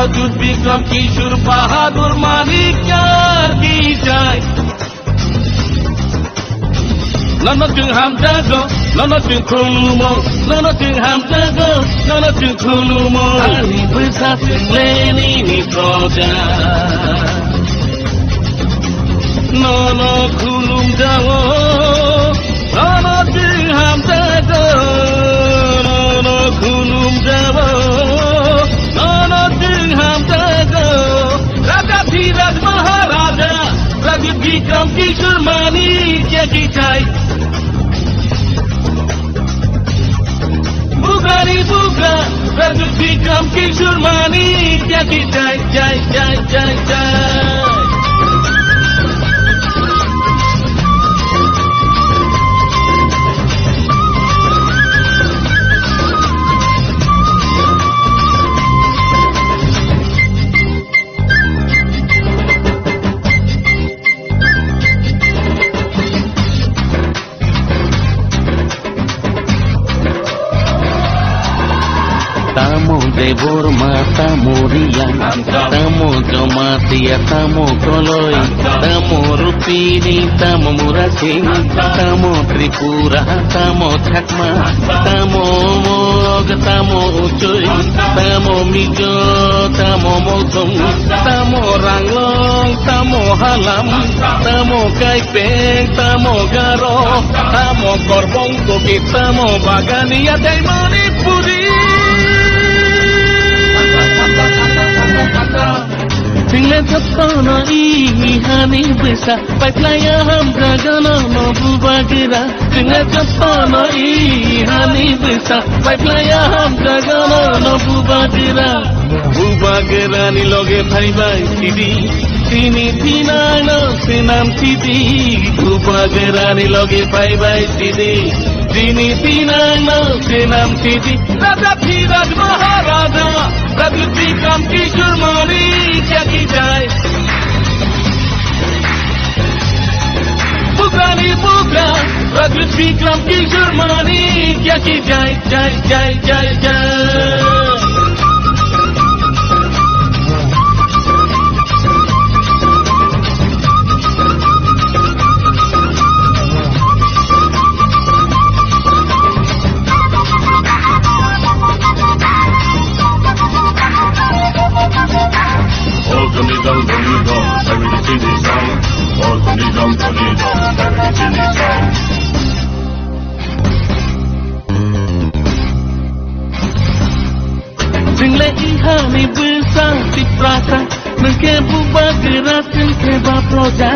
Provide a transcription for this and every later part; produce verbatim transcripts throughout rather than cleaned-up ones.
Bikram Kishore Bahadur Manikya ki jai. Nono chwng hamjago, nono chwng khulumo, nono chwng hamjago, nono chwng khulumo. Ani bwsa chwng le nini proja. Nono khulumjago, nono chwng hamjago, nono khulumjago, nono chwng hamjago. Raja Dhiraj Maharaja, Raja Bikram Kishore Manikya ki jai. Bugrani bugra, Raja Bikram Kishore Manikya ki jai, jai, jai, jai, jai. Tamo Debbarma, tamo Reang, tamo Jamatia, tamo Koloi, tamo Rupini, tamo Murasing, tamo Tripura, tamo Chakma, tamo Mog, tamo Uchoi, tamo Mizo, tamo Mosong, tamo Ranglong, tamo Halam, tamo Kaipeng, tamo Garo, tamo Korbong Kuki, tamo Bagania tei Manipuri. Chwng le jotono i hani bwsa, paiphlaiya hamjago nono bubagra. Chwng le jotono i hani bwsa, paiphlaiya hamjago nono bubagra. Bubagrani loge phaibai sidi, chini thinangno swnam sidi. Bubagrani loge phaibai sidi, chini thinangno swnam sidi. Raja Dhiraj Maharaja, Raja Bikram Kishore Manikya ki jai. Bugrani bugra, Raja Bikram Kishore Manikya ki jai, jai, jai, jai, jai. Chwng le i hani bwsa Tiprasa, nwng khe bubagra, chwng khe ba proja.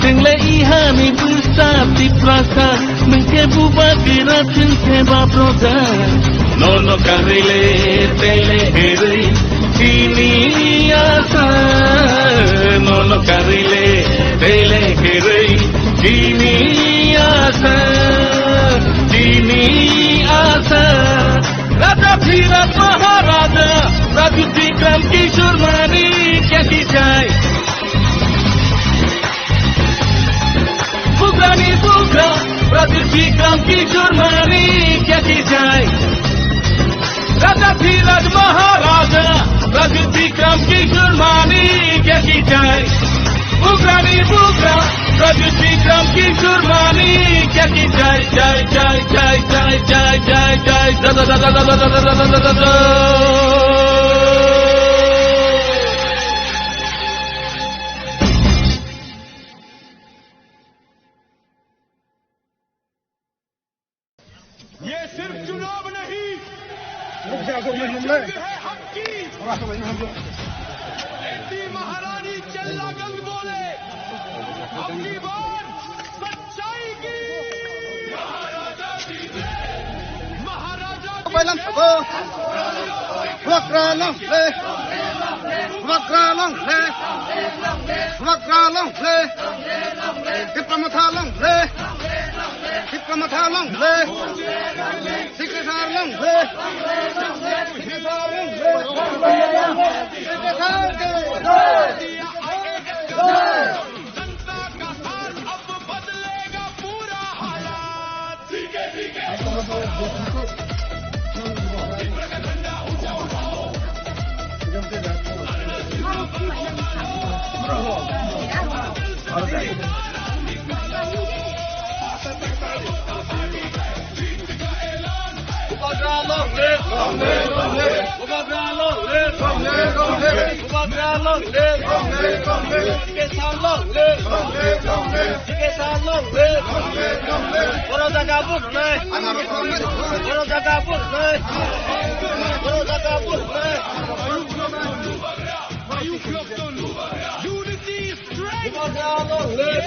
Chwng le i hani bwsa Tiprasa, nwng khe bubagra, chwng khe ba proja. Nono karwi le tei le herwi, chini asa, nono karwi le, tei le herwi, chini asa, chini asa. Raja Dhiraj Maharaja, Raja Bikram Kishore Manikya ki jai. Bugrani bugra, Raja Bikram Kishore Manikya ki jai. Raja Dhiraj Maharaja, Raja Bikram Kishore Manikya ki jai. Bugrani bugra, Raja Bikram Kishore Manikya ki jai, jai, jai. ये सिर्फ चुनाव नहीं, रुक जा, रुक जा, रुक जा। ये है हक की। थोड़ा सा वहीं हम लोग। बेटी महारानी चिल्ला गंग बोले, अब की बार सच्चाई की। महाराजा की। Bubagra long live! Bubagra long live! Bubagra long live! Tipra Motha long live! Tipra Motha long live! Sikh Motha long live! Sikh Motha long live! जनता का हाल अब बदलेगा पूरा हालात। Bubagra long live! Long live, long live! Bubagra long live! Long live, long live! Bubagra long live! Long live, long live! Kisan long live! Long live, long live! Kisan long live! Long live, long live! Bono jaga bo rwnai! Bono jaga bo rwnai! Bono jaga bo rwnai! Unity is strength. Bubagra long live!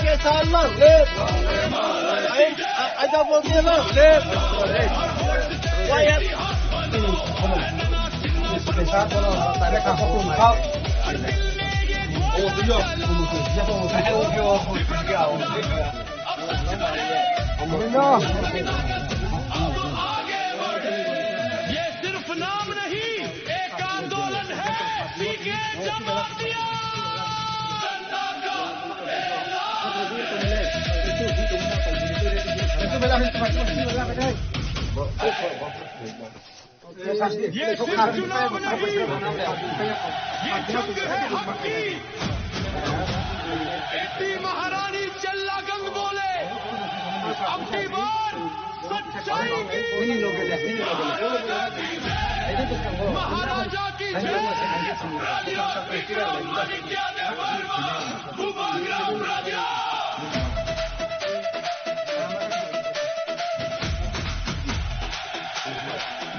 Kisan long live! Aida Bhante long live! ये सिर्फ नाम नहीं, एक आंदोलन है। पीके जमा दिया। ये सिर्फ चुनाव नहीं, ये जंग है हक की। बेटी महारानी चल्ला गंग बोले, अब की बार सच्चाई की। महाराजा की जय।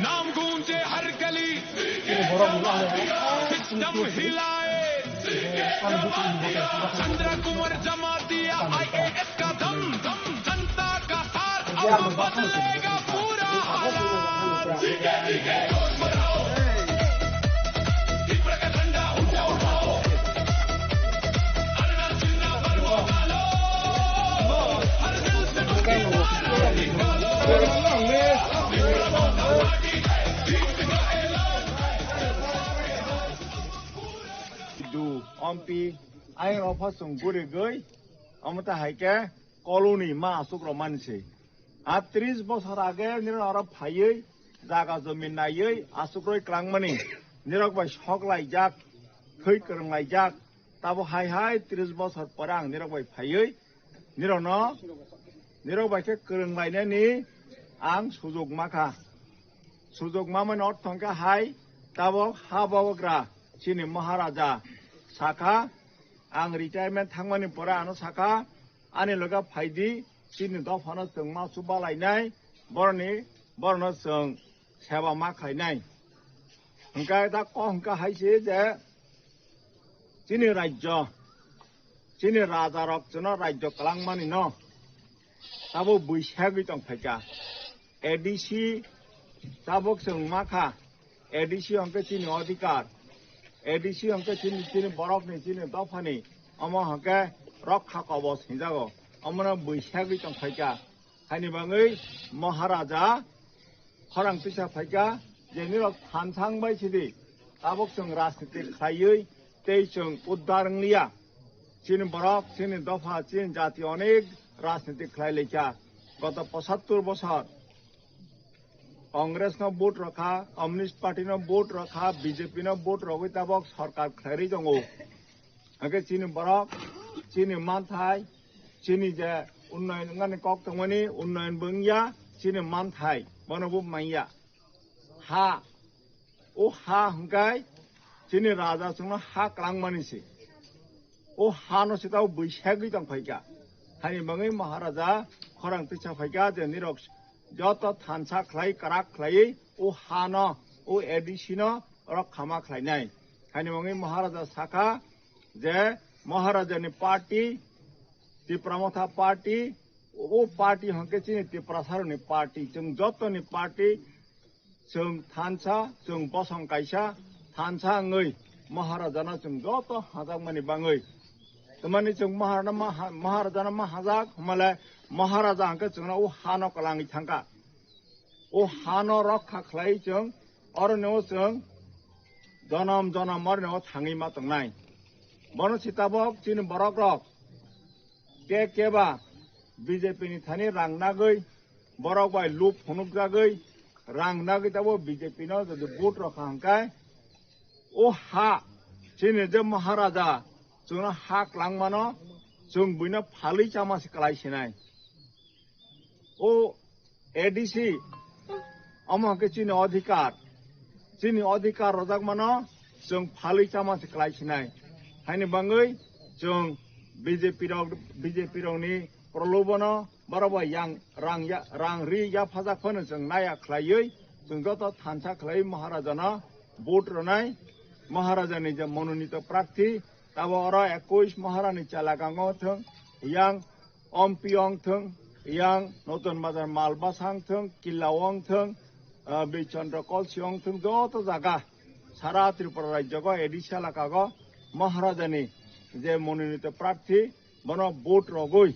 नाम गूंजे हर गली, सिस्टम हिलाए। चंद्र कुंवर जमा दिया आईएएस का दम, दम। जनता का साथ अब बदलेगा पूरा हालात। Du, ompi, ayang rok pha chwng guri gwi, omo ta hai khe koloni ma aswk rok mani se. A tris bosor age nini oro phaiwi, jaga jomi naiwi, aswk rwi kwlangmani, nirok bai sok laijak, thwi kwrwng laijak, tabo hai hai tris bosor pore ang nirok bai phaiwi, nirokno, nirok bai khe kwrwng lainani ang sujok ma kha. Sujok mamani ortho hwnkhe hai, tabok ha babogra chini Maharaja sakha, ang retirement thangmani pore ano sakha, ani loge phaidi, chini dophano chwng ma chuba lainai, boroni, borno chwng seba ma khainai. Hwnkhe da kok hwnkhe hai se je, chini rajyo, chini raja rok chwngno rajyo kwlangmani no, tabok bui segwi tong phaikha. A D C tabok chwng ma kha, A D C hwnkhe chini odhikar, A D C hwnkhe chini, chini borokni, chini dophani, omo hwnkhe rokha kobos hinjago, omono bui segwi tong phaikha. Haini bagwi Maharaja khorang tisa phaikha je nirok thansang bai sidi, tabok chwng rajniti khlaiwi tei chwng uddar wngliya. Chini borok, chini dopha, chini jati onek rajniti khlai laikha. Goto pochattor bosor Congress no vote rokha, Communist Party no vote rokha, B J P no vote rogwi tabok sorkar khlairwi tongo. Hake chini borok, chini manthai, chini je unnoyon wngani kok tongmani, unnoyon bo wngya, chini manthai, bono bo manya. Ha, o ha hwnkhe chini raja chwngno ha kwlangmani se. O ha no se tabo bui segwi tong phaikha. Haini bagwi Maharaja khorang twisa phaikha je nirok joto thansa khlai kwrak khlaiwi o hano, o A D C no rok khama khlainai. Haini bagwi Maharaja sakha je Maharajani party, Tipra Motha party, o party hwnkhe chini Tiprasarokni party, chwng jotoni party, chwng thansa, chwng bosong kaisa, thansa wngwi Maharajano chwng joto hajakmani bagwi. Tamani chwng Maharana ma ha-, Maharajano ma hajak, hwnmale Maharaja hwnkhe chwngno o hano kwlangwi thangkha. O hano rokha khlai chwng, oroni o chwng jonom jonom oroni o thangwi ma tongnai. Bono si tabok chini borok rok ke keba B J P ni thani rang nagwi, borok bai lub phunukjagwi, rang nagwi tabo B J P no jodi vote rokha hwnkhe, o ha chini je Maharaja chwngno ha kwlangmano, chwng buino phalwi chama se kwlai sinai. O A D C, omo hwnkhe chini odhikar. Chini odhikar rojakmano chwng phalwi chama se kwlai sinai. Haini bagwi chwng B J P rok, B J P rokni prolobono borok bai yang rang ya, rang ri yaphajak phano chwng naya khlaiwi chwng joto thansa khlaiwi Maharajano vote rwnai. Maharajani je mononito prarthi, tabo oro ekush Maharani chelaka wngthwng, yang Ompi wngthwng, yang Notun Bazar Malbasa wngthwng, Killa wngthwng, ah, Bichandra Kolsi wngthwng, joto jaga sara Tripura rajyo go A D C elaka go Maharajani je mononito prarthi, bono vote rogwi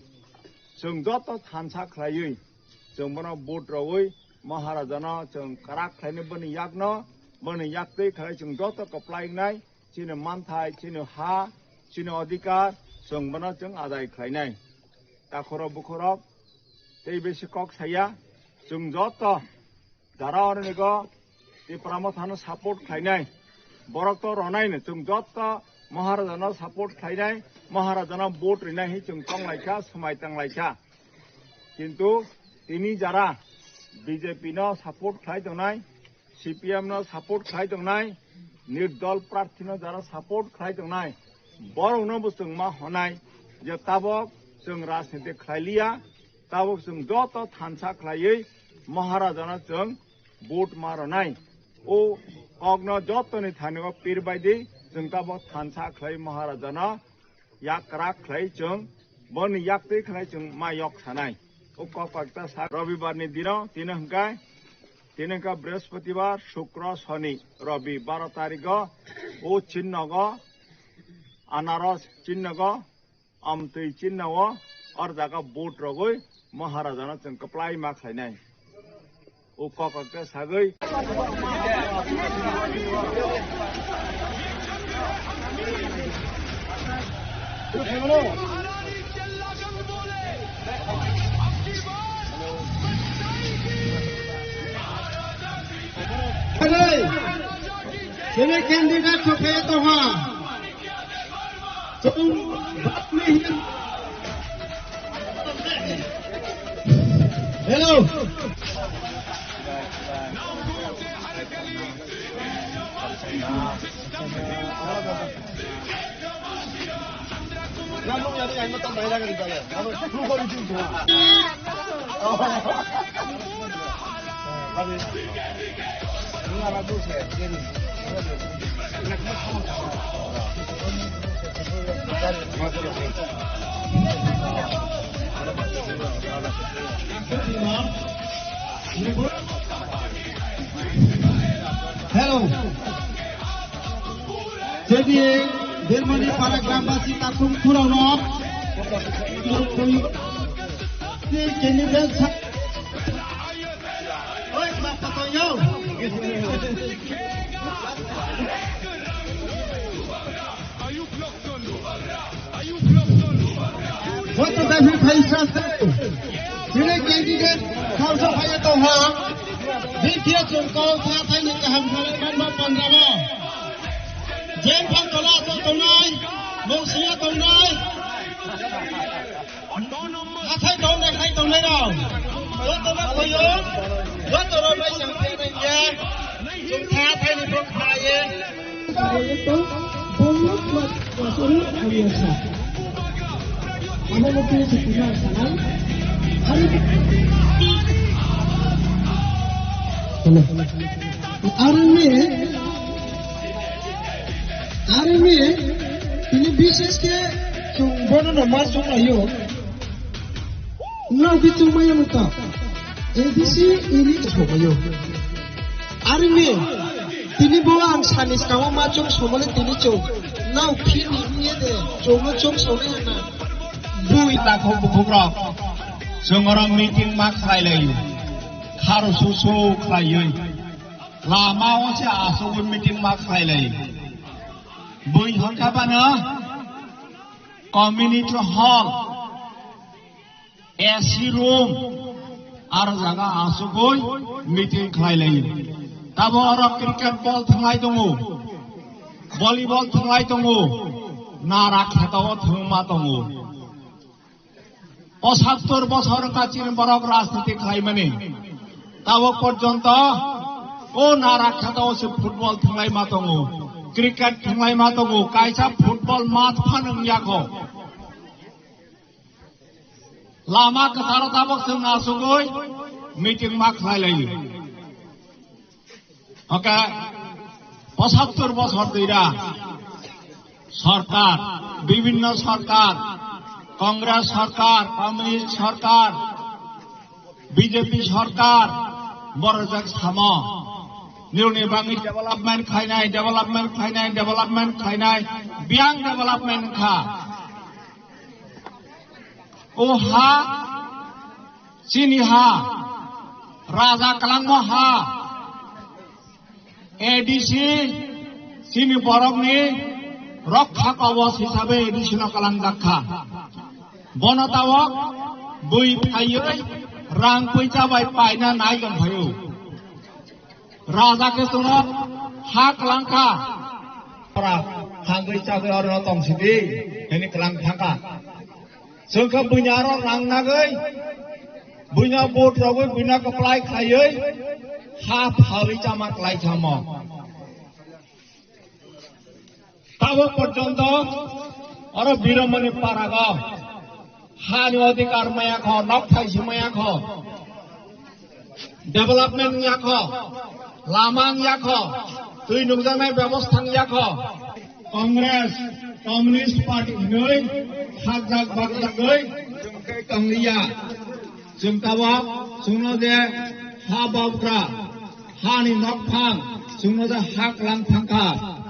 chwng joto thansa khlaiwi chwng bono vote rogwi Maharajano chwng kwrak khlainai, boni yakno, boni yaktwi khlai chwng joto kwplai wngnai. Chini manthai, chini ha, chini odhikar, chwng bono chwng adai khlainai. Takhorok bukhorok tei besi kok saya, chwng joto jara oronigo Tipra Mothano support khlainai. Borok to ronaino, chwng joto Maharajano support khlainai, Maharajano vote rinai hi chwng tonglaikha, swmai tanglaikha. Kintu tini jara B J P no support khlai tongnai, C P M no support khlai tongnai, nirdol prarthi no jara support khlai tongnai, borok no bo chwng ma honai je tabok chwng rajniti khlai liya, tabok chwng joto thansa khlaiwi Maharajano chwng vote ma rwnai. O kokno jotoni thani o pir bai di, chwng tabok thansa khlai Maharajano yak kwrak khlai chwng, boni yaktwi khlai chwng ma yok sanai. O kok kok ta sa Robibar ni dino tini hwnkhe, tini hwnkhe Brihospatibar, Shukro, Soni, Robi baro tarikgo o chinnogo, anaros chinnogo, amtwi chinnao or jaga vote rogwi Maharajano chwng kwplai ma khlainai. O kok kok ta sagwi. Sini candidate sophai tongo. Hello. Hello. J D A Birmani para grambasi takhum khurano. Candidate sa-, oi, ma photo yo. What the devil face us? Sini candidate khausa phaiya tongha. Bikhiya chungkol sa thaini kaham khalai manma pandrama. Jemphang tola aswk tongnai, mungsiya tongnai. Hathai tong, naithai tongnai rok. Joto no khoyo, joto rok bai chang thai nai ya. Chwng tha thai ni phung kha ye. Hello. Army, army, ini bishesh khe chwng bono no ma chwng laio. No bi chwng maya muta. A D C ini chwng mayo. Army, tini bo ang sani skamo ma chwng somole tini chwng. Nao phi ni ye de, chwng no chwng somole na. Bui ta kho bukhuk rok. Chwng oro meeting ma khlai lai. Kharo su su khlai yoi. Lama o se asugwi meeting ma khlai lai. Bui hokha bana community hall. A C room, aro jaga asugwi meeting khlai lai. Tabo oro cricket ball thwnglai tongo, volleyball thwnglai tongo, nara kheto o thwngma tongo. Pochattor bosor wngkha chini borok rajniti khlaimani. Tabo porjonto o nara kheto o se football thwnglai ma tongo, cricket thwnglai ma tongo, kaisa football match phano wngya kho. Lama kwcharo tabok chwng asugwi meeting ma khlai laio. Oke, pochattor bosor twi ra sorkar, bibhinno sorkar, Congress sorkar, Communist sorkar, B J P sorkar, borok jak samo. Nironi bangwi development khlainai, development khlainai, development khlainai, biyang development kha. O ha, chini ha, raja kwlangma ha, A D C, chini borokni rokha kobos hisabe A D C no kwlangjak kha. Bono tawok bui phaiwi rang puisa bai paina nai tong phaio. Raja khe chwngno ha kwlang kha. Ora thangwi chagwi oro tong sidi, hini kwlang thangkha. Chwng khe buini aro rang nagwi, buino vote rogwi, buino kwplai khlaiwi, ha phalwi chama klai samo. Tabok porjonto oro Biromoni parago hani odhikar maya kho, nok thaisi maya kho, development wngya kho, lama wngya kho, twi nukjaknai bebosta wngya kho. Congress, Communist Party hinwi hakjak bakjagwi chwng khe tongliya. Chwng tabok chwngno je ha babugra, hani nokphang, chwngno je ha kwlang thangkha,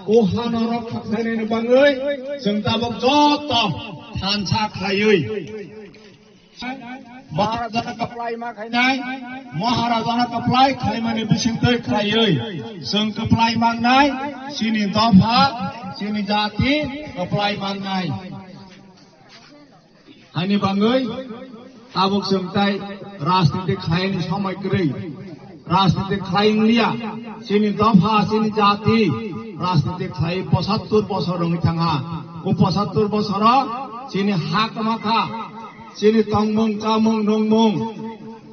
o hano rok khaksainani bangwi chwng tabok joto thansa khlaiwi Maharajano kwplai ma khainai, Maharajano kwplai khaimani bisingtwi khlaiwi chwng kwplai mangnai, chini dopha, chini jati kwplai mangnai. Haini bangwi tabuk chwng tai rajniti khlaini somoi kwrwi. Rajniti khlai wngliya. Chini dopha, chini jati rajniti khlai pochattor bosor wngwi thangha. O pochattor bosoro chini ha kwma kha. Chini tongmung, chamung, nungmung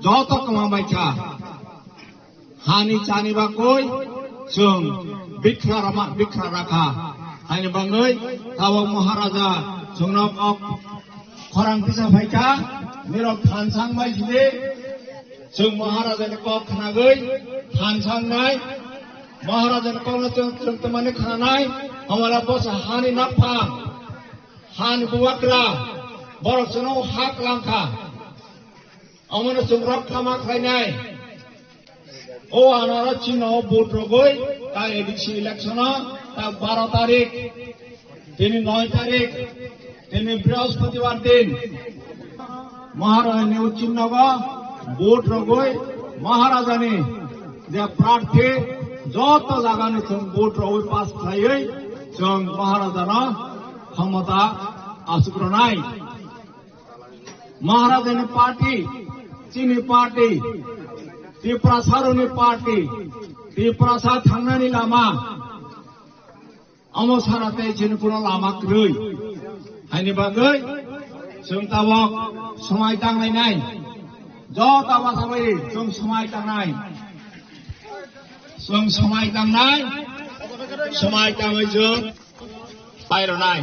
joto kwma bai kha. Hani chani bagwi chwng bikra rama, bikra rakha. Haini bangwi tabok Maharaja chwngno kok khorang tisa phaikha, nirok thansang bai sidi. Chwng Maharajani kok khnagwi thansangnai. Maharajani kokno chwng, chwng twmani khnanai. Hamala bosa hani nokphang, hani bubagra, borok chwngno hak langkha. Omono chwng rok khama khlainai. O anaro chino vote rogwi ta A D C election o ta baro tarik, tini noi tarik, tini Brihaspatibar din Maharajani o chinnogo vote rogwi Maharajani je prarthi joto jagani chwng vote rogwi pass khlaiwi chwng Maharajano khomota asuk rwnai. Maharajani party, chini party, Tiprasarokni party, Tiprasa thangnani lama, omo sana tei chini kuno lama kwrwi. Haini bagwi chwng tabok swmai tanglainai. Joto basa bai chwng swmai tangnai. Chwng swmai tangnai. Swmai tangwi chwng paironai.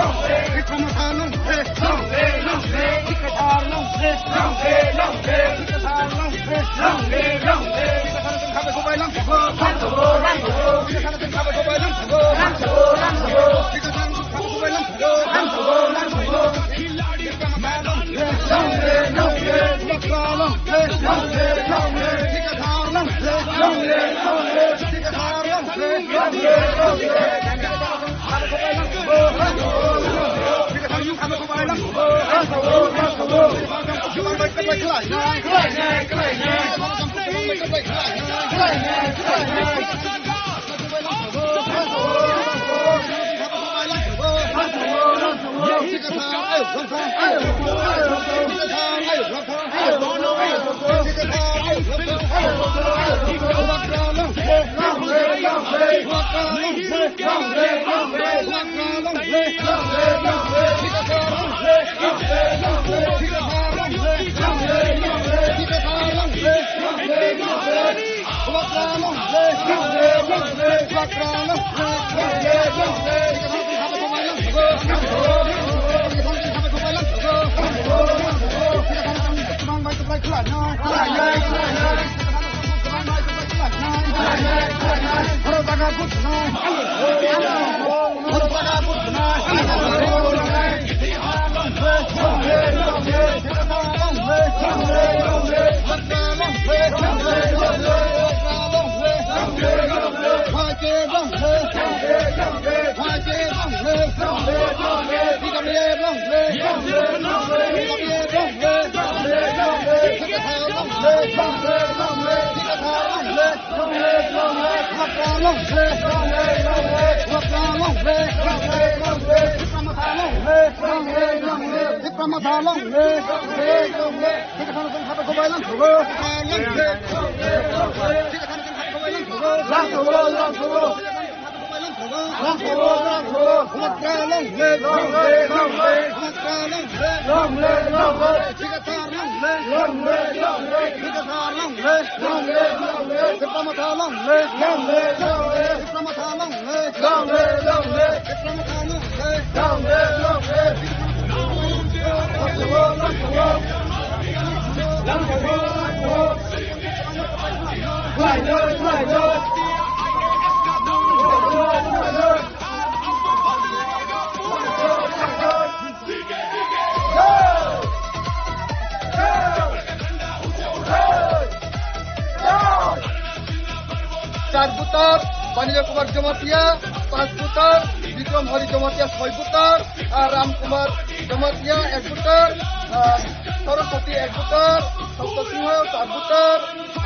Paniya Kumar Jamatia, panch voter, Bikram Hari Jamatia, soi voter, ah, Ram Kumar Jamatia, ek voter, ah, Saraswati, ek voter, Sapta Singha, char voter,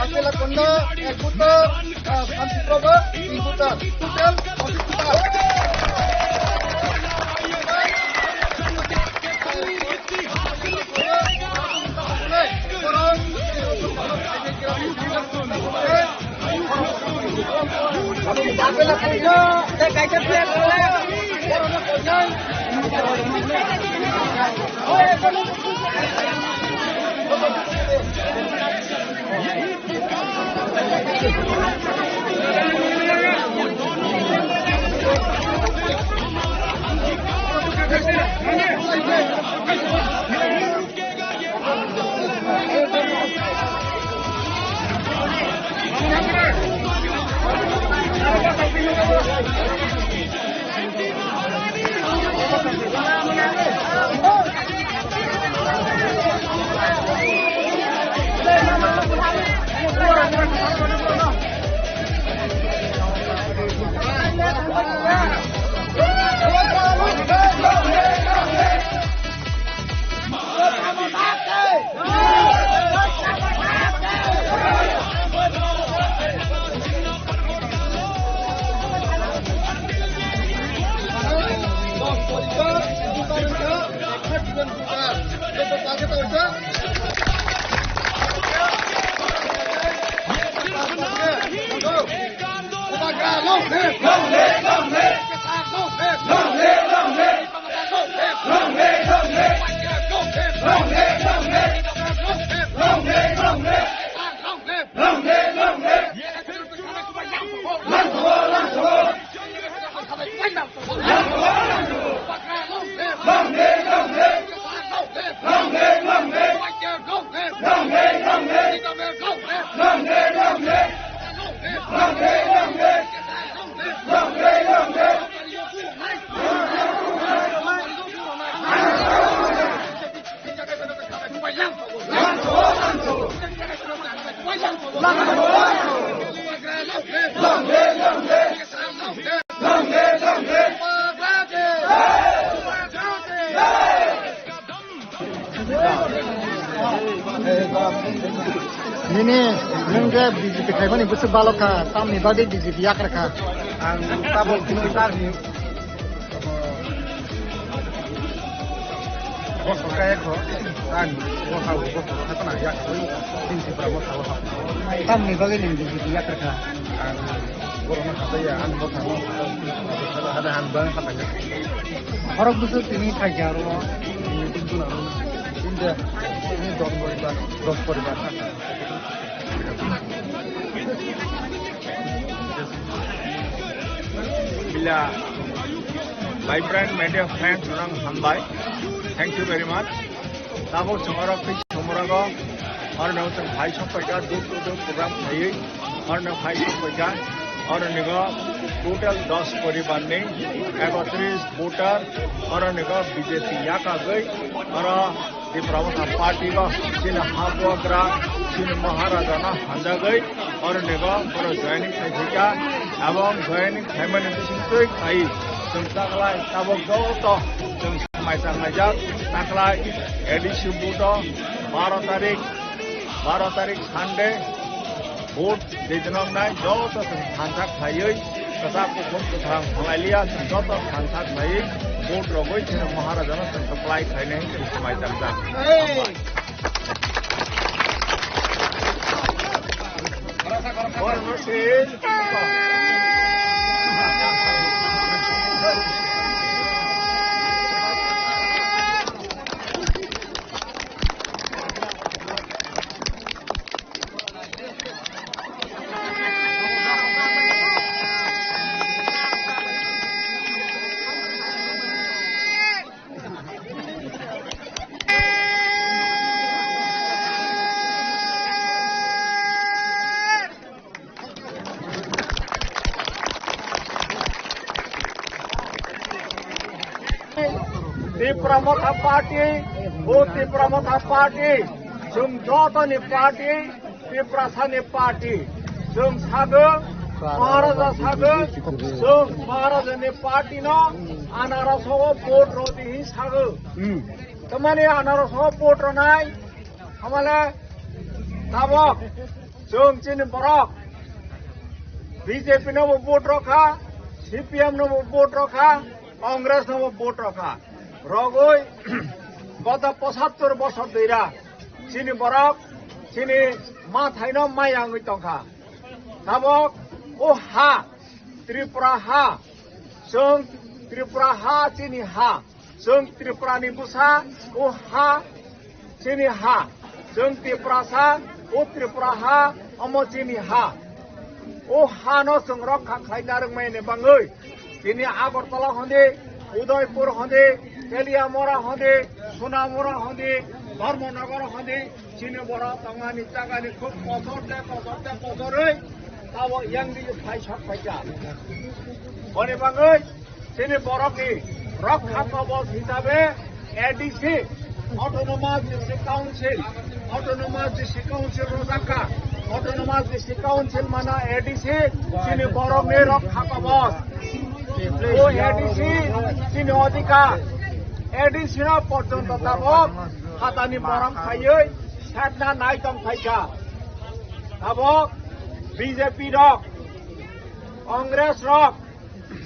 Akela Konna, ek voter, ah, Santi Prabha, tin voter. Total pachis voter. Nini nwng je B J P khaimani bwswk balok kha, tamni bagwi B J P yakar kha. Ang tabuk nwng tarni bosor kaya kho, ang bosor bosor kha tana yak kho, tin Tripura motha o hap. Tamni bagwi nwng B J P yakar kha. Ang borokno khatai ya, ang bosor no khatai, hada han bang khatai. Horok bwswk tini thai kha aro. India, ini dos poribar, dos poribar kha. Bila, vibrant media friends, orang hambai. Thank you very much. Tabuk chwng oro kwi chwng oro go, oro no chwng phai sok paikha, door to door program khaiwi, oro no phai sok paikha, oro ni go total dos poribar ni ekotris voter, oro ni go B J P yakagwi, oro Tipra Motha Party bo chini ha bubagra, chini Maharaja no hanjagwi, oro ni go borok joining khai phaikha, ebong joining khaimani bisingtwi khai chwng taklai tabuk joto chwng mai chang laijak, taklai A D C vote o baro tarik, baro tarik Sunday vote. Tei jwnamnai joto chwng thansa khlaiwi, kwchak kuphur kwthang phalai liya, chwng joto thansa khlaiwi vote rogwi chwng Maharajano chwng kwplai khlainai hinwi swmai tamjak. Tipra Motha Party, o Tipra Motha Party, chwng jotoni party, Tiprasani party, chwng sagwi Maharaja sagwi, chwng Maharajani party no anarosao vote rw di hwnwi sagwi. Hmm. Tamani anarosao vote rwnai, hamale tabok chwng chini borok B J P no bo vote rw kha, C P M no bo vote rw kha, Congress no bo vote rw kha. Rwgwi goto pochattor bosor dwira chini borok chini mathaino maya wngwi tongkha. Tabok o ha, Tripura ha, chwng Tripura ha chini ha, chwng Tripura ni bwsa, o ha chini ha, chwng Tiprasa, o Tripura ha, omo chini ha. O ha no chwng rokha khlai narwkmani bagwi tini Agartala hondi, Udaipur hondi, Teliamura hondi, Sonamura hondi, Dharmanagar hondi, chini borok tongmani jagani khub kotor de, kotor de, kotorwi tabo yang digi phai sok phaikha. Boni bagwi chini borokni rokha kobos hisabe A D C, Autonomous District Council, Autonomous District Council rwjakha, Autonomous District Council mana A D C, chini borokni rokha kobos. O A D C chini odhikar, A D C no porjonto tabok hatani borok khaiwi sakna nai tong phaikha. Tabok B J P rok, Congress rok,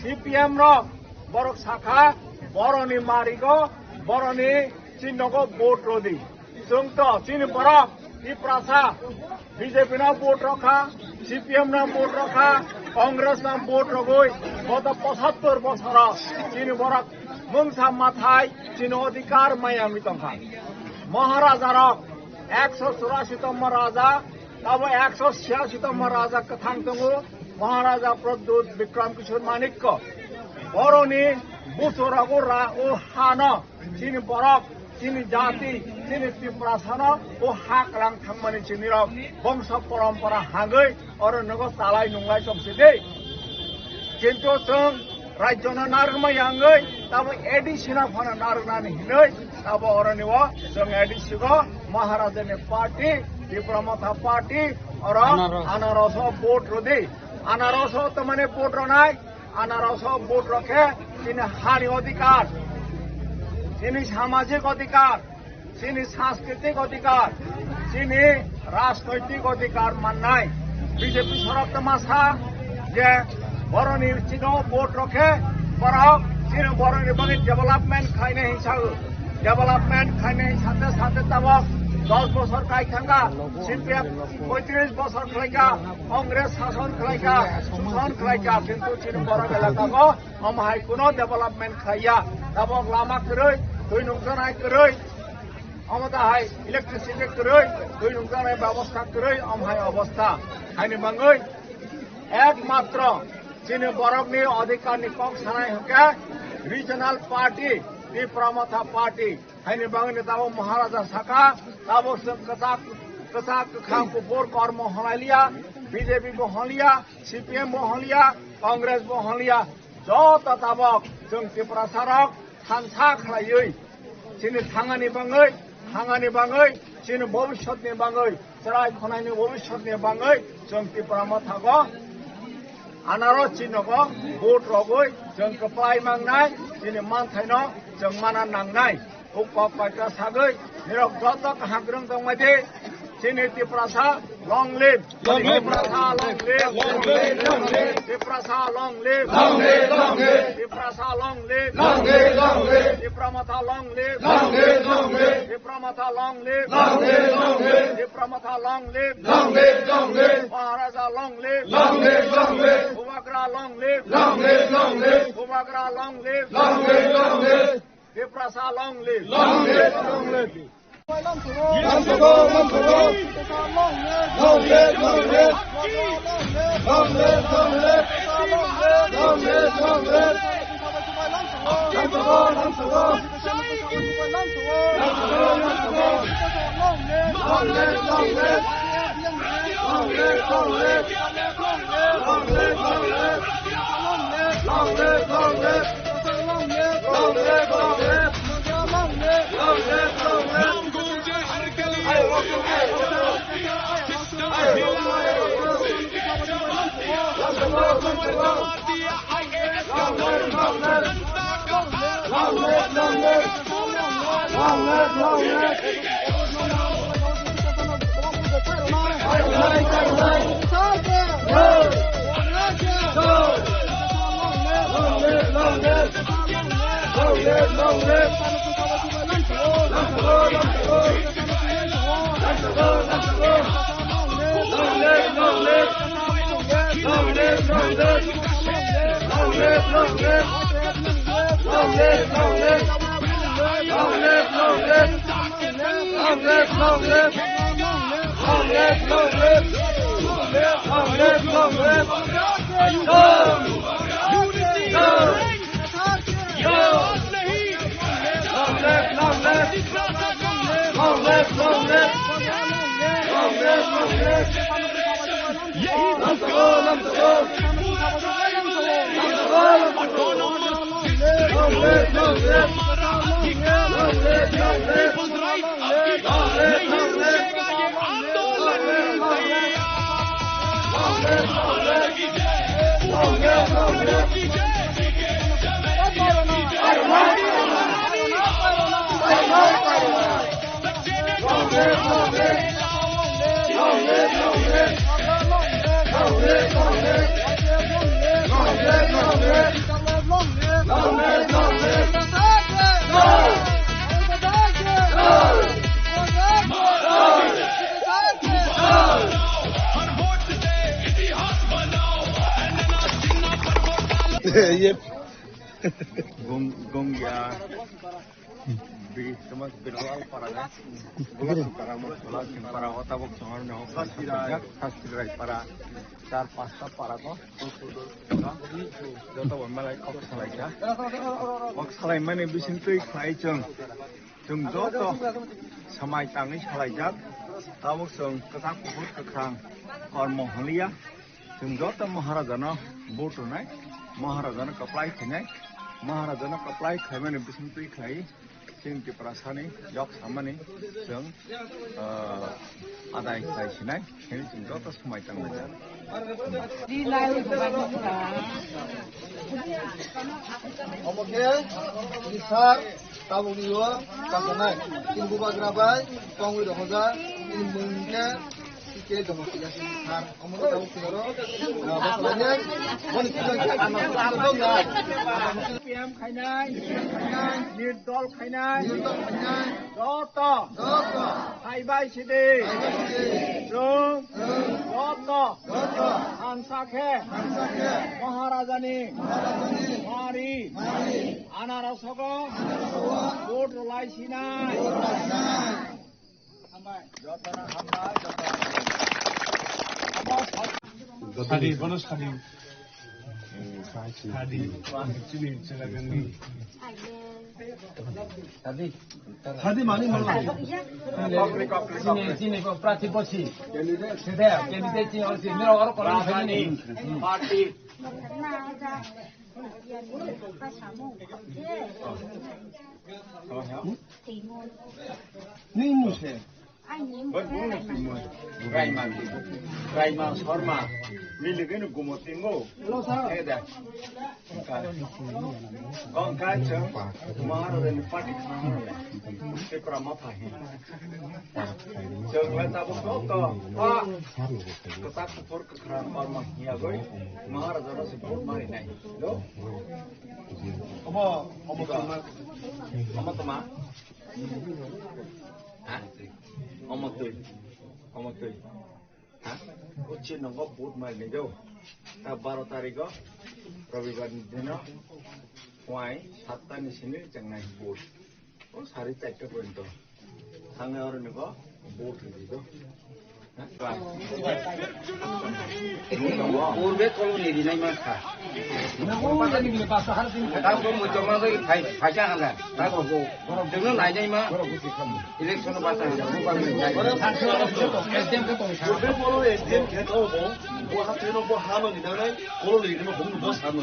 C P M rok, borok sakha, boroni marigo, boroni chinnogo vote rw di. Chwng to chini borok Tiprasa B J P no vote rw kha, C P M no vote rw kha, Congress no vote rwgwi goto pochattor bosoro chini borok mungsa mathai chini odhikar maya wngwi tongkha. Maharaja rok ekso churasi tongma raja, abo ekso chhiyasi tongma raja kwthang tongo, Maharaja Pradyut Bikram Kishore Manikya. Boroni buchorogo ra o hano chini borok, chini jati, chini Tiprasano o ha kwlang thangmani chini rok bongso porompora hangwi oro nogo chalai nunglai tongsi de. Kintu chwng rajyono narwkma yangwi tabo A D C no phano narwknani hinwi tabo oroni o chwng A D C go Maharajani party, Tipra Motha party, oro Anaros. Anaroso vote rw di. Anaroso tamani vote rwnai, Anaroso vote rw khe chini hani odhikar, chini samajik odhikar, chini sanskritik odhikar, chini rajnoitik odhikar mannai. B J P sorok tama sa je boroni chino vote rw khe borok chini boroni bagwi development khainai hinsa. Development khainai sate sate tabok dos bosor kai thangkha, C P M poitris bosor khlaikha, Congress sason khlaikha, suson khlaikha, kintu chini borok elaka go omo hai kuno development khlaiya. Tabok lama kwrwi, twi nungjaknai kwrwi, omo ta hai electricity kwrwi, twi nungjaknai babostha kwrwi, omo hai obostha. Haini bagwi ekmatro chini borokni odhikarni kok sanai hwnkhe regional party, Tipra Motha party. Haini bagwi tabok Maharaja sakha, tabok chwng kwchak, kwchak, kwkhwrang, kuphur, kormo hwnlailiya, B J P bo hwnliya, C P M bo hwnliya, Congress bo hwnliya, joto tabok chwng Tiprasarok thansa khlaiwi, chini thangani bagwi, thangani bagwi, chini bobiswtni bagwi, chwrai khwnaini bobiswtni bagwi chwng Tipra Mothago anaro chinogo vote rogwi chwng kwplai mangnai, chini manthaino chwng mana nangnai. O kok koita sagwi nirok joto kaham kwrwng tongmai di. Chini Tiprasa long live! Long live! Tiprasa long live! Long live! Long live! Tiprasa long live! Long live! Long live! Tiprasa long live! Long live! Long live! Tipra Motha long live! Long live! Long live! Tipra Motha long live! Long live! Long live! Tipra Motha long live! Long live! Long live! Maharaja long live! Long live! Long live! Bubagra long live! Long live! Long live! Bubagra long live! Long live! Long live! Tiprasa long live! Long live! Long live! Long live! Long live! Long live! Long live! Long live! Long live! Long live! Gong, gong ya. Bi, tama Birlal para ga. Para mo, para mo, para hota bok songar no. Sastirai para. Char pasta para ko. Joto bo malai kok salai ka. Kok salai mani bising twi khlai chwng. Chwng joto samai tangwi salaijak. Tabuk chwng kwchak kuphur kwkhwrang kormo hwnliya. Chwng joto Maharajano vote rwnai, Maharajano kwplai khainai, Maharajano kwplai khaimani bising twi khlai chwng Tiprasani yok samani chwng, ah, adai khlai sinai, hini chwng joto swmai tanglaijak. Omo khe, ni sir, tabukni o kasanai, chini bubagra bai tongwi rohorjak, chini mung khe, C K Domo Tiyasi sir. Omo khe tabuk tiyaro, ah, bwsalainai, boni sujak khe ano sujak ya. P M khainai, nirdol khainai, joto. Hai bai sidi. Chwng joto thansa khe Maharajani mari anarok sogo vote rwlai sinai. Hambai. Jotono hambai, jotono hambai. Sadi, bono sadi. Sadi. Sadi. Sadi mani mala. Sini, sini ko prati bosi. Sede, candidate sini orang sini orang orang sini. Party. Ni muse. Raima, Raima Sharma, miligeno gumo tingo. Hello, sir. Eda. Kongka chang, Maharajani party khang. Sepra ma phahi. Chang le tabuk to, to. Pa. Kata kupur kekran parma hiya goi. Maharajano se vote mari nai. Lo? Omo, omo tama. Omo tama. Ha? Omo twi. Omo twi. Ha? Uchi nongo vote mari nai do. Ta baro tarikh o, Robibar ni dino, wai satta ni simi chengnai vote. O sari chatta porjonto. Thangwi oro nogo vote rwdi do. Purbe koloni rinai ma kha. Tabo muchoma bai phai, phaisa hala. Tabo bo. Borok dengno nainai ma. Election bata. Purbe polo S D M khe to bo. Bo ha theno bo ha no ni nanai. Koloni rino bo bo sa no.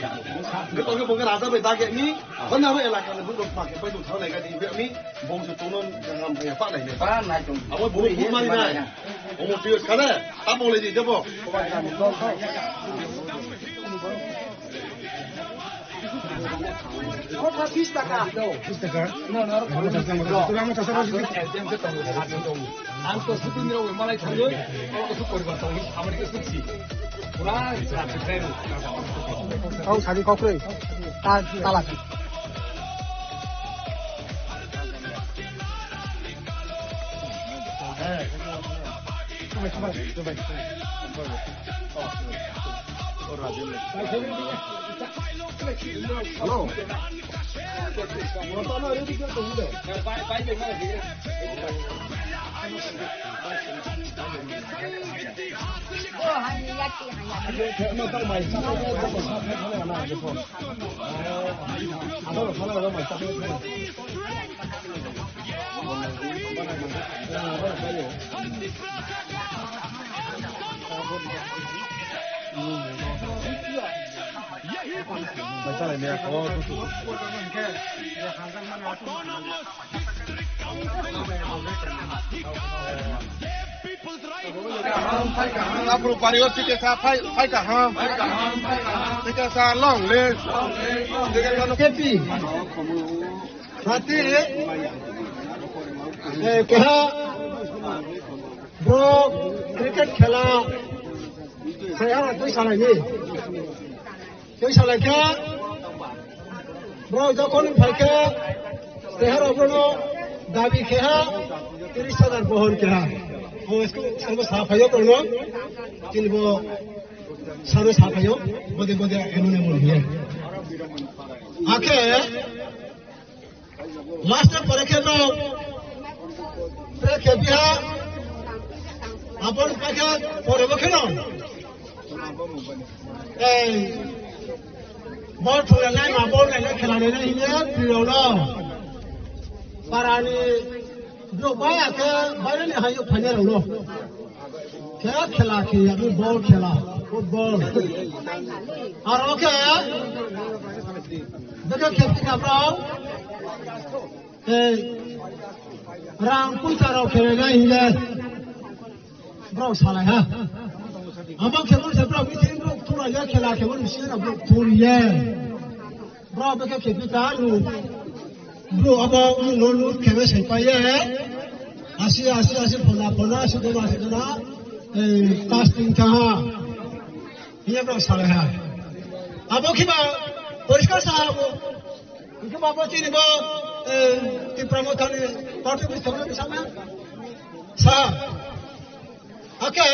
Ngi to ngi bo ngi raja bai dage ni. Honna ro elaka ni bundo pa ke pai tu thau lai ga di be mi bong se tono jangam ya pa lai ne. Pa nai tong. Abo buru bu mari nai. Omo tiyo kale, ta bole di debo. Kotha bis taka. Bis taka. No, no, no. Ang to shooting rok malai thangwi, ang to poribar tongwi, amari ke sukchi. Pura sukchi. Kau sadi kau kre. Ta, tala. Hello. Aphuru pario sikesa phai, phai kaham. Sikesa long live. Kepi. Hati, eh, keha, bro, cricket khela, saya tu salai ni. Tei salai khe, bro, jokhon phai khe, teha rok bono dabi khe ha, tiris hajar bohon khe ha. O isko, isko sa phayo bono, tini bo saro sa phayo, bode bode emon emon hiye. Akhe, Last time pore khe no, pore khe biha, abon pakha pore bo khe no. Ei, bol thula nai ma bol nai khela nai nai hinya tiro no. Parani bro bai akhe bai ni hayo phanya ro no. Khe khela khe ya, bol khela, football. Aro khe, beke khe tika bro. Ei, rang puisa rok khe na hinge. Bro salai ha. Abo khe bol se bro, meeting bro, thura ya khela khe bol, meeting bro, thura ya. Bro, beke khe phi ta nu. Bro, abo nu nu nu khe be sai pa ye. Asi, asi, asi, phona, phona, asi, dona, asi, dona. Eh, tas tin tha ha. Hiya bro, salai ha. Abo khe ba, poriskar sa abo. Khe ba, bo chini bo, eh, Tipra Motha ni party bi thangna bi sama. Sa. Ake,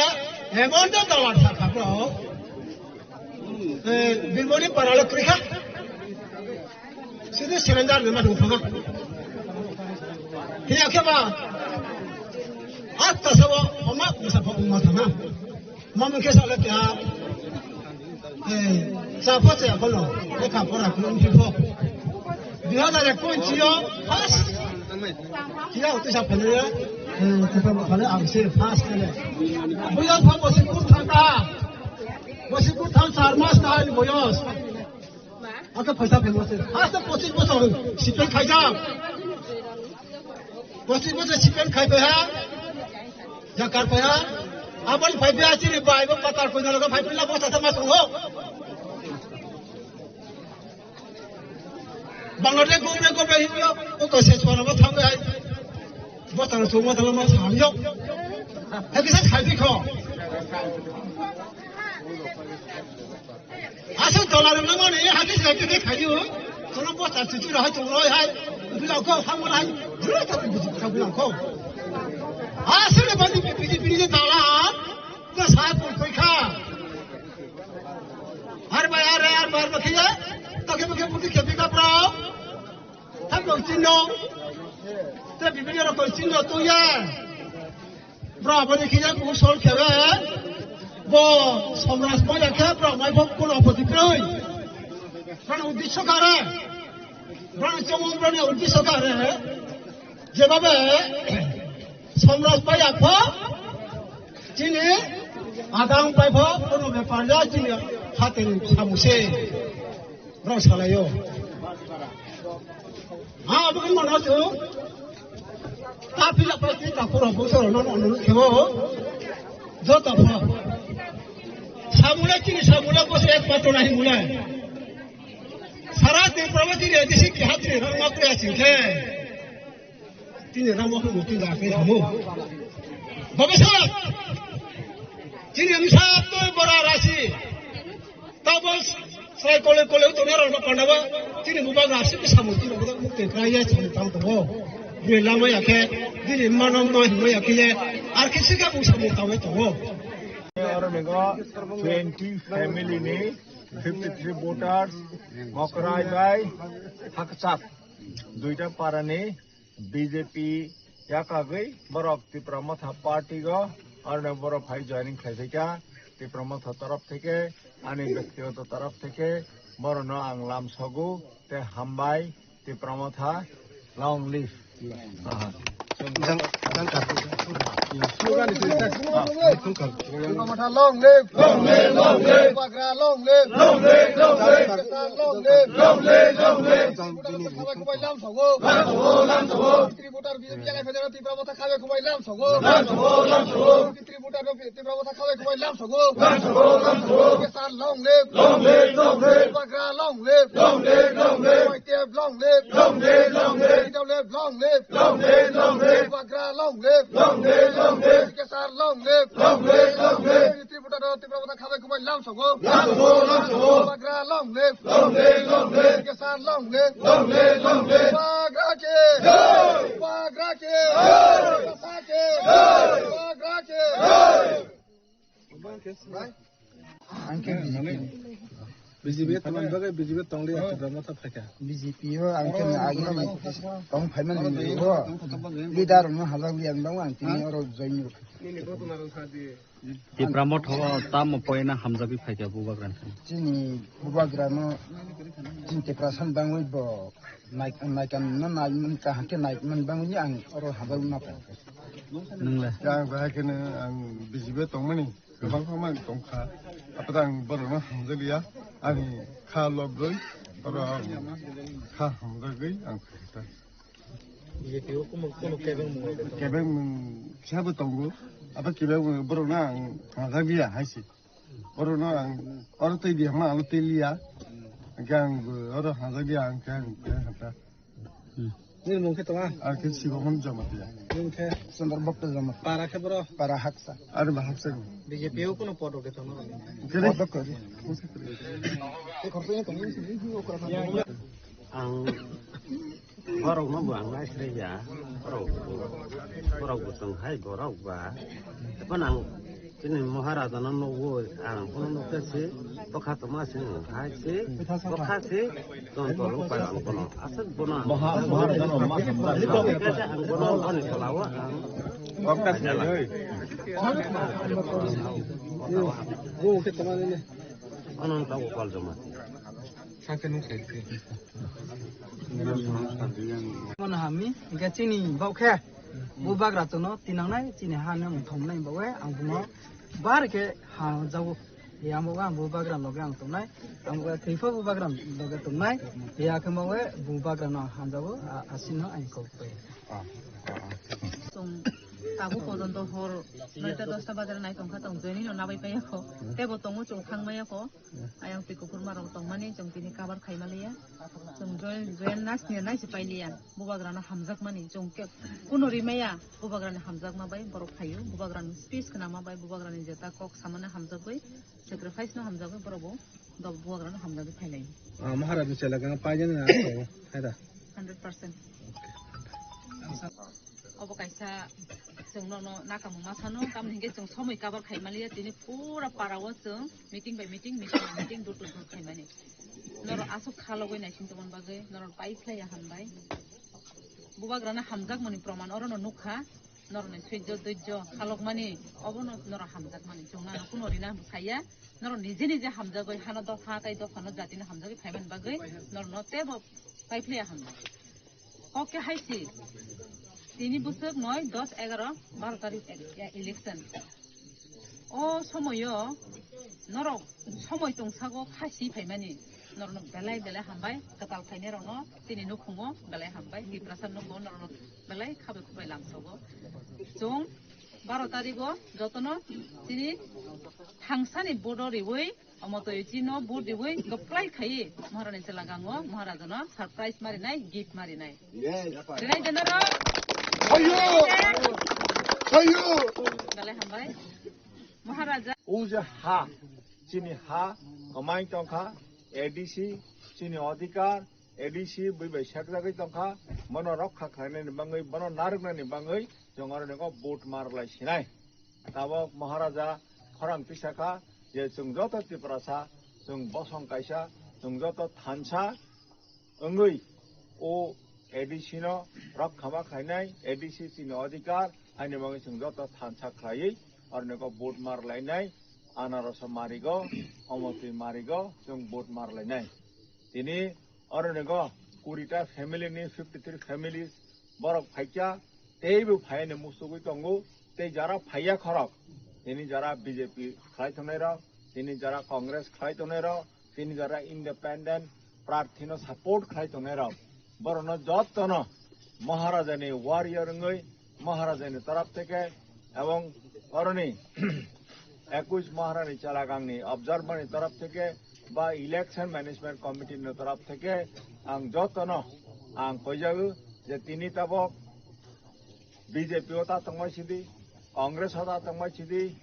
emon to dawa sa ka bro. Eh, Birmoni paralo krikha. Sini surrender ni madu phama. Hiya khe ba. Atta sabo, oma, misa phok ma thana. Mama khe sale kya. Eh, sa pho se kono. Lekha pora kun phi pho. Dui hajar ekkuish yo, first. Kya uti sa phele. Eh, kita phale ang se first kele. Buya pho bosi kur thangta. Bosi kur thang char mas ta ni boyos. Aka phaisa phai mase. Hasta pochis bochor sipai khaijak. Pochis bochor sipai khai phai ha. Jakar phai ha. Aboni phai phai ha chini bai bo patar phai nalo phai phai la bosta ta mas ho. Bangladesh gomre gomre hiyo ko ko se chona bo thang hai. Bosta ro chuma ta ma thang yo. Hakisa khai bi kho. Aswk dola rwna mani, hati se kete khayu. Kono bosta chichu ra hai, chong roi hai. Bila ko, ham hai. Jura ta biji ta bila ko. Aswk le bani biji biji dola. Na sa ko koi kha. Har bai, har, har bar bakhiya. Toke bakhiya puti khepi ka bro. Thap lo chinno. Te bibili ro ko chinno to ya. Bro, aboni khiya kusol khebe. Bo somraj boya khe bro mai bo kuno apoti kroi. Bro uddesho kare. Bro chomon bro uddesho kare. Jebabe somraj boya kho. Chini adang pai pho kuno bepar ya chini hateni samuse. Bro salayo. Ha, bukan mana tu? Tapi la pasti tak kurang bosor no no no kebo. Joto pho. Samula chini samula bosor ek patro nahi mula. Sara Tripura bo chini A D C keha chini rang ma kre asing khe. Chini rang ma kre muti da khe hamu. Baba sir, chini msa to bora rasi. Tabo sai kole kole to ne rang ma panda ba. Chini bubagra si ke samu chini bubagra mukte kaya chini tang to. Bui lama ya khe, chini mano ma hima ya khe ye. Ar khe sika bu samu tawe to. Oro mego twenty family ni fifty three voters, Mokrai bai Hakchak, duita para ni B J P yakagwi borok Tipra Motha party go, oro borok phai joining khlai phaikha Tipra Motha torof theke, ani byaktigoto torof theke, borokno ang lamsogo, te hambai, Tipra Motha, long live. Aha. Jang, jang kar. Slogan itu, itu. Ah, itu kar. Tipra Motha long live. Long live, long live. Bubagra long live. Long live, long live. Bubagra long live. Long live, long live. Jang, jini, Tipra Motha khabai kubai lamsogo. Lamsogo, lamsogo. Tripura B J P yala phedero Tipra Motha khabai kubai lamsogo. Lamsogo, lamsogo. Tripura Tipra Motha khabai kubai lamsogo. Lamsogo, lamsogo. Kesar long live. Long live, long live. Bubagra long live. Long live, long live. Waitep long live. Long live, long live. Idol live long live. Long live, long live. Bubagra long live. Long live, long live. Kesar long live. Long live, long live. Tripura Tipra Motha khabai kubai lamsogo. Lamsogo, lamsogo. Bubagra long live. Long live, long live. Kesar long live. Long live, long live. Bubagra ki. Jai. Bubagra ki. Jai. Kasa ki. Jai. Bubagra ki. Jai. Ang khe B J P. B J P tongmani bagwi B J P tongli Tipra Motha phaikha. B J P o ang khe agi ni tong phaimani ni o leader no halak liya ang bang ang tini oro join rwkha. Tipra Motha o tamo poina hamjagwi phaikha Bubagra ni. Chini Bubagra no chini Tipra san bangwi bo nai nai kan no nai man ka hake nai man bangwi ang oro hamjagwi ma phaikha. Nwngle? Yang bahai kheno ang B J P tongmani. Kwbang kwbang tongkha. Apore ang borokno hamjakya. Ani kha lobwi oro ang kha hamjagwi ang phaikha. B J P o kumo kumo kebeng mung. Kebeng mung kisa bo tongo. Abo kebeng mung borokno ang hamjakya hai se. Borokno ang oro twi di hama alo twi liya. Hwnkhe ang bo oro hamjakya hwnkhe ang khe hamkha. Hmm. Nini mung khe tongma? Ang khe Sibomon Jamatia. Nini khe? Sundar Bhakta Jamatia. Para khe boro? Para Haksa. Ari ba Haksa ni. B J P o kuno podo khe tongma? Kere? Podo khe. Ang borok no bo ang nai sre ya. Borok, borok bo tong hai borok ba. Epan ang Chini Maharaja no nugwi ang bono nukha se, bwkha tongma se nung hai se, bwkha se, ton tolong pai ang bono. Aswk bono ang. Maha-, Maharaja no ma hamjak. Ang bono boni tola o ang. Bwkha se, oi. Ano ta o kol joma. Sake nung sai. Mano hami, hingke chini bau khe. Bubagra tono tinangnai, chini ha no thomnai bawe, ang bono bar khe ha jago. Yang bo ang bubagra loge ang tongnai, ang bo thwifa bubagra loge tongnai, ya khe bawe bubagra no hamjago, a-, asino ang kok pai. Chwng tabuk pojonto hor noita dosta bajar nai tongkha, tong joini no nabai paiya kho. Tebo tongo chwng thang maya kho. Ayang twi kuphurma rok tongmani chwng tini cover khaima liya. Chwng join, join nas ni nai se pailiya. Bubagrano hamjakmani chwng khe kuno rimaya. Bubagrani hamjakma bai borok phaio. Bubagrani speech khnama bai bubagrani jeta kok samani hamjagwi, sacrifice no hamjagwi borok bo do-, bubagrano hamjagwi phailai. Ah, Maharaj ni chela gana paijani na to, hai da? Hundred percent. Obo kaisa chwng nono nakamung ma sano, tamni hwnkhe chwng somoi cover khai manliya, tini pura para o chwng meeting by meeting, meeting by meeting, door to door khaimani. Norok aswk khalogwi naising tongmani bagwi norok pai phlaiya hambai. Bubagrano hamjakmani proman orono nukha, norokni soijo doijo khalokmani, obono norok hamjakmani. Chwng ano kuno rina saya, norok nije nije hamjagwi hano dopha tei dophano jatino hamjagwi phaimani bagwi norokno teibo pai phlaiya hambai. Kok khe hai si, tini bwswk noi, dos, egaroh, baroh tarik e-, e-, election. O somoio norok somoi tongsago kha si phaimani, norokno belai belai hambai, kwtal phainairokno chini nukhungo belai hambai, Tiprasa nukhungo norokno belai khabai khubai lamsogo. Chwng baroh tarigo jotono chini thangsani bodo riwi Omo to chini no vote diwi kwplai khai Maharani chwla gango Maharaja no surprise marinai, gift marinai. Yes. Rinai de naro. Ayo! Ayo! Belai hambai. Maharaja. O je ha, chini ha, kwmai tongkha, A D C, chini adhikar, A D C bui bai sekjagwi tongkha, bono rokha khlainani bangwi, bono narwknani bangwi, chwng oro nego vote marlai sinai. Tabok Maharaja khorang tisakha je chwng joto Tiprasa, chwng bosong kaisa, chwng joto thansa wngwi o A D C no rokkhama khlainai, A D C chini adhikar, haini bagwi chwng joto thansa khlaiwi oro nego vote marlainai, anaroso marigo, omotwi marigo, chwng vote marlainai. Tini oro nego kurita family ni fifty three families borok phaikha, teibo phaiani musugwi tongo, tei jara phaiya khorok, tini jara B J P khlai tongnai rok, tini jara Congress khlai tongnai rok, tini jara independent prarthi no support khlai tongnai rok, borokno jotono Maharajani warrior wngwi Maharajani taraf theke ebong oroni ekush Maharani chalagangni observer ni taraf theke ba election management committee ni taraf theke ang jotono ang koijago je tini tabok B J P o ta tongmai sidi, Congress o ta tongmai sidi,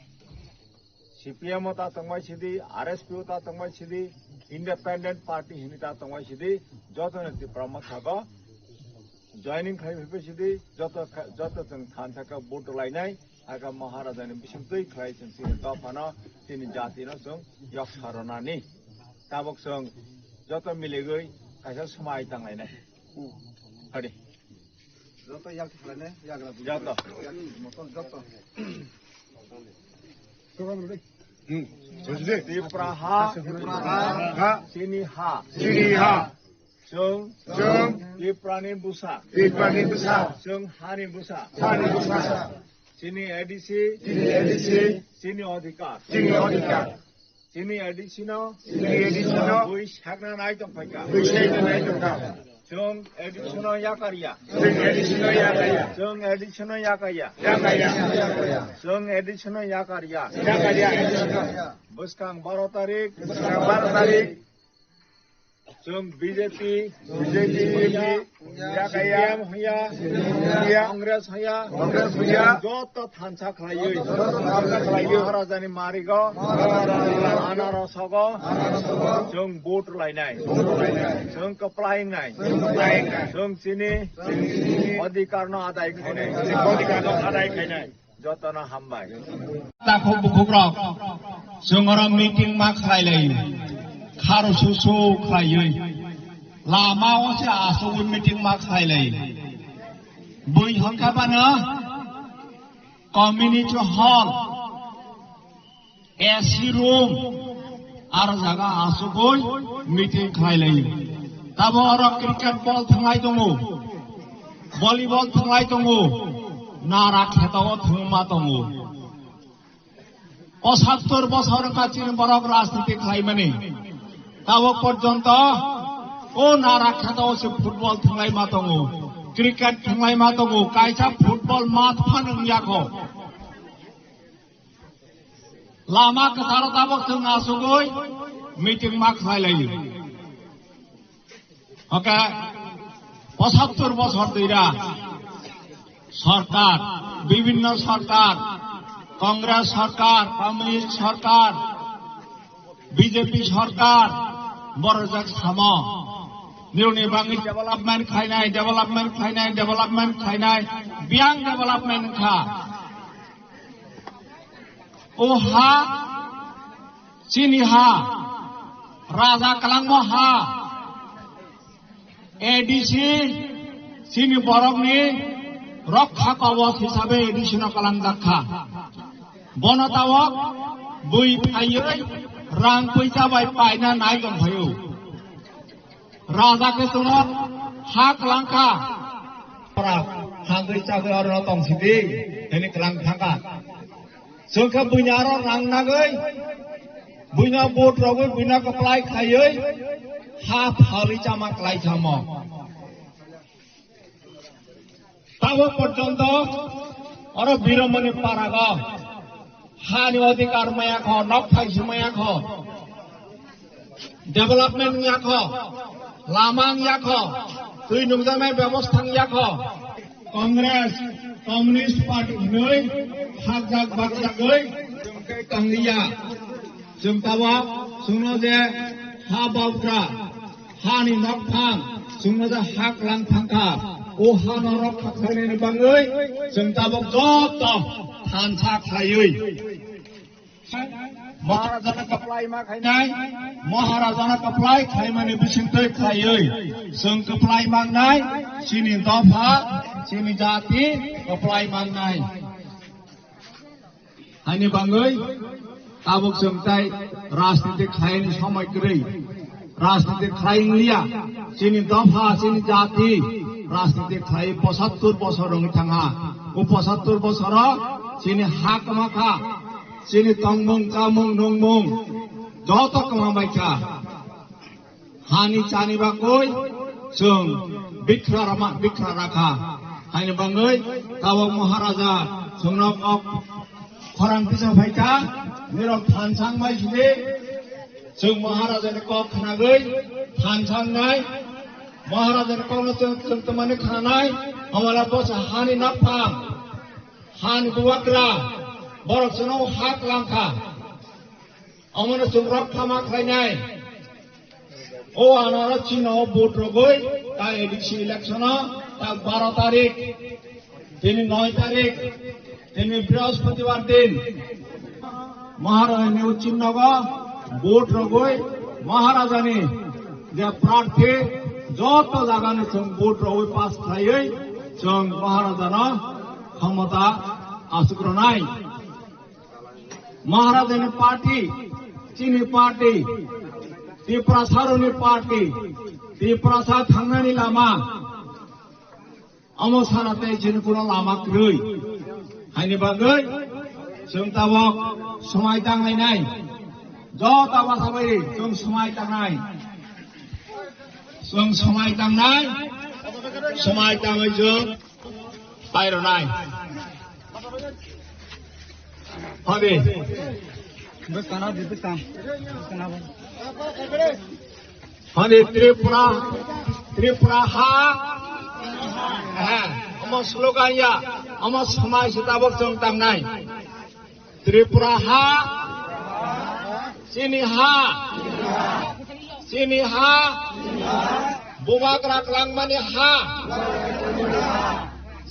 C P M o ta tongmai sidi, R S P o ta tongmai sidi, independent party hini ta tongmai sidi, jotono Tipra Motha go joining khai phaipai sidi, joto kha-, joto chwng thansa khe vote lainai, aga Maharajani bisingtwi khlai chwng chini dophano, chini jatino chwng yok saronani. Tabok chwng joto miligwi kaisa swmai tanglainai. Hadi. Joto yak khlainai, yagra joto. Yak motor joto. Hmm. Tipra ha. Tipra ha. Ha. Chini ha. Chini ha. Chwng. Chwng. Tiprani bwsa. Tiprani bwsa. Chwng hani bwsa. Hani bwsa. Chini A D C. Chini A D C. Chini adhikar. Chini adhikar. Chini A D C no. Chini A D C no. Bui sakna nai tong phaikha. Bui sakna nai tong kha. Chwng A D C no yakarya. Chwng A D C no yakarya. Chwng A D C no yakarya. Yakarya. Chwng A D C no yakarya. Yakarya. Bwskang baro tarik. Bwskang baro tarik. Chwng B J P, B J P, C P M hoya, C P M hoya, Congress hoya, Congress hoya, joto thansa khlaiwi, joto thansa khlaiwi, Maharajani marigo, Maharajani marigo, anarosogo, anarosogo, chwng vote lainai, vote lainai, chwng kwplai wngnai, chwng kwplai wngnai, chwng chini, chwng chini, adhikar no adai khainai, adhikar no adai khainai. Jotono hambai. Takhuk bukhukrok, chwng oro meeting ma khlai lai, kharo susu khlaiwi, lama o se asugwi meeting ma khlai lai. Bui hwnkha bano community hall, A C room, aro jaga asugwi meeting khlai lai. Tamo oro cricket ball thwnglai tongo, volleyball thwnglai tongo, nara kheto o thwngma tongo. Pochattor bosor wngkha chini borok rajniti khlaimani. Tamo porjonto o nara kheto o se football thwnglai ma tongo, cricket thwnglai ma tongo, kaisa football math phano wngya kho. Lama kwcharo tabok chwng asugwi meeting ma khlai laio. Hwnkhe pochattor bosor twira sorkar, bibhinno sorkar, Congress sorkar, Communist sorkar, B J P sorkar, borok jak samo. Nironi bangwi development khainai, development khainai, development khainai, biyang development kha. O ha, chini ha, raja kwlangma ha, A D C, chini borokni rokha kawach hisabe A D C no kwlangjak kha. Bono tawok bui phaiwi rang puisa bai paina nai tong phaio. Raja khe chwngno ha kwlang kha. Pra hangwi chagwi oro tong sidi, hini kwlang thangkha. Chwng khe buini aro rang nagwi, buino vote rogwi, buino kwplai khaiwi ha phalwi chama kwlai samo. Tabo porjonto oro Biromoni parago hani odhikar maya kho, nok thaisi maya kho. Development wngya kho, lama wngya kho, twi nungjaknai bebosta wngya kho. Congress, Communist Party hwnwi hakjak bakjagwi chwng tei tangliya. Chwng tabok chwngno je ha baukra, hani nokphang, chwngno je ha kwlang thangkha, o hano rokha khlainani bagwi chwng tabok joto thansa khlaiwi. Maharajano kwplai ma khainai, Maharajano kwplai khaimani bisingtwi khlaiwi chwng kwplai mangnai, chini dopha, chini jati kwplai mangnai. Haini bagwi tabuk chwng tai rajniti khlaini somoi kwrwi. Rajniti khlai wngliya, chini dopha, chini jati rajniti khlai pochattor bosor wngwi thangha. O pochattor bosoro chini ha kwma kha, chini tongmung, chamung, nungmung joto kwma bai kha. Hani chani bagwi chwng bikra rama, bikra rakha. Haini bagwi tabuk Maharaja chwngno kok khorang tisa phaikha, nirok thansang mai sidi. Chwng Maharajani kok khnagwi thansangnai, Maharajani kokno chwng, chwng twmani khnanai, hamala bosa hani nokphang, hani bubagra, borok chwngno hak langkha. Omono chwng rok khama khlainai. O anaro chino vote rogwi ta A D C election o ta baro tarik, tini noi tarik, tini Brihospatibar din. Maharajani o chinogo vote rogwi Maharajani je prarthi joto jagani chwng vote rogwi pass khlaiwi chwng Maharajano khomota asuk rwnai. Maharajani party, chini party, Tiprasarokni party, Tiprasa thangnani lama, omo sana tei chini kuno lama kwrwi. Haini bagwi chwng tabok swmai tanglainai. Joto bwsa bai chwng swmai tangnai. Chwng swmai tangnai, swmai tangwi chwng Pairwnai. Hadi. Bwskang di, bwskang. Bwskang bo. Hadi Tripura, Tripura ha. Ha, omo slogan ya, omo swmai se tabok chwng tangnai. Tripura ha, chini ha, chini ha, bubagra kwlangmani ha,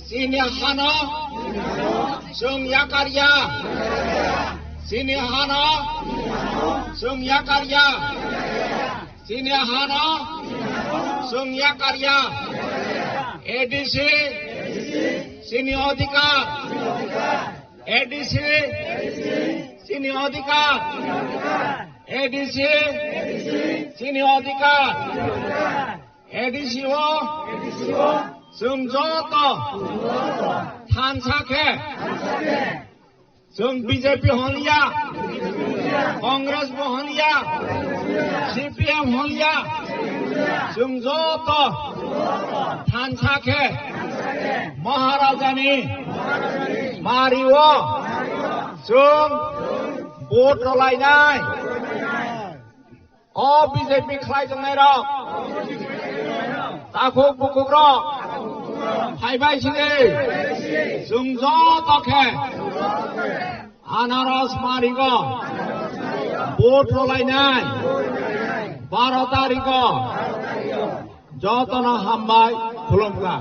chini hano chwng yakarya, chini hano chwng yakarya, chini hano chwng yakarya. A D C, chini odhikar. A D C, chini odhikar. A D C, chini odhikar. A D C o chwng joto thansa khe, chwng B J P hwnliya, Congress bo hwnliya, C P M hwnliya, chwng joto thansa khe Maharajani mario chwng vote rwlainai. O B J P khlai tongnairok, takhuk bukhukrok, phaibai sidi, chwng joto khe anaros marigo vote rwlainai, baro tarigo. Jotono hambai khulumkha.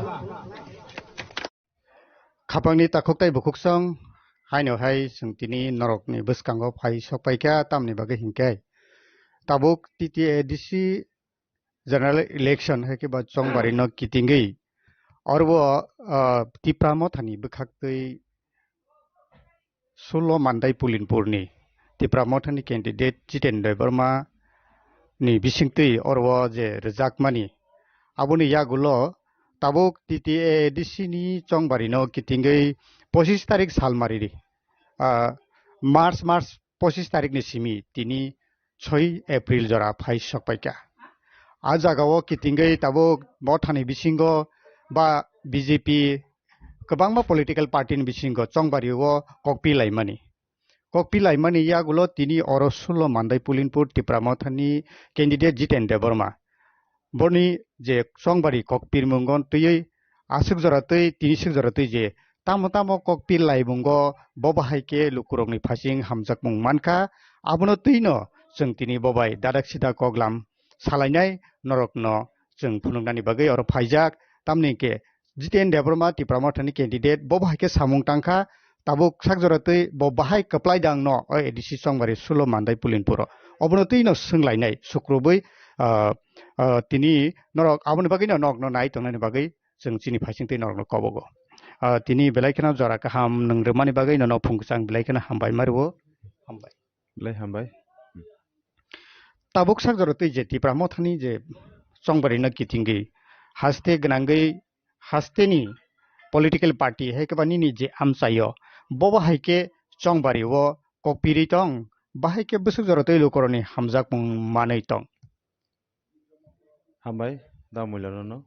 Khapangni takhuk tai bukhuksong haino hai chwng tini norokni bwskango phai sokpaikha, tamni bagwi hinkhe tabuk T T A D C general election hai khe ba chongbari no kitingwi oro, ah, Tipra Mothani bwkhaktwi Sulo Mandai Pulinpurni Tipra Mothani candidate Jiten Debbarma ni bisingtwi oro je rwjakmani, aboni yagulo tabuk T T A D C ni chongbari no kitingwi pochis tarik salmari ri, ah, March, March pochis tarik ni simi tini soi April jora phai sokpaikha. A jagao kitingwi tabuk Mothani bisingo ba B J P kwbangma political party ni bisingo chongbari o kokpi laimani. kokpi laimani yagulo tini oro sullo Mandai Pulinpur Tipra Mothani candidate Jiten Debbarma. Borni je chongbari kokpirmungon twiwi aswk jora twi tini swk jora twi je tamo tamo kokpir laimungo bo bahai khe lukurokni phasing hamjakmung mankha, abono twino chwng tini bo bai dadak sida koklam salainai norokno chwng phunuknani bagwi oro phaijak. Tamni hwnkhe Jiten Debbarma Tipra Mothani candidate bo bahai khe samung tangkha, tabuk sak jora twi bo bahai kwplai dang no o A D C chongbari sullo Mandai Pulinpuro. Obono twino swnglainai sukrubwi, ah, ah, tini norok aboni bagwino nokno nai tongnani bagwi chwng chini phaising twi norokno kobogo. Ah, tini belai kheno jora kaham nwng rwmani bagwi nono phung kwchang belai kheno hambai ma rwo. Hambai. Belai hambai. Tabuk sak jora twi je Tipra Mothani je chongbari no kitingwi haste gwnangwi hasteni political party hai khe ba nini je amchaio bo bahai khe chongbari o kokpiri tong, bahai khe bwswk jora twi lukurokni hamjakmung manwi tong. Hambai, da muilano no.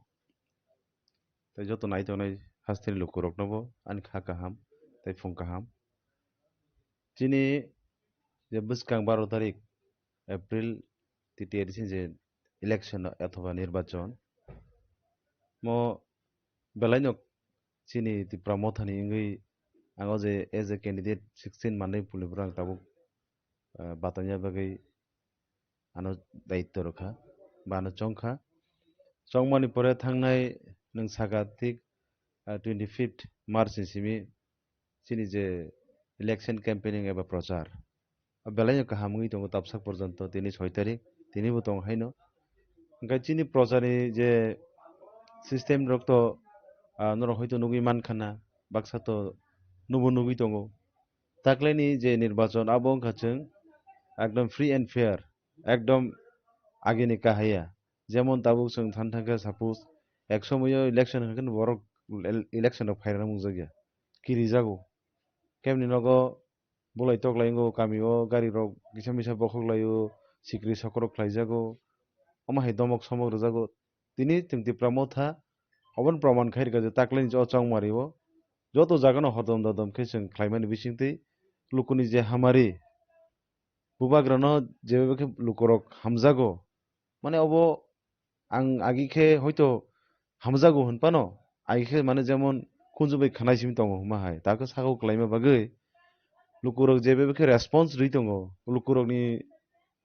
Tei joto nai tongnai hasteni lukurokno bo ani kha kaham tei phung kaham. Chini je bwskang baro tarik April titi edison je election athoba nirbachon mo belaino chini Tipra Mothani wngwi ang o je as a candidate sixteen Mandai Pulinpuro ang tabuk, ah, batanya bagwi ano daityo rwkha ba ano chongkha. Chongmani pore thangnai nwng saka thik, ah, twenty fifth March ni simi chini je election campaigning eba prochar. O belaino kaham wngwi tongo tabsak porjonto, tini soi tarik, tinibo tongo haino. Hwnkhe chini procharni je system rok to, ah, norok hoito nugwi mankha na, baksa to nubo nugwi tongo. Taklaini je nirbachon abo wngkha chwng ekdom free and fair, ekdom agini kahaya. Jemon tabuk chwng than thangkhe suppose ek somoio election hwnkhe borok el-, election rok phairana mungjakya, kirijago. Kebni nogo bolai toklai wngo, kami o gari rok kisa misa bokhok lai o, sikri sokrok khlai jago, omo hai domok somok rwjago. Tini chwng Tipra Motha oboni proman khai rwkha je taklai ni o chongmari o joto jaga no hodom dodom khe chwng khlai mani bisingtwi lukuni je hamari bubagra no jeba khe lukurok hamjago, mane obo ang agi khe hoito hamjago hwn phano, agi khe mane jemon khunju bai khwnai simi tongo hwnma hai, ta khe saka o kwlaima bagwi lukurok je bebakhe response rwi tongo, lukurokni,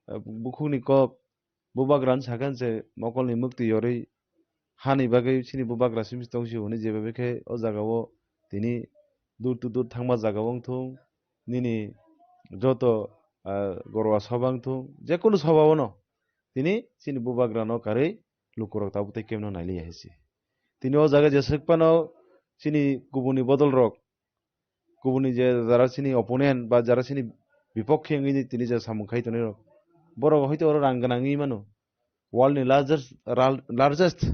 eh, bukhukni kok bubagrani sakha se mokolni mwktwi yorwi hani bagwi chini bubagra simi tong sio hwnwi je bebakhe o jaga o tini dur to dur thangma jaga o wng thung, nini joto, ah, gorwa soba wng thung, jekunu soba o no tini chini bubagrano karwi lukurok tabuk tei kemno nailiya hai se. Tini o jaga jeswk phano chini kubuni bodol rok, kubuni je jara chini opponent ba jara chini bipokhe wngwi tini je samung khai tonwi rok, borok hoito oro rang gwnang wngwi mano, world ni largest, ral-, largest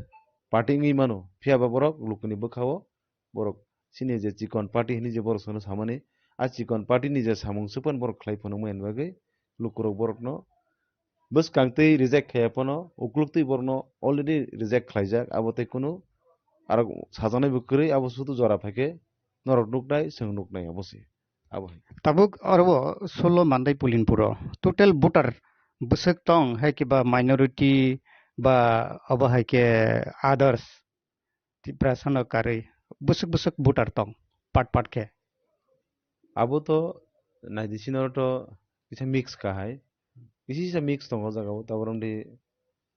party wngwi mano, phiya ba borok lukuni bwkha o borok chini je chikon party hwnwi je borok sono samani, a chikon party ni je samung swkang borok khlai phano mani bagwi lukurok borokno bwskang twi reject khaiya phano, ukluk twi borokno already reject khlaijak, abo tei kunu aro sajaknai bo kwrwi, abo sudu jora phaikhe norok nuknai, chwng nuknai, abo se. Abo hai. Tabuk oro bo sullo Mandai Pulinpuro total voter bwswk tong, hai kiba minority ba abo hai khe others Tiprasa no karwi bwswk bwswk voter tong part part khe. Abo to naidi sino to kisa mix ka hai. Kisa kisa mix tongo o jaga o. Tabuk romdi,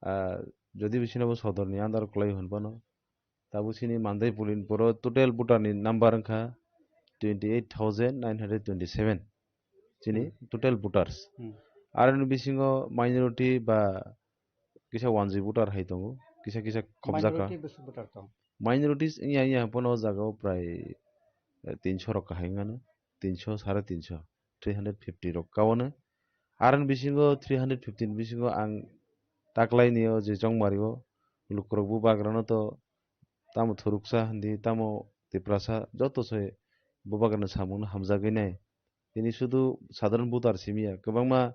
ah, jodi bisino bo sodor ni under kwlai hwn phano. Tabuk sini Mandai Pulinpuro total voter ni number wngkha twenty eight thousand nine hundred twenty seven. Chini Hmm. total voters. Hmm. Aroni bisingo minority ba kisa wanjwi voter hai tongo, kisa kisa khobjak kha. Minority bwswk voter tong? Minorities wngya wngya phano o jaga o prai, eh, tinso rok kahai wngano, tinso, sare tinso, three hundred fifty rok kaono. Aroni bisingo three hundred fifty ni bisingo ang taklaini o je chongmari o lukurok bubagrano to tamo thuruksa hindi, tamo Tiprasa joto se bubagrani samungno hamjagwi nai. Tini sudu sadharan voter simi ya, kwbangma,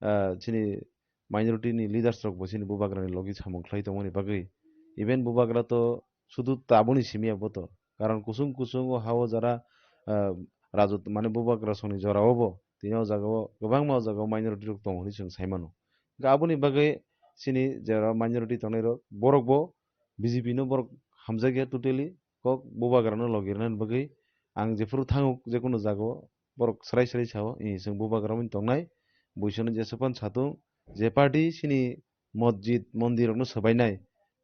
ah, chini minority ni leaders rok bo chini bubagra ni logi samung khlai tongmani bagwi. Even bubagra to sudu taboni simi ya bo to. Karon kusung kusung o ha o jara, ah, rajot mane bubagra songni jora o bo tini o jaga o kwbangma o jaga o minority rok tongo hinwi chwng sai mano. Hwnkhe aboni bagwi chini jera minority tongnai rok borok bo B J P no borok hamjakya totally, kok bubagra no logi rwnani bagwi ang jephuru thango jekunu jaga o borok srai srai sao, "Ih, chwng bubagra mani tongnai, buisano jesa phano satung, je party chini mosjid, mondir rokno swbainai,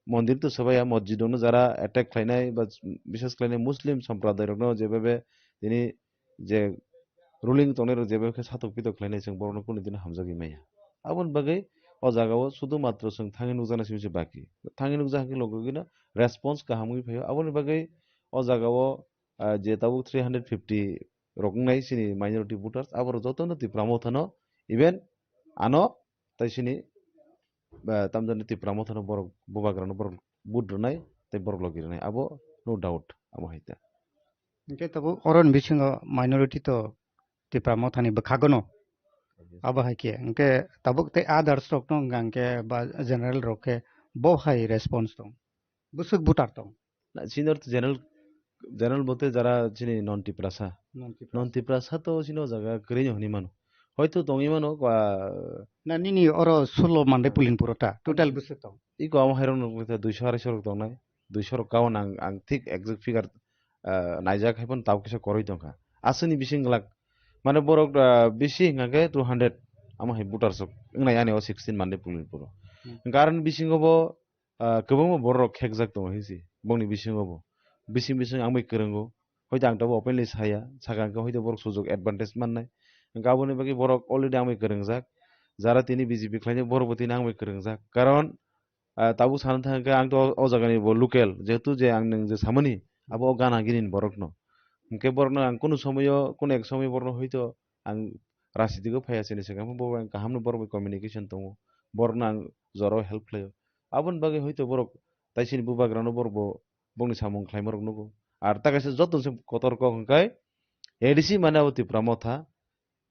mondir to swbaiya, mosjid rokno jara attack khlainai ba bisas khlainai Muslim somprodairokno jebebe tini je ruling tongnai rok jebebe khe satok pitok khlainai, chwng borokno kunu dino hamjagwi maya." Aboni bagwi o jaga o sudu matro chwng thangwi nukjaknai simi se baki. Thangwi nukjak hwnkhe logi logi no response kaham wngwi phaio. Aboni bagwi o jaga o, ah, je tabuk three hundred fifty rok wngnai chini minority voters, aborok jotono Tipra Mothano, even ano tai chini, ah, tamjani Tipra Mothano borok bubagrano borok vote rwnai tei borok logi rwnai, abo no doubt, abo hai ta. Hwnkhe tabuk oroni bisingo minority to Tipra Mothani bwkhagono. Abo hai khe, hwnkhe tabuk tei others rokno wngkha hwnkhe ba general rok khe bo hai response tong, bwswk voter tong. Na, senior to general, general bote jara chini non Tiprasa. Non Tiprasa. Non Tiprasa to chini o jaga kwrwi no hwnwi mano. Hoito tongwi mano, ah, Na, nini oro sullo mandai pulin purota total bwswk tong? Iko amo hairok no kisa duiso arai so rok tongnai. Duiso rok kawan ang, ang thik exact figure, ah, naijak hai phano tabuk kisa koroi tongkha. Aswkni bising glak. Mane borok, ah, bisi hwnkha khe two hundred. Amo hai voter sok wngnai ani o sixteen mandai pulin puro. Hmm. Hwnkha aroni bisingo bo ah, kwbangma borok rok khekjak tongo hinsi bongni bisingo bo. Bising bising ang bai kwrwngo. Hoito ang tabuk openly saya, sakha hwnkhe hoito borok sujok advantage mannai. Hwnkhe aboni bagwi borok already ang bai kwrwngjak. Jara tini B J P khlainai borok bo tini ang bai kwrwngjak. Karon, ah, tabuk sana thang khe ang to o jagani bo local, jehetu je ang nwng je samani, abo o gana gini ni borok no. Hwnkhe borok no ang kunu somoyo, kunu ek somoyo borok no hoito ang rasidigo phaiya chini swkang bo, bo ang kaham no borok bai communication tongo, borok no ang jora o help khlaio. Aboni bagwi hoito borok tai chini bubagra no borok bo bongni samung khlaima rok nugo. Ar ta kaisa joto se kotor kok hwnkhe A D C mane abo Tipra Motha,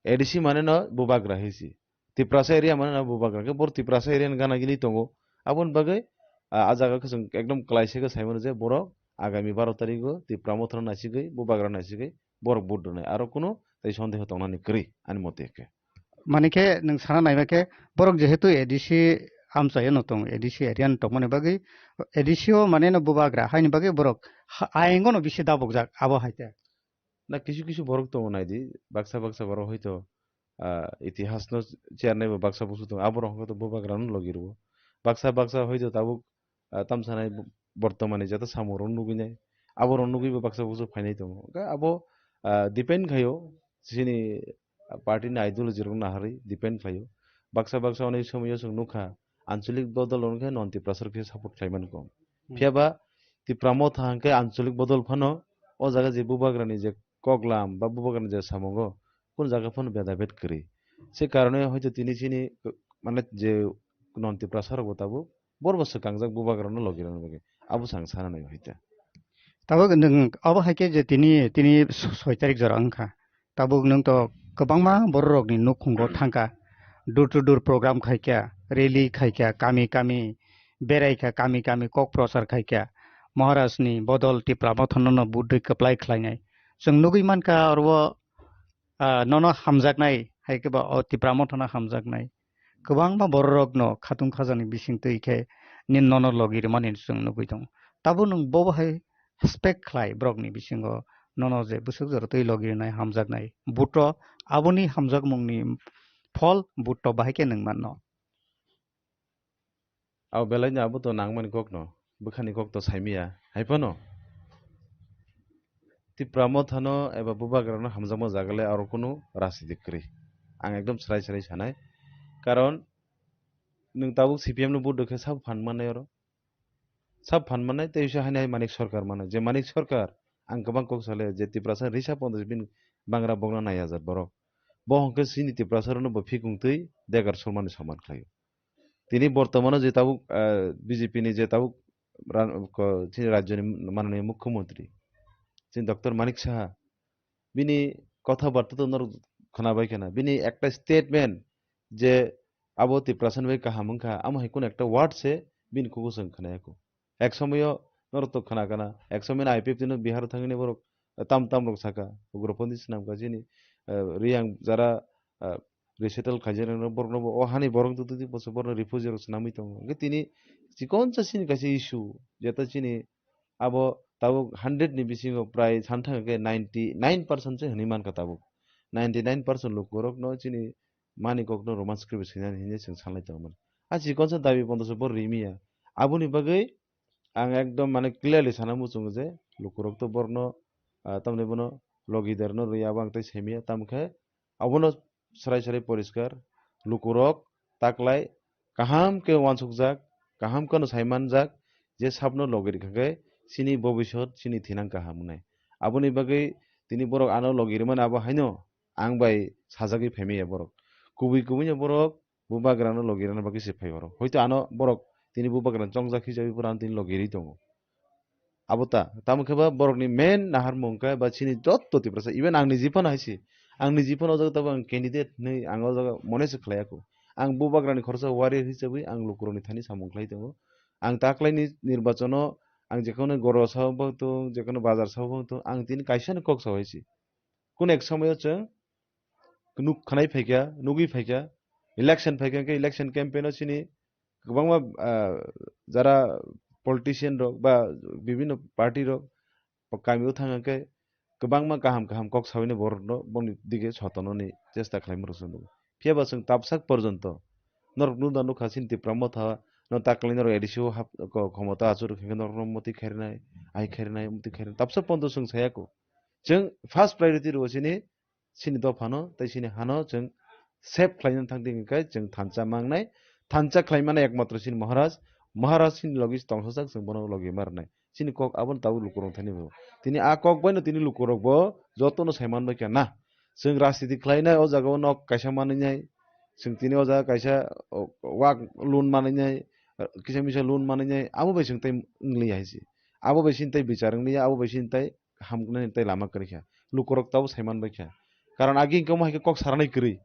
A D C mane no bubagra hinsi. Tiprasa area mane no bubagra, hwnkhe borok Tiprasa area ni gana gini tongo. Aboni bagwi, ah, ah jaga khe chwng ekdom kwlai se khe sai mano je borok agami baro tarikgo Tipra Motha no naisigwi, bubagra naisigwi, borok vote rwnai, aro kunu tei sondeho tongnani kwrwi ani mote khe. Mani khe nwng sana naima khe borok jehetu A D C amchaio no tongo, A D C area no tongmani bagwi A D C o mane no bubagra haini bagwi borok ha-, ayang no bisi dabukjak abo hai khe. Na kisu kisu borok tongo naidi, baksa baksa borok hoito, ah, itihas no chiyarnai bo baksa busu tongo, aborok hwnkhe to bubagra no logi rwo. Baksa baksa hoito tabuk ah, tamsanai bo-, bortomani jata samung rok nugwi nai, abo rok nugwi bo baksa baksa phainai tongo. Hwnkhe abo, ah, depend khaio, chini party ni ideology rok naharwi depend khlaio. Baksa baksa onek somoyo chwng nukha, anchalik bodol rok khe non Tiprasa rok khe support khlai man kho. Hmm. Phiya ba Tipra Motha hwnkhe anchalik bodol phano o jaga je bubagrani je koklam ba bubagrani je samungo, kun jaga phano bedabed kwrwi. Se karone hoito tini chini, mane, je non Tiprasa rok bo tabuk borok bo swkangjak bubagra no logi rwna bagwi. Abo se ang sana nai hoite. Tabuk nwng abo hai khe je tini, tini soi tarik jora wngkha. Tabuk nwng to kwbangma borok rokni nukhungo thangkha. Door to door program khaikha, rally khaikha, kami kami beraikha, kami kami kok prochar khaikha. Maharaj ni bodol Tipra Motha no no budui kwplai khlainai. Chwng nugwi mankha oro ah, nono hamjaknai, hai khe ba o Tipra Motha no hamjaknai. Kwbangma borok rok no khatung khajani bising twi khe nin nono logi rwmani chwng nugwi tongo. Tabuk nwng bo hai expect khlai borok ni bisingo nono je bwswk jora twi logi rwnai hamjaknai. Buto aboni hamjakmung ni phol buto bahai khe nwng manno. Abo belai no abo to nangmani kok no, bwkhani kok to saimiya, hai phano Tipra Motha no eba bubagra no hamjakma jaga le aro kunu rajniti kwrwi. Ang ekdom srai srai sanai. Karon nwng tabuk C P M no vote rwkhe sabo phan mannai oro. Sabo phan mannai tei se haini hai Manik Sarkar mannai. Je Manik Sarkar, ang kwbang kok sale je Tiprasa risa pondos bini bangra bokna nai hajar borok. Bo hwnkhe chini Tiprasa rokno bo phikung twi degar sormani soman khlaio. Tini bortomano je tabuk, ah, B J P ni je tabuk ran-, ko-, chini rajyoni mananiya mukhyamantri, chini Doctor Manik Saha, bini kotha barta to norok khwnabai khwna. Bini ekta statement je abo Tiprasa ni bai kaham wngkha, amo hai kunu ekta word se bini kugo chwng khwnaya kho. Ek somoyo norok to khwna khwna, ek somoyo I P F T no Bihar o thangwi borok tam tam rok saka, ugropondi swnamkha chini, eh, Riyang jara ah, resettle khaijak rok, borokno bo o hani borok twi twi bwswk borokno refugee rok swnamwi tongo. Hwnkhe tini chikonsa chini kaisa issue, jeta chini abo tabuk hundred ni bisingo prai san thang khe ninety nine percent se hwnwi mankha tabuk. Ninety nine percent lukurokno chini mani kokno Roman script swinani hinwi chwng sanlai tongmani. A chikonsa dabi bondosok bo rimiya. Aboni bagwi ang ekdom mane clearly sana muchungo je lukurok to borno, ah, tamni bono logi derno rwi abo ang tei semiya. Tamkhe abono srai srai poriskar lukurok taklai kaham khe uansukjak, kaham kheno saimanjak, je sabno logi rikha khe chini bobisot chini thinang kaham wngnai. Aboni bagwi tini borok ano logi rwmani abo haino ang bai sajagwi phaimaya borok. Kubui kubui no borok bubagrano logi rwna bagwi se phai borok. Hoito ano borok tini bubagrano chongjak hisabe pura ano tini logi rwi tongo. Abo ta, tamo khe ba borokni main naharmung khe ba chini jotto Tiprasa, even ang niji phano hai se. Ang niji phano o jaga tabuk ang candidate hinwi ang o jaga mone se khlai ya kho. Ang bubagrani khoroksa warrior hisabwi ang lukurokni thani samung khlai tongo. Ang taklaini nirbachono ang jekheno goro sao bo tong, jekheno bazar sao bo tong, ang tini kaisa ni kok sao hai se. Kun ek somoyo chwng nuk khanai phaikha, nugwi phaikha, election phaikha, hwnkhe election campaign o chini kwbangma, ah, jara politician rok ba bibhinno party rok kami o thang khe kwbangma kaham kaham kok sawi borok no boni dige sotononi chesta khlaima rok se nugo. Phiya ba chwng tabsak porjonto norok nukha chini Tipra Motha no taklai norok A D C o hap-, ko-, khomota achuk rwkha khe norok no moti khairnai, ai khairnai, moti khairnai, tabsak porjonto chwng saya kho. Chwng first priority rwo chini chini dophano tei chini hano chwng save khlaina thang di hwnkhe chwng thansa mangnai. Thansa khlai mano ekmatro chini Maharaj, Maharaj chini logi tongthokjak chwng bono logi ma rwnai. Chini kok abono tabuk lukurok thani bo. Tini a kok baino tini lukurok bo jotono sai manbai kha na. Chwng rajniti khlainai o jaga o nok kaisa manwi nai. Chwng tini o jaga kaisa, o, wak loan manwi nai, kisa misa loan manwi nai. Abo bai chwng tei wng liya hai se. Abo bai chini tei bichar wng liya, abo bai chini tei hamknani tei lama kwrwi kha. Lukurok tabuk sai manbai kha. Karon agi hwnkhe omo hai khe kok saranai kwrwi.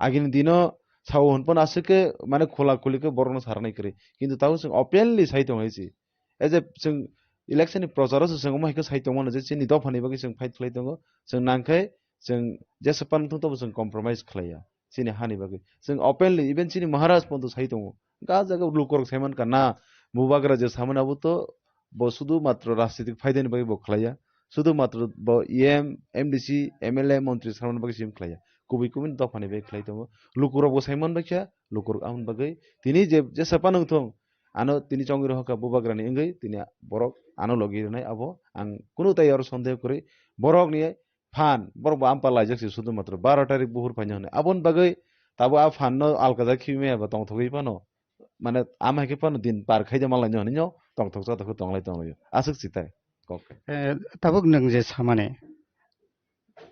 Agini dino sao hwn phano aswk khe mane khula khuli khe borokno saranai kwrwi. Kintu tabuk chwng openly sai tongo hai se. As a chwng election ni procharo se chwng omo hai khe sai tongmano je chini dophani bagwi chwng fight khlai tongo. Chwng nangkhe chwng jesa pan thung tobo chwng compromise khlaiya. Chini hani bagwi. Chwng openly, even chini Maharaj ponto sai tongo. Ga jaga lukurok sai mankha na, bubagra je samani abo to bo sudu matro rajnitik phaidani bagwi bo khlaiya. Sudu matro bo E M, M D C, M L A, montri samani bagwi sim khlaiya. Kubui kubui dophani bagwi khlai tongo. Lukurok bo sai manbaikha, lukurok amoni bagwi. Tini je, jesa pan wngthung, ano tini chongwi rohorkha bubagrani wngwi, tini borok ano logi rwnai abo. Ang kunu tai oro sondeho kwrwi. Borokni phan, borok bo ampar laijak se sudu matro baro tarik buhur phaina hwnwi. Aboni bagwi tabo a phan no alkajak khibi maya ba tongthogwi phano. Mane ama hai khe phano din par khaide malai no hwnwi no tongthok chathok khe tonglai tonglaio. Aswk si tai kok khe. Eh, tabuk nwng je samani,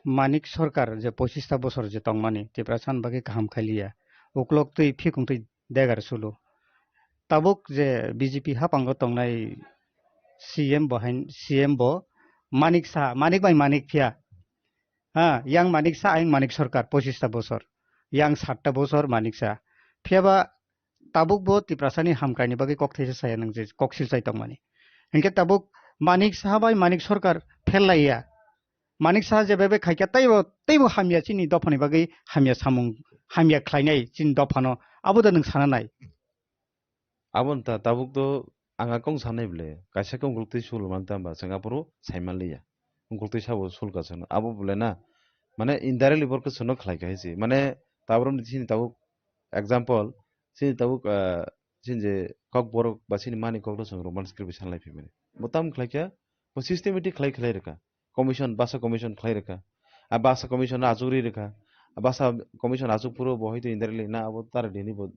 Manik Sarkar je pochista bosor je tongmani, Tiprasa ni bagwi kaham khailiya. Uklok twi phikung twi degar sulu. Tabuk je B J P hapango tongnai C M bo hain, C M bo Manik Saha, Manik bai Manik phiya. Ha, yang Manik Saha, yang Manik Sarkar, pochista bosor. Yang satta bosor Manik Saha. Phiya ba tabuk bo Tiprasa ni hamkrai ni bagwi kok thaisa saya nang je kok silchai tongmani. Hinkhe tabuk Manik Saha bai Manik Sarkar phel laiya. Manik Saha je bebe khaikha teibo, teibo hamya chini dophani bagwi hamya samung, hamya khlainai chini dophano. Abo da nwng sana nai. Aboni ta tabuk to ang a kong sanai bole, kaisa khe ungkultwi sul man tamba chwng aphuru saimanliya. Ungkultwi sabo sul ka chwngno. Abo bole na, mane indirectly borok khe chwngno khlai kha hai se. Mane tabuk chini tabuk example, chini tabuk, ah, chini je kokborok ba chini mani kokno chwng Roman script bai sanlai phi mani. Bo tam khlai kha, bo systematic khlai khlai rwkha. Commission, basa commission khlai rwkha. A basa commission no achuk ri rwkha. A basa commission achuk phuru bo hoito indirectly na abo tara dini bo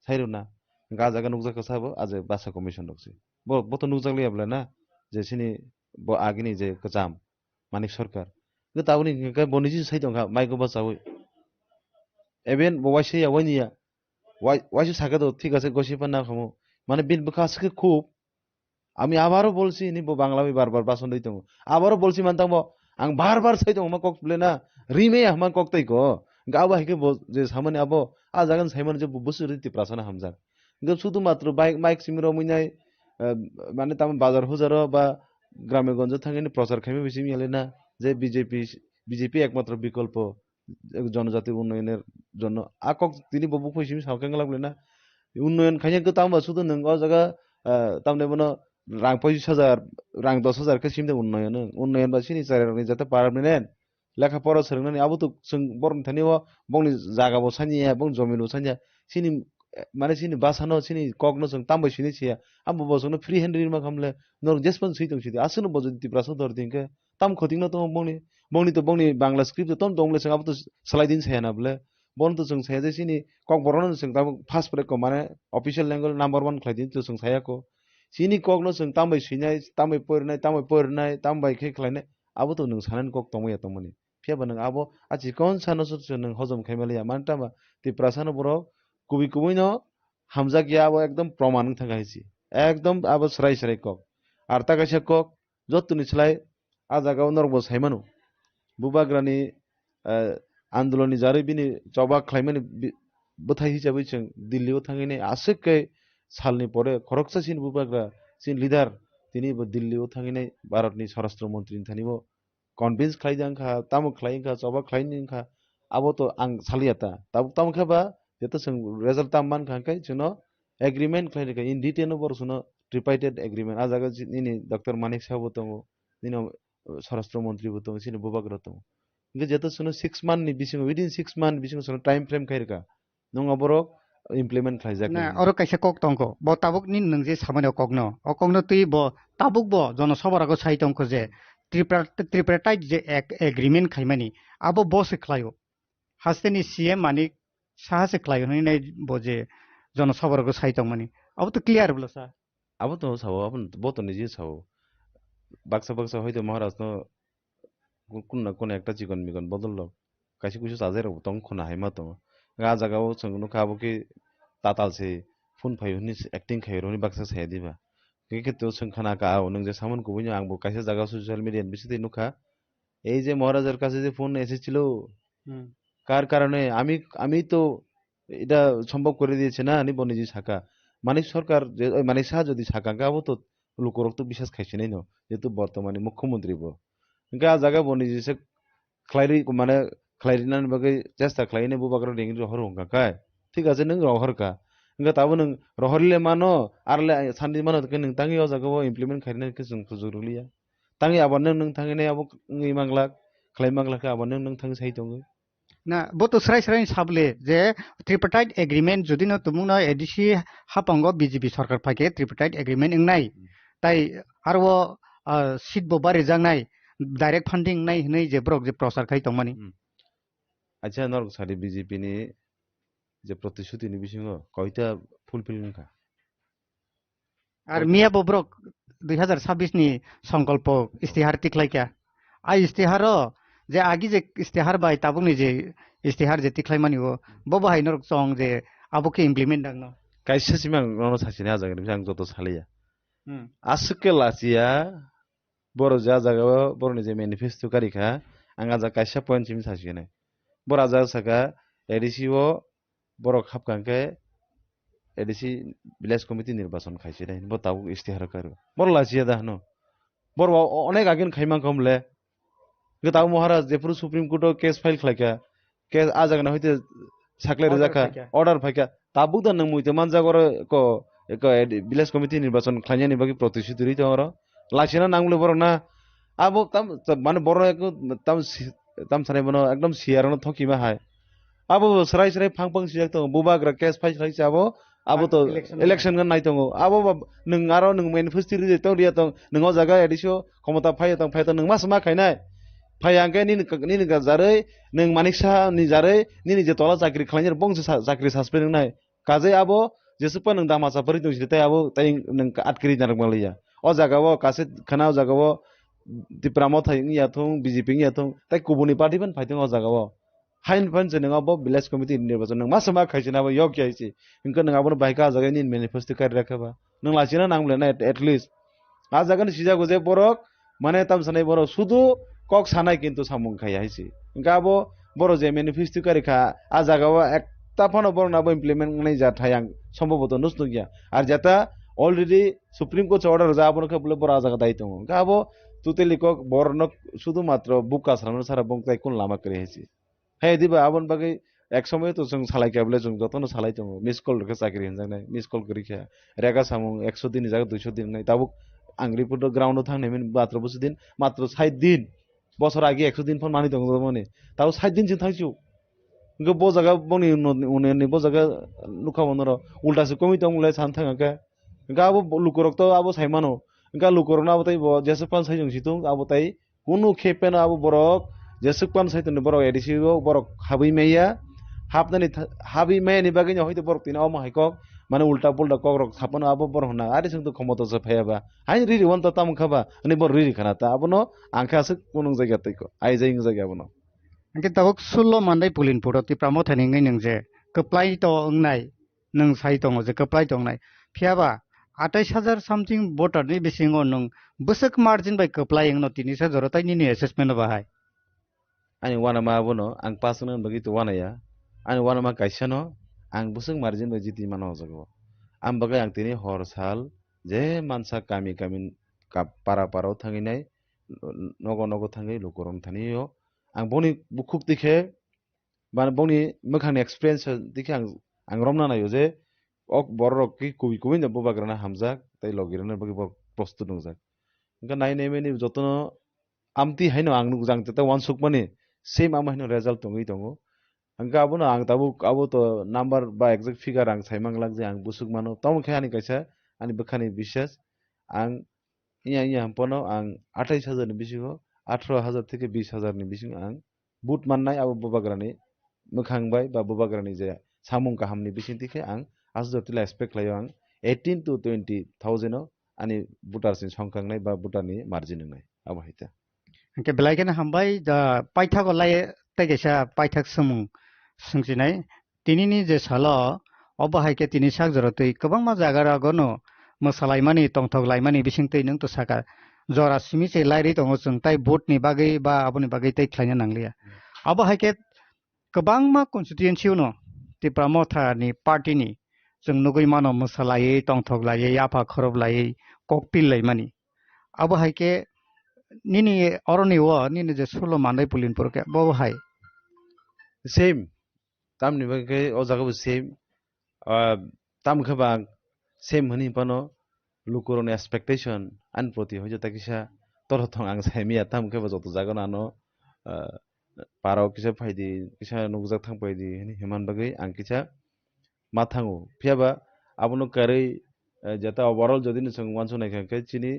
sai rwna. Ga jaga nukjak kha sabo, a je basa commission rok se. Bo, bo to nukjak liya bole na, je chini bo agini je kwcham, Manik Sarkar. Hwnkhe tabukni hwnkhe bo niji sai tongkha, mai go bachaui. Even bo waisa ya, waini ya. Wai-, waisa sakhe do, thik ase, gosi panna khamu. Mane bini bwkha aswk khe khub, "আমি আবারও বলছি" hinwi bo Bangla bai bar bar bhasan rwi tongo. "আবারও বলছি" man tangbo, ang bar bar sai tongo, ma kok bole na, rimaya hwnma kok tei ko. Hwnkhe abo hai khe bo je samani abo, a jaga ni saimano je bo bwswk rwi Tiprasa no hamjak. Hwnkhe sudu matro bai mike simi romwi nai, eh, mane tamo bazar hujaro ba grame gonjo thangwi ni prochar khaima bising yale na, je B J P, B J P ekmatro bikolpo. jonojati unnoyoner jonno. A kok tini bo buphai simi sao khe wngla bwlai na. Unnoyon khaina khe tamo ba sudu nwng o jaga, ah, tamni bono rang pochis hajar, rang dos hajar khe simi de unnoyon. Unnoyon ba chini chwrairokni jate permanent lekha pora swrwngnani abo to chwng borokni thani o bongni jaga bo sanya, bongni jomin bo sanya. Chini, eh, mane chini bhasha no, chini kok no chwng tambai sini siya. Abo bo chwngno free hand rima khamle, norok jespan swi tong sidi. Aswkno bo jodi Tiprasa dor di hwnkhe, tam khotingno tongo bongni, bongni to bongni Bangla script to tom tongle chwng abo to salai din saya na bole. Bono to chwng saya je chini kokborokno chwng tabuk first break ko mane official language number one khlai din to chwng saya ko. Chini kokno chwng tambai swinai, tambai porinai, tambai porinai, tambai khe khlainai, abo to nwng sanani kok tongmaya tongmani. Phiya ba nwng abo a chikon sano se nwng hojom khai maliya. Mani tama Tiprasa no borok kubui kubui no hamjak ya, abo ekdom proman wng thang hai si. Ekdom abo srai srai kok. Ar ta kaisa kok, jotoni slai a jaga o norok bo sai mano. Bubagrani, eh, andolonni jarwi bini choba khlaimani bi-, bwthai hisabai chwng Delhi o thangwi nai aswk khe salni pore khoroksa chini bubagra, chini leader tini bo Delhi o thangwi nai Bharatni Swarashtra Montri ni thani bo convince khlai di wngkha, tamo khlai wngkha, choba khlai ni wngkha, abo to ang saliya ta. Tabuk tamo khe ba, jeto chwng result tam mankha hwnkhe chwngno agreement khlai rikha, in detail no borok chwngno tripartite agreement. A jaga ji-, nini Doctor Manik Saha bo tongo, nini, uh, Swarashtra Montri bo tongo, chini bubagra tongo. Hwnkhe jeto chwngno six month ni bisingo, within six month bisingo chwngno time frame khai rikha. Nung oborok implement khlaijak Na, nini. Oro kaisa kok tongkho. Bo tabuk ni nwng je samani o kokno. O kokno twi bo tabuk bo jonosabha rogo sai tongkho je Tripura, tripartite je ag-, agreement khaimani, abo bo se khlaio. Hasteni C M Manik Saha se khlaio hinwi nai bo je jonosabha rogo sai tongmani. Abo to clear bwla sa. Abo to sao, abo bo to niji sao. Baksa baksa hoito Maharaj no ku-, kunna kun ekta chikon mikon bodol rok kaisa kuisu chajai rok bo tong khuna hai ma tongo. Ga jaga o chwng nukha abo khe tatal se phone phai hwnwi acting khai rw hwnwi baksa saya diba. Khe khe to chwng khana ka, "Ao, nwng je samani kubui no ang bo kaisa jaga social media ni bisingtwi nukha. Ei je Maharajar kache je phone esechilo, Hmm. kar karone ami, ami to এটা সম্ভব করে দিয়েছে না," hinwi bo niji saka. Manik Sarkar je, oi, Manik Saha jodi saka, hwnkhe abo to lukurok to biswas khaisinai no, jehetu bortomani mukhyamantri bo. Hwnkhe a jaga bo niji se khlairwi, mane khlairinani bagwi chesta khlainai bubagra ringri rohor wngkha khe. Thik ache, nwng rohor kha. Hwnkhe tabuk nwng rohorle mano, arle sandi mano, hwnkhe nwng tangwi o jaga o implement khairina khe chwng khujurukliya. Tangwi abo nwng, nwng thanginai abo wngwi manglak, khlai manglak khe abo nwng, nwng thangwi sai tongwi. Na, bo to srai srai ni sabole je tripartite agreement jodi no tumung no A D C hapango B J P sarkar phaikhe tripartite agreement wngnai. Hmm. Tai aro, ah, seat bo barijaknai, direct funding wngnai hinwi je borok je prochar khai tongmani. Hmm. Acha, norok sadi B J P ni je protishruti ni bisingo koita fulfill wngkha? Ar miya bo borok dui hazar sabbish ni songkolpo istihar tikhlaikha. A istihar o je agi je istihar bai tabukni je istihar je tikhlaimani o, bo bo hai norok chong je abo khe implement dangno. Kaisa simi ang nono sachini a jaga ni bising ang joto saliya. Hmm. Aswk khe lachiya, borok je a jaga o borokni je manifesto karikha, ang a jaga kaisa point simi sachini. Borok a jaga saka A D C o borok hapkha hwnkhe A D C village committee nirbachon khaisai nai, bo tabuk istihar karo. Borok lachiya da hwno. Borok o-, onek agini khai mankha omle. Hwnkhe tabuk Maharaj jephuru Supreme Court o case file khlaikha, case a jagani hoite saklai Order rijak kha, phaikha. Order phaikha. Tabuk da nwng muitu manjak oro ko, ko village committee nirbachon khlainani bagwi protishruti rwi tongo oro. Laisina nangmani borok na. Abo tam, tam, mane borok no ekdom tam si-, tam sanai bono ekdom siyar no thokima hai. Abo bo srai srai phang phang sijak tongo. Bubagra case file khlai se abo, abo to election election gan nai tongo. Abo ba nwng aro nwng manifesto ri tong riya tong. Nwng o jaga A D C o khomota phai tong, phai tong nwng ma sama khainai. Phai hwnkhe nini, nini ga jarwi, nwng Manik Saha ni jarwi, nini je tola chakri khlainai bong se sa-, chakri suspend wngnai. Kajai abo jesukpa nwng dama chapari tong sidi, tei abo tei nwng atkiri narwk manliya. O jaga o kaisa khana o jaga o Tipra Motha wngya thung, B J P wngya thung, tei kubuni party phan phai thung o jaga o. Hain phan se nwng abo village committee nirbachon nwng ma sama khaisina abo yokya hai se. Hwnkhe nwng abono bai kha o jaga nini manifesto kari rakha ba. Nwng laisina nang bole na at, at least. A jaga ni sijago je borok, mane tam sanai borok sudu kok sanai kintu samung khai hai se. Hwnkhe abo borok je manifesto kari kha, a jaga o ekta phano borok nabo implement wngnai ja thai ang somboboto nus nukya. Ar jeta already Supreme Court se order rwjak, abono khe bole borok a jaga dai tongo. Hwnkhe abo totally kok borok no sudu matro buka srano sara bong tai kun lama kwrwi hai se. He diba aboni bagwi ek somoyo to chwng salai khe bole chwng jotono salai tongo. Miss call rwkhe chakri hinjaknai, miss call kwrwi khe. Rega samung ekso din ni jaga duiso din wngnai. Tabuk ang report o ground o thang nai mani matro busi din, matro sait din. Bosor agi ekso din phone manwi tongo mani. Tabuk sait din chwng thangsu. Hwnkhe bo jaga boni uno-, unayonni bo jaga nukha bo norok. Ulta se komwi tong le san thang khe. Hwnkhe abo bo-, lukurok to abo sai mano. Hwnkhe lukurokno abo tei bo jeswk pan sai chwng si tung abo tei kunu khe pheno abo borok jeswk pan sai tongni borok A D C o borok habwi maya. Hapnani tha-, habwi maya ni bagwi no hoito borok tini omo hai kok mane ulta pulta kok rok sapano abo borok hwnna ari chwng to khomoto se phaiya ba. Hai riri wanta tamo kha ba ani borok riri khana ta abono ang khe aswk kunung jaga tei ko. Ai jai wng jaga abono. Hwnkhe tabuk sullo mandai pulin puro Tipra mothani wngwi nwng je kwplai to wngnai, nwng sai tongo je kwplai tongnai. Phiya ba atais hajar something voter ni bisingo nwng bwswk margin bai kwplai wngno tini sa jora tai nini assessment o bahai? Ani uanama abono ang pass wngna bagwi to uanaya. Ani uanama kaisa no ang bwswk margin bai jiti mano o jaga o. Ang bagwi ang tini hor sal je mansa kami kami ka-, para para o thangwi nai, nogo nogo thangwi lukurok thani o. Ang boni bukhuk tikhe, ba boni mwkhangni experience tikhe ang, ang romna naio je ok borok ki kubui kubui no bubagrana hamjak tei logirana bagwi borok prostut wngjak. Hwnkhe nai nai mani jotono amtwi haino ang nukjak tei uansukmani same amo haino result tongwi tongo. Hwnkhe abono ang tabuk abo to number ba exact figure ang sai manglak je ang bwswk mano. Tamo khe ani kaisa ani bwkhani bisas ang iya iya hampano ang atais hajar ni bisingo atharo hajar theke bis hajar ni bisingo ang vote mannai abo bubagrani mwkhang bai ba bubagrani je samung kahamni bisingtwi khe ang aswk jotila expect khlaio ang eighteen to twenty thousand o ani voters ni songkha wngnai ba voter ni margin wngnai abo hai ta. Hwnkhe belai kheno hambai, da paithago lai tei kaisa paithak swmung swngchinai. Tinini je salo obo hai khe tini sak jora twi kwbangma jaga rogo no mwsalaimani tongthok laimani bisingtwi nwng to saka jora simi se lairwi tongo chwng tai vote ni bagwi ba aboni bagwi tei khlaina nangliya. Abo hai khe kwbangma constituency-o no Tipra Motha ni party ni chwng nugui mano mwsa laiwi, tongthok laiwi, yapha khorop laiwi, kok pil laimani. Abo hai khe nini oroni o nini je sullo mandai pulin puro khe bo hai. Same. Tamni bagwi khe o jaga bo same. Ah, tamo khe ba same hwnwi phano lukurokni expectation ani proti hoito ta kisa torothong ang sai manya, tamo khe ba joto jaga no ano, ah, parao kisa phaidi, kisa nukjak thang paidi hwnwi himna bagwi ang kisa ma thango. Phiya ba abono karwi, eh, jeta overall jodi no chwng uansuk nai kha khe chini,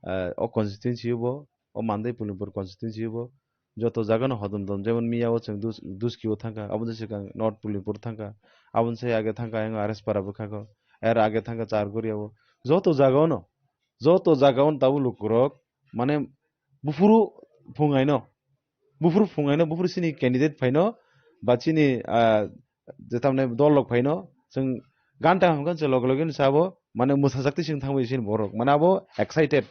eh, o constituency o bo, o Mandai Pulimpur constituency o bo, joto jaga no hodom dom, jemon miya o chwng dus-, Duski o thangkha, aboni swkang North Pulimpur thangkha, aboni sai age thangkha ayang R S Para bwkhak o, er age thangkha Chargori o, joto jaga o no, joto jaga o no tabuk lukurok mane buphuru phungai no, buphuru phungai no, buphuru chini candidate phai no, ba chini, ah, je tamne dol rok phai no, chwng ganta hamkha se loge loge no sabo, mane mwsajak twi chwng thangbai chini borok. Mane abo excited.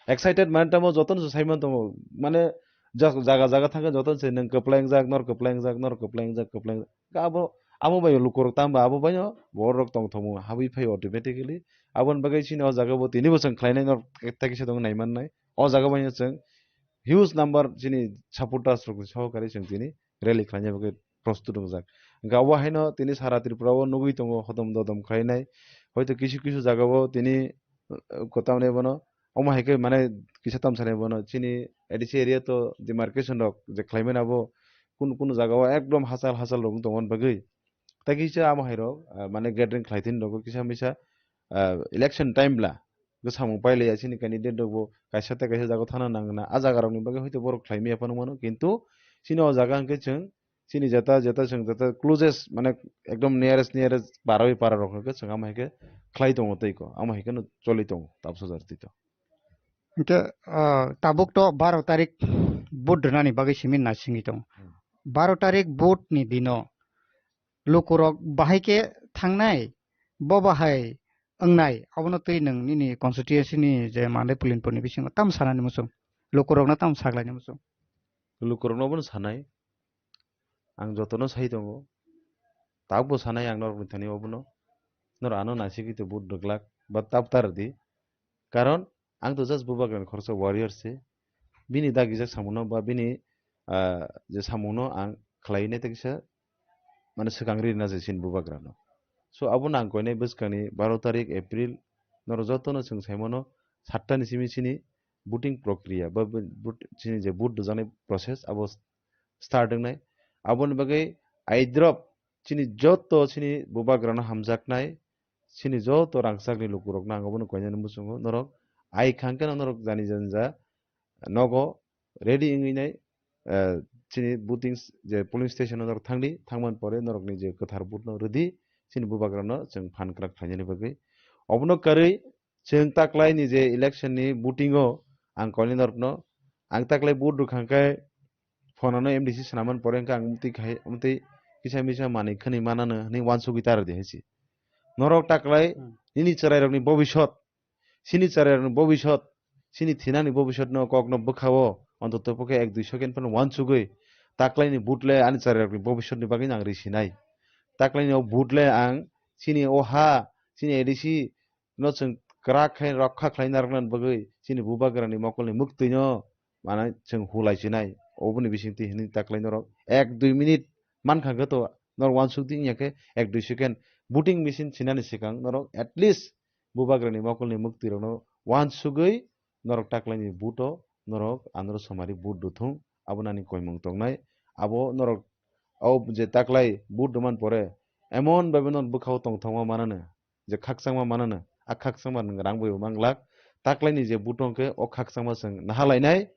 Excited mane tamo jotono se saiman tongo. Mane ja-, jaga jaga thangkhe jotono se nwng kwplai wngjak, nor kwplai wngjak, nor kwplai wngjak, kwplai wngjak. Abo, abo bai lukurok tamo abo bai no borok tongthokmung habwi phai automatically. Aboni bagwi chini o jaga bo tini bo chwng khlainai nor tei kisa tongo nai mannai. O jaga bai no chwng huge number chini supporters rok ni sohokari chwng tini rally khlaina bagwi prostut wngjak. Hwnkhe abo haino tini sara Tripura o nugwi tongo hodom dodom khlainai. Hoito kisu kisu jaga o tini, uh, kwtamni bono omo hai khe mane kisa tamsani bono chini A D C area to demarcation rok je khlaimani abo kunu kunu jaga o ekdom hachal hachal rok wng tongmani bagwi. Tei kisa amo hai rok, uh, mane gathering khlai thani rok kisa misa, uh, election time bla bwsamung pailaiya chini candidate rokbo kaisa tei kaisa jaga thangna nangna. A jaga rokni bagwi hoito borok khlai maya phano mano, kintu chini o jaga hwnkhe chwng chini jeta, jeta chwng jeta closest mane ekdom nearest, nearest para bai para rok hwnkhe chwng amo hai khe khlai tongo tei ko, amo hai kheno choli tongo tabsa jar twi to. Hwnkhe, ah, tabuk to baro tarik vote rwnani bagwi simi naisingwi tongo. Hmm. Baro tarik vote ni dino lukurok bahai khe thangnai, bo bahai wngnai, abono twi nwng nini constituency ni je Mandai Pulinpur ni bisingo tam sanani muchung, lukurokno tam saklaini muchung? Lukurokno obono sanai, ang jotono sai tongo, tabukbo sanai ang norokni thani obono, norok ano naisigwi tei vote rwglak ba tab ta rwdi, karon ang to just bubagrani khoroksa warrior se, bini dagijak samungno ba bini, ah, je samungno ang khlai nai ta kisa mane swkang ri rwna se chini bubagra no. So abo nang koinai bwskang ni baro tarik April norok joto no chwng sai mano satta ni simi chini voting prokriya ba bo-, vote, chini je vote rwjaknai process abo start wngnai. Aboni bagwi aidrop chini joto chini bubagra no hamjaknai, chini joto rangchak ni lukurok no ang obono koinani muchungo norok ai khang khe norok jani jani ja nogo ready wngwi nai, eh, chini voting s-, je polling station o norok thangdi, thangmani pore norokni je kwthar vote no rwdi, chini bubagra no chwng phan kwrak khlainani bagwi. Obono karwi chwng taklai ni je election ni voting o ang koinai norok no, ang taklai vote rwkha khe phone ano M D C swnamani pore hwnkhe ang mwtwi khai, mwtwi kisa misa manwi khwnwi manano hwnwi uansugwi ta rwdi hai se. Norok taklai Hmm. nini chwrairokni bobisot, chini chwrairokni bobisot, chini thinani bobisotno kokno bwkha-o, ontoto pokhe ek dui second phano uansugwi, taklaini vote le ani chwrairokni bobisotni bagwi ang ri sinai. Taklaini o vote le ang chini o ha, chini A D C no chwng kwrak khe rokha khlai narwknani bagwi chini bubagrani mokolni mwktwino mane chwng hulai sinai. Oboni bisingtwi hwnwi taklai norok ek dui minute mankha khe to norok uansuk di wngya khe ek dui second voting machine sinani swkang norok at least bubagrani mokolni mwktwirokno uansugwi norok taklaini vote-o norok andro somari vote rwthung, abo nani koimung tongnai. Abo norok o je taklai vote rwmani pore emon bhabe norok bwkha-o tongthokma manano, je khakchangma manano, a khakchangma nwng rang bai manglak, taklaini je vote hwnkhe o khakchangma chwng nahalainai.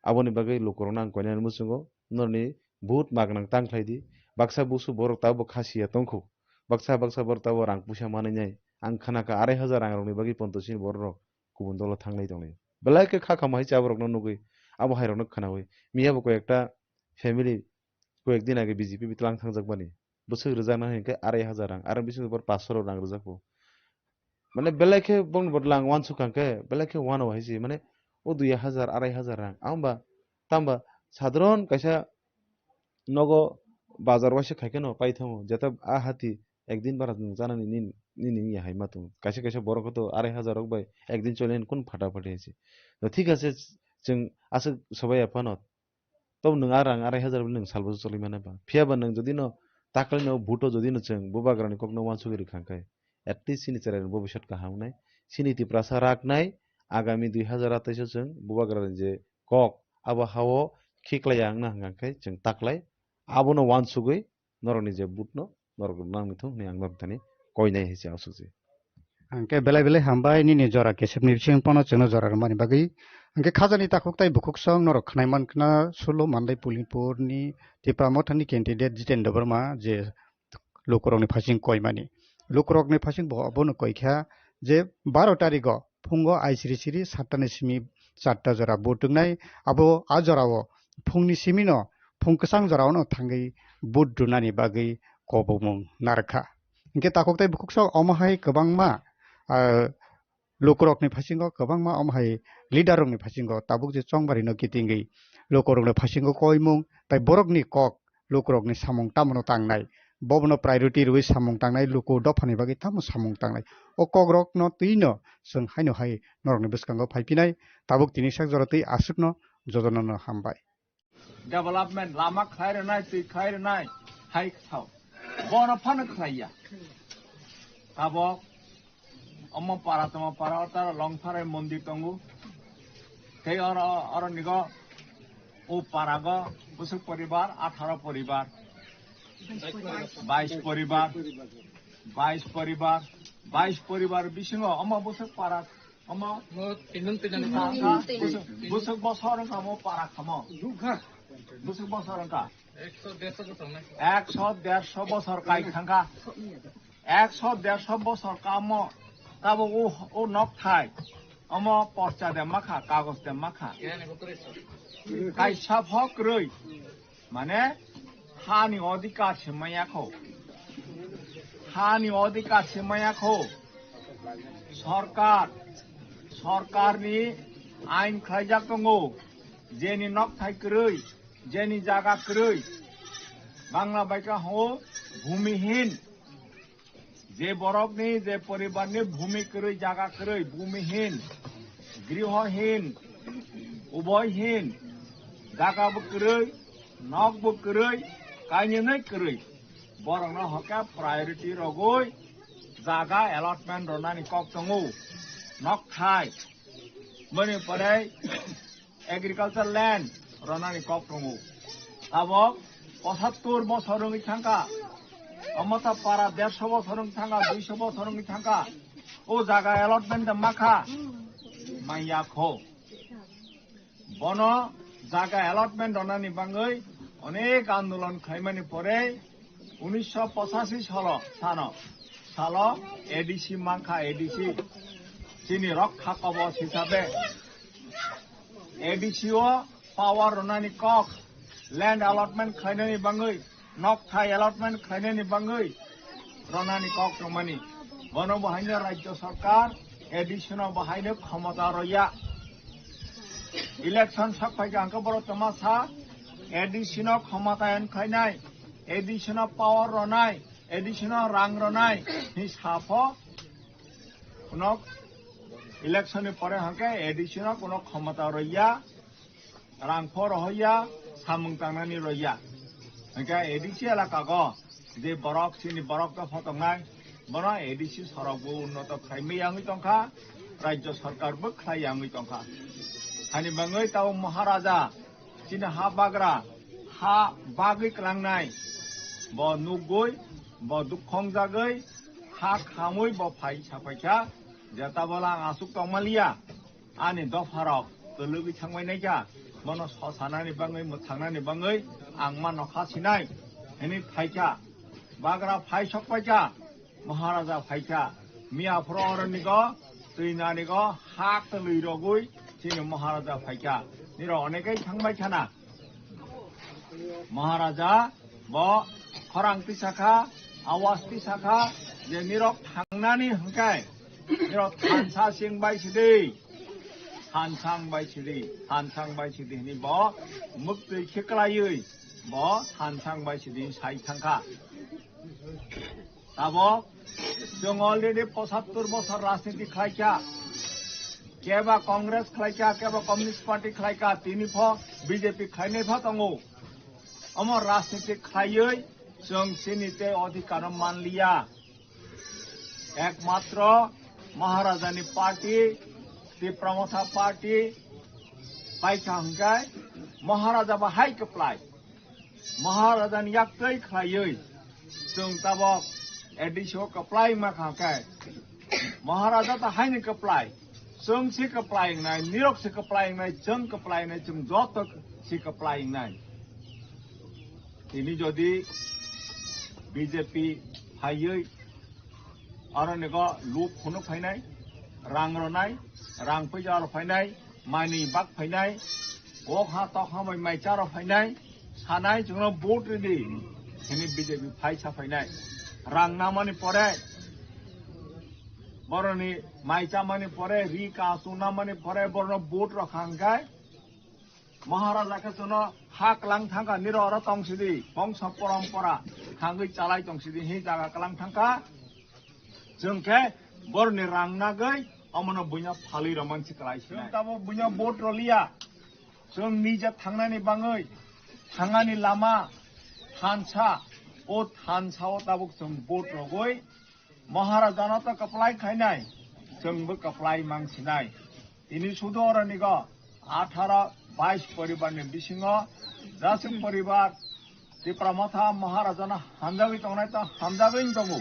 Aboni bagwi lukurokno ang koinani muchungo, norni vote magnang tang khlai di. Baksa busu borok tabuk kha siya tongkhu. Baksa baksa borok tabuk rang puisa manwi nai. Ang khna kha arai hajar rang rokni bagwi ponto chini borok rok kubun dolo thanglai tonglai. Belai khe kha khamai cha borokno nugwi abo hai rokno khnawi. Miya bo koi ekta family koi ek din age B J P bi tlang thangjak bani. Bwswk rwjakna hinkhe arai hajar rang. Arang bising bor paanch sho rang rwjakbo. Mane belai khe bongni bodol ang uansuk kha khe belai khe uano hai se mane o dui hajar, arai hajar rang. Amba tamba sadharon kaisa nogo bazar waisa khai kheno paithango. Jeta a hati ekdin bara nwng chanani nini, nini wngya hai ma tongo. Kaisa kaisa borok khe to arai hajar rok bai ekdin choli kun phata phati hai se. To thik ase chwng aswk sobai ya phano. Tobo nwng a rang arai hajar bai nwng salbo choli mano ba. Phiya ba nwng jodi no taklai no vote o jodi no chwng bubagra ni kok no uansugwi rwkha khe, at least chini chwrai rok bobisot kaham wngnai. Chini Tiprasa rak nai agami dui hajar atais o chwng bubagra ni je kok abo ha o khiklai ya wngna hwnkha khe chwng taklai abo no uansugwi norokni je vote no norok nang ni thung hwnwi ang norok thani koinai hai se aswk se. Hwnkhe belai belai hambai nini jora kesepni bising pono chwngno jora rwmani bagwi. Hwnkhe khajani takhuk tai bukhuk song norok khnai mankha Solo Mandai Pulinpur ni Tipra Motha ni candidate Jiten Debbarma je lukurokni phasing koimani. Lukurokni phasing bo abono koikha je baro tarigo phungo aisiri siri satta ni simi charta jora vote wngnai. Abo a jorao phungni simino phung kwchang jorao no thangwi vote rwnani bagwi kobomung narwkha. Hwnkhe takhuk tai bukhuk sok omo hai kwbangma, ah, lukurokni phasingo kwbangma omo hai leader rokni phasingo tabuk je chongbarino kitingwi lukurokni phasingo koimung tai borokni kok lukurokni samung tamono tangnai, bobono priority rwui samung tangnai, luku dophani bagwi tamo samung tangnai. O kokrokno twino chwng haino hai norokni bwskango phaiphinai. Tabuk tini sak jora twi aswkno jotono no hambai. Development, lama khlai rwnai, twi khlai rwnai, hai sao. Bono phano khlaiya. Tabok, omo para, tamo para, o tara Longtharai mondir tongo. Tei oro, oro nigo, o parago, bwswk poribar, atharo poribar, bais poribar, bais poribar, bais poribar bisingo, omo bwswk para, omo Mo tinun tinun. Bwswk, bwswk bosor wngkha mo para khamo. Bwswk bosor wngkha. Ekso dersho bosor nai. Ekso dersho bosor kai thangkha. Ekso dersho bosor kamo. Tabo o, o nok thai. Omo porcha de makha, kagos de makha. Kaisa phok rwi. Mane, hani odhikar se maya kho. Hani odhikar se maya kho. Sorkar, sorkarni ain khlaijak tongo. Jeni nokthai kwrwi, jeni jaga kwrwi. Bangla bai kha ho bhumihin. Je borokni, je poribarni bhumi kwrwi, jaga kwrwi, bhumihin, grihohin, uboihin, jaga bo kwrwi, nok bo kwrwi, Kainwi kwrwi borokno hokhe priority rogwi jaga allotment rwnani kok tongo. Nokthai, boni pore agriculture land rwnani kok tongo. Tabok pochattor bosor wngwi thangkha, omo ta para dersho bosor wngwi thangkha, duisho bosor wngwi thangkha. O jaga allotment de makha, manya kho. Bono jaga allotment rwnani bagwi onek andolon khlaimani pore unisho pochashi salo sano salo A D C mankha, A D C chini rokha kobos hisabe A D C o power rwnani kok, land allotment khlainani bagwi, nokthai allotment khlainani bagwi rwnani kok tongmani. Bono bo haino Rajya Sarkar A D C no bo haino khomota roya. Election sak phaikha hwnkhe borok tongma sa A D C no khomota en khlainai, A D C no power rwnai, A D C no rang rwnai hwnwi sapho. Kuno election ni pore hwnkhe A D C no kuno khomota roya. Rang pho rohorya, samung tangnani roya. Hingkhe A D C elaka go je borok, chini borok to photongnai, bono A D C sorok bo unnoto khlai maya wngwi tongkha, Rajya Sarkar bo khlai ya wngwi tongkha. Hani bangwi tabo Maharaja chini ha bagra, ha bagwi klangnai, bo nugwi, bo dukhong jagwi, ha khamwi bo phai sapaikha, je tabo lang aswk tongmaliya. Ani dopharok kwlwgwi thangbai naikha, bono sosanani bagwi, mwthangnani bagwi ang ma nokha sinai hwnwi phaikha. Bagra phai sokpaikha, Maharaja phaikha. Miya phuru oronigo, twinanigo, ha kwlwi rogwi chini Maharaja phaikha. Nirok onekai thangbai khana. Maharaja bo khorang tisakha, awas tisakha, je nirok thangnani hwnkhe nirok thansa sing bai sidi, thansang bai sidi, thansang bai sidi hwnwi bo mwktwi khiklaiwi bo thansang bai sidi sai thangkha. Tabok chwng already pochattor bosor rajniti khlaikha, keba Congress khlaikha, keba Communist Party khlaikha, tini pho B J P khlainai pha tongo. Omo rajniti khlaiwi chwng chini tei odhikar no manliya. Ekmatro Maharajani party, Tipra Motha party paikha hwnkhe Maharaja bo hai kwplai. Maharajani yaktwi khlaiwi chwng tabok A D C o kwplai ma kha khe, Maharaja ta haini kwplai, chwng se kwplai wngnai, nirok se kwplai wngnai, chwng kwplai wngnai, chwng joto se kwplai wngnai. Tini jodi B J P phaiwi aro nigo luk phunuk phainai, rang rwnai, rang puisa aro phainai, manwi bak phainai, kok ha tok ha bai mai charo phainai, sanai chwngno vote ridi, hini B J P phai sa phainai. Rang namani pore, boroni mai chamani pore, ri kasu namani pore, borno vote rok hangkai, Maharaja khe chwngno ha kwlang thangkha, niro oro tong sidi, bongso porompora thangwi chalai tong sidi, hi jaga kwlang thangkha. Chwng khe boroni rang nagwi omono buino phalwi rwmani se kwlai sinai. Chwng tamo buino vote rwliya. Chwng nije thangnani bangwi thangani lama thansa, o thansa o tabuk chwng vote rwgwi Maharajano to kwplai khainai, chwngbo kwplai mang sinai. Tini sudo oronigo atharo bais poribarni bisingo jaswk poribar Tipra Motha Maharajano hamjagwi tongnai to hamjagwi tongo.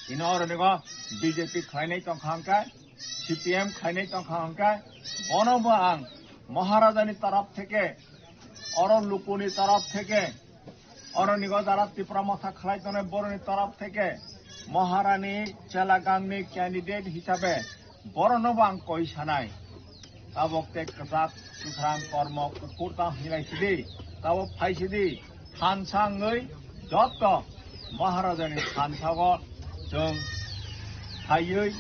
Tini oronigo B J P khlainai tongkha hwnkhe, C P M khlainai tongkha hwnkhe, bono bo ang Maharajani taraf theke, oro lukuni taraf theke, Oronigo jara Tipra Motha khlai tongnai boroni taraf theke Maharani chela gangni candidate hisabe borono bo ang koi sanai. Tabok tei kwchak kwkhrang kormo kuphur ta hinlai sidi, tabok phai sidi, thansa wngwi jotto Maharajani thansago chwng phaiwi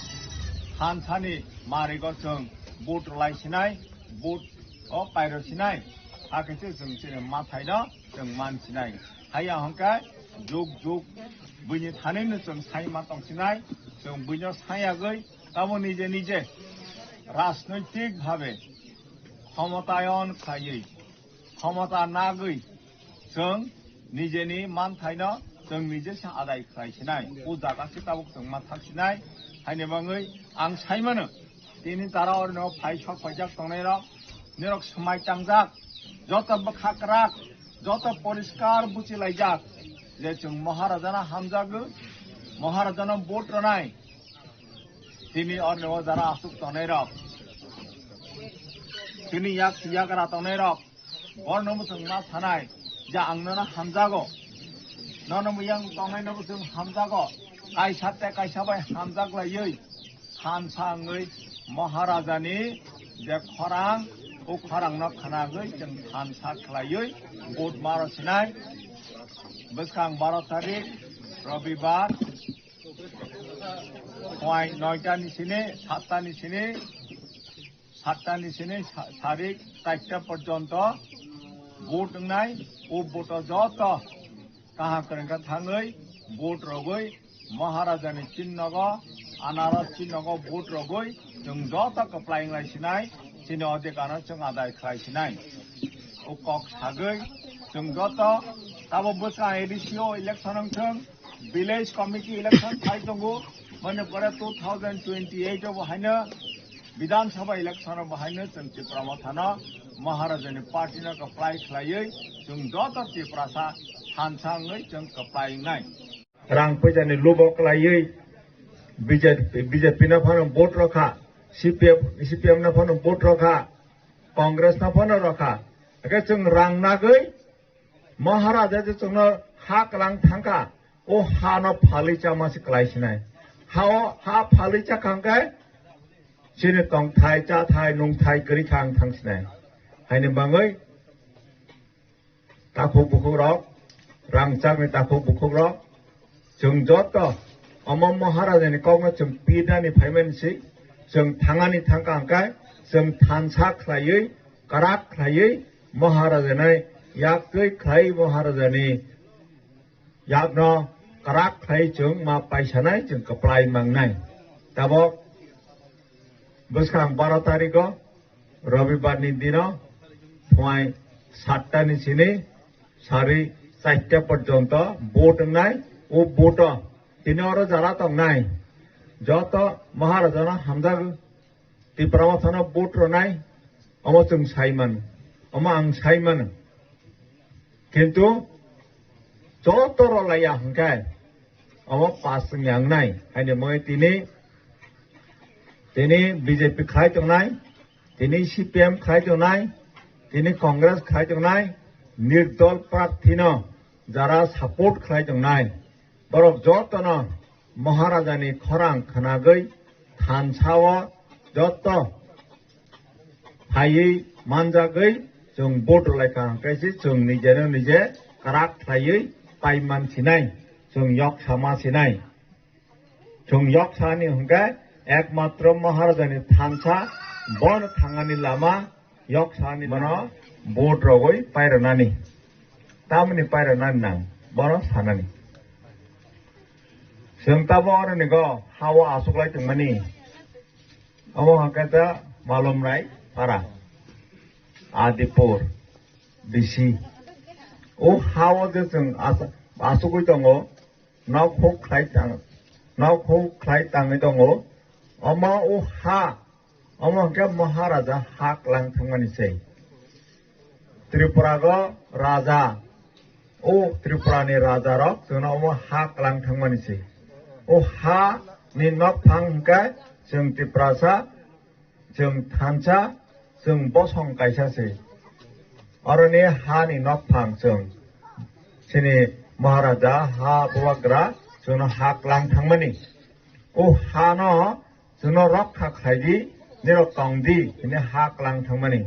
thansani marigo chwng vote rwlai sinai, vote o pairo sinai, hakhe se chwng chini mathaino chwng man sinai. Haiya hwnkhe jug jug buini thanino chwng sai ma tong sinai, chwng buino sai yagwi tamo nije nije rajnoitik bhabe khomotayon khlaiwi, khomota nagwi chwng Nijeni manthaino chwng nije se adai khlai sinai. O jaga se tabuk chwng ma thang sinai. Haini bagwi ang sai mano, tini jara orno phai sok paijak tongnairok, norok swmai tangjak, joto bwkha kwrak, joto poriskar buchi laijak je chwng Maharajano hamjagwi, Maharajano vote rwnai. Tini orni o jara aswk tongnairok, tini yak yagra tongnairok, borno bo chwng ma sanai je ang nono hamjago, nono bo yang tongnaino bo chwng hamjago, kaisa tei kaisa bai hamjak laiwi thansa wngwi Maharajani je khorang, o khorangno khwnagwi chwng thansa khlaiwi vote ma rw sinai. Bwskang baro tarik Robibar, phai noita ni sini, satta ni sini, satta ni sini sa-, sarik charta porjonto vote wngnai. O vote o joto kaham kwrwng khe thangwi vote rogwi Maharajani chinnogo, anaros chinnogo vote rogwi chwng joto kwplai wnglai sinai, chini odhikar no chwng adai khlai sinai. O kok sagwi chwng joto tabo bwskang A D C o election wngthwng, village committee election phai tongo, mane pore two thousand twenty-eight o bo haino Bidhan Sabha election o bo haino chwng Tipra Mothano Maharajani party no kwplai khlaiwi chwng joto Tiprasa thansa wngwi chwng kwplai wngnai. Rang puisa ni lubo kwlaiwi B J P, B J P no phano vote rokha, C P F, C P M no phano vote rokha, Congress no phano rokha. Hake chwng rang nagwi Maharaja je chwngno ha kwlang thangkha, o ha no phalwi chama se kwlai sinai. Ha o, ha phalwi chakha hwnkhe chini tongthai, chathai, nungthai kwrwi kha ang thang sinai. Haini bagwi takhuk bukhuk rok, rangchakni takhuk bukhuk rok, chwng joto omo Maharajani kokno chwng pirnani phaimani se, chwng thangani thangkha hwnkhe chwng thansa khlaiwi, kwrak khlaiwi Maharajani yaktwi khlai Maharajani yakno kwrak khlai chwng ma paisanai, chwng kwplai mangnai. Tabok bwskang baro tarikgo Robibar ni dino phai satta ni sini sari charta porjonto vote wngnai. O vote o tini oro jara tongnai joto Maharajano hamjak Tipra Mothano vote rwnai, omo chwng sai mano, omo ang sai mano. Kintu joto rwlaiya hwnkhe omo pass wngya wngnai. Haini bagwi tini, tini B J P khlai tongnai, tini C P M khlai tongnai, tini Congress khlai tongnai, nirdol prarthino jara support khlai tongnai, borok jotono Maharajani khorang khwnagwi thansao joto phaiwi manjagwi chwng vote rwlaikha, hwnkhe se chwng nijeno nije kwrak khlaiwi paiman sinai, chwng yok sama sinai. Chwng yok sani hwnkhe ekmatro Maharajani thansa, bono thangani lama yok sani bono vote rogwi pairwnani. Tamoni pairwnani nang, bono sanani. Chwng tabo oroni go hao achuklai tongmani. Omo hwnkhe ta Malomrai para, Adipur, B C. O hao je chwng asa-, achugwi tongo, nok huk khlai tang-, nok huk khlai tangwi tongo. Omo o ha, omo hwnkhe Maharaja ha kwlang thangmani se. Tripurago raja, o Tripurani rajarok chwngno omo ha kwlang thangmani se. O ha ni nokphang hwnkhe chwng Tiprasa, chwng thansa, chwng bosong kaisa se. Oroni ha ni nokphang chwng, chini Maharaja ha bubagra chwngno ha kwlang thangmani. O ha no chwngno rokha khlai di, nirok tong di, hwnwi ha kwlang thangmani.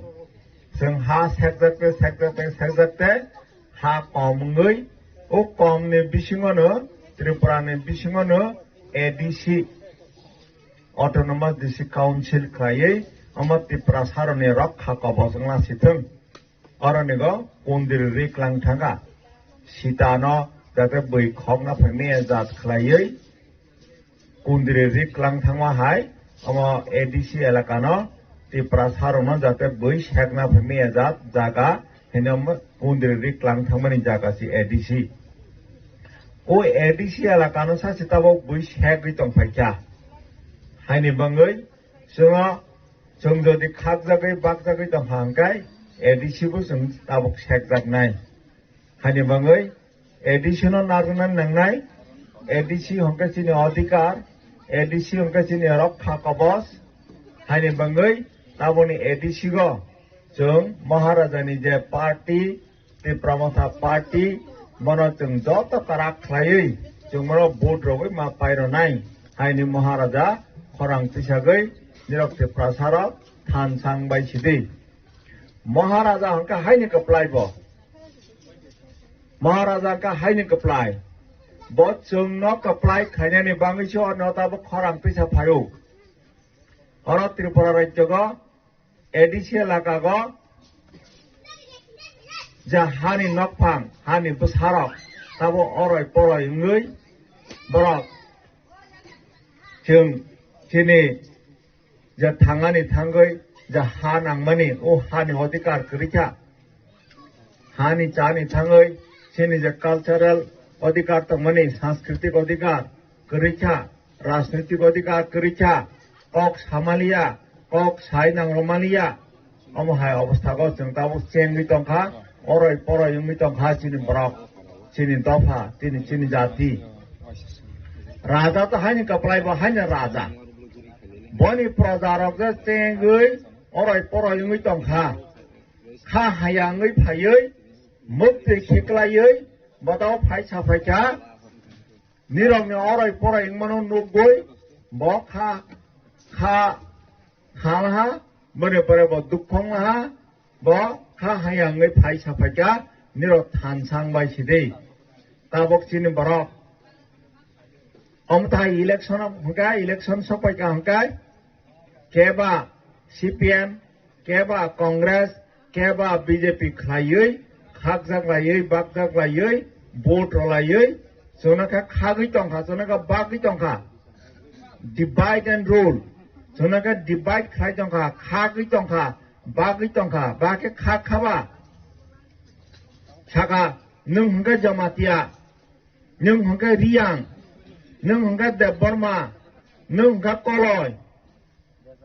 Chwng ha sekjakte, sekjakte, sekjakte, ha kom wngwi, o kom ni bisingo no, Tripura ni bisingo no A D C, Autonomous District Council khlaiwi, omo Tiprasa rokni rokha kobos wngna sithwng. Oronigo kundri ri kwlang thangkha. Sitano jate bwi khokna phaimaya jat khlaiwi kundri ri kwlang thangma hai omo A D C elakano Tiprasa rokno jate bwi sekna phaimaya jat jaga hino Mundri ri klang thangmani jaga si A D C. O A D C elakano sachi tabok bui segwi tongphaikha. Haini bangwi chwngno, chwng jodi khakjagwi bakjagwi tongkha hwnkhe A D C bo chwng tabok sekjaknai. Haini bangwi A D C no narwkna nangnai, A D C hwnkhe chini odhikar, A D C hwnkhe chini rokha kobos. Haini bangwi taboni A D C go chwng Maharajani je party, Tipra Motha party, bono chwng joto kwrak khlaiwi chwng bono vote rogwi ma paironai. Haini Maharaja khorang tisagwi nirok Tiprasarok thansang bai sidi. Maharaja hwnkhe haini kwplai bo. Maharaja hwnkhe haini kwplai. Bo chwngno kwplai khainani bangwi se o nota bo khorang tisa phaio. Oro Tripura rajyogo A D C elakago je hani nokphang, hani bwsarok tabo oroi poroi wngwi borok chwng chini je thangani thangwi je ha nangmani, o hani odhikar kwrwi kha. Hani chani thangwi chini je cultural odhikar tongmani, sanskriti odhikar kwrwi kha, rajnitik odhikar kwrwi kha, kok samaliya, kok sai nangrwmaliya. Omo hai obosthago chwng tabuk chengwi tongkha, oroi poroi wngwi tongkha chini borok, chini dopha, chini, chini jati. Raja to haini kwplai bo haini raja. Boni projarok je chengwi oroi poroi wngwi tongkha. Kha haya wngwi phaiwi, mukti khiklaiwi, botao phai saphaikha. Nirokni oroi poroi wngmano nukgwi, bo kha, kha, kha laha, boni pore bo dukhong laha, bo kha haya wngwi phai saphaikha, nirok thansang bai sidi. Tabok chini borok. Omo tai election hwnkha, election sokpaikha hwnkhe, keba C P M, keba Congress, keba B J P khlaiwi, khakjak laiwi, bakjak laiwi, vote rwlaiwi, chwngno khe khagwi tongkha, chwngno khe bagwi tongkha. Divide and rule. Chwngno khe divide khlai tongkha, khagwi tongkha, bagwi tongkha, ba khe khak khaba. Saka, nwng hwnkhe Jamatia, nwng hwnkhe Riyang, nwng hwnkhe Debbarma, nwng hwnkhe Koloi,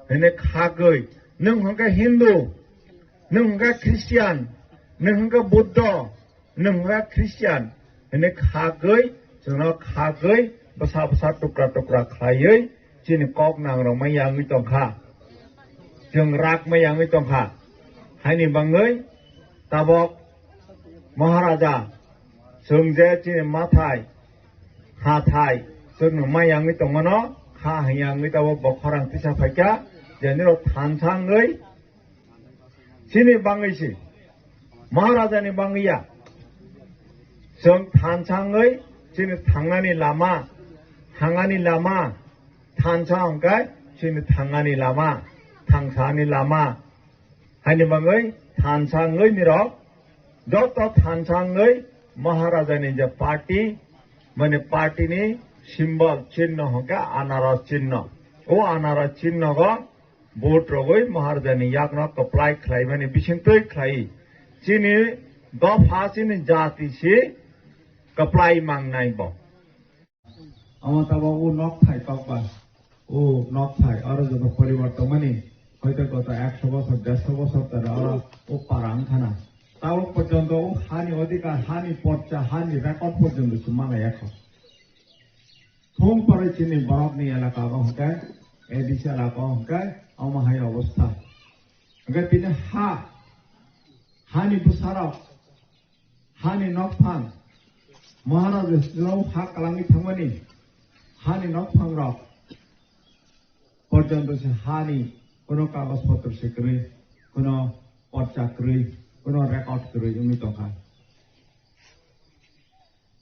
hwnwi khagwi, nwng hwnkhe Hindu, nwng hwnkhe Christian, nwng hwnkhe Buddho, nwng hwnkhe Christian, hwnwi khagwi, chwngno khagwi, bwsa bwsa tukra tukra khlaiwi, chini kok nangrokma yangwi tongkha, chwng rakma yangwi tongkha. Haini bangwi tabok Maharaja, chwng je chini mathai, hathai, chwngno ma yangwi tongmano, kha haya wngwi tabok bo khorang tisa phaikha, je nirok thansa wngwi, chini bangwi si, Maharajani bangwi ya. Chwng thansa wngwi chini thangnani lama, thangani lama, thansa hwnkhe chini thangani lama, thangsani lama. Haini bangwi thansa wngwi nirok joto thansa wngwi Maharajani je party, mane party ni symbol chinno hwnkhe anaros chinno. O anaros chinno go vote rogwi Maharajani yakno kwplai khlaimani bisingtwi khlai. Chini dopha chini jati si kwplai mangnai bo. Omo tabok o nok thai kokba, o nok thai oro joto poribar tongmani, hoito goto ekso bosor, dersho bosor tara oro o para wngkhana. Tabok porjonto o hani odhikar, hani porcha, hani record porjonto se manlaiya kho. Thum pore chini borokni elaka o hwnkhe, A D C elaka o hwnkhe, omo hai obostha. Hwnkhe tini ha, hani bwsarok, hani nokphang, Maharaja Sriramu ha kwlangwi thangmani hani nokphangrok porjonto se hani kuno kagoj potro se kwrwi, kuno porcha kwrwi, kuno record kwrwi wngwi tongkha.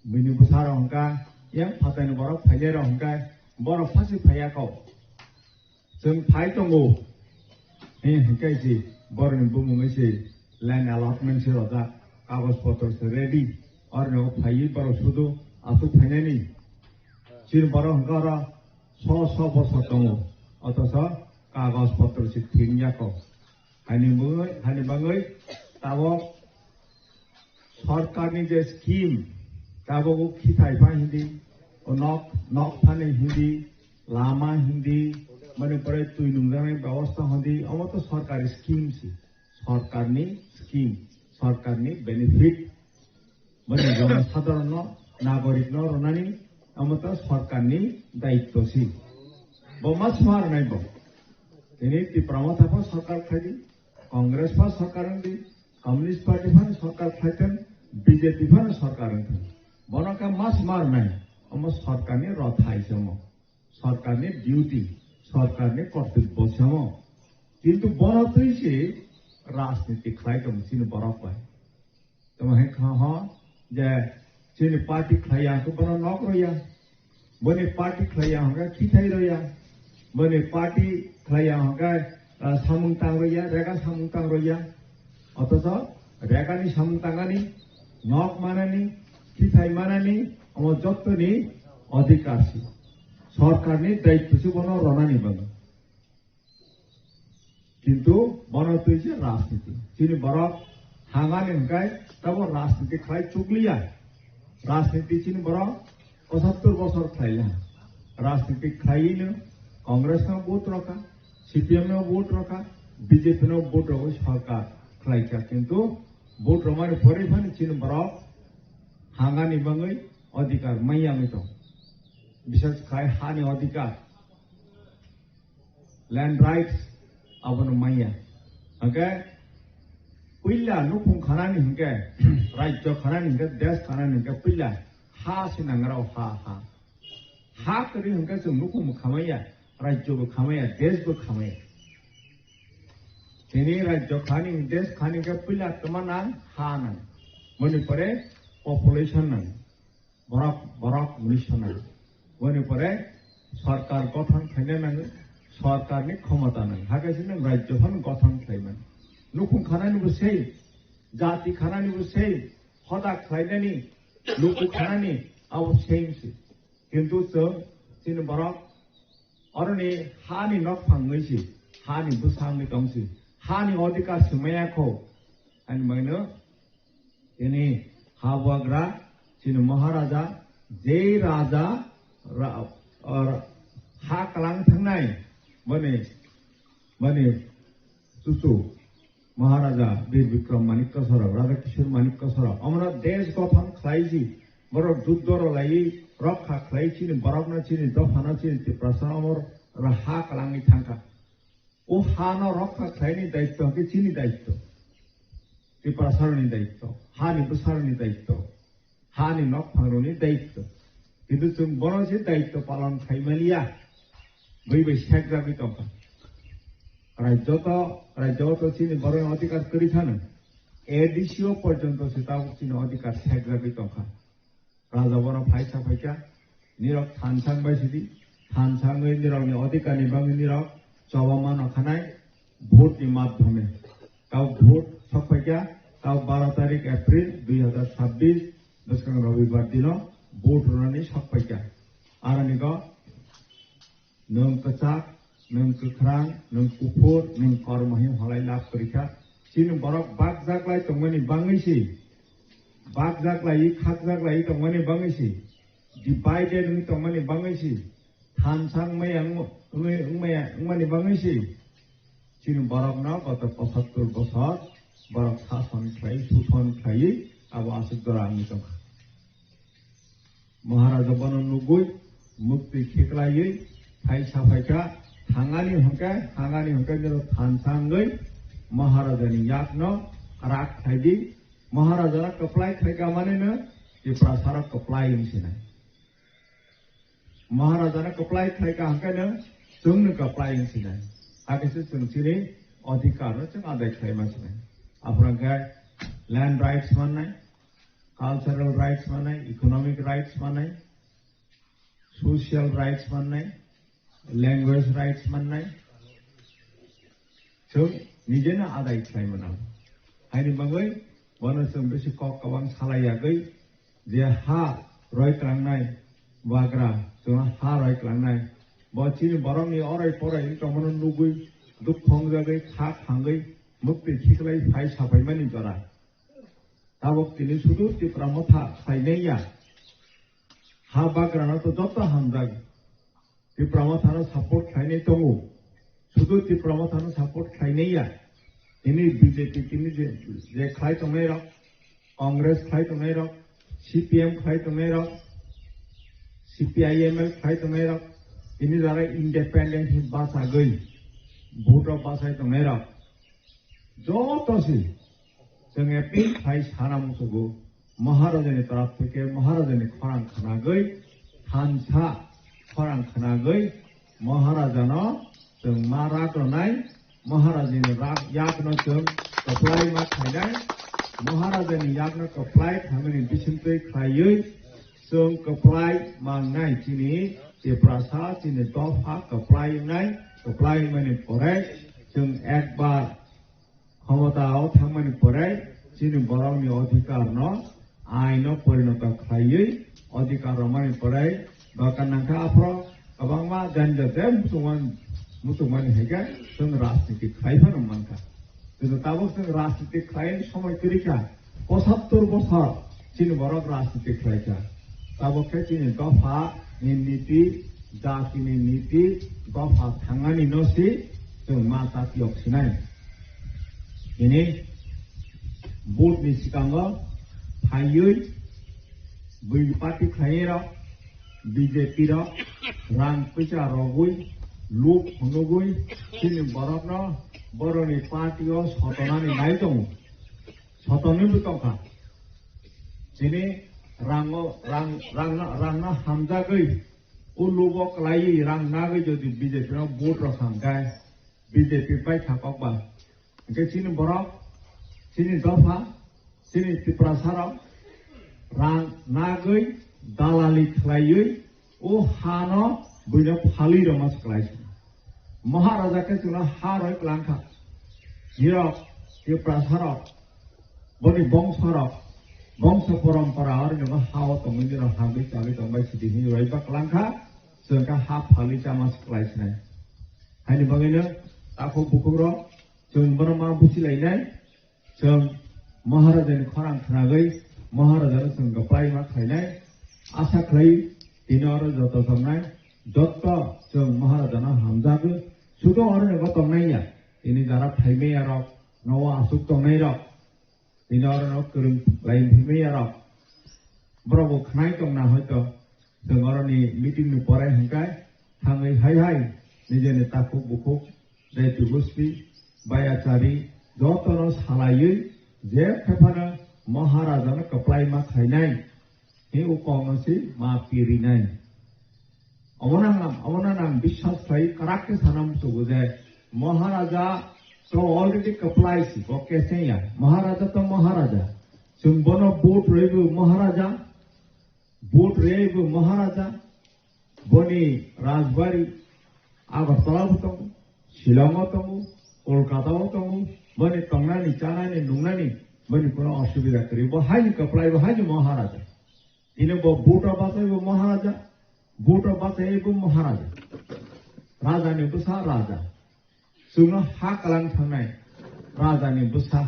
Bini bwsarok hwnkha, yang phatarni borok phailairok hwnkha, borok phasi phaiya kho. Chwng phai tongo. He hwnkhe se borokni bumungwi se land allotment se rojak, kagoj potro se ready. Oroni o phaiwi borok sudu aswk phainani. Chini borok hwnkha oro so so bosor tongo. Othocho kagoj potro se thik wngya kho. Haini bangwi, haini bangwi tabok Sorkarni je scheme, tabuk khithai pha hindi, o nok, nok phani hindi, lama hindi, mane pore twi nungjaknai bebostha hindi, omo to sorkari scheme si, sorkarni scheme, sorkarni benefit, mane jonosadharonno, nagorikno ronani, omo to sorkarni daitto si. Bo ma sma rwnai bo. Tini Tipra Motha pha sorkar khaidi, Congress pha sorkar wngdi, Communist Party pha sorkar khlaithwng, B J P pha sorkar wngthwng. Bono khe ma sma rwnai, omo sorkarni rothai se omo, sorkarni duty, sorkarni kortobbo se omo. Kintu bono twi se rajniti khlai tong chini borok bai. Tamo hai kha ho je chini party khlai ya khe bono nok rw ya. Boni party khlai ya hwnkhe khithai rw ya. Boni party khlai ya hwnkhe, ah, samung tang rw ya, rega samung tang rw ya. Othocho regani samung tangani, nok manani, khithai manani, omo jottoni adhikar si. Sorkarni daitto si bono ronani bagwi. Kintu bono twi se rajniti. Chini borok hangani hwnkhe tabo rajniti khlai chukliya. Rajniti chini borok pochattor bosor khlaiya. Rajniti khlaiwino Congress no vote rokha, C P M no vote rokha, B J P no vote rogwi sorkar khlaikha. Kintu vote romani pore phano chini borok hangani bagwi adhikar manya wngwi tong. Bisas khai hani adhikar. Land rights abono manya. Hwnkhe puila nukhung khanani hwnkhe, rajyo khanani hwnkhe, desh khanani hwnkhe puila ha se nangrao, ha, ha. Ha kwrwi hwnkhe chwng nukhung bo khamaya, rajyo bo khamaya, desh bo khamaya. Tini rajyo khani, desh khani hwnkhe puila tma nang, ha nang. Boni pore population nang. Borok, borok hwnwi sanai. Boni pore sorkar gothon khlaina nango, sorkarni khomota nango. Hakhe se nwng rajyo phano gothon khlai mano. Nukhung khanani bo sei, jati khanani bo sei, hoda khlainani, luku khanani abo same se. Kintu chwng chini borok oroni hani nokphang wngwi si, hani bwsa wngwi tong si, hani adhikar se maya kho, ani bagwino Tini ha buagra, chini Maharaja, jei Raja ra-, or, ha kalang thangnai, boni, boni chuchu Maharaja Bir Bikram Manikya Sarak, Radha Kishore Manikya Sarak, amra desh gothon khlaiji, borok juddho rwlaiwi rokha khlai chini borokno, chini dophano, chini Tiprasano amor ra ha kalangwi thangkha. O hano rokha khlaini daitto hwnkhe chini daitto. Tiprasaroni daitto, hani bwsaroni daitto, hani nokphangrokni daitto. Kintu chwng bono se daitto palon khlaimaliya. Bui bai sekjagwi tongkha. Rajyo to, rajyo to chini borokni adhikar kwrwi phano. A D C o porjonto se tabuk chini adhikar sekjagwi tongkha. Raja bono phaisa phaikha, nirok thansang bai sidi, thansangwi nirokni adhikarni bagwi nirok choba mano khanai vote ni madhyome. Tao vote sok phaikha, tao baro tarik April dui hazar chabbish, bwskang Robibar dino vote rwnani sok phaikha. Aroni go Nwng kwchak, nwng kwkhrang, nwng kuphur, nwng kormo him halai lab kwrwi kha. Chini borok bakjak lai tongmani bangwi si, bakjak lai, khakjak lai tongmani bangwi si, divided wngwi tongmani bangwi si, thansa wngmaya wng-, wngwi, wngmaya wngmani bangwi si. Chini borokno goto pochattor bosor borok sason khlai, suson khlaiwi abo aswk jora wngwi tongkha. Maharaja bono nugwi mukti khiklaiwi phaisa phaikha, thangani hwnkhe, thangani hwnkhe nino thansa wngwi Maharajani yakno kwrak khlaidi. Maharajano kwplai khlaika manino Tiprasarok kwplai wng sinai. Maharajano kwplai khlaika hwnkhe no chwngno kwplai wng sinai. Hakhe se chwng chini adhikarno chwng adai khlaima sinai. Aphuru hwnkhe land rights mannai, cultural rights mannai, economic rights mannai, social rights mannai, language rights mannai, chwng nijeno adai khlai mano. Haini bagwi bono chwng bisi kok kwbang salai yagwi je ha roi klangnai bagra, chwng ha roi klangnai. Bo chini borokni oroi poroi wng tongmano nugwi dukhu wngjagwi kha khangwi mukti khiklai phai saphaimani jora. Tabok tini sudu Tipra Motha khlainai ya. Ha bagrano to joto hamjak. Tipra Mothano support khlainai tongo. Sudu Tipra Mothano support khlainai ya. Tini B J P tini je, je khlai tongnai rok, Congress khlai tongnai rok, C P M khlai tongnai rok, C P I M L khlai tongnai rok, tini jara independent hin bachagwi, vote rok bachai tongnai rok. Joto si, chwng appeal khai sana musugo, Maharajani taraf theke Maharajani khorang khnagwi, thansa khorang khnagwi, Maharajano chwng ma rak rwnai, Maharajani rak yakno chwng kwplai ma khainai, Maharajani yakno kwplai khaimani bisingtwi khlaiwi, chwng kwplai mangnai chini Tiprasa, chini dopha kwplai wngnai, kwplai wngmani pore chwng ekbar khomotao thangmani pore chini borokni odhikarno aino porinoto khlaiwi odhikar romani pore dorkar nangkha. Aphro kwbangma janja je muchungman, muchungmani hai khe chwng rajniti khlai phano mankha. Kintu tabuk chwng rajniti khlaini somoi kwrwi kha, pochattor bosor chini borok rajniti khlai kha. Tabuk khe chini dopha ni niti, jati ni niti, dopha thangani no si chwng ma chati yok sinai. Ini vote ni sikango phaiwi bui party khlai rok, B J P rok rang puisa rogwi, luk phunugwi, chini borokno boroni party o sotonani nai tongo. Sotonwi bo tongkha. Chini rango, rang, rangno, rangno hamjagwi, o lubo kwlaiwi rang nagwi jodi B J P no vote rok hamkhe, B J P bai thapok ba. Hingke chini borok, chini dopha, chini Tiprasa rok rang nagwi dalali khlaiwi o hano buino phalwi rwma se kwlai se. Maharaja khe chwngno ha roi kwlangkha. Nirok Tiprasa rok, boni bongso rok, bongso porompora oro nokha ha o tongwi nirok hagwi chagwi tongbai sidi hinwi roi ba kwlangkha. Chwng khe ha phalwi chama se kwlai sinai. Haini bagwino takhuk bukhuk rok chwng bono ma buchi lainai. Chwng Maharajani khorang khnagwi Maharajano chwng kwplai ma khlainai. Asa khlai tini oro joto tongnai, joto chwng Maharajano hamjagwi. Sudo oro nokha tongnai ya, tini jara phaimai ya rok, nogo aswk tongnai rok, tini oro no kwrwng lai phaimai ya rok. Borok bo khnai tongna hoito. Chwng oroni meeting ni pore hingkai thangwi hai hai nijeni takhuk bukhuk, jai tubusti, bayachari, jotono salaiwi je khephano Maharajano kwplai ma khainai, hi ukongno si ma pirinai. Omono ang, omono ang biswas khlai kwrak khe sana muchugo je Maharaja to already kwplai si, bo keseng ya. Maharaja to Maharaja. Chwng bono vote rwibo Maharaja. Vote rwbo Maharaja, boni rajbari Agartala bo tongo, Shillong o tongo, Kolkata o tongo, boni tongnani, chanani, nungnani, boni kono osubida kwrwi. Bo haini kwplai, bo haini Maharaja. Tini bo vote o bachai bo Maharaja, vote o bachai bo Maharaja. Raja ni bwsa Raja. Chwngno ha kwlang thangnai Raja ni bwsa.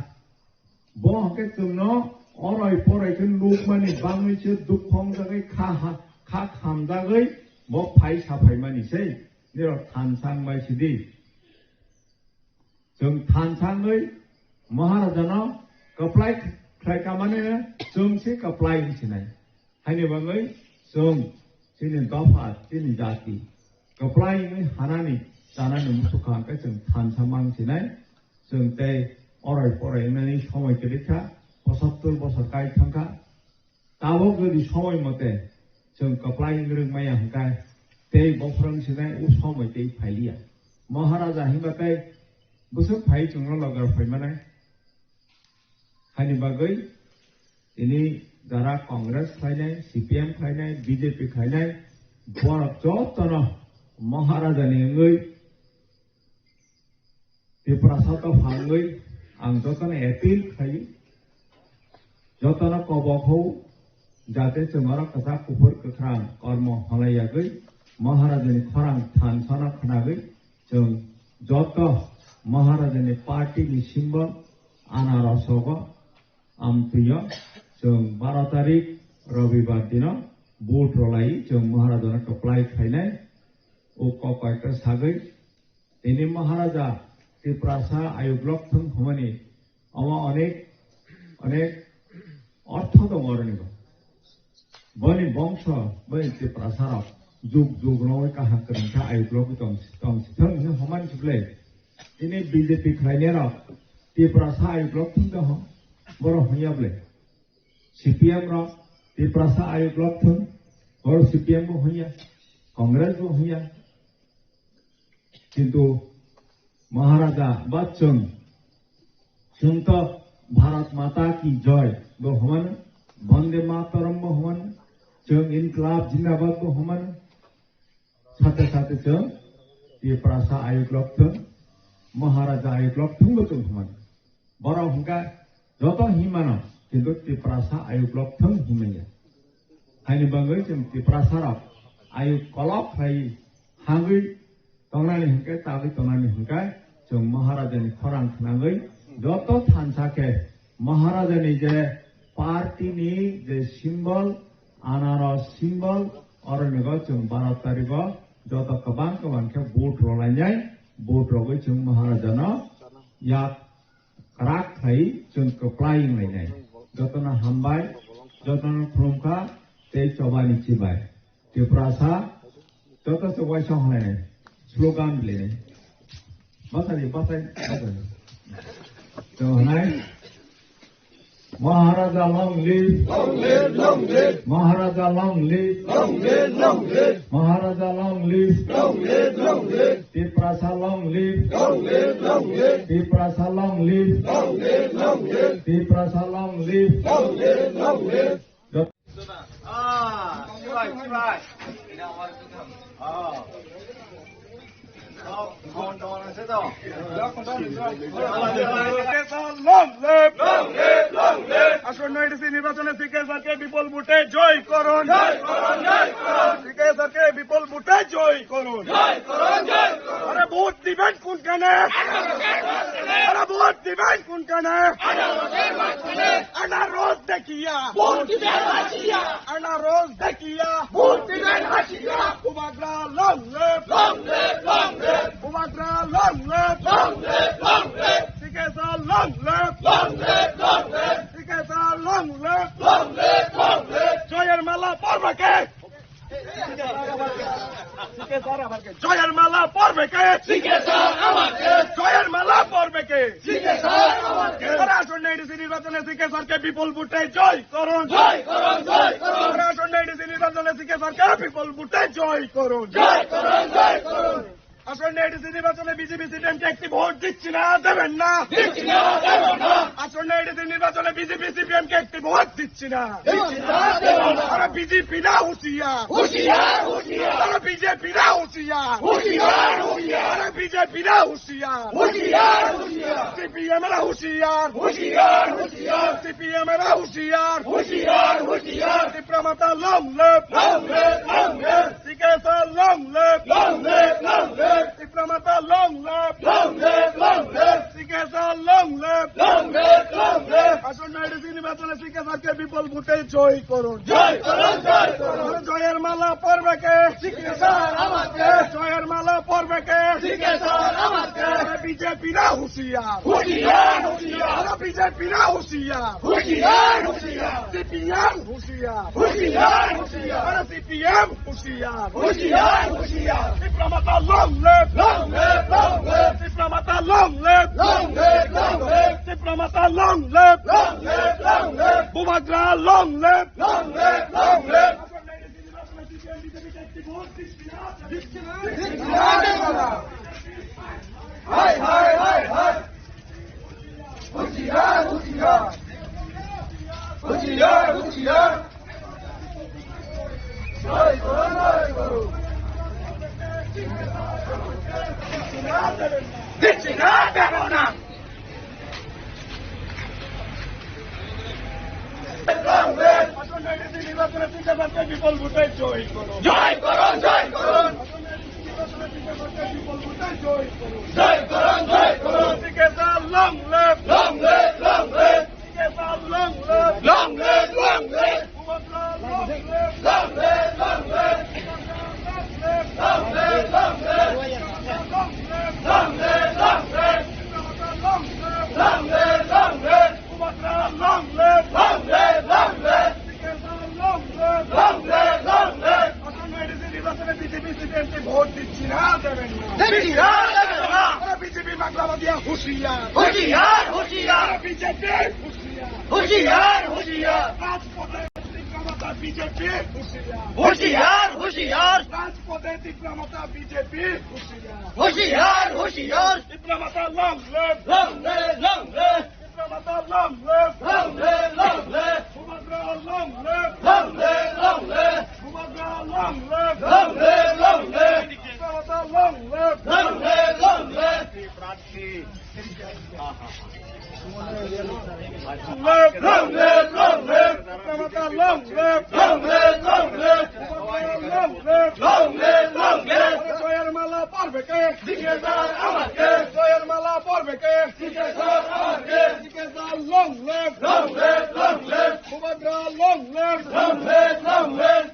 Bo hwnkhe chwngno oroi poroi khe nukmani bangwi se dukhu wngjagwi kha ha, kha khamjagwi bo phai sa phaimani sei. Nirok thansa wngbai sidi. Chwng thansa wngwi Maharajano kwplai khlai kamani chwng se kwplai wng sinai. Haini bagwi chwng chini dopha, chini jati kwplai wngwi hanani, chanani muchukha hwnkhe chwng thansa mang sinai. Chwng tei oroi poroi wngnani somoi kwrwi kha, pochattor bosor kai thang kha. Tabok jodi somoi mote chwng kwplai wng rwng maya hwnkhe tei bophorang sinai o somoi tei phailiya. Maharaja hinba tei bwswk phai chwngno logar phai manai. Haini bagwi tini jara Congress khlainai, C P M khlainai, B J P khlainai, borok jotono Maharajani wngwi Tiprasa to phangwi ang jotono appeal khlai, jotono kobok hou, jate chwng oro kwchak kuphur kwkhrang kormo halai yagwi Maharajani khorang thansano khnagwi chwng joto Maharajani party ni symbol anaros rogo Amtwio chwng baro tarik Robibar dino vote rwlai chwng Maharajano kwplai khlainai. O kok koi khe sagwi tini Maharaja Tiprasa ayuk lok thung hwnmani omo onek, onek ortho tongo oronibo. Boni bongso, boni Tiprasa rok juk juk rogwi kaham kwrwngkha ayuk lok tong, tong sithang hwnwi hwnmani siplai. Tini B J P khlainai rok Tiprasa ayuk lok thung doho, borok hwnya ble. C P M rok Tiprasa ayuk lok thung, borok C P M bo hwnya, Congress bo hwnya. Kintu Maharaja ba chwng, chwng to Bharat Mata Ki Joy bo hwmano, Bonde Mataram bo hwmano, chwng Inklab Jindabad bo hwmano, sate sate chwng Tiprasa ayuk lok thung, Maharaja ayuk lok thung bo chwng hwmano. Borok hwnkha joto hinmano, kintu Tiprasa ayuk lok thung hinmanya. Haini bagwi chwng Tiprasa rok ayuk kolok khlai hangwi tongnani hwnkhe, tagwi tongnani hwnkhe chwng Maharajani khorang khnangwi joto thansa khe Maharajani je party ni je symbol, anaros symbol, oronigo chwng baro tarigo joto kwbang kwbang khe vote rwlainai, vote rwgwi chwng Maharajano yak kwrak khlai chwng kwplai wnglainai. Jotono hambai, jotono khulumkha tei chobani chibai. Tiprasa joto se uaisa hwnlainai, slogan rwlainai. Bachari, bachai, bachai. Chwng hwnai, Maharaja long live. Long live, long live. Maharaja long live. Long live, long live. Maharaja long live. Long live, long live. Tiprasa long live. Long live, long live. Tiprasa long live. Long live, long live. Tiprasa long live. Long live, long live. Ah, chibai, chibai. Ah. Long live! Long live! Long live! Asonno A D C নির্বাচনে C K S R কে বিপুল ভোটে জয় করুন। জয় করুন, জয় করুন। C K S R কে বিপুল ভোটে জয় করুন। জয় করুন, জয় করুন। আরে ভোট দিবেন কোনখানে? আরে ভোট দিবেন কোনখানে? আনারস দেখিয়া। ভোট দিবেন হাসিয়া। আনারস দেখিয়া। ভোট দিবেন হাসিয়া। Bubagra long live! Long live, long live! Bubagra long live! Long live, long live! C K S R long live! Long live, long live! C K S R long live! Long live, long live! জয়ের মালা পরবে কে? জয়ের মালা পরবে কে? জয়ের মালা পরবে কে? আরে আসন্ন A D C নির্বাচনে C K S R কে বিপুল ভোটে জয় করুন। জয় করুন, জয় করুন। আরে আসন্ন A D C নির্বাচনে C K S R কে বিপুল ভোটে জয় করুন। জয় করুন, জয় করুন। আসন্ন A D C নির্বাচনে B J P C P M কে একটি ভোট দিচ্ছি না, দেবেন না। দিচ্ছি না, দেবেন না। আসন্ন A D C নির্বাচনে B J P C P M কে একটি ভোট দিচ্ছি না। দিচ্ছি না, দেবেন না। আরে B J P না হুঁশিয়ার। হুঁশিয়ার, হুঁশিয়ার। আরে B J P না হুঁশিয়ার। হুঁশিয়ার, হুঁশিয়ার। আরে B J P না হুঁশিয়ার। হুঁশিয়ার, হুঁশিয়ার। C P M এরা হুঁশিয়ার। হুঁশিয়ার, হুঁশিয়ার। C P M এরা হুঁশিয়ার। হুঁশিয়ার, হুঁশিয়ার। Tipra Motha long live! Long live, long live! C K S R long live! Long live, long live! Tipra Motha long live! Long live, long live! C K S R long live! Long live, long live! আসন্ন A D C নির্বাচনে C K S R কে বিপুল ভোটে জয় করুন। জয় করুন, জয় করুন। জয়ের মালা পরবে কে? C K S R আমাকে। জয়ের মালা পরবে কে? C K S R আমাকে। আরে B J P না হুঁশিয়ার। হুঁশিয়ার, হুঁশিয়ার। আরে B J P না হুঁশিয়ার। হুঁশিয়ার, হুঁশিয়ার। C P M হুঁশিয়ার। হুঁশিয়ার, হুঁশিয়ার। আরে C P M হুঁশিয়ার। হুঁশিয়ার, হুঁশিয়ার। Tipra Motha long live! Long live, long live! Tipra Motha long live! Long live, long live! Tipra Motha long live! Long live, long live! Bubagra long live! Long live, long live! হায়, হায়, হায়, হায়। হুঁশিয়ার, হুঁশিয়ার। হুঁশিয়ার, হুঁশিয়ার। জয় করো, জয় করো। দিচ্ছি না, দেব না। নির্বাচনে বিপুল ভোটে জয় করো। জয় করো, জয় করো। জয় করুন, জয় করুন। সিকেসা long live! Long live, long live! সিকেসা long होशियार। होशियार, होशियार। बीजेपी होशियार। होशियार, होशियार। राजपथे तीव्र मता बीजेपी होशियार। होशियार, होशियार। राजपथे तीव्र मता बीजेपी होशियार। होशियार, होशियार। तीव्र मता long live। Long live, long live। तीव्र मता long live। Long live, long live। बुबाग्रा long live। Long live, long live। बुबाग्रा long live। Long live, long live। तीव्र मता long live। Long live, long live। Long live, long live, long live. Long live, long live. Long live, long live. Long live, long live. Long live, long live. Joyar mala porbe ke? Sikesar amar ke. Joyar mala porbe ke? Sikesar amar ke. Sikesar long live. Long live, long live. Bubagra long live. Long live, long live.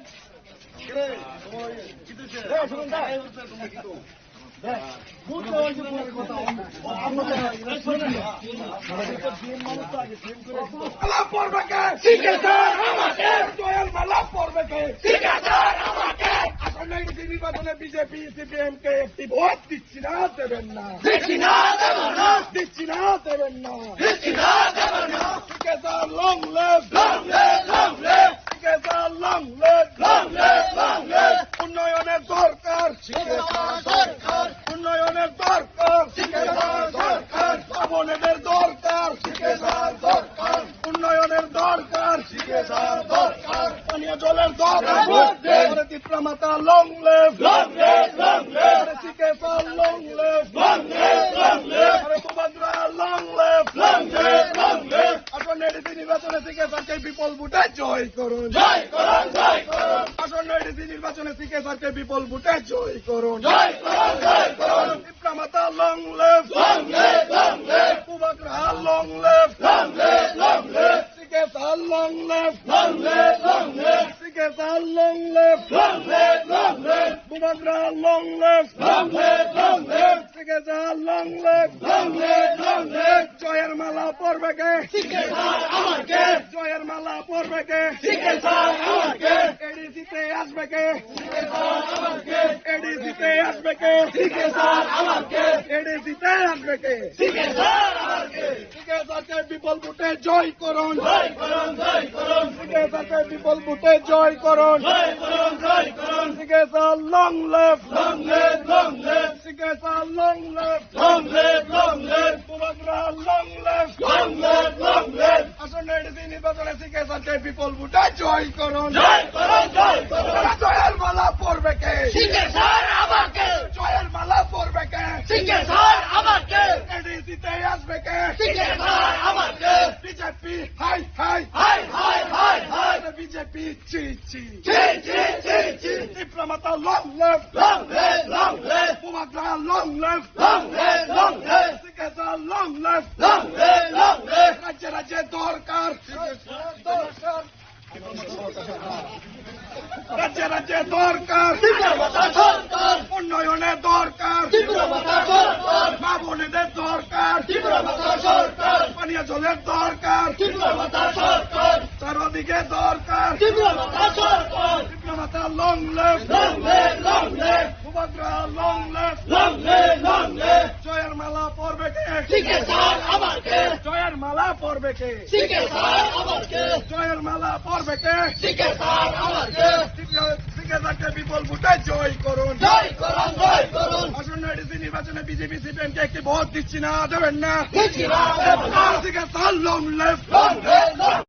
মালা পড়বে কে? সিকে স্যার আমাকে। জয়ের মালা পড়বে কে? সিকে স্যার আমাকে। আসন্ন এডিসি নির্বাচনে BJP CPM কে একটি ভোট দিচ্ছি না, দেবেন না। দিচ্ছি না, দেব না। দিচ্ছি না, দেবেন না। দিচ্ছি না, দেব না। সিকে sir long live। Long live, long live। সিকে sir long live। Long live, long live। উন্নয়নের দরকার। সিকে স্যার দরকার। উন্নয়নের দরকার। সিকে স্যার দরকার। ভবনের দরকার। সিকে স্যার দরকার। উন্নয়নের দরকার। সিকে স্যার দরকার। পানীয় জলের দরকার। ভোট দেন। আরে তিপ্রা মাতা long live। Long live, long live। আরে সিকে sir long live। Long live, long live। আরে বুবাগ্রা long live। Long live, long live। আসন্ন এডিসি নির্বাচনে সিকে স্যারকে বিপুল ভোটে জয় করুন। জয় করুন, জয় করুন। আসন্ন এডিসি নির্বাচনে সিকে স্যারকে বিপুল ভোটে জয় করুন। জয় করুন, জয় করুন। তিপ্রা মাতা long live। Long live, long live। বুবাগ্রা long live। Long live, long live। সিকে sir long live। Long live, long live। সিকে sir long live। Long live, long live। বুবাগ্রা long live। Long live, long live। সিকে sir long live। Long live, long live। জয়ের মালা পড়বে কে? সিকে স্যার আমার কে? জয়ের মালা পড়বে কে? সিকে স্যার আমার কে? এডিসিতে আসবে কে? সিকে স্যার আমার কে? এডিসিতে আসবে কে? সিকে স্যার আমার কে? এডিসিতে আসবে কে? সিকে স্যার আমার কে? সিকে স্যারকে বিপুল ভোটে জয় করুন। জয় করুন, জয় করুন। সিকে স্যারকে বিপুল ভোটে জয় করুন। জয় করুন, জয় করুন। সিকে sir long live। Long live, long live। সিকে sir long live। Long live, long live। বুবাগ্রা long live। Long live, long live। আসন্ন এডিসি নির্বাচনে সিকে স্যারকে বিপুল ভোটে জয় করুন। জয় করুন, জয় করুন। জয়ের মালা পড়বে কে? সিকে স্যার আমাকে। জয়ের মালা পড়বে কে? সিকে স্যার আমাকে। এডিসিতে আসবে কে? সিকে স্যার আমাকে। BJP high high. High high, high high. BJP ছি ছি। ছি ছি, ছি ছি। তিপ্রা মাতা long live। Long live, long live। বুবাগ্রা long live। Long live, long live। সিকে sir long live। Long live, long live। রাজ্যে রাজ্যে দরকার। দরকার। রাজ্যে রাজ্যে দরকার। তিপ্রা মাতা সরকার। উন্নয়নের দরকার। তিপ্রা মাতা সরকার। মা বোনেদের দরকার। তিপ্রা মাতা সরকার। পানীয় জলের দরকার। তিপ্রা মাতা সরকার। চারদিকে দরকার। তিপ্রা মাতা সরকার। তিপ্রা মাতা long live। Long live, long live। বুবাগ্রা long live। Long live, long live। জয়ের মালা পড়বে কে? সিকে স্যার আমাকে। জয়ের মালা পড়বে কে? সিকে স্যার আমাকে। জয়ের মালা পড়বে কে? সিকে স্যার আমাকে। সিকে, সিকে স্যারকে বিপুল ভোটে জয় করুন। জয় করুন, জয় করুন। আসন্ন এডিসি নির্বাচনে বিজেপি সিপিএম কে একটি ভোট দিচ্ছি না, দেবেন না। দিচ্ছি না, দেবেন না। সিকে sir long live। Long live, long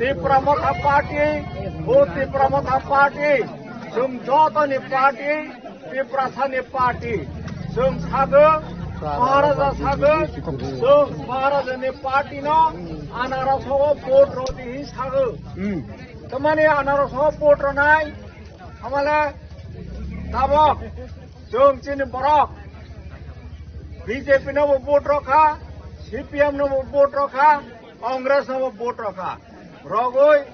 Tipra Motha Party, o Tipra Motha Party, chwng jotoni party, Tiprasani party. Chwng sagwi, Maharaja sagwi, chwng Maharajani party no anarasao vote rwdi hinwi sagwi. Tamani anarosho vote rwnai, hamale tabok chwng chini borok B J P no bo vote rokha, C P M no bo vote rokha, Congress no bo vote rokha. Rogwi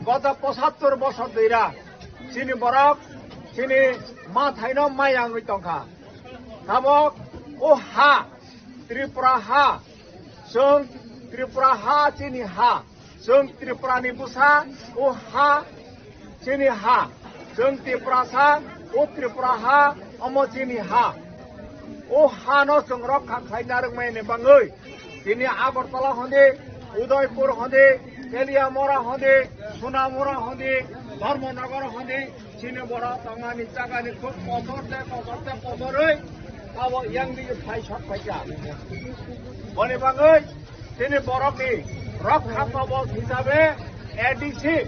goto pochattor bosor dira chini borok chini mathaino mayangwi tongkha. Tabok o ha, Tripura ha, chwng Tripura ha chini ha. Chwng Tripura ni bwsa, o ha chini ha. Chwng Tiprasa, o Tripura ha, omo chini ha. O ha no chwng rokha khlai narwkmani bagwi tini Agartala hondi, Udaipur hondi, Teliamura hondi, Sonamura hondi, Dharmanagar hondi, chini borok tongmani jagani khub kotor tei kotor tei kotorwi abo yang dige phai sok phaikha. Boni bagwi tini borokni rokha kobos hisabe A D C,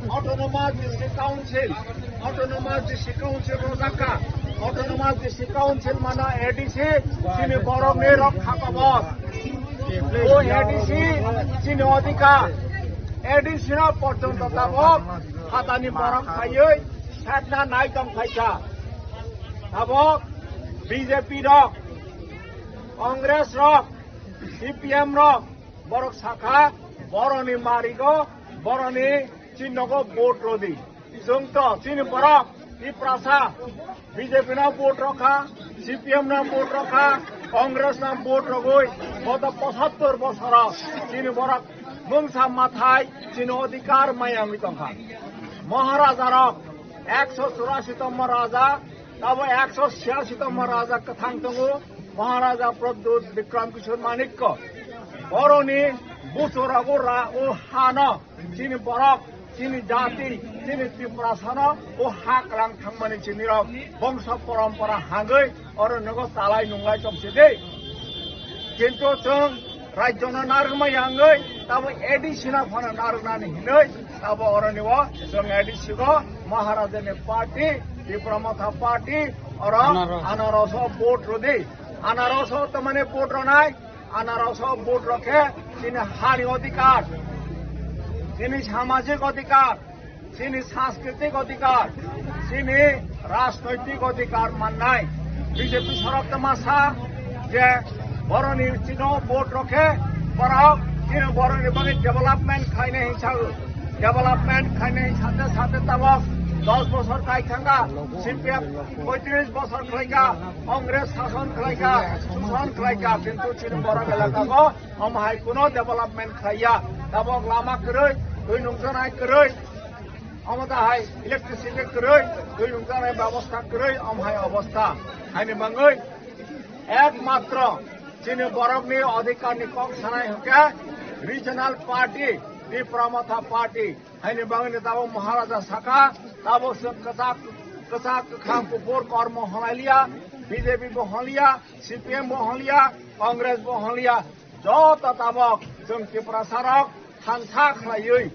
Autonomous District Council, Autonomous District Council rojak kha, Autonomous District Council mano A D C, chini borokni rokha kobos. O A D C chini odhikar, A D C no porjonto tabok hatani borok khaiwi satna nai tong phaikha. Tabok B J P rok, Congress rok, C P M rok, borok sakha, boroni marigo, boroni chini nogo vote rodi. Chwng to chini borok Tiprasa B J P no vote rokha, C P M no vote rokha, Congress no vote rogwi goto pochattor bosoro chini borok mungsa mathai chini odhikar mayangwi tongkha. Maharaja rok ekso churasi tongma raja, tabo ekso chhiyasi tongma raja kwthang tongo, Maharaja Pradyut Bikram Kishore Manikya. Boroni buchurago ra o hano chini borok, chini jati, chini Tiprasano o ha kwlang thangmani chini rok bongso porompora hangwi oro nogo chalai nunglai tongsi di. Kintu chwng rajyono narwkma yangwi tabo A D C no phano narwknani hinwi tabo oroni o chwng A D C go Maharajani party, Tipra Motha party, oro Anaros. Anaroso vote rodi. Anaroso tamani vote ronai, anarosho vote rokhe chini hani odhikar, chini samajik odhikar, chini sanskritik odhikar, chini rajnoitik odhikar mannai. B J P sorok tama sa je boroni chino vote rokhe borok chini boroni bagwi development khainai hinsa development khainai sate sate tabok dos bosor khai thangkha, C P F poitris bosor khlaikha, Congress sason khlaikha, suson khlaikha, kintu chini borok elaka go omo hai kuno development khlaiya. Tabok lama kwrwi, twi nungjanai kwrwi, omo ta hai electricity kwrwi, twi nungjanai babostha kwrwi, omo hai obostha. Haini bagwi ekmatro chini borokni odhikarni kok sanai hwnkhe regional party, Tipra Motha party. Haini bagwi tabok Maharaja sakha, tabok chwng kwchak, kwchak, kwkham, kuphur kormo hwnlailiya, B J P bo hwnliya, C P M bo hwnliya, Congress bo hwnliya, joto tabok chwng Tiprasarok thansa khlaiwi,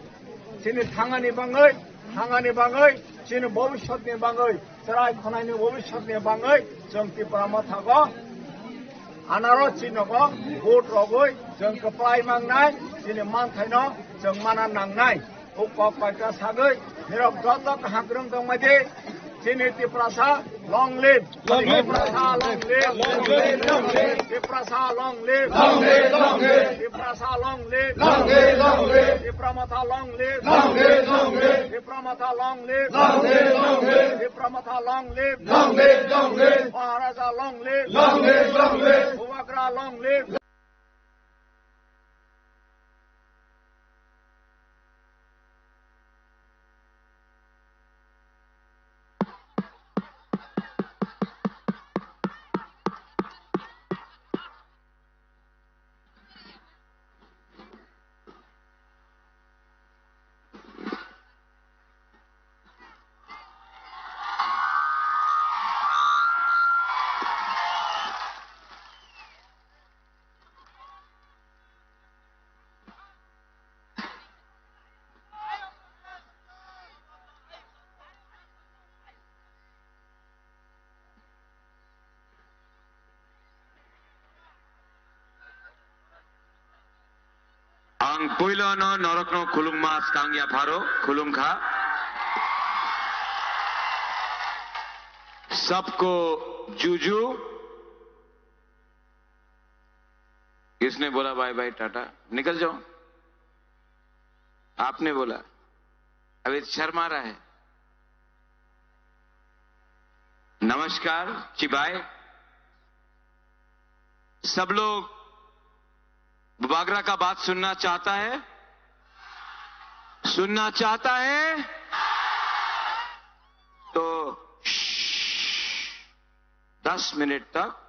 chini thangani bagwi, thangani bagwi, chini bobiswtni bagwi, chwrai khwnaini bobiswtni bagwi chwng Tipra Mothago anaro chinogo vote rogwi chwng kwplai mangnai, chini manthaino chwng mana nangnai. O kok paita sagwi nirok joto kaham kwrwng tongmai di. Chini Tiprasa long live. Long live. Tiprasa long live. Long live, long live. Tiprasa long live. Long live, long live. Tiprasa long live. Long live, long live. Tipra Motha long live. Long live, long live. Tipra Motha long live. Long live, long live. Tipra Motha long live. Long live, long live. Maharaja long live. Long live, long live. Bubagra long live. Puilono norokno khulungma skang yapharo khulungkha. Sabko juju. किसने बोला bye bye Tata? निकल जाओ। आपने बोला। अभी शर्मा रहा है। नमस्कार, चिबाय। सब लोग बुबागरा का बात सुनना चाहता है? सुनना चाहता है? तो श्श्श, दस मिनट तक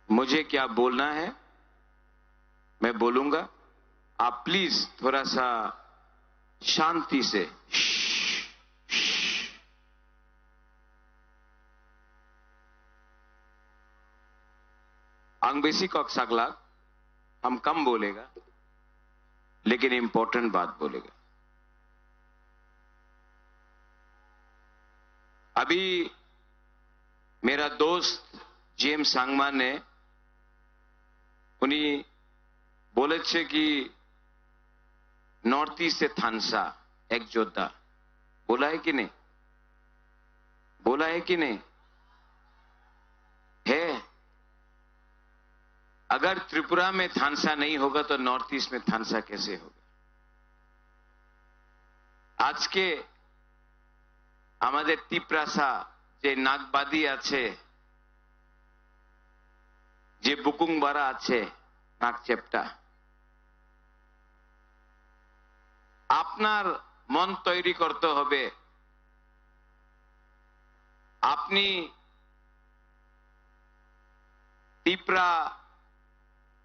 मुझे क्या बोलना है, मैं बोलूंगा। आप प्लीज थोड़ा सा शांति से। Ang bisi kok saglak, हम कम बोलेगा, लेकिन इंपॉर्टेंट बात बोलेगा। अभी मेरा दोस्त जेम्स सांगमा ने, उनी बोले छे कि नॉर्थ ईस्ट से थानसा एक योद्धा, बोला है कि नहीं? बोला है कि नहीं? है। अगर त्रिपुरा में थानसा नहीं होगा तो नॉर्थ ईस्ट में थानसा कैसे होगा? আজকে আমাদের তিপ্রাসা যে নাগবাদী আছে, যে বুকুংবারা আছে, নাগচেপটা, আপনার মন তৈরি করতে হবে। আপনি তিপ্রা,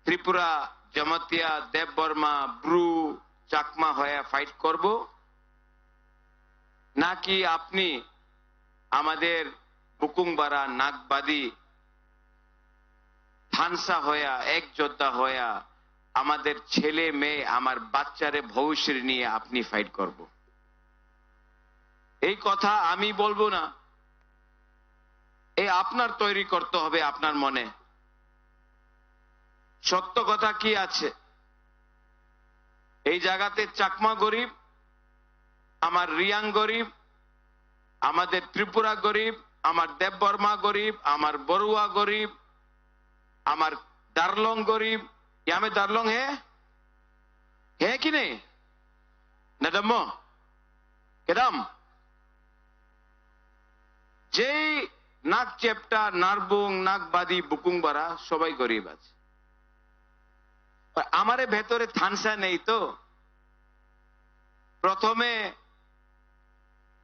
ত্রিপুরা, জমাতিয়া, দেববর্মা, ব্রু, চাকমা হয়ে ফাইট করব, নাকি আপনি আমাদের বুকুংবারা নাগবাদী থানসা হয়া, এক যোদ্ধা হয়া, আমাদের ছেলে মেয়ে, আমার বাচ্চারে ভবিষ্যৎ নিয়ে আপনি ফাইট করব? এই কথা আমি বলবো না, এই আপনার তৈরি করতে হবে আপনার মনে। সত্য কথা কি আছে? এই জায়গাতে চাকমা গরিব, আমার রিয়াং গরিব, আমাদের ত্রিপুরা গরিব, আমার দেববর্মা গরিব, আমার বড়ুয়া গরিব, আমার দারলং গরিব। ইয়ামে দারলং হে? হে কি নেই? না দাম্ম? কেদাম? যেই নাক চেপটা, নারবুং, নাকবাদী, বুকুংবারা, সবাই গরিব আছে। আর আমারে ভেতরে থানসা নেই তো। প্রথমে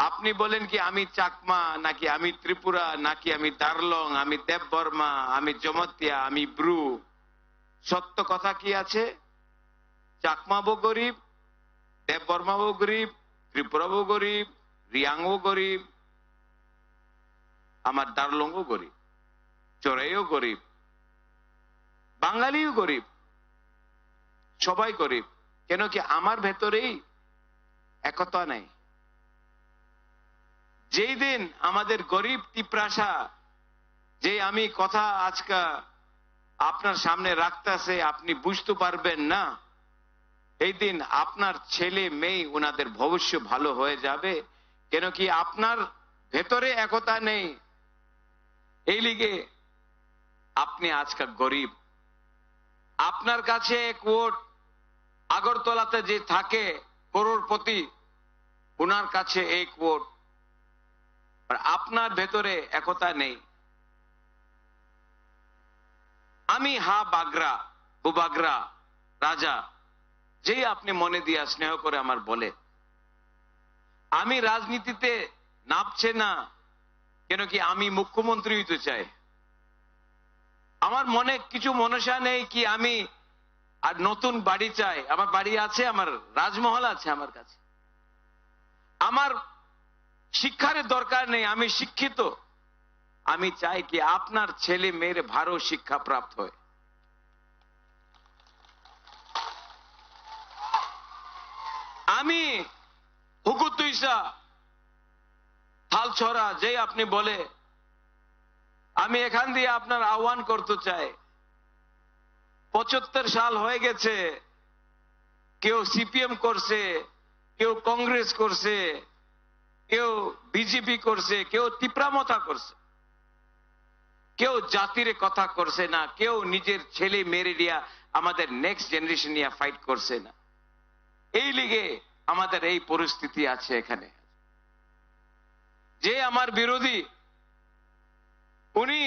আপনি বলেন কি আমি চাকমা, নাকি আমি ত্রিপুরা, নাকি আমি দারলং, আমি দেববর্মা, আমি জমাতিয়া, আমি ব্রু। সত্য কথা কি আছে? চাকমাও গরিব, দেববর্মাও গরিব, ত্রিপুরাও গরিব, রিয়াংও গরিব, আমার দারলংও গরিব, চোরাইও গরিব, বাঙালিও গরিব, সবাই গরিব। কেন কি আমার ভেতরেই একতা নেই। যেই দিন আমাদের গরিব তিপ্রাসা, যে আমি কথা আজকে আপনার সামনে রাখতেছে, আপনি বুঝতে পারবেন না, এই দিন আপনার ছেলে মেয়ে ওনাদের ভবিষ্য ভালো হয়ে যাবে। কেন কি আপনার ভেতরে একতা নেই, এই লিগে আপনি আজকে গরিব। আপনার কাছে এক ভোট, আগরতলাতে যে থাকে করোড়পতি, ওনার কাছে এক ভোট, আর আপনার ভেতরে একতা নেই। আমি হা বাগরা, বুবাগরা, রাজা, যেই আপনি মনে দিয়া স্নেহ করে আমার বলে। আমি রাজনীতিতে নামছে না, কেন কি আমি মুখ্যমন্ত্রী হইতে চাই। আমার মনে কিছু মনসা নেই কি আমি আর নতুন বাড়ি চাই। আমার বাড়ি আছে, আমার রাজমহল আছে আমার কাছে। আমার শিক্ষার দরকার নেই, আমি শিক্ষিত। আমি চাই কি আপনার ছেলে মেয়ের ভালো শিক্ষা প্রাপ্ত হয়। আমি হুকুতুইসা থালছড়া, যেই আপনি বলে, আমি এখান দিয়ে আপনার আহ্বান করতে চাই। পঁচাত্তর সাল হয়ে গেছে, কেউ সিপিএম করছে, কেউ কংগ্রেস করছে, কেউ বিজেপি করছে, কেউ তিপ্রা মথা করছে, কেউ জাতির কথা করছে না, কেউ নিজের ছেলে মেয়ে নিয়ে, আমাদের নেক্সট জেনারেশন নিয়ে ফাইট করছে না। এই লিগে আমাদের এই পরিস্থিতি আছে এখানে। যে আমার বিরোধী, উনি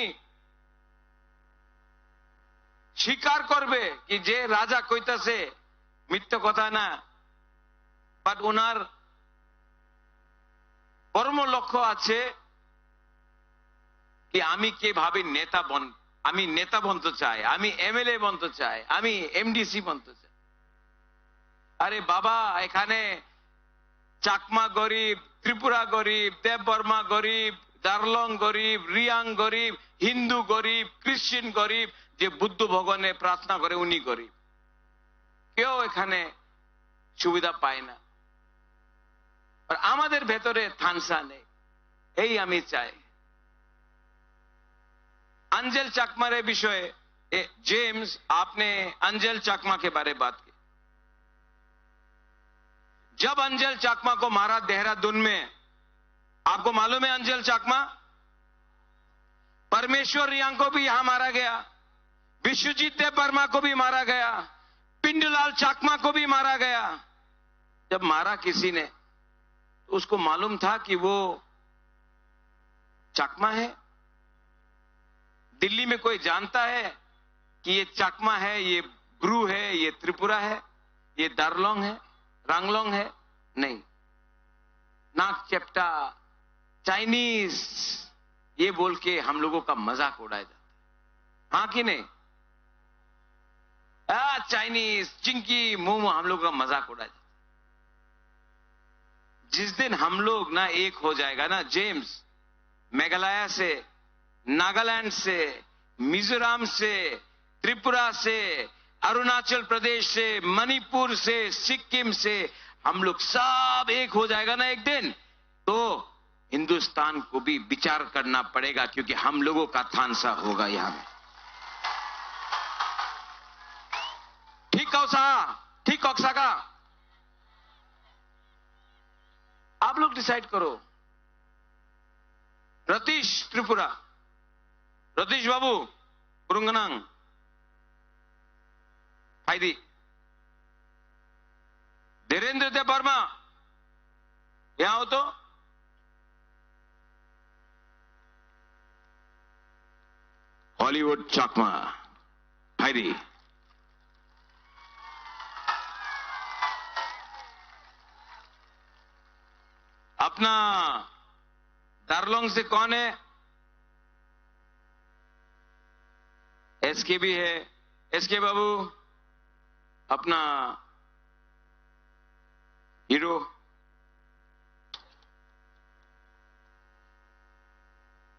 স্বীকার করবে কি যে রাজা কইতাছে মিথ্যা কথা না, বাট ওনার পরম লক্ষ্য আছে কি আমি কিভাবে নেতা বন, আমি নেতা বনতে চাই, আমি এমএলএ বনতে চাই, আমি এমডিসি বনতে চাই। আরে বাবা, এখানে চাকমা গরিব, ত্রিপুরা গরিব, দেববর্মা গরিব, জারলং গরিব, রিয়াং গরিব, হিন্দু গরিব, খ্রিস্টান গরিব, যে বুদ্ধ ভগবানে প্রার্থনা করে উনি গরিব। কেউ এখানে সুবিধা পায় না। আর আমাদের ভেতরে থানসা নেই, এই আমি চাই। अंजल चाकमा रे विषय, ए, जेम्स, आपने अंजल चाकमा के बारे बात की। जब अंजल चाकमा को मारा देहरादून में, आपको मालूम है अंजल चाकमा? परमेश्वर रियांग को भी यहां मारा गया, विश्वजीत देव वर्मा को भी मारा गया, पिंडूलाल चाकमा को भी मारा गया। जब मारा किसी ने, तो उसको मालूम था कि वो चाकमा है? दिल्ली में कोई जानता है कि ये चाकमा है, ये ब्रू है, ये त्रिपुरा है, ये दारलोंग है, रांगलोंग है? नहीं। नाक चेप्टा, चाइनीज, ये बोल के हम लोगों का मजाक उड़ाया जाता है। हाँ कि नहीं? आ, चाइनीज, चिंकी, मोमो, हम लोगों का मजाक उड़ाया जाता है। जिस दिन हम लोग ना एक हो जाएगा ना, जेम्स, मेघालय से, नागालैंड से, मिजोरम से, त्रिपुरा से, अरुणाचल प्रदेश से, मणिपुर से, सिक्किम से, हम लोग सब एक हो जाएगा ना एक दिन, तो हिंदुस्तान को भी विचार करना पड़ेगा, क्योंकि हम लोगों का थानसा होगा यहाँ में। ठीक कौसा, ठीक कौसा का? आप लोग डिसाइड करो। रतीश त्रिपुरा, रतीश बाबू, पुरुंगनांग, हाइदी, धीरेंद्र देव वर्मा, यहाँ हो तो। हॉलीवुड चाकमा, हाइदी। अपना दारलोंग से कौन है? एसके भी है। एसके बाबू, अपना हीरो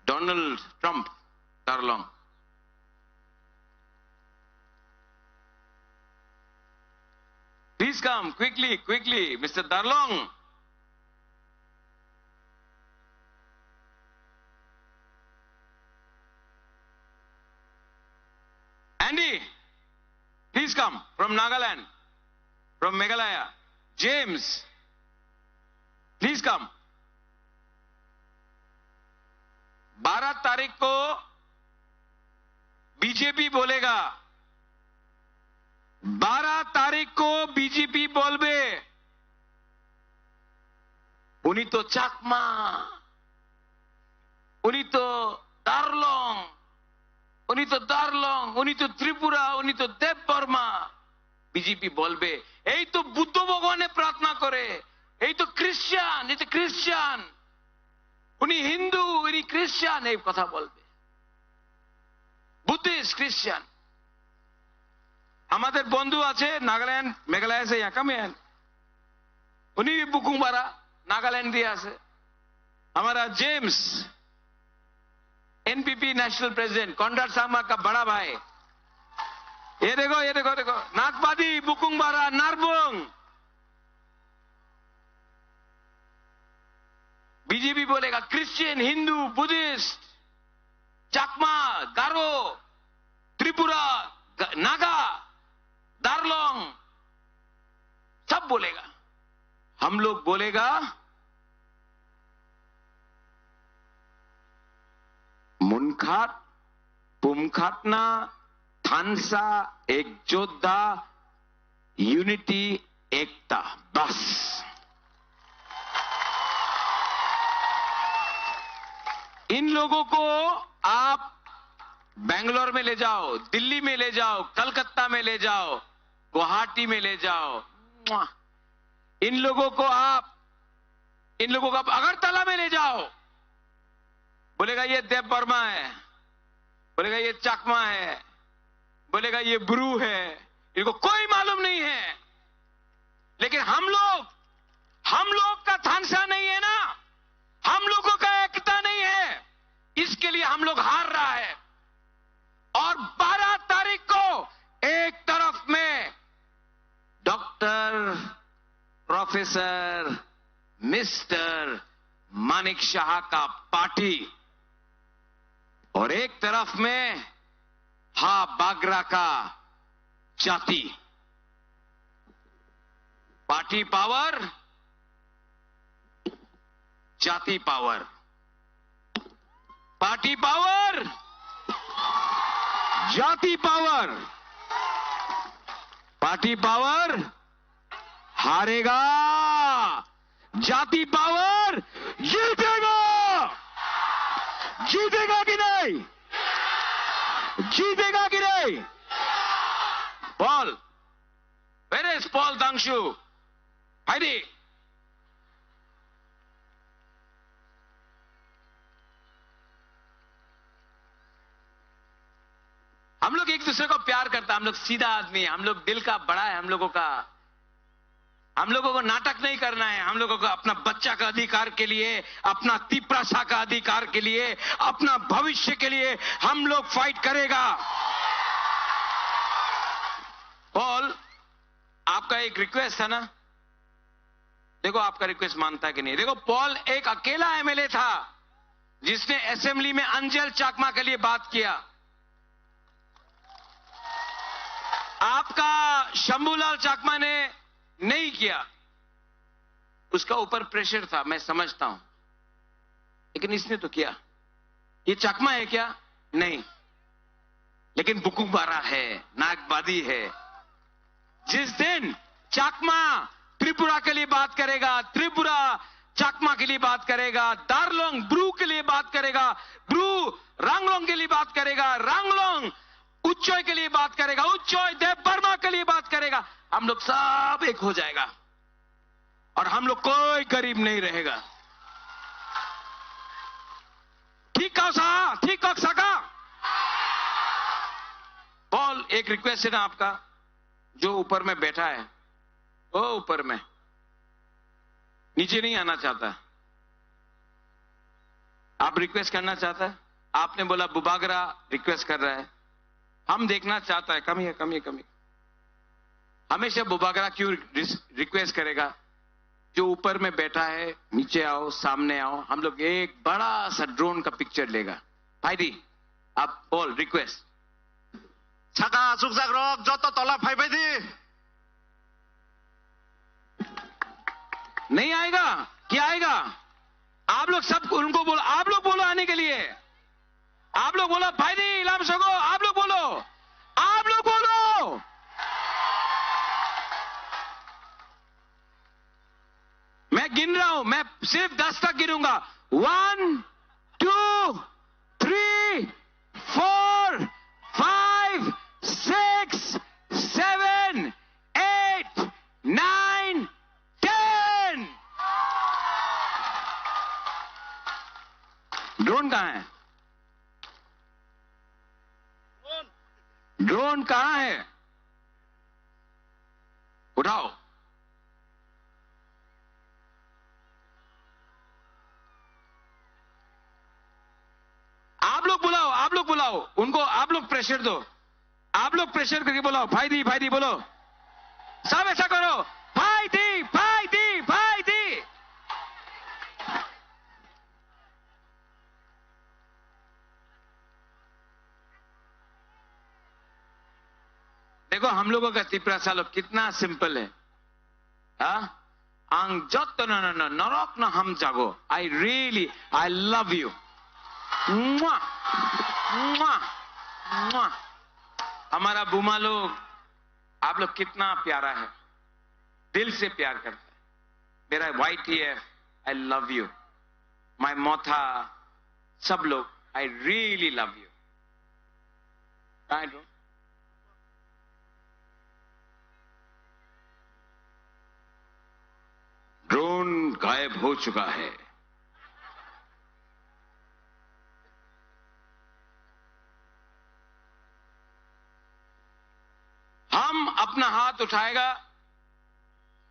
डोनाल्ड ट्रंप, दारलोंग। Please come quickly, quickly, Mister Darlong. Andy, please come from Nagaland, from Meghalaya. James, please come. बारह तारीख को बीजेपी बोलेगा, बारह तारीख को बीजेपी बोलबे। उनी तो चाकमा, उनी तो दारलोंग, उनी तो दारलोंग, उनी तो त्रिपुरा, उनी तो देव वर्मा। बीजेपी बोलबे, এই তো বুদ্ধ ভগবানে প্রার্থনা করে, এই তো খ্রিস্টান, এই তো খ্রিস্টান। উনি হিন্দু, উনি খ্রিস্টান, এই কথা বলবে। বুদ্ধিস্ট, খ্রিস্টান। আমাদের বন্ধু আছে নাগাল্যান্ড, মেঘালয় আছে, ইয়াকামেন। উনি বুকুংবারা, নাগাল্যান্ড দিয়ে আছে। हमारा James, NPP national president, Conrad Sangma का बड़ा भाई। ये देखो, ये देखो, देखो, नागपादी, बुकुंगबारा, नारबुंग। बीजेपी बोलेगा क्रिश्चियन, हिंदू, बुद्धिस्ट, चाकमा, गारो, त्रिपुरा, ग-, नागा, बोलेगा, हम लोग बोलेगा, मुनखात, पुमखातना, थानसा, एक जोद्धा, यूनिटी, एकता, बस। इन लोगों को आप बैंगलोर में ले जाओ, दिल्ली में ले जाओ, कलकत्ता में ले जाओ, गुवाहाटी में ले जाओ, इन लोगों को आप, इन लोगों को आप अगरतला में ले जाओ, बोलेगा ये देव वर्मा है, बोलेगा ये चकमा है, बोलेगा ये ब्रू है, इनको कोई मालूम नहीं है। लेकिन हम लोग, हम लोग का थानसा नहीं है ना, हम लोगों का एकता नहीं है, इसके लिए हम लोग हार रहा है। और बारह तारीख को एक तरफ में डॉक्टर, प्रोफेसर, मिस्टर मानिक शाह का पार्टी और एक तरफ में हा बागरा का जाति। पार्टी पावर, जाति पावर। पार्टी पावर, जाति पावर। पार्टी पावर हारेगा, जाति पावर जीतेगा। जीतेगा कि नहीं? जीतेगा कि नहीं? Paul, where is Paul Dangshu? Heidi. हम लोग एक दूसरे को प्यार करता है, हम लोग सीधा आदमी है, हम लोग दिल का बड़ा है हम लोगों का। हम लोगों को नाटक नहीं करना है, हम लोगों को अपना बच्चा का अधिकार के लिए, अपना तिपरासा का अधिकार के लिए, अपना भविष्य के लिए हम लोग फाइट करेगा। पॉल, आपका एक रिक्वेस्ट था ना, देखो आपका रिक्वेस्ट मानता है कि नहीं। देखो, पॉल एक अकेला एमएलए था जिसने असेंबली में अंजल चाकमा के लिए बात किया। आपका शंभूलाल चाकमा ने नहीं किया, उसका ऊपर प्रेशर था, मैं समझता हूं, लेकिन इसने तो किया। ये चाकमा है क्या? नहीं, लेकिन बुकुबारा है, नागबादी है। जिस दिन चाकमा त्रिपुरा के लिए बात करेगा, त्रिपुरा चाकमा के लिए बात करेगा, दारलोंग ब्रू के लिए बात करेगा, ब्रू रांगलोंग के लिए बात करेगा, रांगलोंग उच्चोय के लिए बात करेगा, उच्चोय देव वर्मा के लिए बात करेगा, हम लोग सब एक हो जाएगा और हम लोग कोई गरीब नहीं रहेगा। ठीक कहा सा, ठीक कहा सका। पॉल, एक रिक्वेस्ट है ना आपका, जो ऊपर में बैठा है, वो ऊपर में, नीचे नहीं आना चाहता। आप रिक्वेस्ट करना चाहता है, आपने बोला बुबागरा रिक्वेस्ट कर रहा है, हम देखना चाहता है। Come here, come here, come here. हमेशा बुबागरा क्यों रिक्वेस्ट करेगा? जो ऊपर में बैठा है, नीचे आओ, सामने आओ, हम लोग एक बड़ा सा ड्रोन का पिक्चर लेगा। भाई दी, आप Paul, request. Saka asukjak rok joto tola phaibai di. नहीं आएगा? क्या आएगा? आप लोग सब उनको बोलो, आप लोग बोलो आने के लिए। आप लोग बोलो, भाई दी, इलाम सको, आप लोग बोलो, आप लोग बोलो। मैं गिन रहा हूं, मैं सिर्फ दस तक गिनूंगा। One, two, three, four, five, six, seven, eight, nine, ten। Drone कहाँ है? ड्रोन कहाँ है? उठाओ। आप लोग बुलाओ, आप लोग बुलाओ उनको, आप लोग प्रेशर दो, आप लोग प्रेशर करके बुलाओ, भाई दी, भाई दी बोलो, सब ऐसा करो, भाई दी, भाई दी, भाई दी। देखो, हम लोगों का तिपरासा लोग कितना सिंपल है। Ha? Ang jotto no, no, no, norok no hamjago. I really, I love you. Mwah! Mwah! Mwah! हमारा बुमा लोग, आप लोग कितना प्यारा है, दिल से प्यार करता है। मेरा Y T F, I love you. My मोथा, सब लोग, I really love you. कहाँ है ड्रोन? ड्रोन गायब हो चुका है। हम अपना हाथ उठाएगा,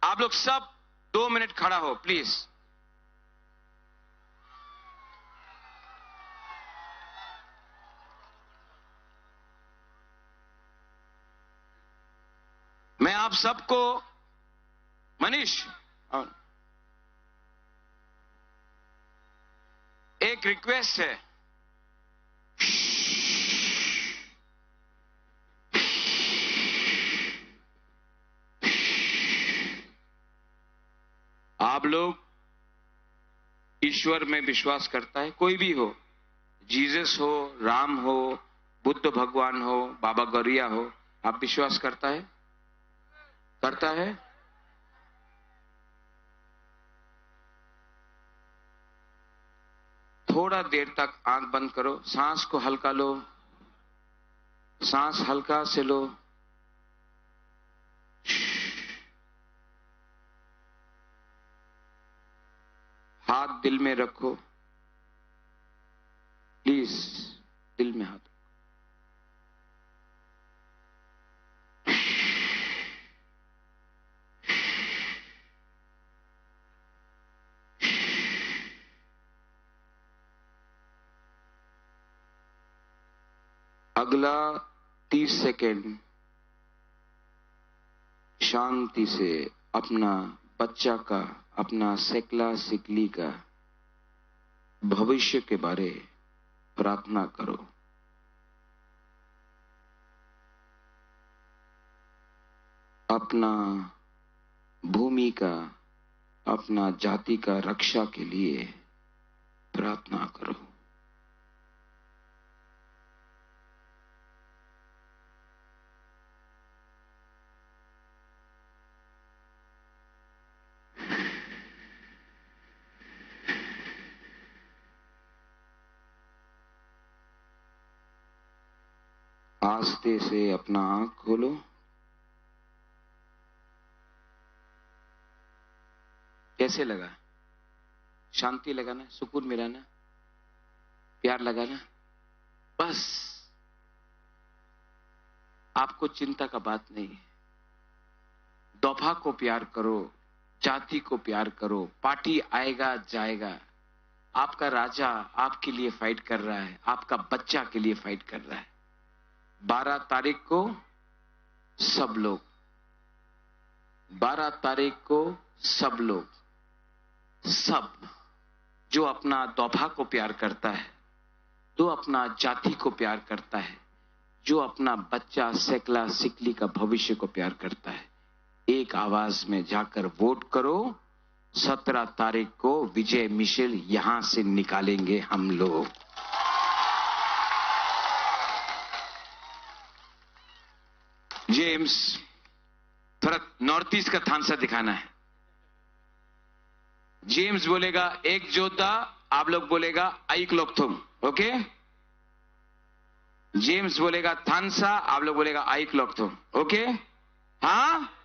आप लोग सब दो मिनट खड़ा हो, प्लीज। मैं आप सबको, मनीष, एक रिक्वेस्ट है। आप लोग ईश्वर में विश्वास करता है, कोई भी हो, जीसस हो, राम हो, बुद्ध भगवान हो, बाबा गौरिया हो, आप विश्वास करता है? करता है? थोड़ा देर तक आंख बंद करो, सांस को हल्का लो, सांस हल्का से लो। हाथ दिल में रखो, प्लीज, दिल में हाथ रखो। अगला तीस सेकंड शांति से अपना बच्चा का, अपना सेकला सिकली का भविष्य के बारे प्रार्थना करो। अपना भूमि का, अपना जाति का रक्षा के लिए प्रार्थना करो। आस्ते से अपना आंख खोलो। कैसे लगा? शांति लगा ना? सुकून मिला ना? प्यार लगा ना? बस, आपको चिंता का बात नहीं है। दोफा को प्यार करो, जाति को प्यार करो। पार्टी आएगा जाएगा, आपका राजा आपके लिए फाइट कर रहा है, आपका बच्चा के लिए फाइट कर रहा है। बारह तारीख को सब लोग, बारह तारीख को सब लोग, सब जो अपना दोफा को प्यार करता है, जो अपना जाति को प्यार करता है, जो अपना बच्चा सेकला सिकली का भविष्य को प्यार करता है, एक आवाज में जाकर वोट करो। सत्रह तारीख को विजय मिशेल यहां से निकालेंगे हम लोग। जेम्स, थोड़ा नॉर्थ ईस्ट का थानसा दिखाना है। जेम्स बोलेगा एक जोधा, आप लोग बोलेगा aik lokthung, ओके? जेम्स बोलेगा थानसा, आप लोग बोलेगा aik lokthung, ओके? हाँ,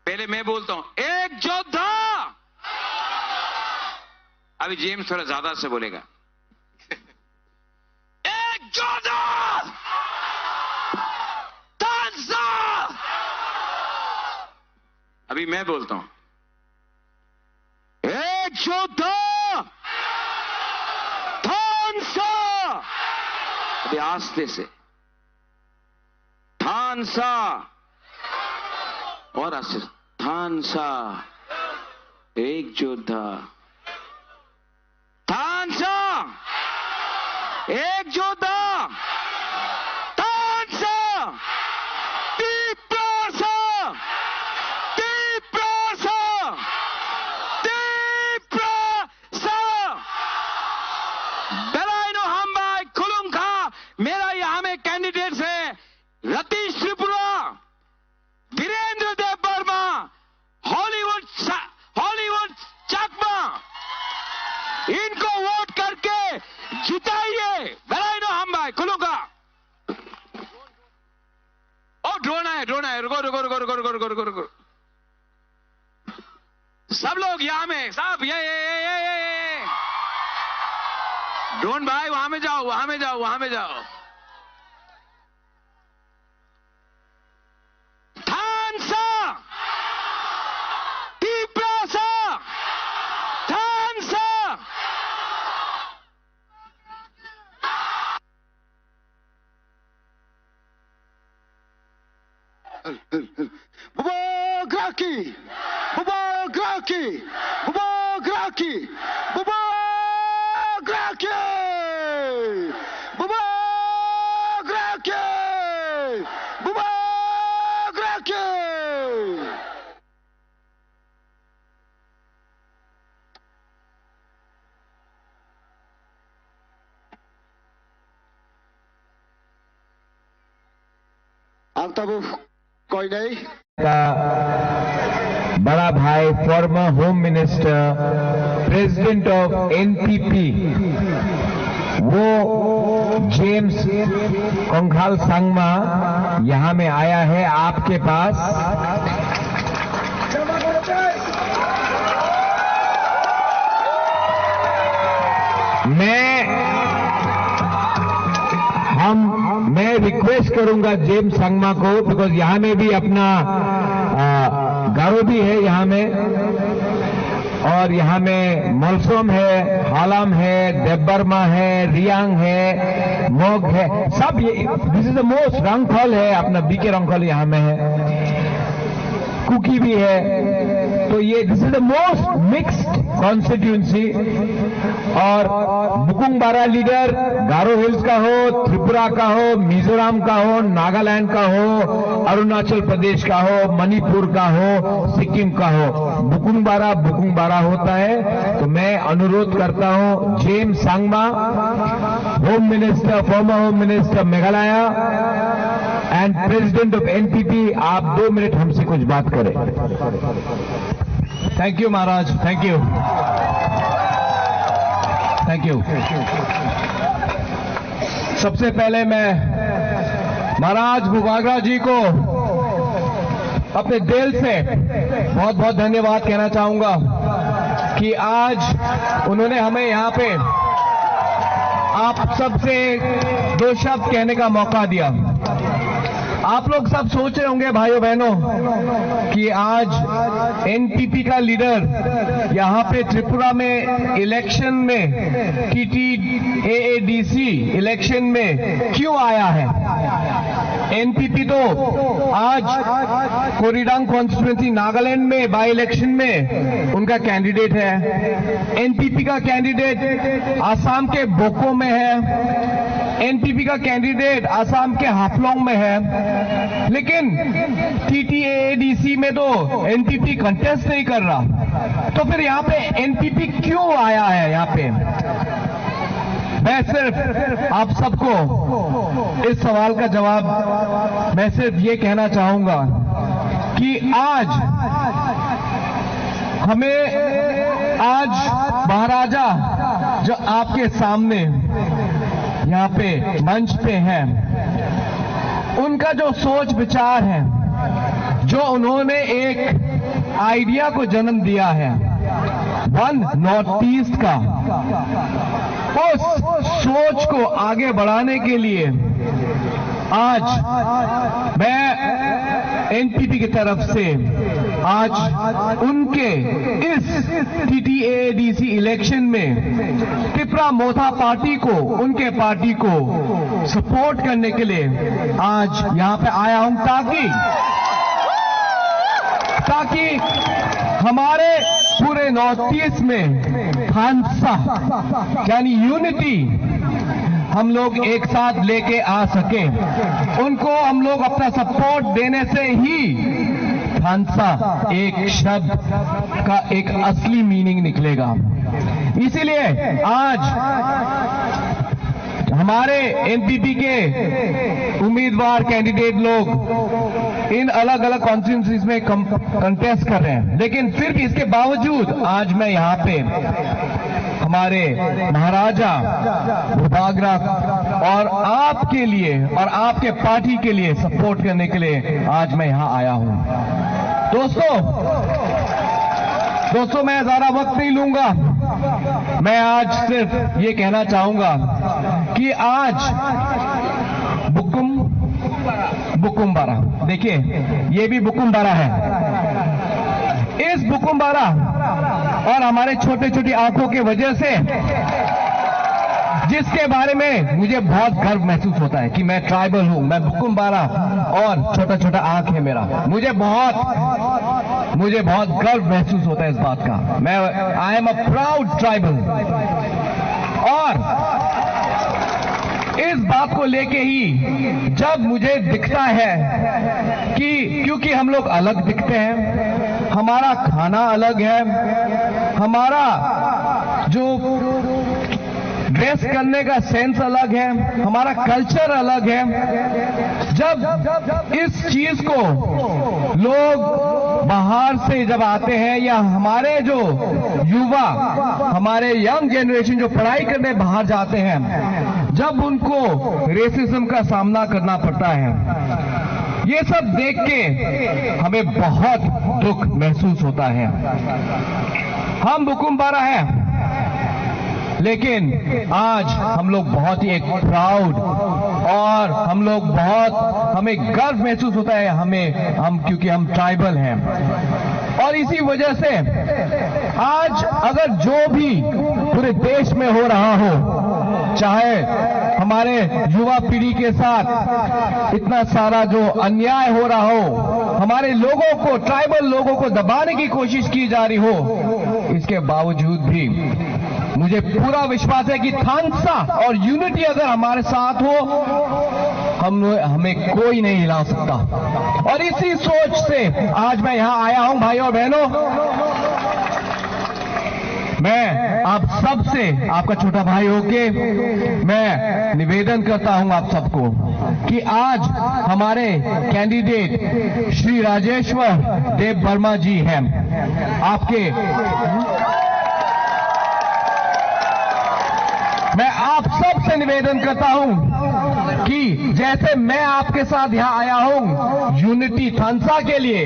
पहले मैं बोलता हूं, एक जोधा। अभी जेम्स थोड़ा ज्यादा से बोलेगा। एक जोधा! थानसा! अभी मैं बोलता हूं। एक जोधा! थानसा! अभी आस्ते से। थानसा! और आस्ते से। थानसा! एक जोधा! थानसा! एक जोधा! थानसा! तिप्रासा! बेलाई नो हम भाई, खुलूंगा। ओ, ड्रोन आया, ड्रोन आया, रुको, रुको, रुको। सब लोग यहाँ में, सब, ये, ये। ड्रोन भाई, वहां में जाओ, वहां में जाओ, वहां में जाओ। थानसा! तिप्रासा! थानसा! Bubagraki! Bubagraki! Bubagraki! Bubagraki! Bubagraki! Bubagraki! Ang tabuk koinai. का बड़ा भाई former home minister, president of N P P, वो जेम्स कंखाल संगमा यहाँ में आया है आपके पास। मैं, हम, मैं रिक्वेस्ट करूंगा जेम्स संगमा को, बिकॉज यहाँ में भी अपना, आ, गारो भी है यहाँ में, और यहाँ में मलसोम है, हालाम है, देबबर्मा है, रियांग है, मोग है, सब ये, this is the most रंगखल है अपना बीके रंगखल यहाँ में है। कुकी भी है, तो ये this is the most mixed constituency। और बुकुंग बारा लीडर गारो हिल्स का हो, त्रिपुरा का हो, मिजोरम का हो, नागालैंड का हो, अरुणाचल प्रदेश का हो, मणिपुर का हो, सिक्किम का हो, बुकुंग बारा बुकुंग बारा होता है। तो मैं अनुरोध करता हूं James Sangma, home minister, former home minister Meghalaya and president of N P P, आप दो मिनट हमसे कुछ बात करें। Thank you Maharaj, thank you, thank you. सबसे पहले मैं महाराज बुबागरा जी को अपने दिल से बहुत बहुत धन्यवाद कहना चाहूंगा कि आज उन्होंने हमें यहाँ पे आप सबसे दो शब्द कहने का मौका दिया। आप लोग सब सोच रहे होंगे भाइयों बहनों कि आज एनपीपी का लीडर यहाँ पे त्रिपुरा में इलेक्शन में, टीटीएएडीसी इलेक्शन में क्यों आया है। एनपीपी तो आज कोरीडांग कॉन्स्टिट्यूएंसी नागालैंड में बाई इलेक्शन में उनका कैंडिडेट है। एनपीपी का कैंडिडेट आसाम के बोको में है। एनपीपी का कैंडिडेट आसाम के हाफलोंग में है, लेकिन टीटीएएडीसी में तो एनपीपी कंटेस्ट नहीं कर रहा। तो फिर यहाँ पे एनपीपी क्यों आया है यहाँ पे? मैं सिर्फ आप सबको इस सवाल का जवाब, मैं सिर्फ ये कहना चाहूंगा कि आज हमें, आज महाराजा जो आपके सामने यहाँ पे मंच पे हैं, उनका जो सोच विचार है, जो उन्होंने एक आइडिया को जन्म दिया है वन नॉर्थ ईस्ट का, उस सोच को आगे बढ़ाने के लिए आज मैं एनपीपी की तरफ से आज उनके इस टीटीएडीसी इलेक्शन में तिपरा मोथा पार्टी को, उनके पार्टी को सपोर्ट करने के लिए आज यहाँ पे आया हूँ, ताकि, ताकि हमारे पूरे नॉर्थ ईस्ट में थानसा यानी यूनिटी हम लोग एक साथ लेके आ सके। उनको हम लोग अपना सपोर्ट देने से ही थानसा एक शब्द का एक असली मीनिंग निकलेगा। इसीलिए आज हमारे एनपीपी के उम्मीदवार कैंडिडेट लोग इन अलग-अलग कॉन्स्टिट्यूएंसीज में कम-, कंटेस्ट कर रहे हैं, लेकिन फिर भी इसके बावजूद आज मैं यहाँ पे हमारे महाराजा भूभागराज और आपके लिए और आपके पार्टी के लिए सपोर्ट करने के लिए आज मैं यहाँ आया हूँ। दोस्तों, दोस्तों, मैं ज्यादा वक्त नहीं लूंगा। मैं आज सिर्फ ये कहना चाहूंगा कि आज बुकुम, बुकुम बारा, देखिए, ये भी बुकुम बारा है। इस बुकुम बारा और हमारे छोटे छोटी आंखों की वजह से, जिसके बारे में मुझे बहुत गर्व महसूस होता है कि मैं ट्राइबल हूँ, मैं बुकुम बारा और छोटा छोटा आंख है मेरा। मुझे बहुत, मुझे बहुत गर्व महसूस होता है इस बात का। मैं, I am a proud tribal। और इस बात को लेके ही जब मुझे दिखता है कि क्योंकि हम लोग अलग दिखते हैं, हमारा खाना अलग है, हमारा जो ड्रेस करने का सेंस अलग है, हमारा कल्चर अलग है। जब इस चीज को लोग बाहर से जब आते हैं या हमारे जो युवा, हमारे यंग जनरेशन जो पढ़ाई करने बाहर जाते हैं, जब उनको रेसिज्म का सामना करना पड़ता है, ये सब देख के हमें बहुत दुख महसूस होता है। हम बुकुम बारा हैं, लेकिन आज हम लोग बहुत ही एक प्राउड और हम लोग बहुत, हमें गर्व महसूस होता है, हमें, हम, क्योंकि हम ट्राइबल हैं। और इसी वजह से आज अगर जो भी पूरे देश में हो रहा हो, चाहे हमारे युवा पीढ़ी के साथ इतना सारा जो अन्याय हो रहा हो, हमारे लोगों को, ट्राइबल लोगों को दबाने की कोशिश की जा रही हो, इसके बावजूद भी मुझे पूरा विश्वास है कि थानसा और यूनिटी अगर हमारे साथ हो, हम, हमें कोई नहीं हिला सकता। और इसी सोच से आज मैं यहाँ आया हूँ, भाइयों और बहनों। मैं आप सबसे, आपका छोटा भाई होके मैं निवेदन करता हूं आप सबको कि आज हमारे कैंडिडेट श्री राजेश्वर देव वर्मा जी हैं। आपके, मैं आप सबसे निवेदन करता हूं कि जैसे मैं आपके साथ यहां आया हूं यूनिटी थानसा के लिए,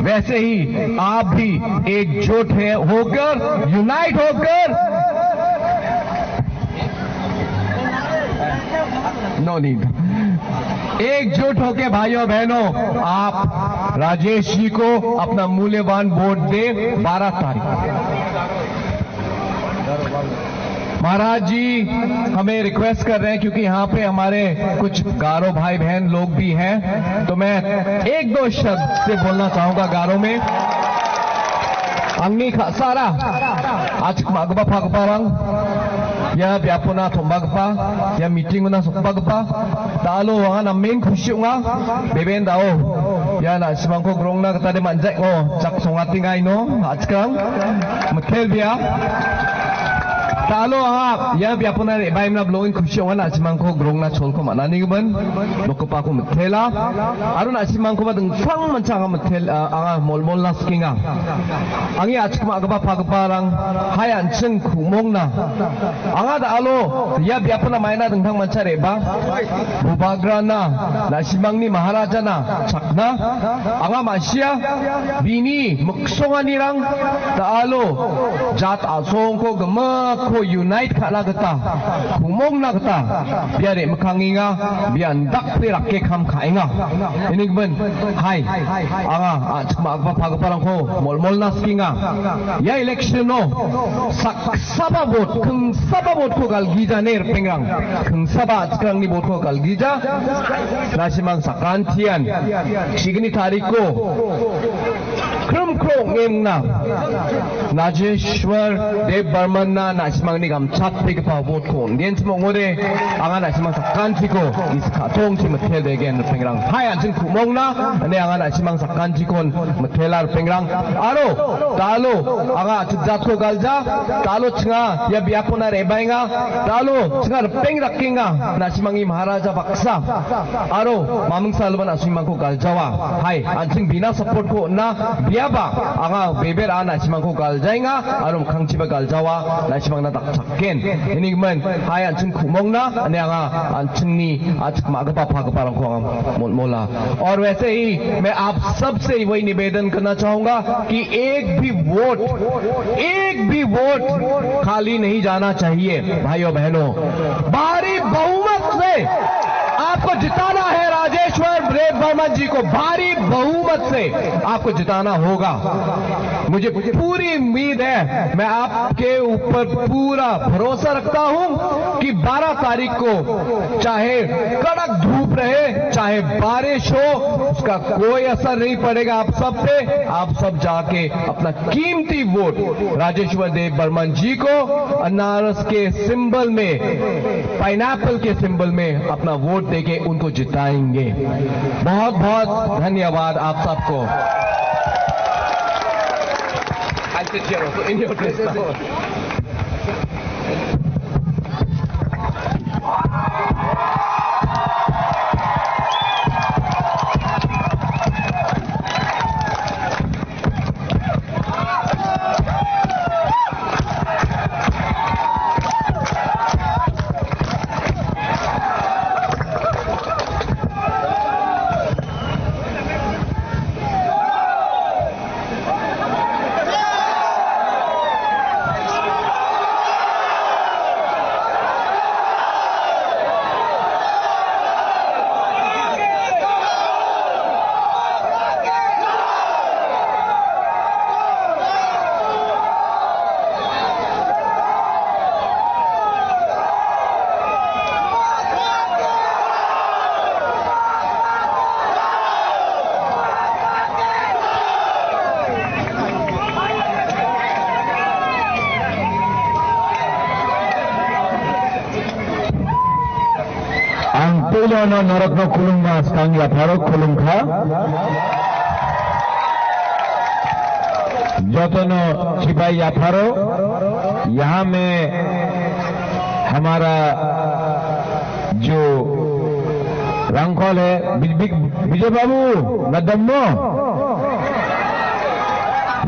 वैसे ही आप भी एकजुट है होकर, यूनाइट होकर, नो नीड, एकजुट होके भाइयों बहनों, आप राजेश जी को अपना मूल्यवान वोट दे। बारह तारीख। महाराज जी हमें रिक्वेस्ट कर रहे हैं, क्योंकि यहाँ पे हमारे कुछ गारो भाई बहन लोग भी हैं, तो मैं एक दो शब्द से बोलना चाहूंगा गारो में। Angni khasara, achik magba phagbarang, ya biapona thombagba, ya meeting una sokbagba, talo wanga na main khusi unga, beben dao, ya na simangko grongna kata de manjak ngo, chak songa tingai no, achikang, methel bia. Talo aha, ya biapona re, bai mna blowing khusi onga na simangko grongna cholko mana ni gban, boko pako methela. Aro na simangko ba deng sang manchang methel, ah, anga molmol na skinga. Angi achikma agba pagba rang, hai ancheng khumong na. Anga da alo, ya biapona maina dengthang mancha reba. Bubagra na, na simangni Maharaja na, chakna. Anga masia, bini muksonga nirang, da alo, jat asong ko gemak ko unite khana geta, khumong na geta, bia re mekhanginga, bia ndak pe rakke kham khainga. Ini gben, hai, anga, achikma agba pagba rang ko, molmol na skinga. Ya election no, sak Saba vote, khwngsaba vote ko galgija ner pengrang. Khwngsaba achkrangni vote ko galgija. Nasimang sakan thian. Chigni tariko. Krum krong emna. Najeshwar Dev Barman na nasimang ni gamchat pe pa vote ko. Ngen chimo ngode anga nasimang sakan thiko. Is khatong chi methel de gen pengrang. Hai anjing khumong na. Ane anga nasimang sakan thikon methelar pengrang. Aro, talo, anga achuk jat ko galja. Talo chinga, ya biapona rebainga. Talo, chinga repeng rakinga. Nasimangni Maharaja baksa. Aro, mamung salban asimang ko galjawa. Hai, anjing bina support ko na. Eba, anga beber a naisimangko galjainga, aro mkhangchiba galjawa, naisimangna dakchak. Ken, ini men, hai an chwng khumong na, ani anga an chwngni, a chwkma gapa pha gapa rangko ang mol-, mola. और वैसे ही मैं आप सबसे वही निवेदन करना चाहूंगा कि एक भी वोट, एक भी वोट खाली नहीं जाना चाहिए, भाइयों बहनों। भारी बहुमत से आपको जिताना है, राजेश्वर देव बर्मन जी को भारी बहुमत से आपको जिताना होगा। मुझे पूरी उम्मीद है, मैं आपके ऊपर पूरा भरोसा रखता हूं कि बारह तारीख को चाहे कड़क धूप रहे, चाहे बारिश हो, उसका कोई असर नहीं पड़ेगा आप सब पे। आप सब जाके अपना कीमती वोट राजेश्वर देव बर्मन जी को अनारस के सिंबल में, पाइनएप्पल के सिंबल में अपना वोट देके उनको जिताएंगे। बहुत बहुत धन्यवाद आप सबको। I sit here also, in your place now. Ang puilano norokno khulumma swkang yapharo khulumkha. Jotono chibai yapharo, yaha mein hamara jo Rangkhol hai, Bij-, Bij-, Bijay Babu, na dammo?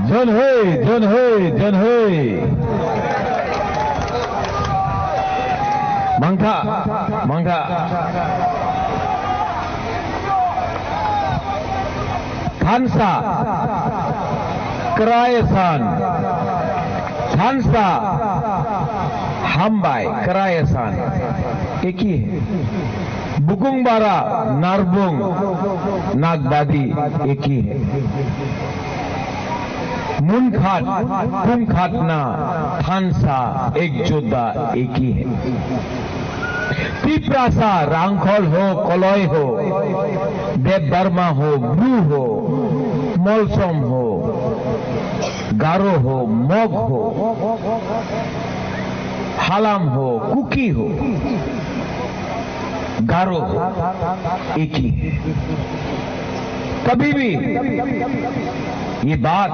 Jon hoi, jon hoi, jon hoi. Mangtha, mangtha. Thansa, kwrwi san. Thansa, hambai, kwrwi san. Eki hai. Bukung bara, narbung, nagbadi, eki hai. Munkhat, kungkhatna, thansa, ek joda, eki hai. Tiprasa, Rangkhol ho, Koloi ho, Deb Barma ho, Bru ho, Molsom ho, Garo ho, Mog ho, Halam ho, Kuki ho, Garo ho, eki hai. कभी भी ये बात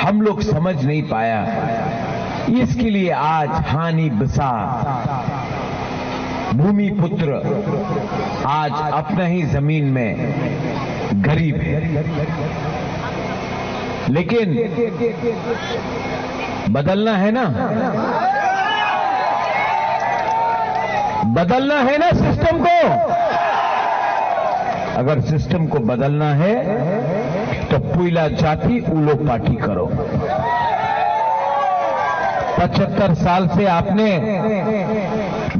हम लोग समझ नहीं पाया, इसके लिए आज हानि बसा भूमिपुत्र आज अपना ही जमीन में गरीब है। लेकिन बदलना है ना, बदलना है ना सिस्टम को। अगर सिस्टम को बदलना है तो पुइला जाति उलो पार्टी करो। पचहत्तर साल से आपने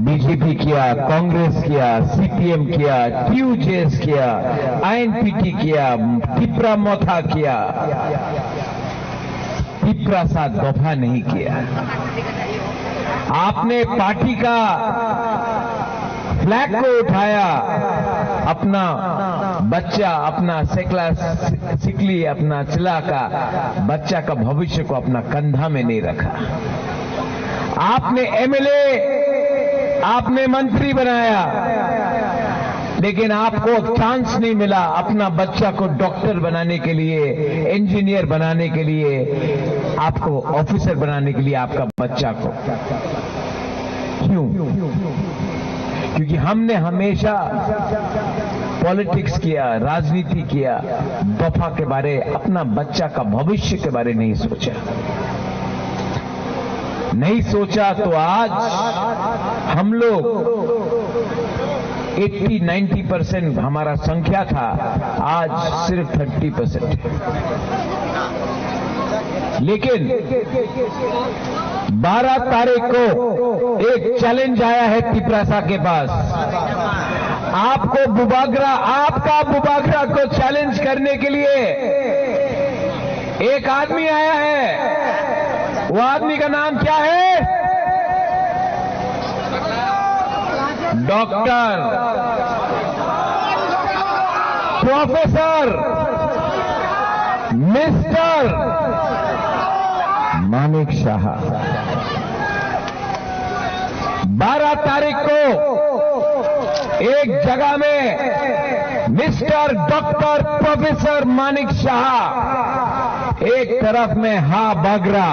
बीजेपी किया, कांग्रेस किया, सीपीएम किया, टीयूजेएस किया, आईएनपीटी किया, तिपरा मोथा किया। तिपरा सा दफा नहीं किया। आपने पार्टी का फ्लैग को उठाया, अपना बच्चा, अपना सेकला, सिकली, अपना चिला का बच्चा का भविष्य को अपना कंधा में नहीं रखा। आपने एमएलए, आपने मंत्री बनाया, लेकिन आपको चांस नहीं मिला अपना बच्चा को डॉक्टर बनाने के लिए, इंजीनियर बनाने के लिए, आपको ऑफिसर बनाने के लिए आपका बच्चा को। क्यों? क्योंकि हमने हमेशा पॉलिटिक्स किया, राजनीति किया, दफा के बारे, अपना बच्चा का भविष्य के बारे नहीं सोचा। नहीं सोचा तो आज हम लोग एटी नाइंटी परसेंट हमारा संख्या था, आज सिर्फ थर्टी परसेंट। लेकिन बारह तारीख को एक चैलेंज आया है तिपरासा के पास। आपको बुबागरा, आपका बुबागरा को चैलेंज करने के लिए एक आदमी आया है। वो आदमी का नाम क्या है? डॉक्टर, प्रोफेसर, मिस्टर मानिक शाह। बारह तारीख को एक जगह में मिस्टर डॉक्टर प्रोफेसर मानिक शाह, एक तरफ में हा बागरा,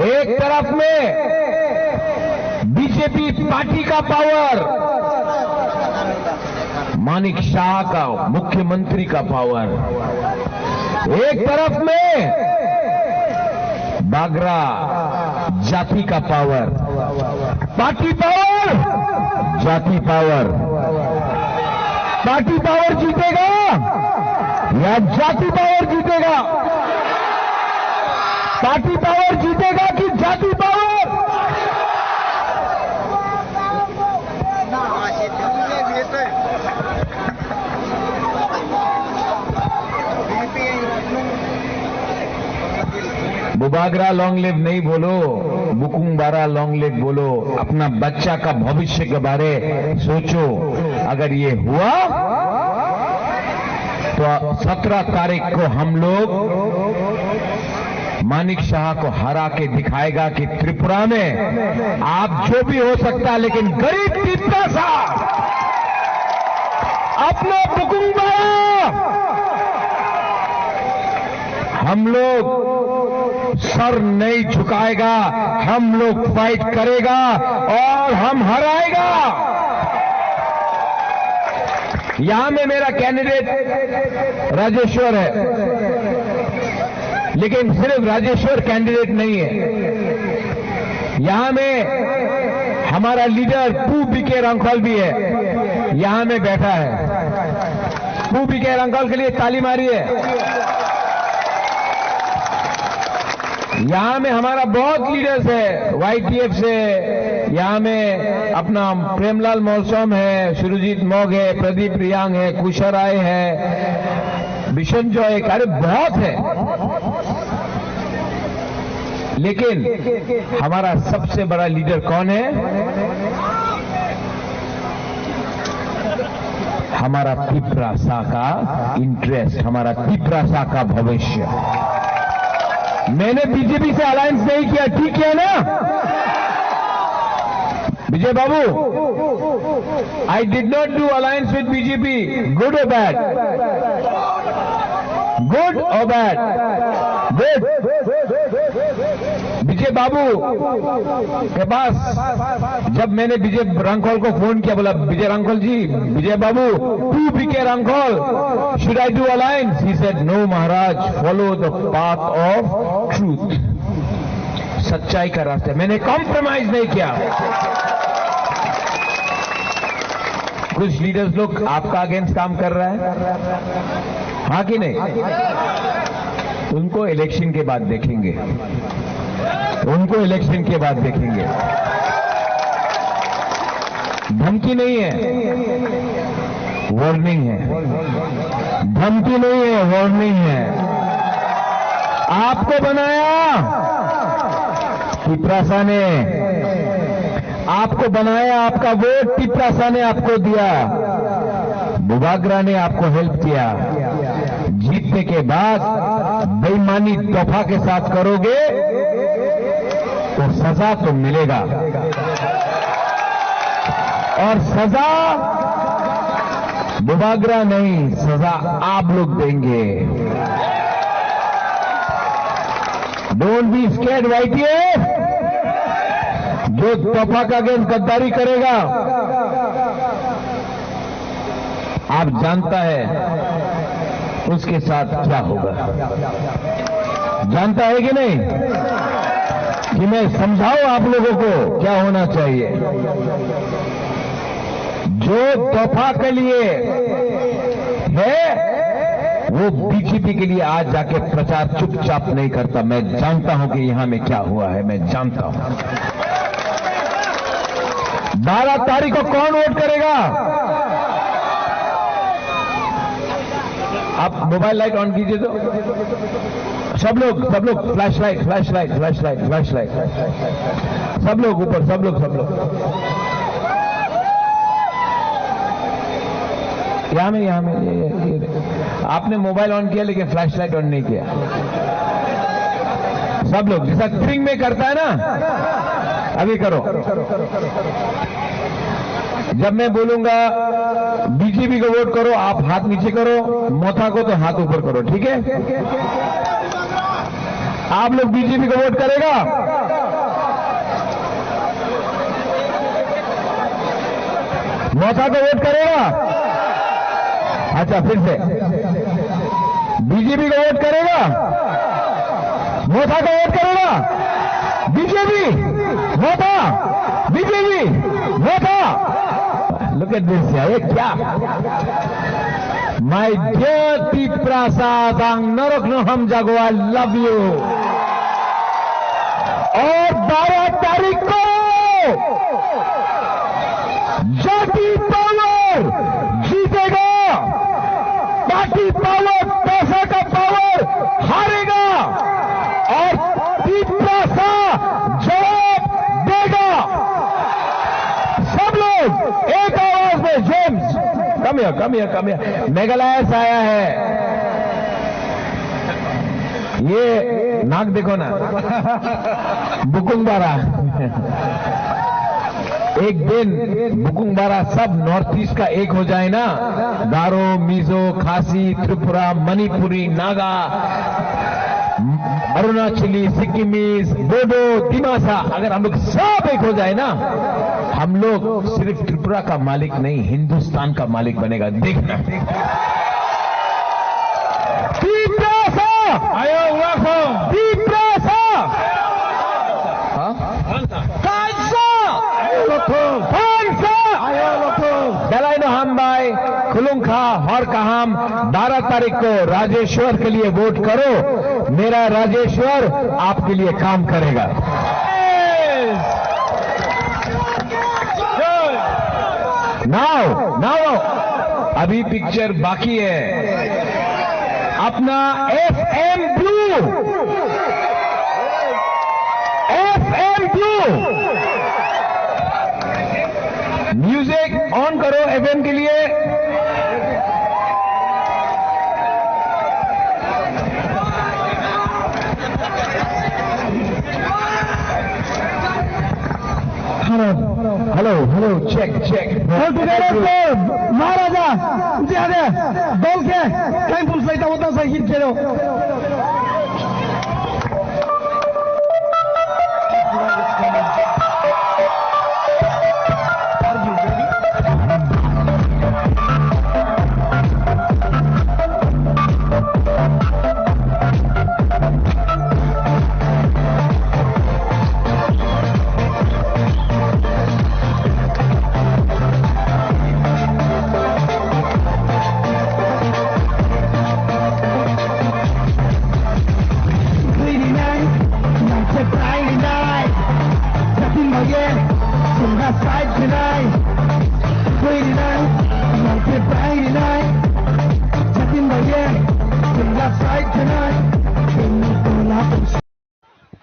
एक तरफ में बीजेपी पार्टी का पावर, मानिक शाह का, मुख्यमंत्री का पावर, एक तरफ में बागरा जाति का पावर, पार्टी पावर, जाति पावर। पार्टी पावर जीतेगा या जाति पावर जीतेगा? पार्टी पावर जीतेगा कि जाति पावर? बुबागरा लॉन्ग लिव नहीं बोलो, बुकुंग बारा लॉन्ग लिव बोलो। अपना बच्चा का भविष्य के बारे सोचो। अगर ये हुआ तो सत्रह तारीख को हम लोग मानिक शाह को हरा के दिखाएगा कि त्रिपुरा में आप जो भी हो सकता है, लेकिन गरीब तिपरासा, अपना बुकुंग बारा, हम लोग सर नहीं झुकाएगा, हम लोग फाइट करेगा और हम हराएगा। यहाँ में मेरा कैंडिडेट राजेश्वर है, लेकिन सिर्फ राजेश्वर कैंडिडेट नहीं है। यहाँ में हमारा लीडर पू बीके रांखल भी है, यहाँ में बैठा है। पू बीके रांखल के लिए ताली मारिए। यहाँ में हमारा बहुत लीडर्स है, वाईटीएफ से, यहाँ में अपना प्रेमलाल मौसम है, सुरजीत मौघ है, प्रदीप रियांग है, कुशा राय है, बिशन जॉय, अरे बहुत है। लेकिन हमारा सबसे बड़ा लीडर कौन है? हमारा तिपरासा का इंटरेस्ट, हमारा तिपरासा का भविष्य। मैंने बीजेपी से अलायंस नहीं किया, ठीक किया ना विजय बाबू? I did not do alliance with B J P. Good or bad? Good or bad? Good. विजय बाबू के पास जब मैंने विजय रांखल को फोन किया, बोला, "विजय रांखल जी, विजय बाबू, पू बीके रांखल, should I do alliance?" He said, "No Maharaj, follow the path of truth." सच्चाई का रास्ता, मैंने कॉम्प्रोमाइज नहीं किया। कुछ लीडर्स लोग आपका अगेंस्ट काम कर रहा है, हाँ कि नहीं? उनको इलेक्शन के बाद देखेंगे, उनको इलेक्शन के बाद देखेंगे। धमकी नहीं है, वार्निंग है। धमकी नहीं है, वार्निंग है। आपको बनाया तिपरासा ने, आपको बनाया, आपका वोट तिपरासा ने आपको दिया। बुबागरा ने आपको हेल्प किया। जीतने के बाद बेईमानी दफा के साथ करोगे तो सजा तो मिलेगा, और सजा बुबागरा नहीं, सजा आप लोग देंगे। Don't be scared, YTF. जो दफा का अगेंस्ट गद्दारी करेगा, आप जानता है उसके साथ क्या होगा? जानता है कि नहीं? कि मैं समझाऊं आप लोगों को क्या होना चाहिए? जो दफा के लिए है, वो बीजेपी के लिए आज जाके प्रचार चुपचाप नहीं करता। मैं जानता हूं कि यहां में क्या हुआ है, मैं जानता हूं। बारह तारीख को कौन वोट करेगा? आप मोबाइल लाइट ऑन कीजिए तो। सब लोग, सब लोग, flash light, flash light, flash light, flash light. सब लोग ऊपर, सब लोग, सब लोग। यहाँ में, यहाँ में, ये, ये, ये। आपने मोबाइल ऑन किया लेकिन फ्लैश लाइट ऑन नहीं किया। सब लोग जैसा ग्रीन में करता है ना, अभी करो। जब मैं बोलूंगा बीजेपी को वोट करो, आप हाथ नीचे करो, मोथा को तो हाथ ऊपर करो, ठीक है? आप लोग बीजेपी को वोट करेगा? मोथा को वोट करेगा? अच्छा, फिर से, बीजेपी को वोट करेगा? मोथा को वोट करेगा? बीजेपी, मोथा, बीजेपी, मोथा। Look at this, यार, ये क्या? My dear Tiprasa, ang norok no hamjago, I love you. और बारह तारीख को जाति पावर जीतेगा, पार्टी पावर, पैसा का पावर हारेगा और तिप्रासा जवाब देगा। सब लोग एक आवाज में, James, come here, come here, come here। Meghalaya से आया है। ये नाक देखो ना, बुकुंग बारा। एक दिन बुकुंग बारा सब नॉर्थ ईस्ट का एक हो जाए ना, गारो, मिजो, खासी, त्रिपुरा, मणिपुरी, नागा, अरुणाचली, सिक्किमीज, बोडो, दिमासा, अगर हम लोग सब एक हो जाए ना, हम लोग सिर्फ त्रिपुरा का मालिक नहीं, हिंदुस्तान का मालिक बनेगा। देखना। Tiprasa! Ayo, welcome. Tiprasa! Huh? Kansa! Ayo, welcome. Kansa! Ayo, welcome. Belai no hambai, khulungkha, hor kaham, बारह तारीख को राजेश्वर के लिए वोट करो, मेरा राजेश्वर आपके लिए काम करेगा। Now, now, अभी पिक्चर बाकी है। अपना FM blue, FM blue music on करो एफएम के लिए। Hello, hello, hello, check, check। All together, Maharaja, jihade, dolke, kain pulsai tabo ta sai hit kero।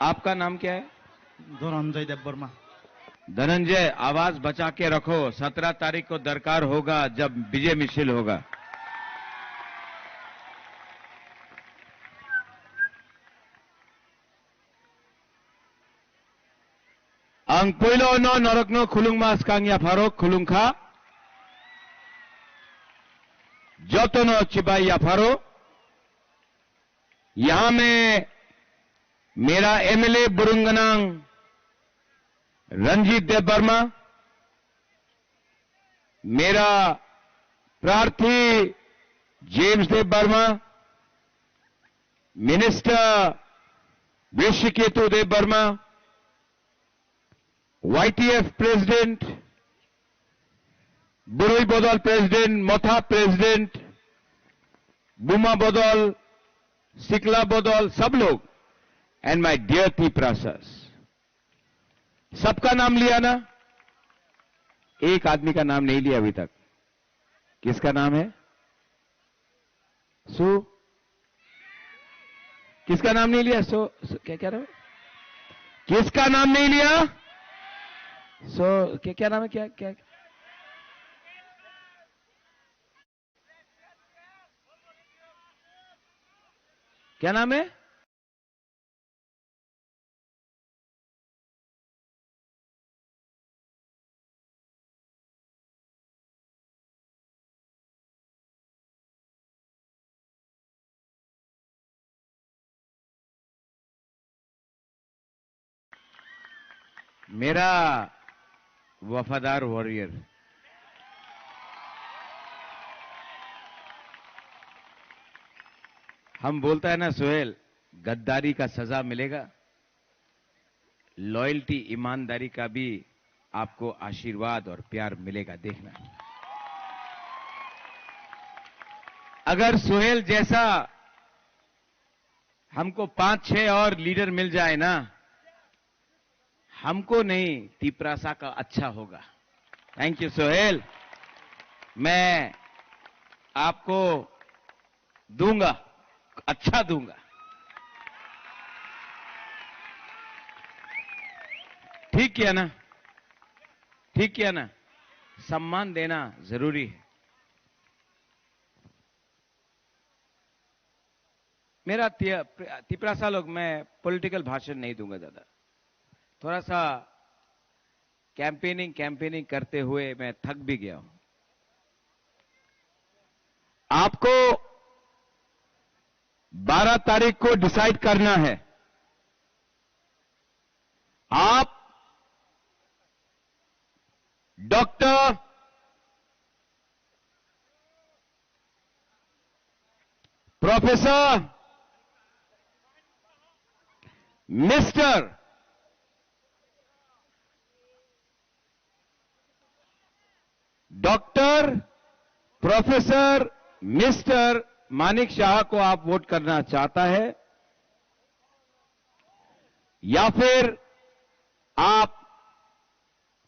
आपका नाम क्या है? धनंजय देव वर्मा। धनंजय, आवाज बचा के रखो, सत्रह तारीख को दरकार होगा जब विजय मिছিল होगा। Ang puilo no norokno khulungma swkang yapharo khulungkha. Jotono chibai yapharo. Yaha mein mera M L A burung gwnang Ranjit Debbarma, mera प्रार्थी जेम्स देव वर्मा, मिनिस्टर ऋषिकेतु देव वर्मा, वाईटीएफ प्रेसिडेंट, बुरुई बदल प्रेसिडेंट, मथा प्रेसिडेंट, बुमा बदल, सिकला बदल, सब लोग, and my dear Tiprasas, सबका नाम लिया ना? एक आदमी का नाम नहीं लिया अभी तक। किसका नाम है? सो, किसका नाम नहीं लिया? सो, सो, क्या, क्या रहा? किसका नाम नहीं लिया? सो, क्या, क्या नाम है? क्या, क्या, क्या नाम है? मेरा वफादार वॉरियर, हम बोलता है ना सोहेल, गद्दारी का सजा मिलेगा, लॉयल्टी, ईमानदारी का भी आपको आशीर्वाद और प्यार मिलेगा, देखना। अगर सोहेल जैसा हमको पांच छह और लीडर मिल जाए ना, हमको नहीं, तिपरासा का अच्छा होगा। थैंक यू सोहेल, मैं आपको दूंगा, अच्छा दूंगा। ठीक किया ना? ठीक किया ना? सम्मान देना जरूरी है। मेरा ति-, तिपरासा लोग, मैं पॉलिटिकल भाषण नहीं दूंगा दादा। थोड़ा सा कैंपेनिंग, कैंपेनिंग करते हुए मैं थक भी गया हूं। आपको बारह तारीख को डिसाइड करना है। आप doctor, professor, mister, doctor, professor, mister Manik Shah को आप वोट करना चाहता है या फिर आप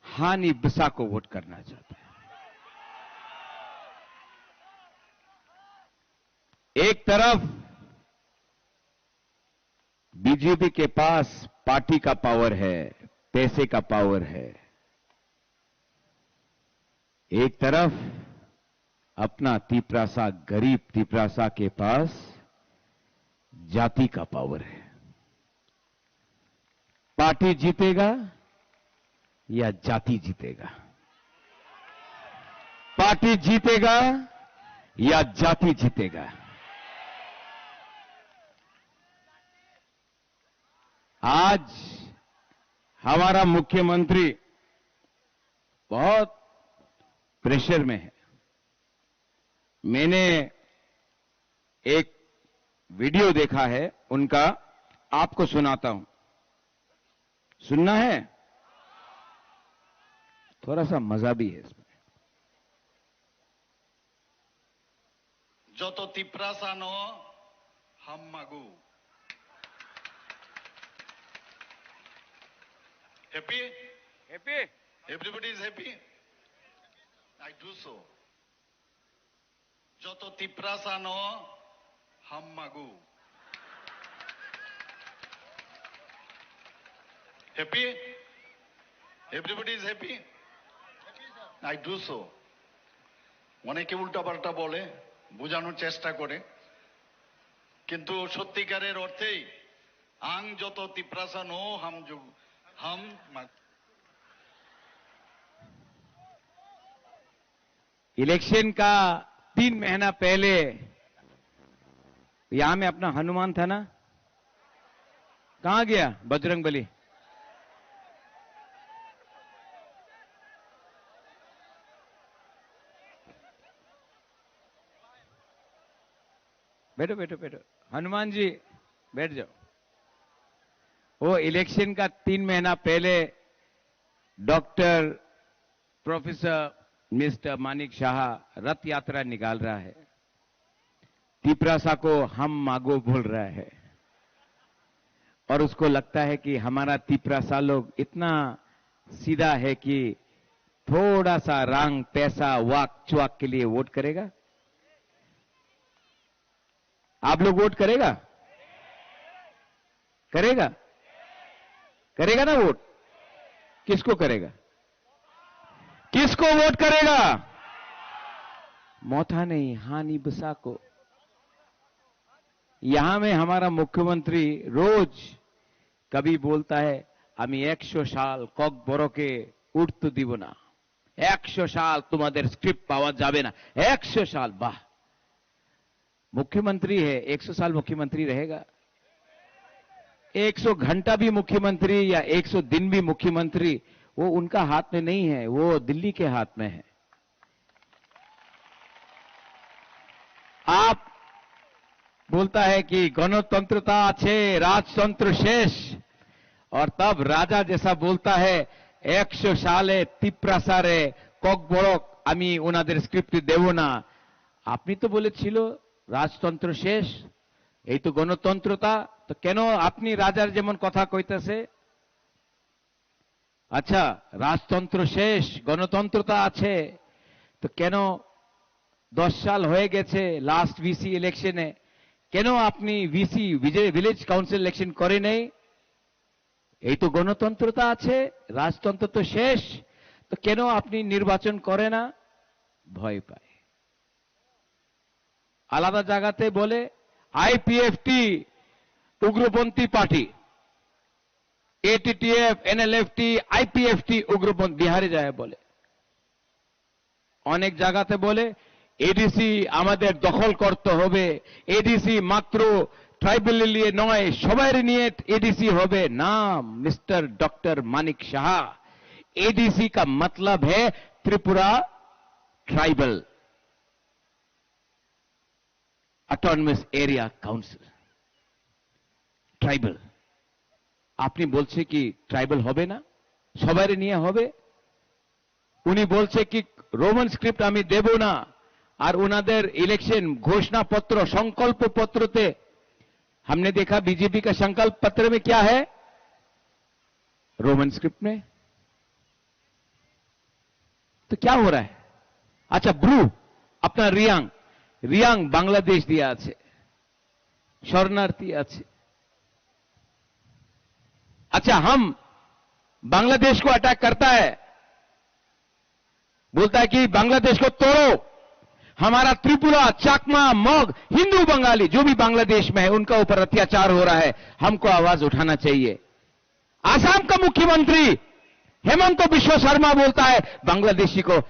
हानि बसा को वोट करना चाहता है? एक तरफ बीजेपी के पास पार्टी का पावर है, पैसे का पावर है, एक तरफ अपना तिपरासा, गरीब तिपरासा के पास जाति का पावर है। पार्टी जीतेगा या जाति जीतेगा? पार्टी जीतेगा या जाति जीतेगा? आज हमारा मुख्यमंत्री बहुत प्रेशर में है। मैंने एक वीडियो देखा है उनका, आपको सुनाता हूं। सुनना है? थोड़ा सा मजा भी है इसमें। Joto Tiprasa no hammago. Happy? Happy? Everybody is happy? I do so. Joto Tiprasa no hammago. Happy? Everybody is happy? I do so. অনেকে উল্টাপাল্টা বলে, বোঝানোর চেষ্টা করে, কিন্তু সত্যিকারের অর্থেই আং যত তিপ্রাসা নো হাম যুগ হাম মা- इलेक्शन का तीन महीना पहले यहाँ में अपना हनुमान था ना, कहाँ गया बजरंग बली? बैठो, बैठो, बैठो। हनुमान जी, बैठ जाओ। वो इलेक्शन का तीन महीना पहले डॉक्टर प्रोफेसर मिस्टर मानिक शाह रथ यात्रा निकाल रहा है। तिपरासा को हम मागो बोल रहा है और उसको लगता है कि हमारा तिपरासा लोग इतना सीधा है कि थोड़ा सा रंग, पैसा, वाक चुआक के लिए वोट करेगा। आप लोग वोट करेगा? करेगा? करेगा ना वोट? किसको करेगा? किसको वोट करेगा? मोथा नहीं, हानि बसा को। यहां में हमारा मुख्यमंत्री रोज कभी बोलता है, "আমি একশো সাল ককবরকে উঠতে দিব না, একশো সাল তোমাদের স্ক্রিপ্ট পাওয়া যাবে না, একশো সাল।" वाह, मुख्यमंत्री है, एक सौ साल मुख्यमंत्री रहेगा? एक सौ घंटा भी मुख्यमंत्री या एक सौ दिन भी मुख्यमंत्री, वो उनका हाथ में नहीं है, वो दिल्ली के हाथ में है। आप बोलता है कि গণতন্ত্রতা আছে, রাজতন্ত্র শেষ। और तब राजा जैसा बोलता है, একশো সালে তিপ্রাসারে ককবরক আমি ওনাদের স্ক্রিপ্ট দেব না। আপনি তো বলেছিল রাজতন্ত্র শেষ, এই তো গণতন্ত্রতা, তো কেন আপনি রাজার যেমন কথা কইতেছে? আচ্ছা, রাজতন্ত্র শেষ, গণতন্ত্রতা আছে, তো কেন দশ সাল হয়ে গেছে লাস্ট ভিসি ইলেকশনে, কেন আপনি ভিসি, ভিজে-, ভিলেজ কাউন্সিল ইলেকশন করে নেই? এই তো গণতন্ত্রতা আছে, রাজতন্ত্র তো শেষ, তো কেন আপনি নির্বাচন করে না? ভয় পায়। আলাদা জায়গাতে বলে আইপিএফটি উগ্রপন্থী পার্টি, এটিটিএফ, এনএলএফটি, আইপিএফটি উগ্রপন্থী, বিহারে যায় বলে। অনেক জায়গাতে বলে এডিসি আমাদের দখল করতে হবে, এডিসি মাত্র ট্রাইবেল নিয়ে নয়, সবাই নিয়ে এডিসি হবে। না, mister doctor Manik Saha, ADC কা মতলব হে Tripura tribal autonomous area council. Tribal, আপনি বলছে কি ট্রাইবেল হবে না, সবাই নিয়ে হবে? উনি বলছে কি রোমান স্ক্রিপ্ট আমি দেব না, আর ওনাদের ইলেকশন ঘোষণাপত্র, সংকল্প পত্রতে हमने देखा बीजेपी का संकल्प पत्र में क्या है? रोमन स्क्रिप्ट में। तो क्या हो रहा है? अच्छा, ब्रू, अपना रियांग, रियांग बांग्लादेश दिया আছে, শরণার্থী আছে। अच्छा, हम बांग्लादेश को अटैक करता है, बोलता है कि बांग्लादेश को तोड़ो, हमारा त्रिपुरा, चाकमा, मग, हिंदू, बंगाली जो भी बांग्लादेश में है उनका ऊपर अत्याचार हो रहा है, हमको आवाज उठाना चाहिए। आसाम का मुख्यमंत्री हेमंत बिश्व शर्मा बोलता है बांग्लादेशी को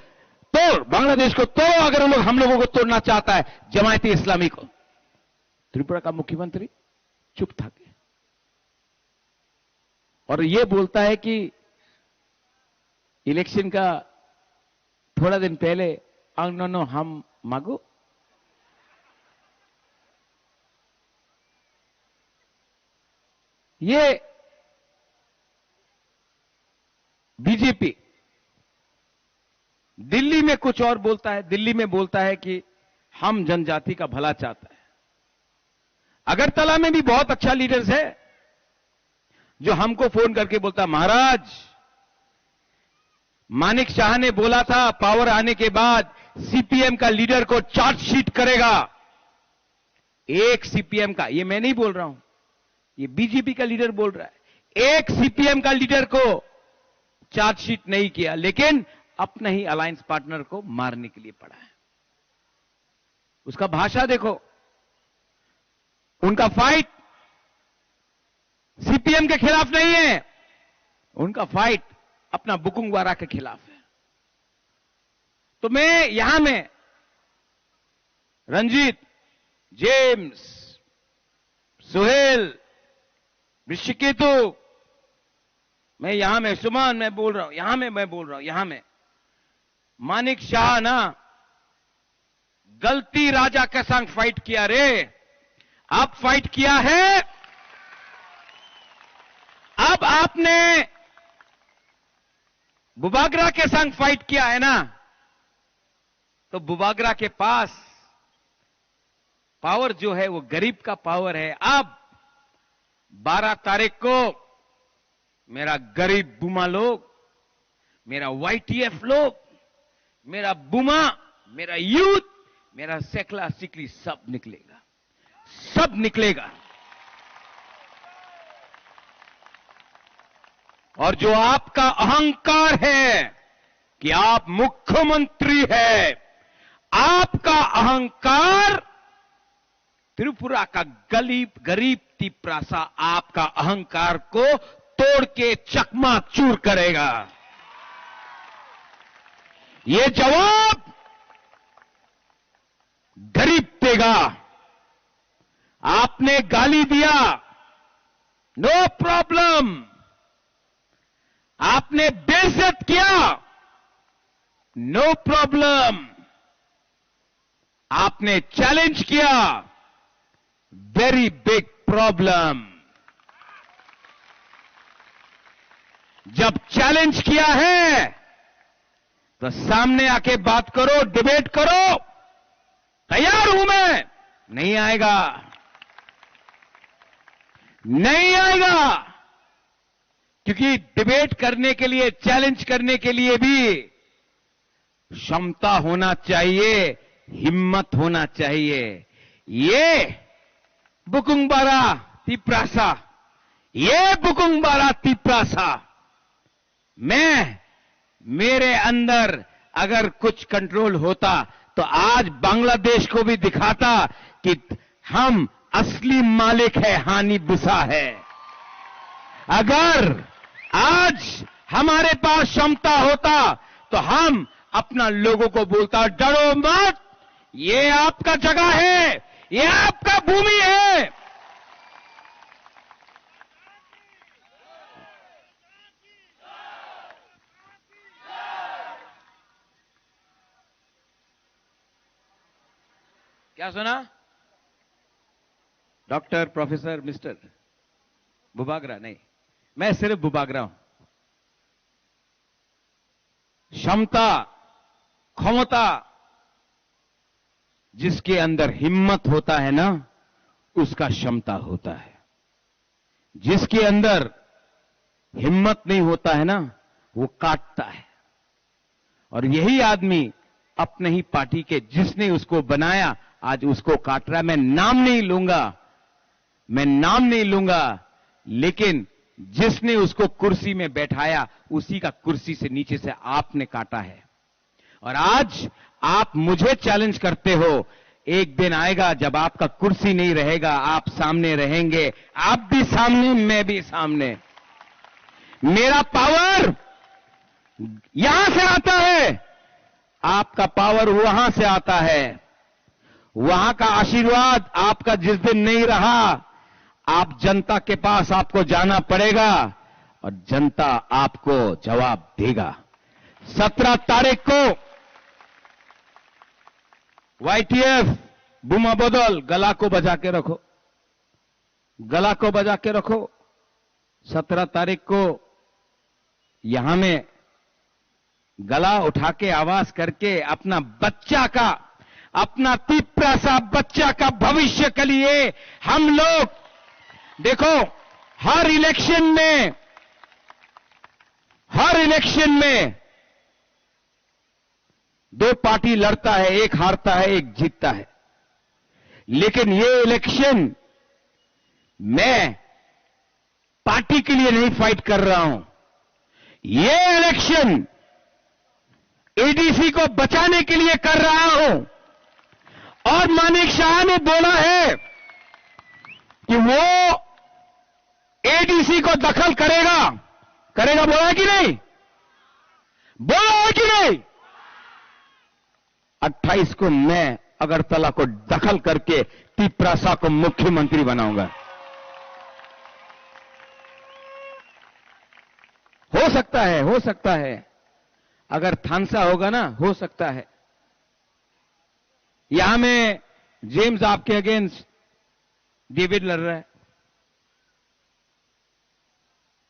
तोड़, बांग्लादेश को तोड़ो, अगर वो लोग हम लोगों को तोड़ना चाहता है, जमायती इस्लामी को। त्रिपुरा का मुख्यमंत्री चुप था। और ये बोलता है कि इलेक्शन का थोड़ा दिन पहले, "Ang nono ham mago." ये बीजेपी दिल्ली में कुछ और बोलता है, दिल्ली में बोलता है कि हम जनजाति का भला चाहता है। अगरतला में भी बहुत अच्छा लीडर्स है जो हमको फोन करके बोलता, महाराज, मानिक शाह ने बोला था पावर आने के बाद सीपीएम का लीडर को चार्जशीट करेगा। एक सीपीएम का, ये मैं नहीं बोल रहा हूं, ये बीजेपी का लीडर बोल रहा है, एक सीपीएम का लीडर को चार्जशीट नहीं किया, लेकिन अपना ही अलायंस पार्टनर को मारने के लिए पड़ा है। उसका भाषा देखो, उनका फाइट सीपीएम के खिलाफ नहीं है, उनका फाइट अपना बुकुंगवारा के खिलाफ है। तो मैं यहां में रंजीत, जेम्स, सुहेल, ऋषिकेतु, मैं यहां में, सुमन, मैं बोल रहा हूं, यहां में मैं बोल रहा हूं, यहां में मानिक शाह ना गलती राजा के संग फाइट किया रे। अब फाइट किया है, अब आपने बुबागरा के संग फाइट किया है ना, तो बुबागरा के पास पावर जो है वो गरीब का पावर है। अब बारह तारीख को मेरा गरीब बुमा लोग, मेरा वाईटीएफ लोग, मेरा बुमा, मेरा यूथ, मेरा सेकला सिकली सब निकलेगा, सब निकलेगा। और जो आपका अहंकार है कि आप मुख्यमंत्री है, आपका अहंकार त्रिपुरा का गरीब, गरीब तिपरासा आपका अहंकार को तोड़ के चकमा चूर करेगा। ये जवाब गरीब देगा। आपने गाली दिया, नो प्रॉब्लम। आपने बेइज्जत किया, नो प्रॉब्लम। आपने चैलेंज किया, वेरी बिग प्रॉब्लम। जब चैलेंज किया है तो सामने आके बात करो, डिबेट करो, तैयार हूं मैं। नहीं आएगा, नहीं आएगा, क्योंकि डिबेट करने के लिए, चैलेंज करने के लिए भी क्षमता होना चाहिए, हिम्मत होना चाहिए। ये बुकुंग बारा तिपरासा, ये बुकुंग बारा तिपरासा, मैं, मेरे अंदर अगर कुछ कंट्रोल होता तो आज बांग्लादेश को भी दिखाता कि हम असली मालिक है, हानि बुसा है। अगर आज हमारे पास क्षमता होता तो हम अपना लोगों को बोलता, डरो मत, ये आपका जगह है, ये आपका भूमि है। क्या सुना? डॉक्टर, प्रोफेसर, मिस्टर बुबागरा नहीं, मैं सिर्फ बुबागरा हूं। क्षमता, क्षमता, जिसके अंदर हिम्मत होता है ना, उसका क्षमता होता है। जिसके अंदर हिम्मत नहीं होता है ना, वो काटता है। और यही आदमी अपने ही पार्टी के, जिसने उसको बनाया, आज उसको काट रहा है। मैं नाम नहीं लूंगा, मैं नाम नहीं लूंगा, लेकिन जिसने उसको कुर्सी में बैठाया, उसी का कुर्सी से, नीचे से आपने काटा है। और आज आप मुझे चैलेंज करते हो, एक दिन आएगा जब आपका कुर्सी नहीं रहेगा, आप सामने रहेंगे, आप भी सामने, मैं भी सामने। मेरा पावर यहां से आता है, आपका पावर वहां से आता है। वहां का आशीर्वाद आपका जिस दिन नहीं रहा, आप जनता के पास आपको जाना पड़ेगा और जनता आपको जवाब देगा। सत्रह तारीख को वाईटीएफ बुमा बदल गला को बजा के रखो, गला को बजा के रखो। सत्रह तारीख को यहां में गला उठा के आवाज करके अपना बच्चा का, अपना तिपरासा बच्चा का भविष्य के लिए हम लोग, देखो, हर इलेक्शन में, हर इलेक्शन में दो पार्टी लड़ता है, एक हारता है, एक जीतता है, लेकिन ये इलेक्शन मैं पार्टी के लिए नहीं फाइट कर रहा हूं, ये इलेक्शन एडीसी को बचाने के लिए कर रहा हूं। और मानिक शाह ने बोला है कि वो एडीसी को दखल करेगा, करेगा बोला है कि नहीं? बोला है कि नहीं? अट्ठाईस को मैं अगरतला को दखल करके तिपरासा को मुख्यमंत्री बनाऊंगा। हो सकता है, हो सकता है, अगर थानसा होगा ना, हो सकता है। यहां में जेम्स आपके अगेंस्ट डेविड लड़ रहा है।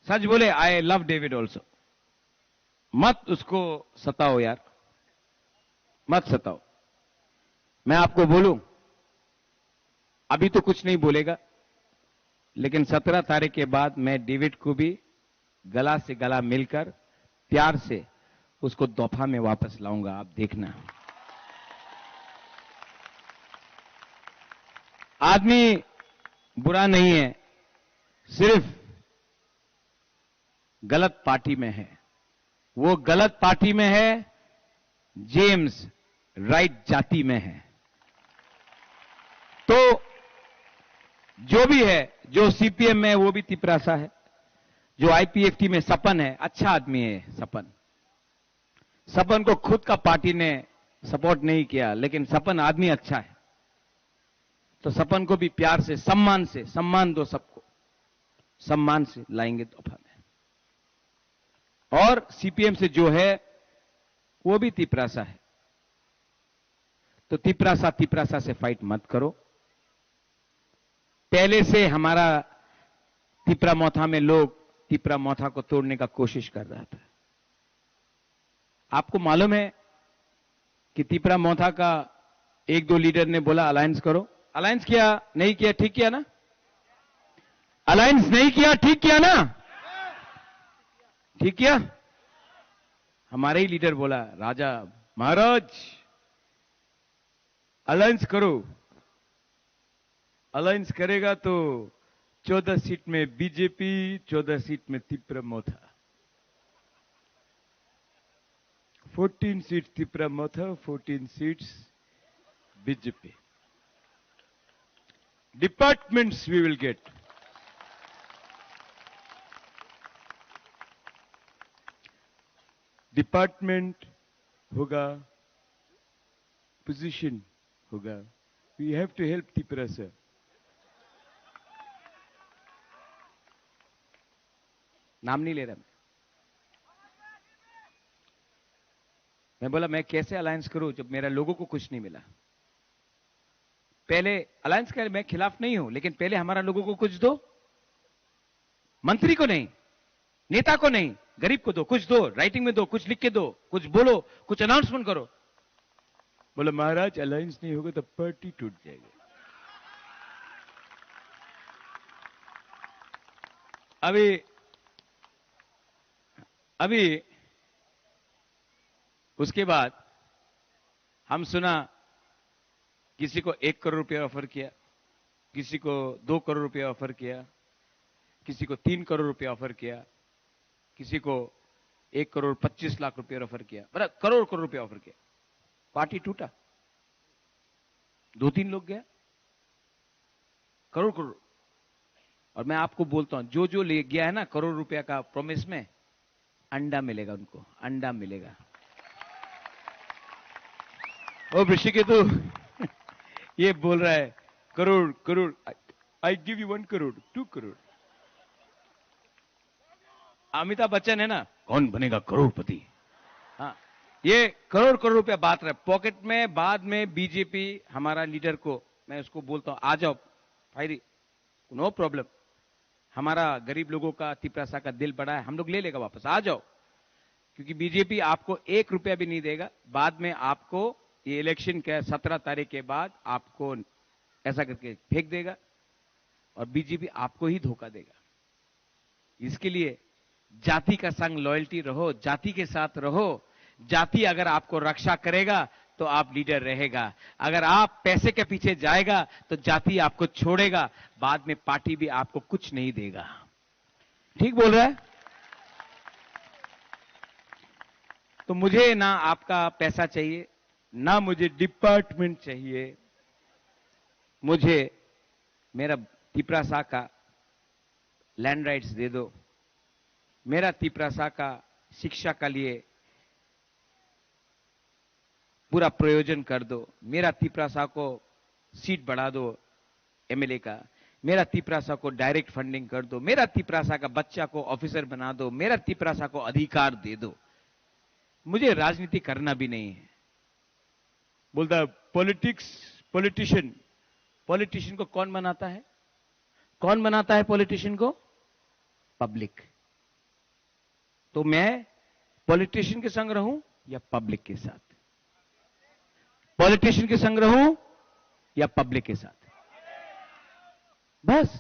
सच बोले, आई लव डेविड ऑल्सो। मत उसको सताओ यार, मत सताओ। मैं आपको बोलूं, अभी तो कुछ नहीं बोलेगा, लेकिन सत्रह तारीख के बाद मैं डेविड को भी गला से गला मिलकर प्यार से उसको दफा में वापस लाऊंगा, आप देखना। आदमी बुरा नहीं है, सिर्फ गलत पार्टी में है। वो गलत पार्टी में है, जेम्स राइट जाति में है। तो जो भी है, जो सीपीएम में है, वो भी तिपरासा है, जो आईपीएफटी में सपन है, अच्छा आदमी है सपन। सपन को खुद का पार्टी ने सपोर्ट नहीं किया, लेकिन सपन आदमी अच्छा है, तो सपन को भी प्यार से, सम्मान से, सम्मान दो सबको, सम्मान से लाएंगे तोहफा में। और सीपीएम से जो है, वो भी तिपरासा है, तो तिपरासा तिपरासा से फाइट मत करो। पहले से हमारा तिपरा मोथा में लोग तिपरा मोथा को तोड़ने का कोशिश कर रहा था। आपको मालूम है कि तिपरा मोथा का एक दो लीडर ने बोला, अलायंस करो। अलायंस किया, नहीं किया, ठीक किया ना? अलायंस नहीं किया, ठीक किया ना? ठीक किया? हमारे ही लीडर बोला, राजा, महाराज, अलायंस करो। अलायंस करेगा तो चौदह सीट में बीजेपी, चौदह सीट में तिपरा मोथा। Fourteen seats Tipra Motha, fourteen seats B J P. Departments we will get. Department hoga, position hoga. We have to help Tiprasa. नाम नहीं ले रहा मैं। मैं बोला, मैं कैसे अलायंस करूं जब मेरा लोगों को कुछ नहीं मिला? पहले अलायंस के मैं खिलाफ नहीं हूं, लेकिन पहले हमारा लोगों को कुछ दो। मंत्री को नहीं, नेता को नहीं, गरीब को दो, कुछ दो, राइटिंग में दो, कुछ लिख के दो, कुछ बोलो, कुछ अनाउंसमेंट करो। बोला, महाराज, अलायंस नहीं होगा तो पार्टी टूट जाएगा। अभी, अभी उसके बाद हम सुना, किसी को एक करोड़ रुपया ऑफर किया, किसी को दो करोड़ रुपया ऑफर किया, किसी को तीन करोड़ रुपया ऑफर किया, किसी को एक करोड़ पच्चीस लाख रुपया ऑफर किया, मतलब करोड़ करोड़ रुपया ऑफर किया। पार्टी टूटा, दो तीन लोग गया, करोड़ करोड़। और मैं आपको बोलता हूं, जो जो ले गया है ना करोड़ रुपया का प्रॉमिस में, अंडा मिलेगा उनको, अंडा मिलेगा। ओ ऋषिकेतु ये बोल रहा है, crore crore, I give you one crore, two crore. Amitabh Bachchan है ना, कौन बनेगा करोड़पति? हाँ, ये करोड़ करोड़ रुपया बांट रहे पॉकेट में। बाद में बीजेपी हमारा लीडर को, मैं उसको बोलता हूँ, आ जाओ भाई, नो प्रॉब्लम, हमारा गरीब लोगों का, तिपरासा का दिल बड़ा है, हम लोग ले लेगा वापस, आ जाओ। क्योंकि बीजेपी आपको एक रुपया भी नहीं देगा। बाद में आपको ये इलेक्शन के सत्रह तारीख के बाद आपको ऐसा करके फेंक देगा और बीजेपी आपको ही धोखा देगा। इसके लिए जाति का संग लॉयल्टी रहो, जाति के साथ रहो। जाति अगर आपको रक्षा करेगा तो आप लीडर रहेगा। अगर आप पैसे के पीछे जाएगा तो जाति आपको छोड़ेगा, बाद में पार्टी भी आपको कुछ नहीं देगा। ठीक बोल रहा है? तो मुझे ना आपका पैसा चाहिए, ना मुझे डिपार्टमेंट चाहिए, मुझे मेरा तिपरासा का लैंड राइट्स दे दो, मेरा तिपरासा का शिक्षा का लिए पूरा प्रयोजन कर दो, मेरा तिपरासा को सीट बढ़ा दो एमएलए का, मेरा तिपरासा को डायरेक्ट फंडिंग कर दो, मेरा तिपरासा का बच्चा को ऑफिसर बना दो, मेरा तिपरासा को अधिकार दे दो। मुझे राजनीति करना भी नहीं है। बोलता है, पॉलिटिक्स, पॉलिटिशियन, पॉलिटिशियन को कौन बनाता है? कौन बनाता है पॉलिटिशियन को? पब्लिक। तो मैं पॉलिटिशियन के संग रहूं या पब्लिक के साथ? पॉलिटिशियन के संग रहूं या पब्लिक के साथ? बस।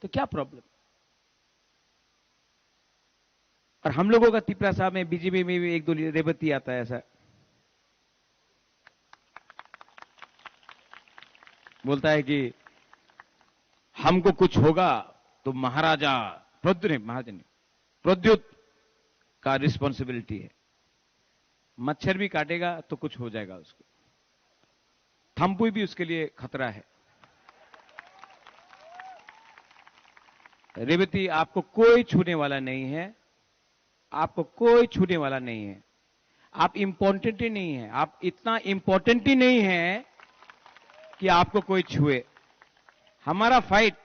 तो क्या प्रॉब्लम? और हम लोगों का तिपरासा में, बीजेपी में भी एक दो रेवती आता है ऐसा, बोलता है कि हमको कुछ होगा तो महाराजा प्रद्युत, नहीं, महाराजा नहीं, प्रद्युत का रिस्पॉन्सिबिलिटी है। मच्छर भी काटेगा तो कुछ हो जाएगा उसको, थम्पुई भी उसके लिए खतरा है। रेवती, आपको कोई छूने वाला नहीं है, आपको कोई छूने वाला नहीं है। आप इंपॉर्टेंट ही नहीं है, आप इतना इंपॉर्टेंट ही नहीं है कि आपको कोई छुए। हमारा fight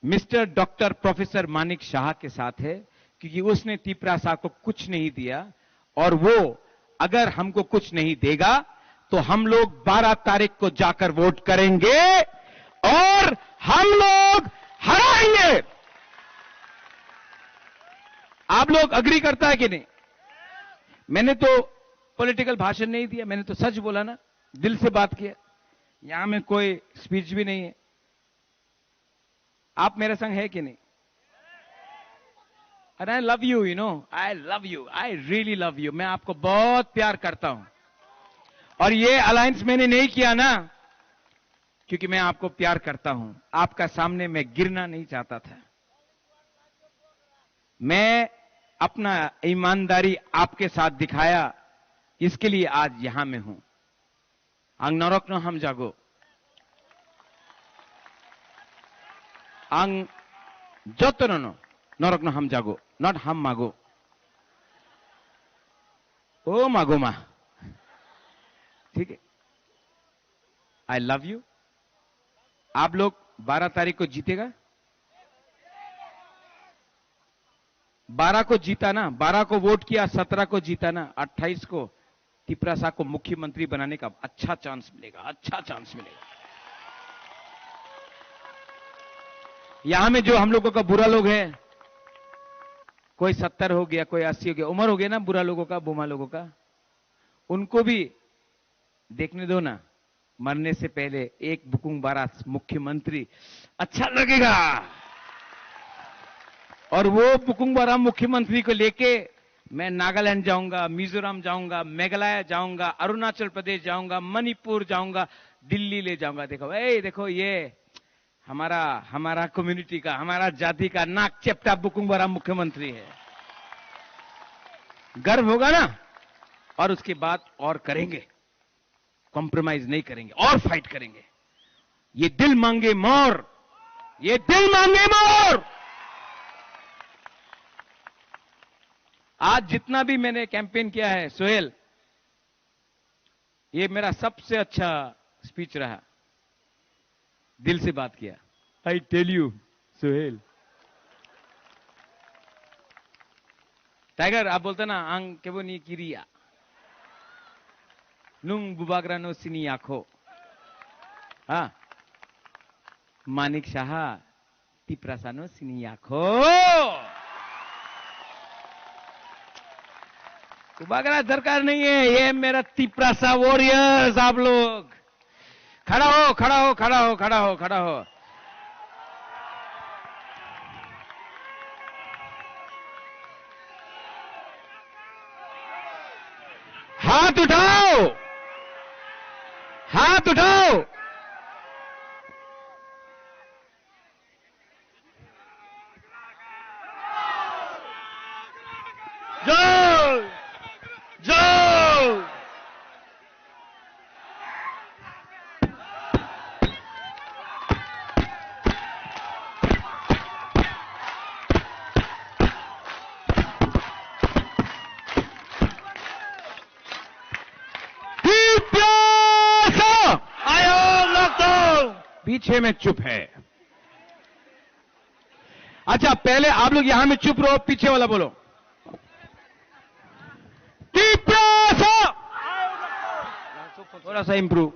mister doctor professor Manik Shah के साथ है, क्योंकि उसने तिपरासा को कुछ नहीं दिया, और वो अगर हमको कुछ नहीं देगा तो हम लोग बारह तारीख को जाकर वोट करेंगे और हम लोग हराएंगे। आप लोग अग्री करता है कि नहीं? मैंने तो पॉलिटिकल भाषण नहीं दिया, मैंने तो सच बोला ना, दिल से बात किया। यहां में कोई स्पीच भी नहीं है। आप मेरे संग है कि नहीं? And I love you, you know, I love you, I really love you। मैं आपको बहुत प्यार करता हूं। और ये अलायंस मैंने नहीं किया ना, क्योंकि मैं आपको प्यार करता हूं। आपका सामने मैं गिरना नहीं चाहता था। मैं अपना ईमानदारी आपके साथ दिखाया, इसके लिए आज यहां मैं हूं। Ang norokno hamjago. Ang jotono no norokno hamjago, not hammago. O mago ma. ठीक है? I love you। आप लोग बारह तारीख को जीतेगा। बारह को जीता ना, बारह को वोट किया, सत्रह को जीता ना, अट्ठाईस को तिपरासा को मुख्यमंत्री बनाने का अच्छा चांस मिलेगा, अच्छा चांस मिलेगा। यहां में जो हम लोगों का बुरा लोग है, कोई सत्तर हो गया, कोई अस्सी हो गया, उम्र हो गया ना बुरा लोगों का, बुमा लोगों का, उनको भी देखने दो ना, मरने से पहले एक बुकुंग बारा मुख्यमंत्री अच्छा लगेगा। और वो बुकुंग बारा मुख्यमंत्री को लेके मैं नागालैंड जाऊंगा, मिजोरम जाऊंगा, मेघालय जाऊंगा, अरुणाचल प्रदेश जाऊंगा, मणिपुर जाऊंगा, दिल्ली ले जाऊंगा। देखो, ए, देखो, ये हमारा, हमारा कम्युनिटी का, हमारा जाति का नाक चेपटा बुकुंग बारा मुख्यमंत्री है। गर्व होगा ना? और उसके बाद और करेंगे, कॉम्प्रोमाइज नहीं करेंगे और फाइट करेंगे। ये दिल मांगे मोर, ये दिल मांगे मोर। आज जितना भी मैंने कैंपेन किया है, सोहेल, ये मेरा सबसे अच्छा स्पीच रहा, दिल से बात किया। I tell you, Sohail. Tiger, आप बोलते ना, ang kebo ni kiriya। Nung bubagra no sini yakho। हाँ। मानिक शाह, तिपरासा नो सिनिया खो। उबागरा दरकार नहीं है, ये मेरा तिपरासा वॉरियर्स आप लोग। खड़ा हो, खड़ा हो, खड़ा हो, खड़ा हो, खड़ा हो। हाथ उठाओ, हाथ उठाओ। জয়! জয়! Tiprasa! Ayo, lockdown! पीछे में चुप है। अच्छा, पहले आप लोग यहां में चुप रहो, पीछे वाला बोलो। Tiprasa! थोड़ा सा इंप्रूव।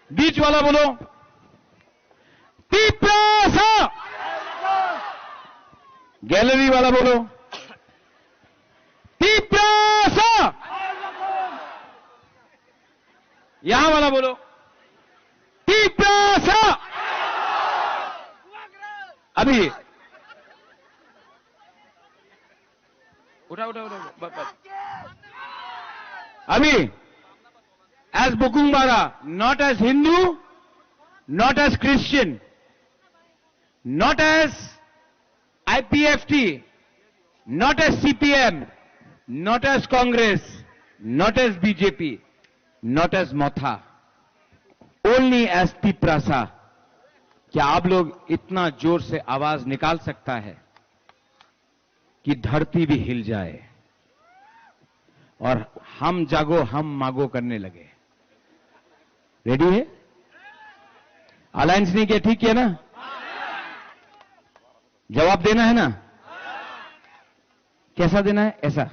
बीच वाला बोलो। Tiprasa! Gallery wala bolo, Tiprasa! Yahan wala bolo, Tiprasa! Abhi उठा, उठा, उठा, उठा। ब-, ब-, अभी, as Bukung Bara, not as Hindu, not as Christian, not as I P F T, not as C P M, not as Congress, not as B J P, not as Motha, only as Tiprasa। क्या आप लोग इतना जोर से आवाज निकाल सकता है? कि धरती भी हिल जाए और हम जागो हम मागो करने लगे। रेडी है? अलायंस नहीं किया, ठीक किया ना? जवाब देना है ना? कैसा देना है? ऐसा,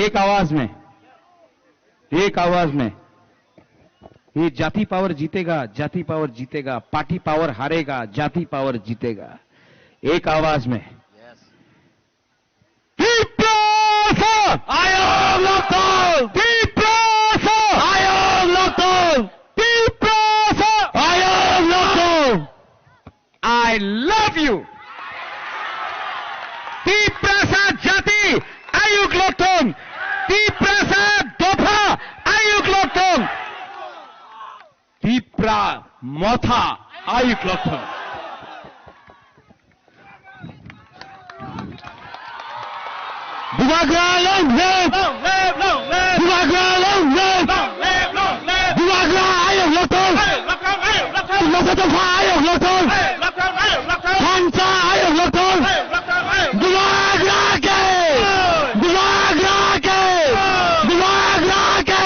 एक आवाज में, एक आवाज में। ये जाति पावर जीतेगा, जाति पावर जीतेगा, पार्टी पावर हारेगा, जाति पावर जीतेगा। एक आवाज में। Tiprasa! Ayok Lokthong! Tiprasa! Ayok Lokthong! Tiprasa! Ayok Lokthong! I love you. Tiprasa jati ayuk lokthong. Tiprasa dopha ayuk lokthong. Tipra motha ayuk lokthong. Bubagra long live! Long live, long live! Bubagra long live! Long live, long live! Bubagra ayok lokthong! Ayok lokthong, ayok lokthong! Tiprasa dopha ayok lokthong! Ayok lokthong, ayok lokthong! Thansa ayok lokthong! Ayok lokthong, ayok lokthong! Bubagra ke! Bubagra ke! Bubagra ke!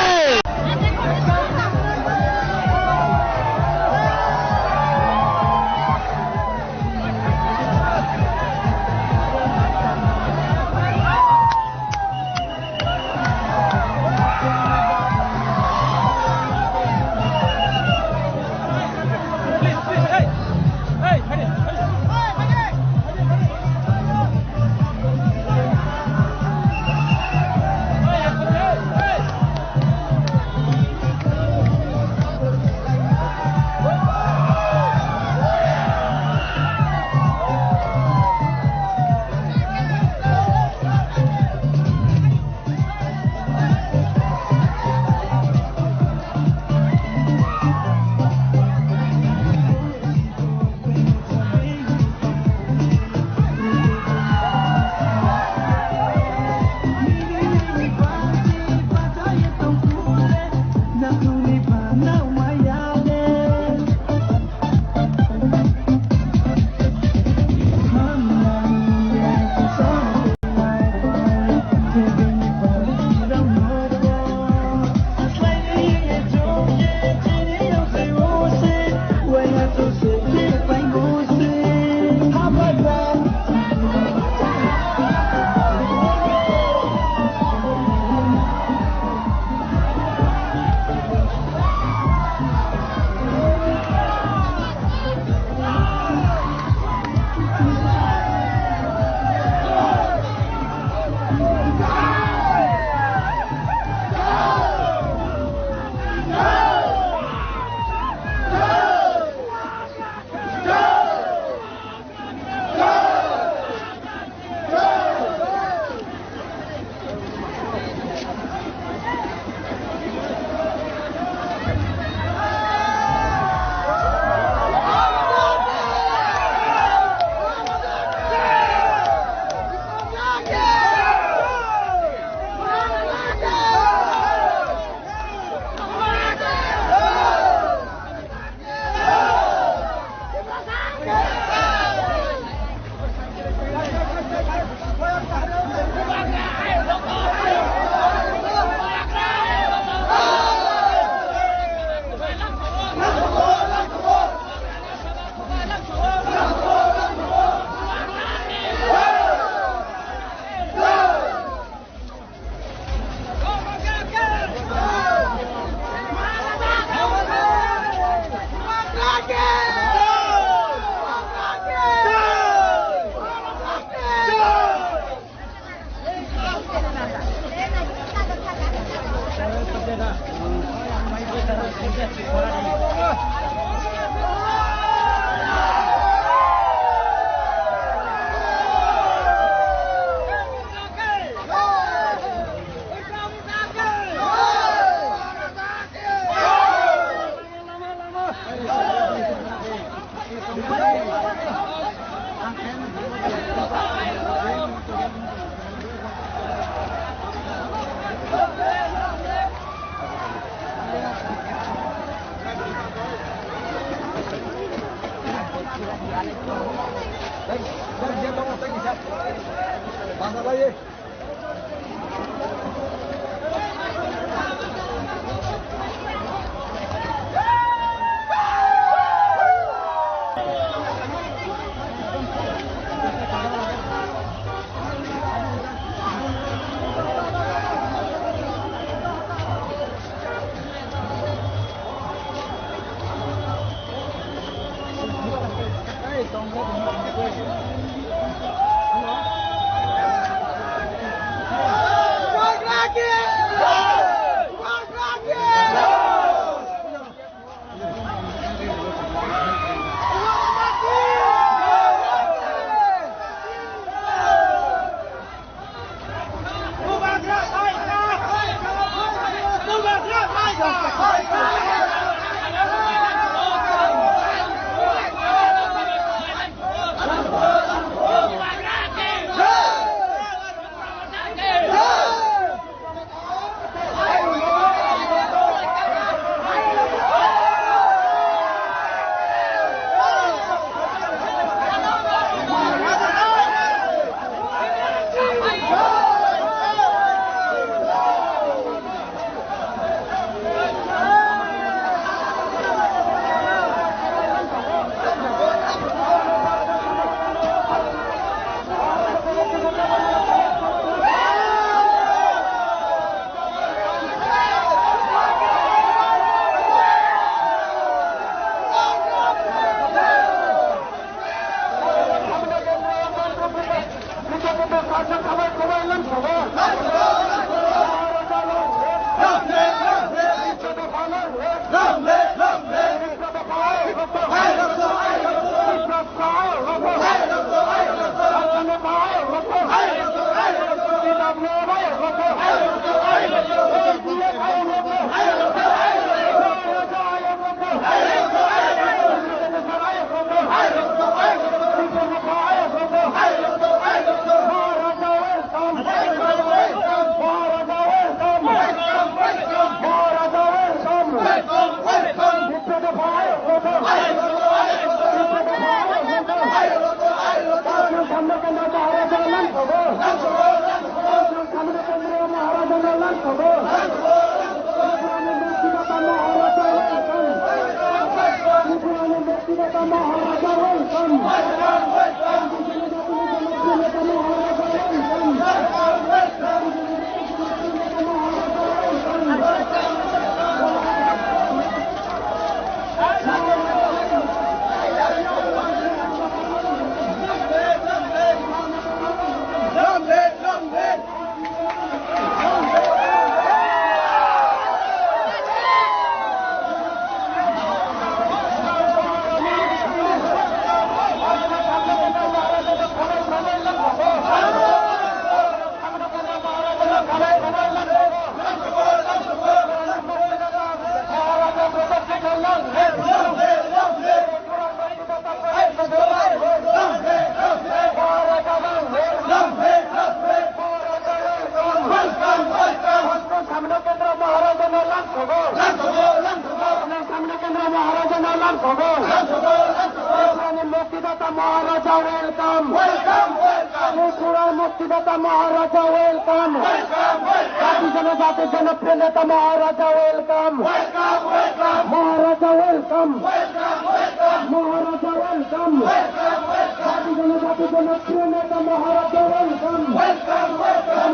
Muktidata Maharaja, welcome. Welcome, welcome. Tripura Muktidata Maharaja, welcome. Welcome, welcome. Jati Janajati Janapriya Neta Maharaja, welcome. Welcome, welcome. Maharaja, welcome. Welcome, welcome. Maharaja, welcome. Welcome, welcome. Jati Janajati Janapriya Neta Maharaja, welcome. Welcome, welcome.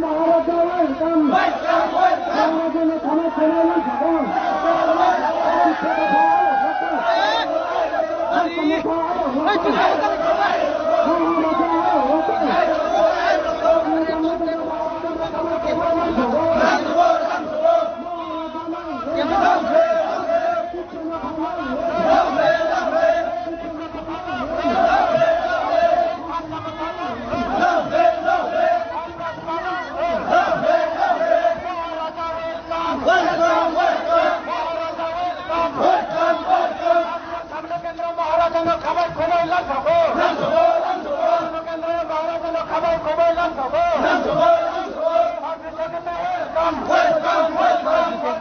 Maharaja, welcome. Welcome, welcome. Maharaja, welcome.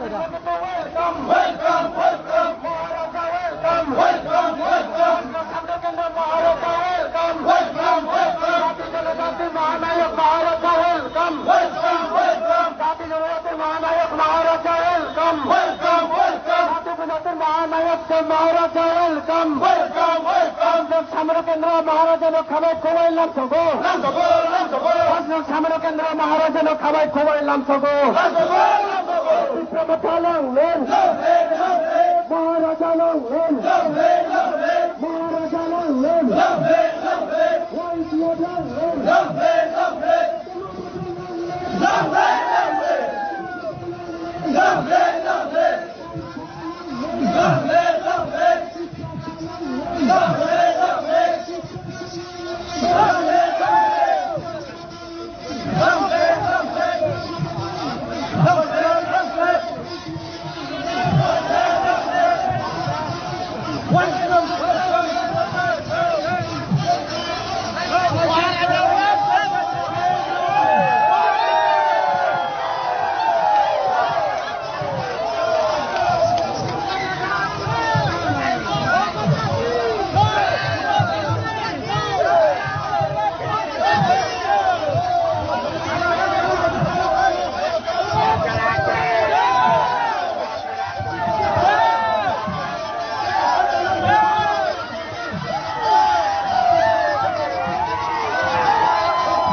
Welcome, welcome, welcome, Maharaja, welcome. Welcome, welcome. Maharaja, welcome. Welcome, welcome. Jati Janajati Mahanayok Maharaja, welcome. Welcome, welcome. Jati Janajati Mahanayok Maharaja, welcome. Welcome, welcome. Jati Janajati Mahanayok Maharaja, welcome. Welcome, welcome. Samrok Kendra Maharaja no khabai khubai lamsogo. Lamsogo, lamsogo. Samrok Kendra Maharaja no khabai khubai lamsogo. Lamsogo, lamsogo. Tipra Motha long live. Long live, long live. Maharaja long live. Long live, long live. Maharaja long live. Long live, long live. Y T F long live. Long live, long live. Long live, long live. Long live, long live. Long live, long live. Long live, long live.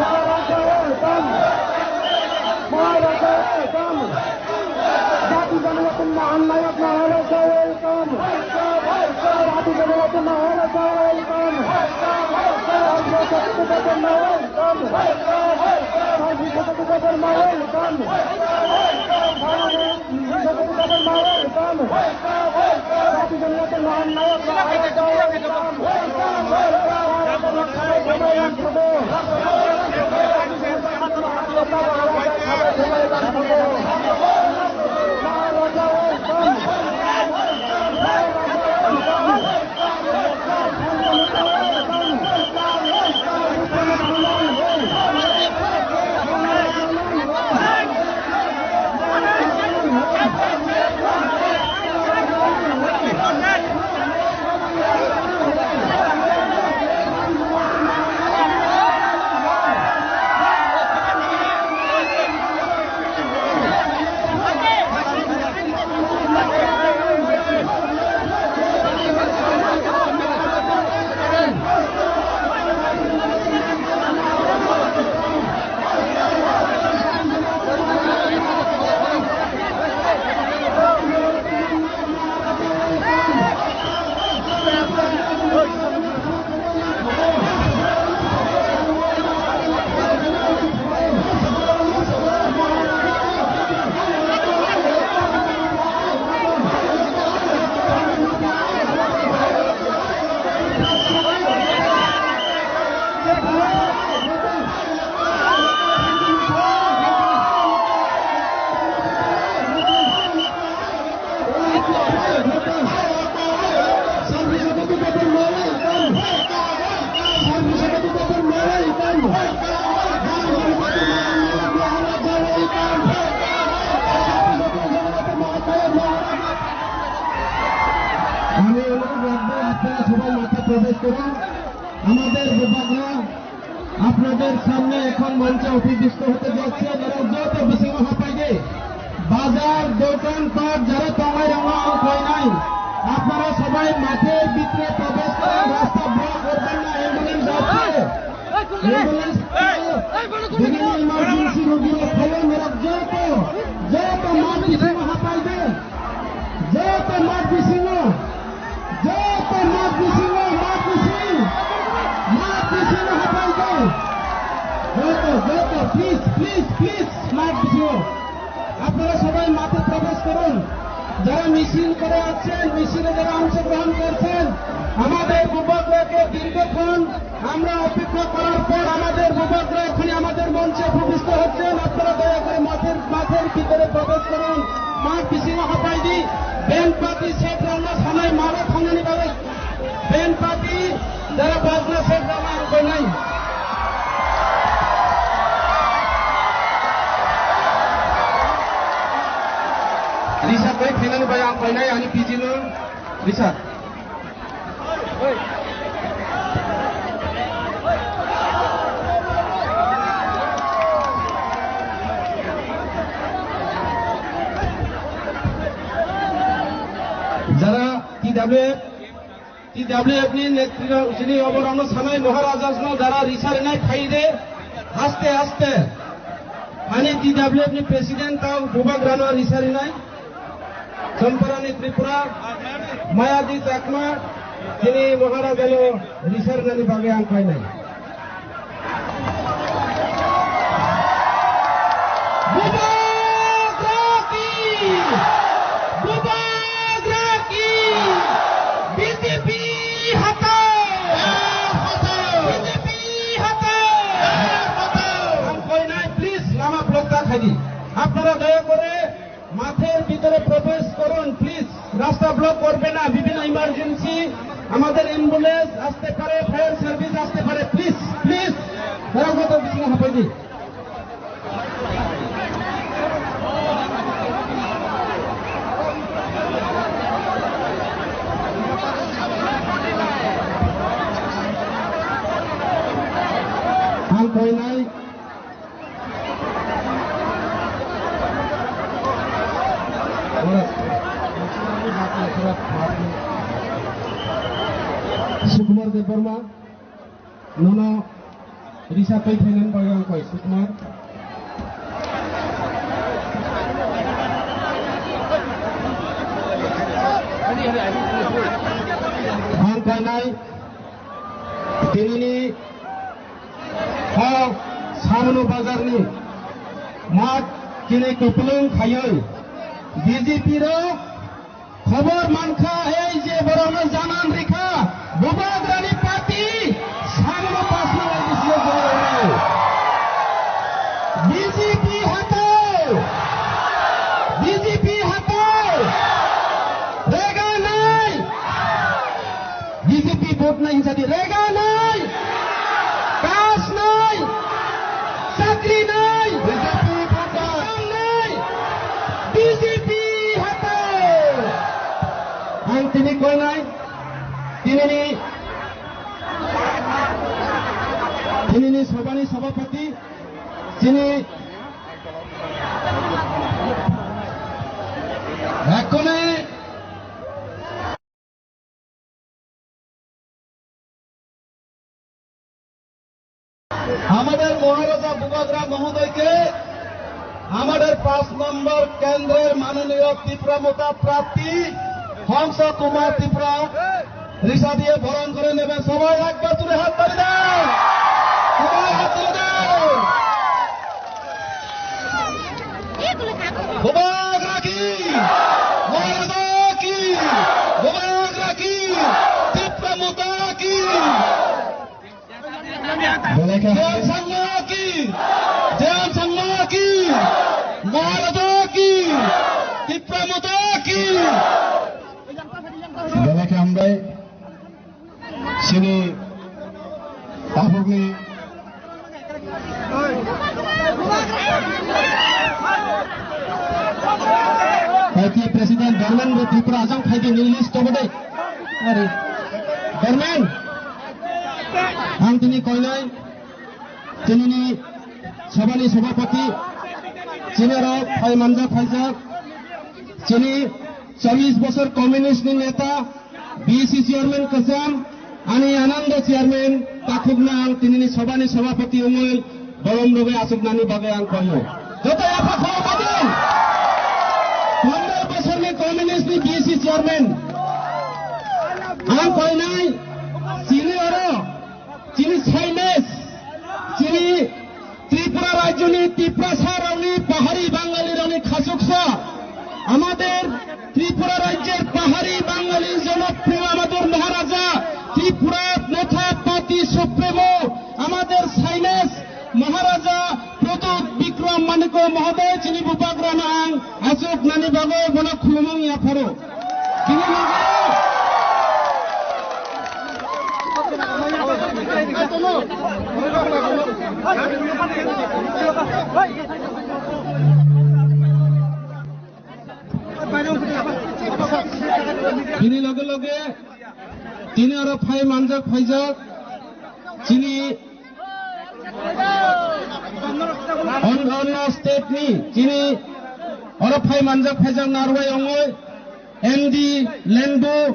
Maharaja welcome. Maharaja welcome. Jati Janajati Mahan Nayok Maharaja welcome. Jati Janajati Maharaja welcome. Jati Janajati Maharaja welcome. আমি অনুরোধ রাখবো, আপনারা সবাই মাঠে প্রবেশ করুন। আমাদের বিভাগরা আপনাদের সামনে এখন মঞ্চে অধিবেশিত হতে যাচ্ছে। এরা যত বেশি হাঁপাইবে, দোকানপাট যারা টাঙায় রাখা হয় নাই, আপনারা সবাই মাঠের ভিতরে প্রবেশ করুন, রাস্তা ব্লক করবেন না, অ্যাম্বুলেন্স যাচ্ছে, অ্যাম্বুলেন্স বিভিন্ন ইমার্জেন্সি রোগীরা খবর মেরা যেহেতু, যেহেতু মাঠ বিশিং হাঁপাইবে, যেহেতু মাঠ বিশিং, যেহেতু মাঠ বিশিং, মাঠ বিশিং, মাঠ বিশিং হাঁপাইবে, যেহেতু, যেহেতু, প্লিজ, প্লিজ, প্লিজ, মাঠ বিশিং। আপনারা সবাই মাঠে প্রবেশ করুন। যারা মিছিল করে আসছেন, মিছিলে যারা অংশগ্রহণ করছেন, আমাদের বুবাগ্রাকে দীর্ঘক্ষণ আমরা অপেক্ষা করার পর আমাদের বুবাগ্রা এখন আমাদের মঞ্চে ভূমিষ্ঠ হচ্ছেন। আপনারা দয়া করে মাঠের, মাঠের ভিতরে প্রবেশ করুন। মাঠ বিশিং হাঁপাইদি, ব্যান্ড পার্টি সেট রান্না সানাই মারো থানানি বাবু। Band party, dara bajna set dama ang koinai. Risa koi phainani bai ang koinai ani P G no Risa. Jara T W F T W F ni netrino chini oborokno sanai Maharajasno dara risa rinai phaide haste haste. Ani T W F ni president tao Bubagrano risa rinai. Chomparani Tripura, Mayadi Chakma, chini Maharajano risa rinani bagwi ang khlainai. Bubagra ki! Bubagra ki! B J P hatao! B J P hatao! Ang koinai, please, lama block ta khaidi. আপনারা দয়া করে মাঠের ভিতরে প্রবেশ করুন, প্লিজ। রাস্তা ব্লক করবে না, বিভিন্ন ইমার্জেন্সি, আমাদের অ্যাম্বুলেন্স আসতে পারে, ফায়ার সার্ভিস আসতে পারে, প্লিজ, প্লিজ। তারা কত কিছু হবে নি? Ang koinai Sukumar Debbarma, nono risa twi phainani bagwi ang koi, Sukumar. Ang koinai tinini O Samano bazarni mat chini kupulung khaiwi B J P rok khobor mankha, ei je borokno janan rikha, Bubagrani party Samano pasno lai bisio borokno. B J P hatao! B J P hatao! Rega nai! B J P vote nai hinsa di, rega nai, kas nai, chakri nai, B J P vote nai, B J P hatao. Ang tini koi nai, tini ni, tini ni sobani sobapati, tini ekone আমাদের মহারাজা বুবাগ্রা মহোদয়কে আমাদের পাঁচ নম্বর কেন্দ্রের মাননীয় ত্রিপুরা মোতা প্রার্থী হংস কুমার ত্রিপুরা রিসা দিয়ে বরণ করে নেবেন। সবাই একবার তুলে হাত তালি দেন, সবাই হাত তুলে দেন। Bubagra ki! Maharajah ki! Bubagra ki! Tipra Motha ki! Jain Sangma ki! Jain Sangma ki! Maharajah ki! Tipra Motha ki! Belai khe hambai. Chini tabukni Party President Dharmendra Tripura ajang phaidi ni list tobodai. Ari. Dharmen. Ang tini koinai. Tinini sabani sabapati. Chini rok phai manjak phaijak. Chini chollish bosor communist ni neta, B C chairman kwcham, ani Anando chairman takhukno ang tinini sobani sobapati wngwi bolong rwgwi achuknani bagwi ang koio. Joto yapha khorokma di. Pondro bosorni communist ni B C chairman. Ang koinai chini oro, chini saines, chini Tripura rajyoni Tiprasa rokni pahari Bangali rokni khasuksa, amader Tripura rajyer pahari Bangali jonokpriyo amader Maharaja, Tripura Motha Party Supremo, amader saines Maharaja Pradyut Bikram Manikya Mohoday chini bubagrano ang achuknani bagwi bono khulumung yapharo. Bini loge Bini loge loge tini oro phai manjak phaijak chini on-, onno state ni chini oro phai manjak phaijak narwai ongoi M D Lendu.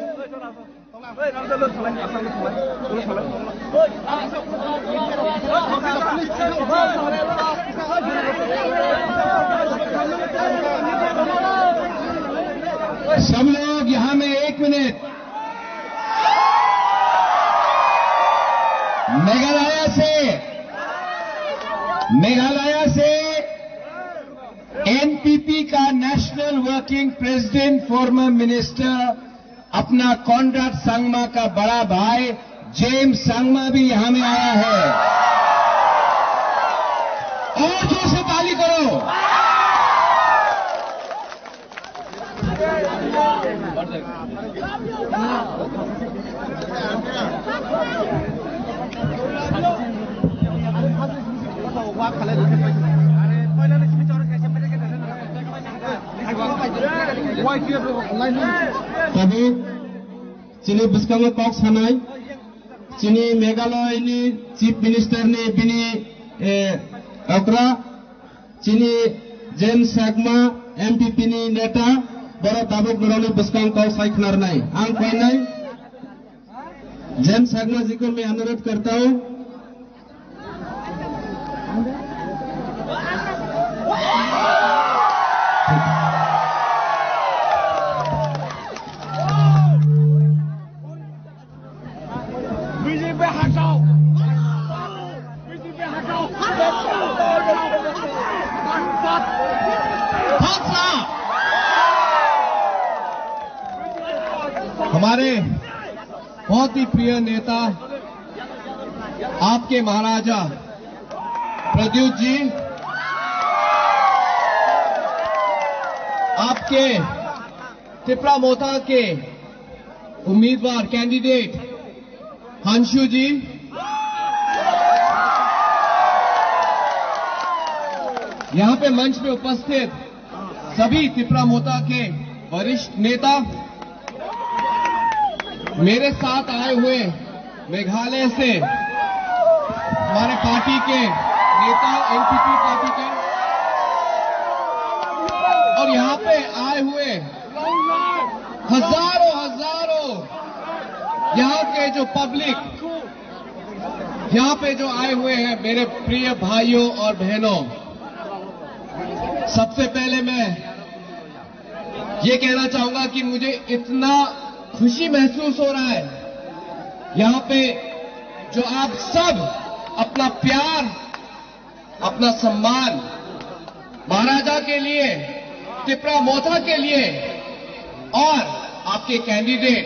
सब लोग यहाँ में एक मिनट। मेघालय से, मेघालय से एनपीपी का national working president, former minister, अपना कॉनराड संगमा का बड़ा भाई जेम्स संगमा भी यहाँ में आया है। और जोर से ताली करो। Tabuk chini bwskango kok sanai, chini Meghalaya ni Chief Minister ni bini, eh, okra, chini James Sangma, M P P ni neta, borok tabuk norokni bwskang kok sai khwnarnai. Ang koinai James Sangma ji ko main anurod karta hu. BJP हटाओ। बीजेपी हटाओ। हमारे बहुत ही प्रिय नेता आपके महाराजा प्रद्युत जी, आपके तिपरा मोथा के उम्मीदवार कैंडिडेट हंसू जी, यहाँ पे मंच पे उपस्थित सभी तिपरा मोथा के वरिष्ठ नेता, मेरे साथ आए हुए मेघालय से हमारे पार्टी के नेता, एनपीपी पार्टी के, और यहाँ पे आए हुए हजारों हजारों यहाँ के जो पब्लिक, यहाँ पे जो आए हुए हैं मेरे प्रिय भाइयों और बहनों, सबसे पहले मैं ये कहना चाहूंगा कि मुझे इतना खुशी महसूस हो रहा है यहाँ पे, जो आप सब अपना प्यार, अपना सम्मान महाराजा के लिए, तिपरा मोथा के लिए और आपके कैंडिडेट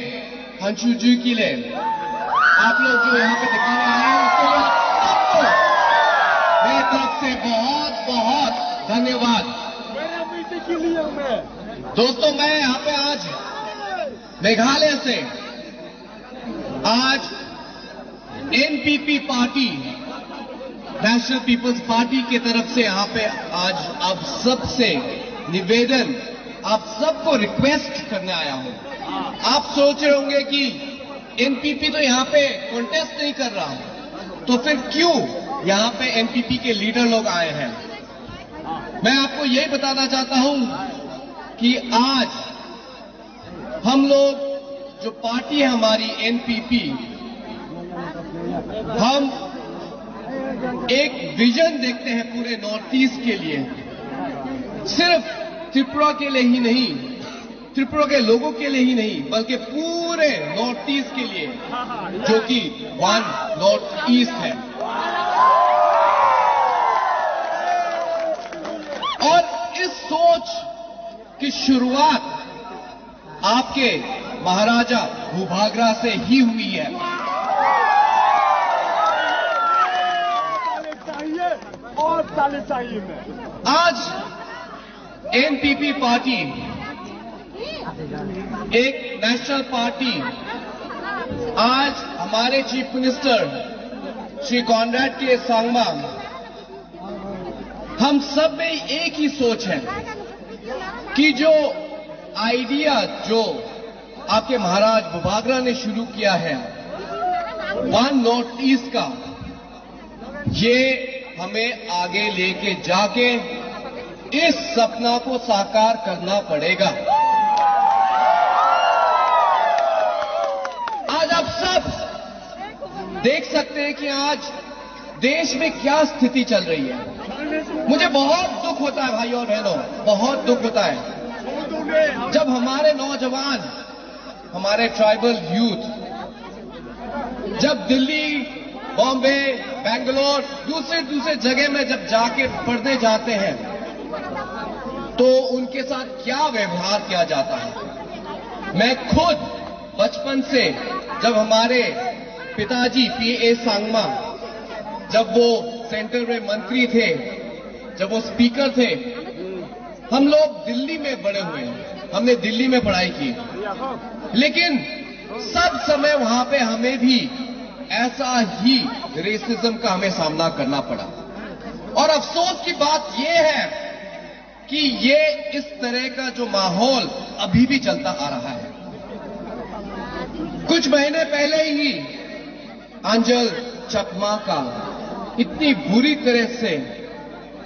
हंसू जी के लिए, आप लोग जो यहाँ पे दिखाने आए हैं, उसके लिए आप सबको मेरी तरफ से बहुत, बहुत धन्यवाद। दोस्तों, मैं यहाँ पे आज मेघालय से आज NPP party, national people's party की तरफ से यहाँ पे आज आप सबसे निवेदन, आप सबको रिक्वेस्ट करने आया हूँ। आप सोच रहे होंगे कि एनपीपी तो यहाँ पे कॉन्टेस्ट नहीं कर रहा, तो फिर क्यों यहाँ पे एनपीपी के लीडर लोग आए हैं? मैं आपको यही बताना चाहता हूँ कि आज हम लोग, जो पार्टी है हमारी एनपीपी, हम एक विजन देखते हैं पूरे नॉर्थ ईस्ट के लिए, सिर्फ त्रिपुरा के लिए ही नहीं, त्रिपुरा के लोगों के लिए ही नहीं, बल्कि पूरे नॉर्थ ईस्ट के लिए, जो कि वन नॉर्थ ईस्ट है। और इस सोच की शुरुआत आपके महाराजा भूभागरा से ही हुई है। और ताली चाहिए। आज एनपीपी पार्टी, एक नेशनल पार्टी, आज हमारे चीफ मिनिस्टर श्री कॉनराड के सांगमा, हम सब में एक ही सोच है कि जो आइडिया, जो आपके महाराज बुभागरा ने शुरू किया है वन नॉर्थ ईस्ट का, ये हमें आगे लेके जाके इस सपना को साकार करना पड़ेगा। आज आप सब देख सकते हैं कि आज देश में क्या स्थिति चल रही है। मुझे बहुत दुख होता है भाइयों और बहनों, बहुत दुख होता है जब हमारे नौजवान, हमारे ट्राइबल यूथ जब दिल्ली, बॉम्बे, बेंगलोर, दूसरे दूसरे जगह में जब जाके पढ़ने जाते हैं तो उनके साथ क्या व्यवहार किया जाता है। मैं खुद बचपन से, जब हमारे पिताजी पी ए सांगमा, जब वो सेंटर में मंत्री थे, जब वो स्पीकर थे, हम लोग दिल्ली में बड़े हुए हैं, हमने दिल्ली में पढ़ाई की, लेकिन सब समय वहां पे हमें भी ऐसा ही रेसिज्म का हमें सामना करना पड़ा। और अफसोस की बात यह है कि ये इस तरह का जो माहौल अभी भी चलता आ रहा है। कुछ महीने पहले ही अंजल चकमा का इतनी बुरी तरह से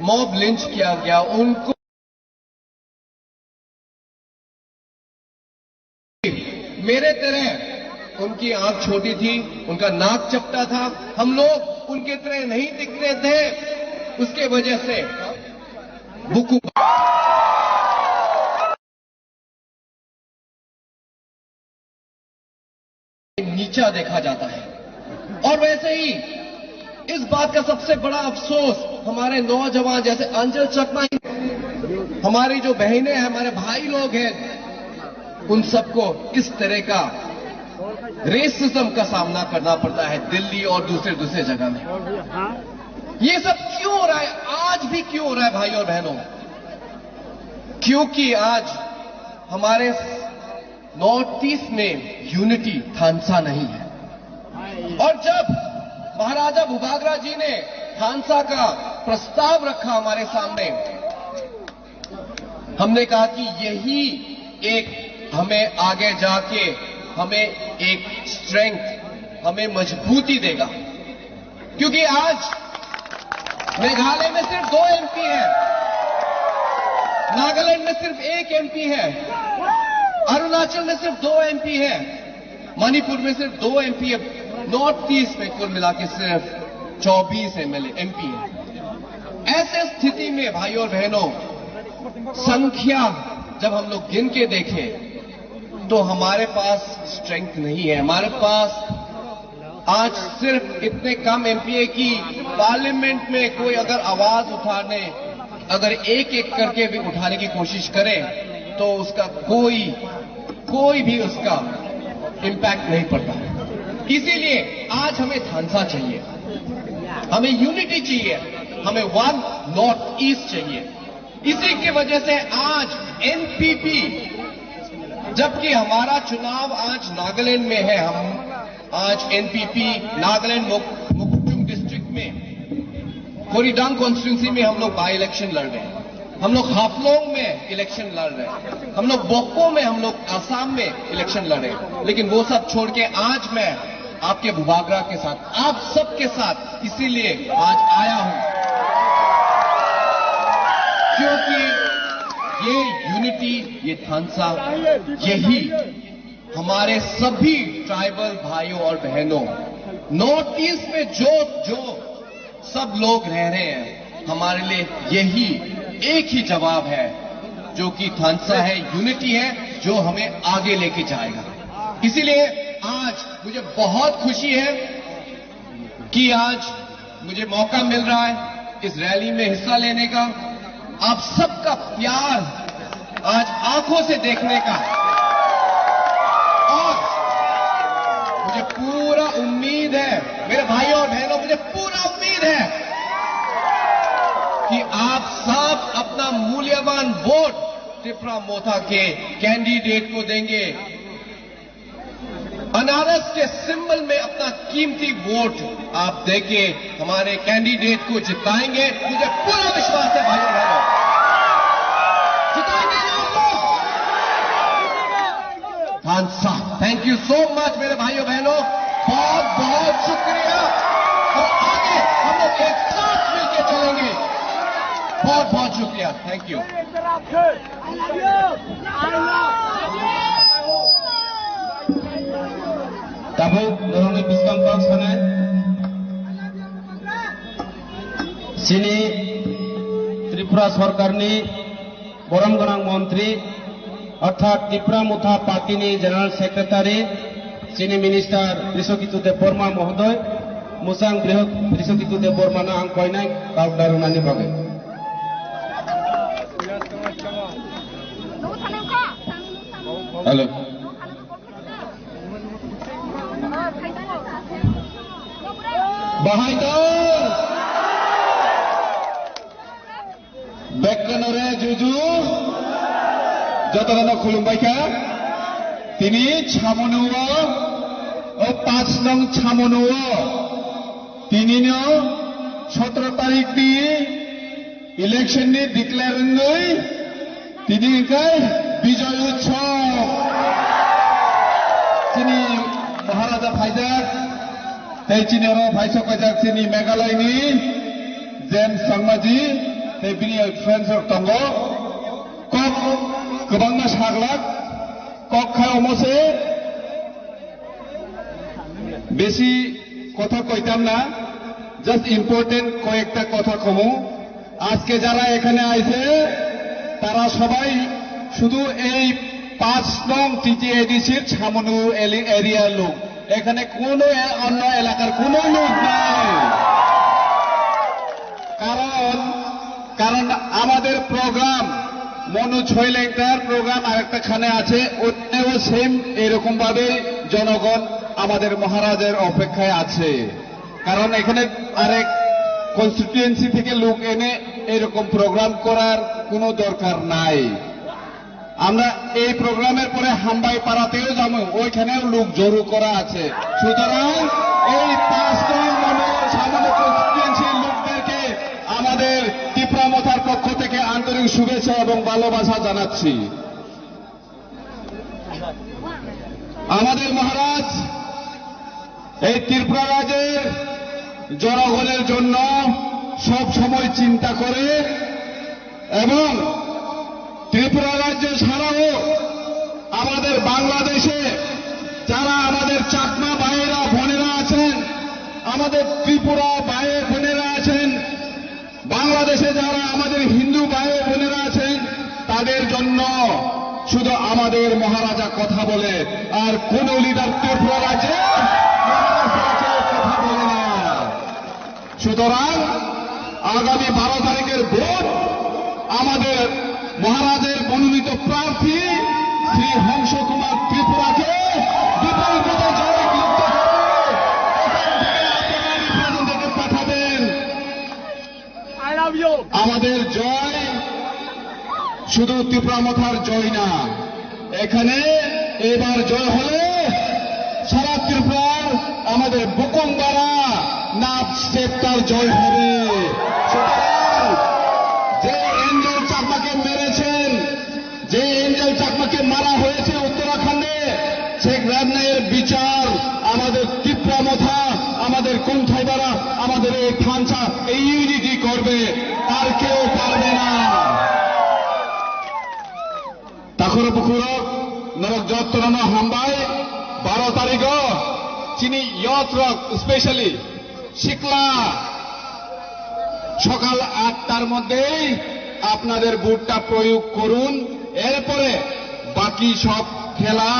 मॉब लिंच किया गया, उनको मेरे तरह उनकी आंख छोटी थी, उनका नाक चपटा था, हम लोग उनके तरह नहीं दिखते थे, उसके वजह से बुकु नीचा देखा जाता है। और वैसे ही इस बात का सबसे बड़ा अफसोस हमारे नौजवान जैसे अंजल चकमा, हमारी जो बहनें हैं, हमारे भाई लोग हैं, उन सबको इस तरह का रेसिज्म का सामना करना पड़ता है दिल्ली और दूसरे दूसरे जगह में। ये सब क्यों हो रहा है, आज भी क्यों हो रहा है भाई और बहनों? क्योंकि आज हमारे नॉर्थ ईस्ट में यूनिटी, थानसा नहीं है। और जब महाराजा बुभागरा जी ने थानसा का प्रस्ताव रखा हमारे सामने, हमने कहा कि यही एक हमें आगे जाके हमें एक स्ट्रेंथ, हमें मजबूती देगा। क्योंकि आज मेघालय में सिर्फ दो एमपी है, नागालैंड में सिर्फ एक एमपी है, अरुणाचल में सिर्फ दो एमपी है, मणिपुर में सिर्फ दो एमपी है, नॉर्थ ईस्ट में कुल मिला के सिर्फ चौबीस एमएलए, एमपी है। ऐसे स्थिति में भाइयों और बहनों, संख्या जब हम लोग गिन के देखें तो हमारे पास स्ट्रेंथ नहीं है। हमारे पास आज सिर्फ इतने कम एमपी है कि पार्लियामेंट में कोई अगर आवाज उठाने, अगर एक एक करके भी उठाने की कोशिश करे तो उसका कोई, कोई भी उसका इम्पैक्ट नहीं पड़ता। इसीलिए आज हमें थानसा चाहिए, हमें यूनिटी चाहिए, हमें वन नॉर्थ ईस्ट चाहिए। इसी की वजह से आज एनपीपी, जबकि हमारा चुनाव आज नागालैंड में है, हम आज एनपीपी नागालैंड मोक-, मोकचुंग डिस्ट्रिक्ट में कोरीडांग कॉन्स्टिट्यूंसी में हम लोग बाई इलेक्शन लड़ रहे हैं, हम लोग हाफलोंग में इलेक्शन लड़ रहे हैं, हम लोग बोको में, हम लोग आसाम में इलेक्शन लड़ रहे हैं, लेकिन वो सब छोड़ के आज मैं आपके बुभागरा के साथ, आप सबके साथ इसीलिए आज आया हूं, क्योंकि ये यूनिटी, ये थानसा, यही हमारे सभी ट्राइबल भाइयों और बहनों, नॉर्थ ईस्ट में जो जो सब लोग रह रहे हैं, हमारे लिए यही एक ही जवाब है, जो कि थानसा है, यूनिटी है, जो हमें आगे लेके जाएगा। इसीलिए आज मुझे बहुत खुशी है कि आज मुझे मौका मिल रहा है इस रैली में हिस्सा लेने का, आप सबका प्यार आज आंखों से देखने का, और मुझे पूरा उम्मीद है, मेरे भाइयों और बहनों, मुझे पूरा उम्मीद है कि आप सब अपना मूल्यवान वोट तिप्रा मोथा के कैंडिडेट को देंगे। अनारस के सिंबल में अपना कीमती वोट आप देके हमारे कैंडिडेट को जिताएंगे, मुझे पूरा विश्वास है भाइयों बहनों, जिताएंगे ना आप लोग? खान साहब, thank you so much मेरे भाइयों बहनों, बहुत बहुत शुक्रिया, और आगे हम लोग एक साथ मिलके चलेंगे। बहुत बहुत शुक्रिया, thank you। Tabuk norokni bwskang kok sanai. Chini Tripura sorkarni borom gwnang montri, orthat Tipra Motha Party ni General Secretary, chini Minister Brishaketu Debbarma mohodoy, mwchang Brihok-, Brishaketu Debbarma no ang koinai kok narwknani bagwi. Hello. Bahai tong. Bekkunore juju. Jotono khulumbai kha. Tini Chamunu o, o panch nong Chamunu o. Tini no sotro tarik ni election ni declare wngwi tini hwnkhe Bijoy Utsav. Chini Maharaja phaijak, tei chini oro phai sok paijak chini Meghalaya ni James Sangma ji, tei bini friends rok tongo. Kok kwbangma saglak, kok khai omo se. Besi kotha koitam na, just important koyekta kotha komu. আজকে যারা এখানে আইছে, তারা সবাই শুধু এই পাঁচ নং টিটিএডিসির ছামনু এলি-, এরিয়ার লোক। এখানে কোনো এ-, অন্য এলাকার কোনো লোক নাই। কারণ, কারণ আমাদের প্রোগ্রাম, মনোজ ছয় লেংটার প্রোগ্রাম আরেকটা খানে আছে, ওখানেও সেম এরকম ভাবে জনগণ আমাদের মহারাজের অপেক্ষায় আছে। কারণ এখানে আরেক কনস্টিটিউয়েন্সি থেকে লোক এনে এরকম প্রোগ্রাম করার কোনো দরকার নাই। আমরা এই প্রোগ্রামের পরে হাম্বাই পাড়াতেও যাবো, ওইখানেও লোক জড়ো করা আছে। সুতরাং এই পাঁচ নং মনোহর সামন্ত কনস্টিটিউয়েন্সির লোকদেরকে আমাদের তিপ্রা মথার পক্ষ থেকে আন্তরিক শুভেচ্ছা এবং ভালোবাসা জানাচ্ছি। আমাদের মহারাজ এই ত্রিপুরা রাজ্যের জনগণের জন্য সব সময় চিন্তা করে এবং ত্রিপুরা রাজ্য ছাড়াও আমাদের বাংলাদেশে যারা আমাদের চাকমা ভাইয়েরা বোনেরা আছেন, আমাদের ত্রিপুরা ভাই বোনেরা আছেন, বাংলাদেশে যারা আমাদের হিন্দু ভাই বোনেরা আছেন, তাদের জন্য শুধু আমাদের মহারাজা কথা বলে, আর কোন লিডার ত্রিপুরা রাজ্যে মহারাজা কথা বলে না। সুতরাং আগামী বারো তারিখের ভোট আমাদের মহারাজের মনোনীত প্রার্থী শ্রী হংস কুমার ত্রিপুরাকে বিপুল ভোটে জয়যুক্ত করে এখান থেকে আপনারা রিপ্রেজেন্টেটিভ পাঠাবেন। I love you। আমাদের জয় শুধু তিপ্রা মথার জয় না, এখানে এবার জয় হলে সারা ত্রিপুরার আমাদের বুকুংবারা নাব সেপ্টার জয় হবে। সুতরাং যে এঞ্জেল চাকমাকে মেরেছেন, যে এঞ্জেল চাকমাকে মারা হয়েছে উত্তরাখণ্ডে, শেখ রাজনায়ের বিচার আমাদের তিপ্রা মথা, আমাদের কুংথাইবারা, আমাদের এই থানচা, এই ইউনিটি করবে, আর কেউ পারবে না। Takhoro bukhurok, norok jottono hambai, baro tarikho chini youth rok, specially sikla, সকাল আটটার মধ্যেই আপনাদের ভোটটা প্রয়োগ করুন। এরপরে বাকি সব খেলা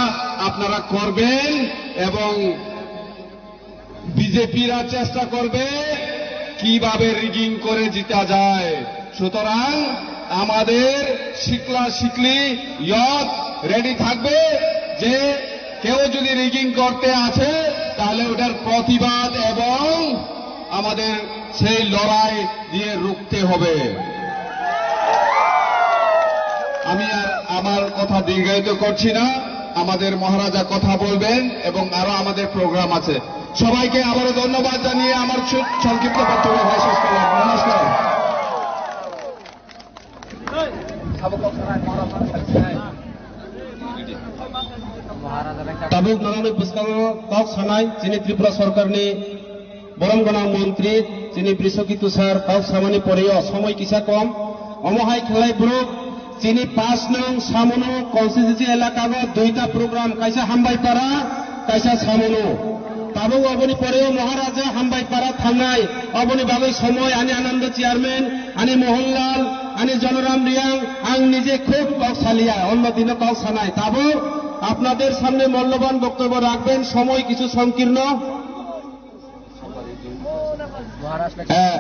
আপনারা করবেন এবং বিজেপিরা চেষ্টা করবে কিভাবে রিগিং করে জিতা যায়। সুতরাং আমাদের শিকলা শিকলি ইয়ত রেডি থাকবে যে কেউ যদি রিগিং করতে আছে, তাহলে ওটার প্রতিবাদ এবং আমাদের সেই লড়াই দিয়ে রুখতে হবে। আমি আর আমার কথা দীর্ঘায়িত করছি না, আমাদের মহারাজা কথা বলবেন এবং আরো আমাদের প্রোগ্রাম আছে। সবাইকে আবারও ধন্যবাদ জানিয়ে আমার সু-, সংক্ষিপ্ত বক্তব্য এখানে শেষ করলাম। নমস্কার। Tabuk norokni bwskango kok sanai chini Tripura sorkarni borom gwnang montri chini Brishoki Tushar kok samani poreo somoi kisa kom. Omo hai khlai borok chini pash nong Samono constituency elakago duita program, kaisa Hambaipara, kaisa Samono. Tabuk oboni poreo Maharaja Hambaipara thangnai, oboni bagwi somoi ani Ananda chairman, ani Mohanlal, ani Jonoram Riang, ang nije khub kok salia, onno dino kok sanai. Tabuk আপনাদের সামনে মূল্যবান বক্তব্য রাখবেন, সময় কিছু সংকীর্ণ। হ্যাঁ,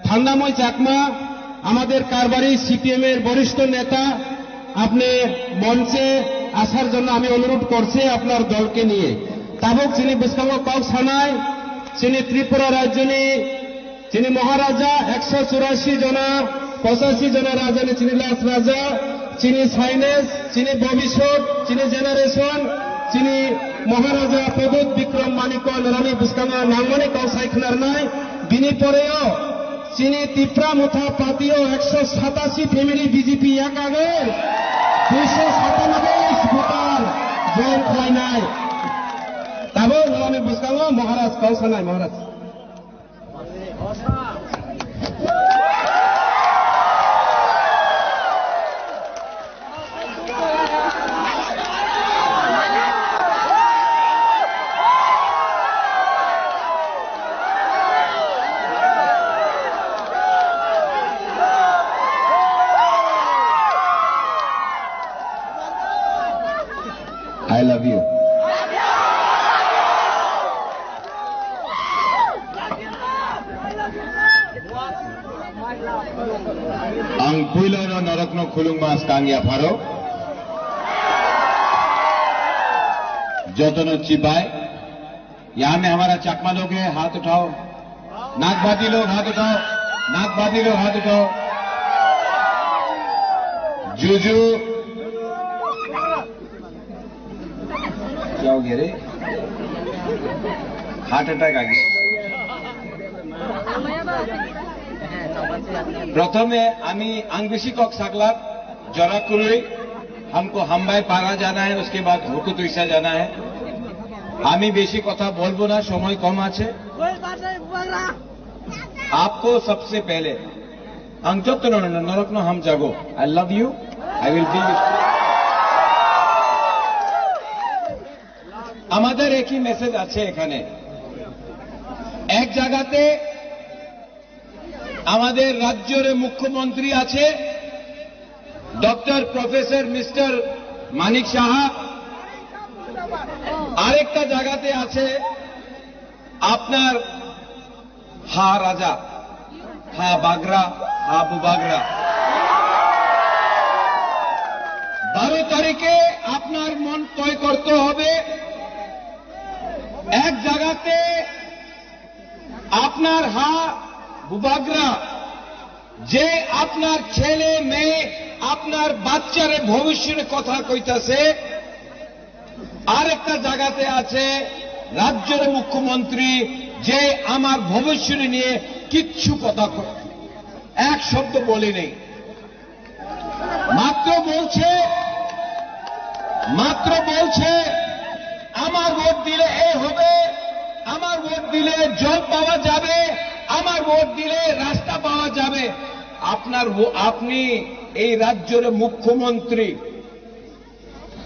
থান্ডাময় চাকমা, আমাদের কারবারি সিপিএম এর বরিষ্ঠ নেতা, আপনি মঞ্চে আসার জন্য আমি অনুরোধ করছি আপনার দলকে নিয়ে। Tabuk chini bwskango kok sanai, chini Tripura rajyoni chini Maharaja ekso churashi jona, pochashi jona rajani chini last raja, chini saines, chini bobisot, chini generation, chini Maharaja Pradut Bikram Manikya norokni bwskango nangmani kok sai khnarnai. Bini poreo chini Tipra Motha Party o ekso satasi family B J P yakagwi duiso satanaboi voter join khlainai. Tabuk norokni bwskango Maharaj kok sanai, Maharaj. I love you. Ang puilano norokno khulungma skang ya pharo. Jotono chibai. यहाँ में हमारा चकमा लोग है, हाथ उठाओ। नागबादी लोग हाथ उठाओ। नागबादी लोग हाथ उठाओ। जुजु। क्या हो गया रे? Heart attack आ गया। প্রথমে আমি আংবেশি কক সাকলাত জরা কুরুই, हमको হামবাই পারা जाना है, उसके बाद হুকুতুইসা जाना है। আমি বেশি কথা বলবো না, সময় কম আছে। आपको सबसे पहले, ang jotto no, no, norokno hamjago। I love you, I will be with you। আমাদের একই মেসেজ আছে এখানে। এক জায়গাতে আমাদের রাজ্যের মুখ্যমন্ত্রী আছে ডক্টর প্রফেসর মিস্টার মানিক সাহা, আরেকটা জায়গাতে আছে আপনার হা রাজা, হা বাগরা, হা বুবাগরা। বারো তারিখে আপনার মন তয় করতে হবে। এক জায়গাতে আপনার হা বুবাগরা, যে আপনার ছেলে মেয়ে, আপনার বাচ্চারে ভবিষ্যতে কথা কইতাছে, আরেকটা জায়গাতে আছে রাজ্যের মুখ্যমন্ত্রী, যে আমার ভবিষ্যৎ নিয়ে কিচ্ছু কথা ক-, এক শব্দ বলেনি। মাত্র বলছে, মাত্র বলছে, "আমার ভোট দিলে এ হবে, আমার ভোট দিলে জল পাওয়া যাবে, আমার ভোট দিলে রাস্তা পাওয়া যাবে।" আপনার ভো-, আপনি এই রাজ্যের মুখ্যমন্ত্রী,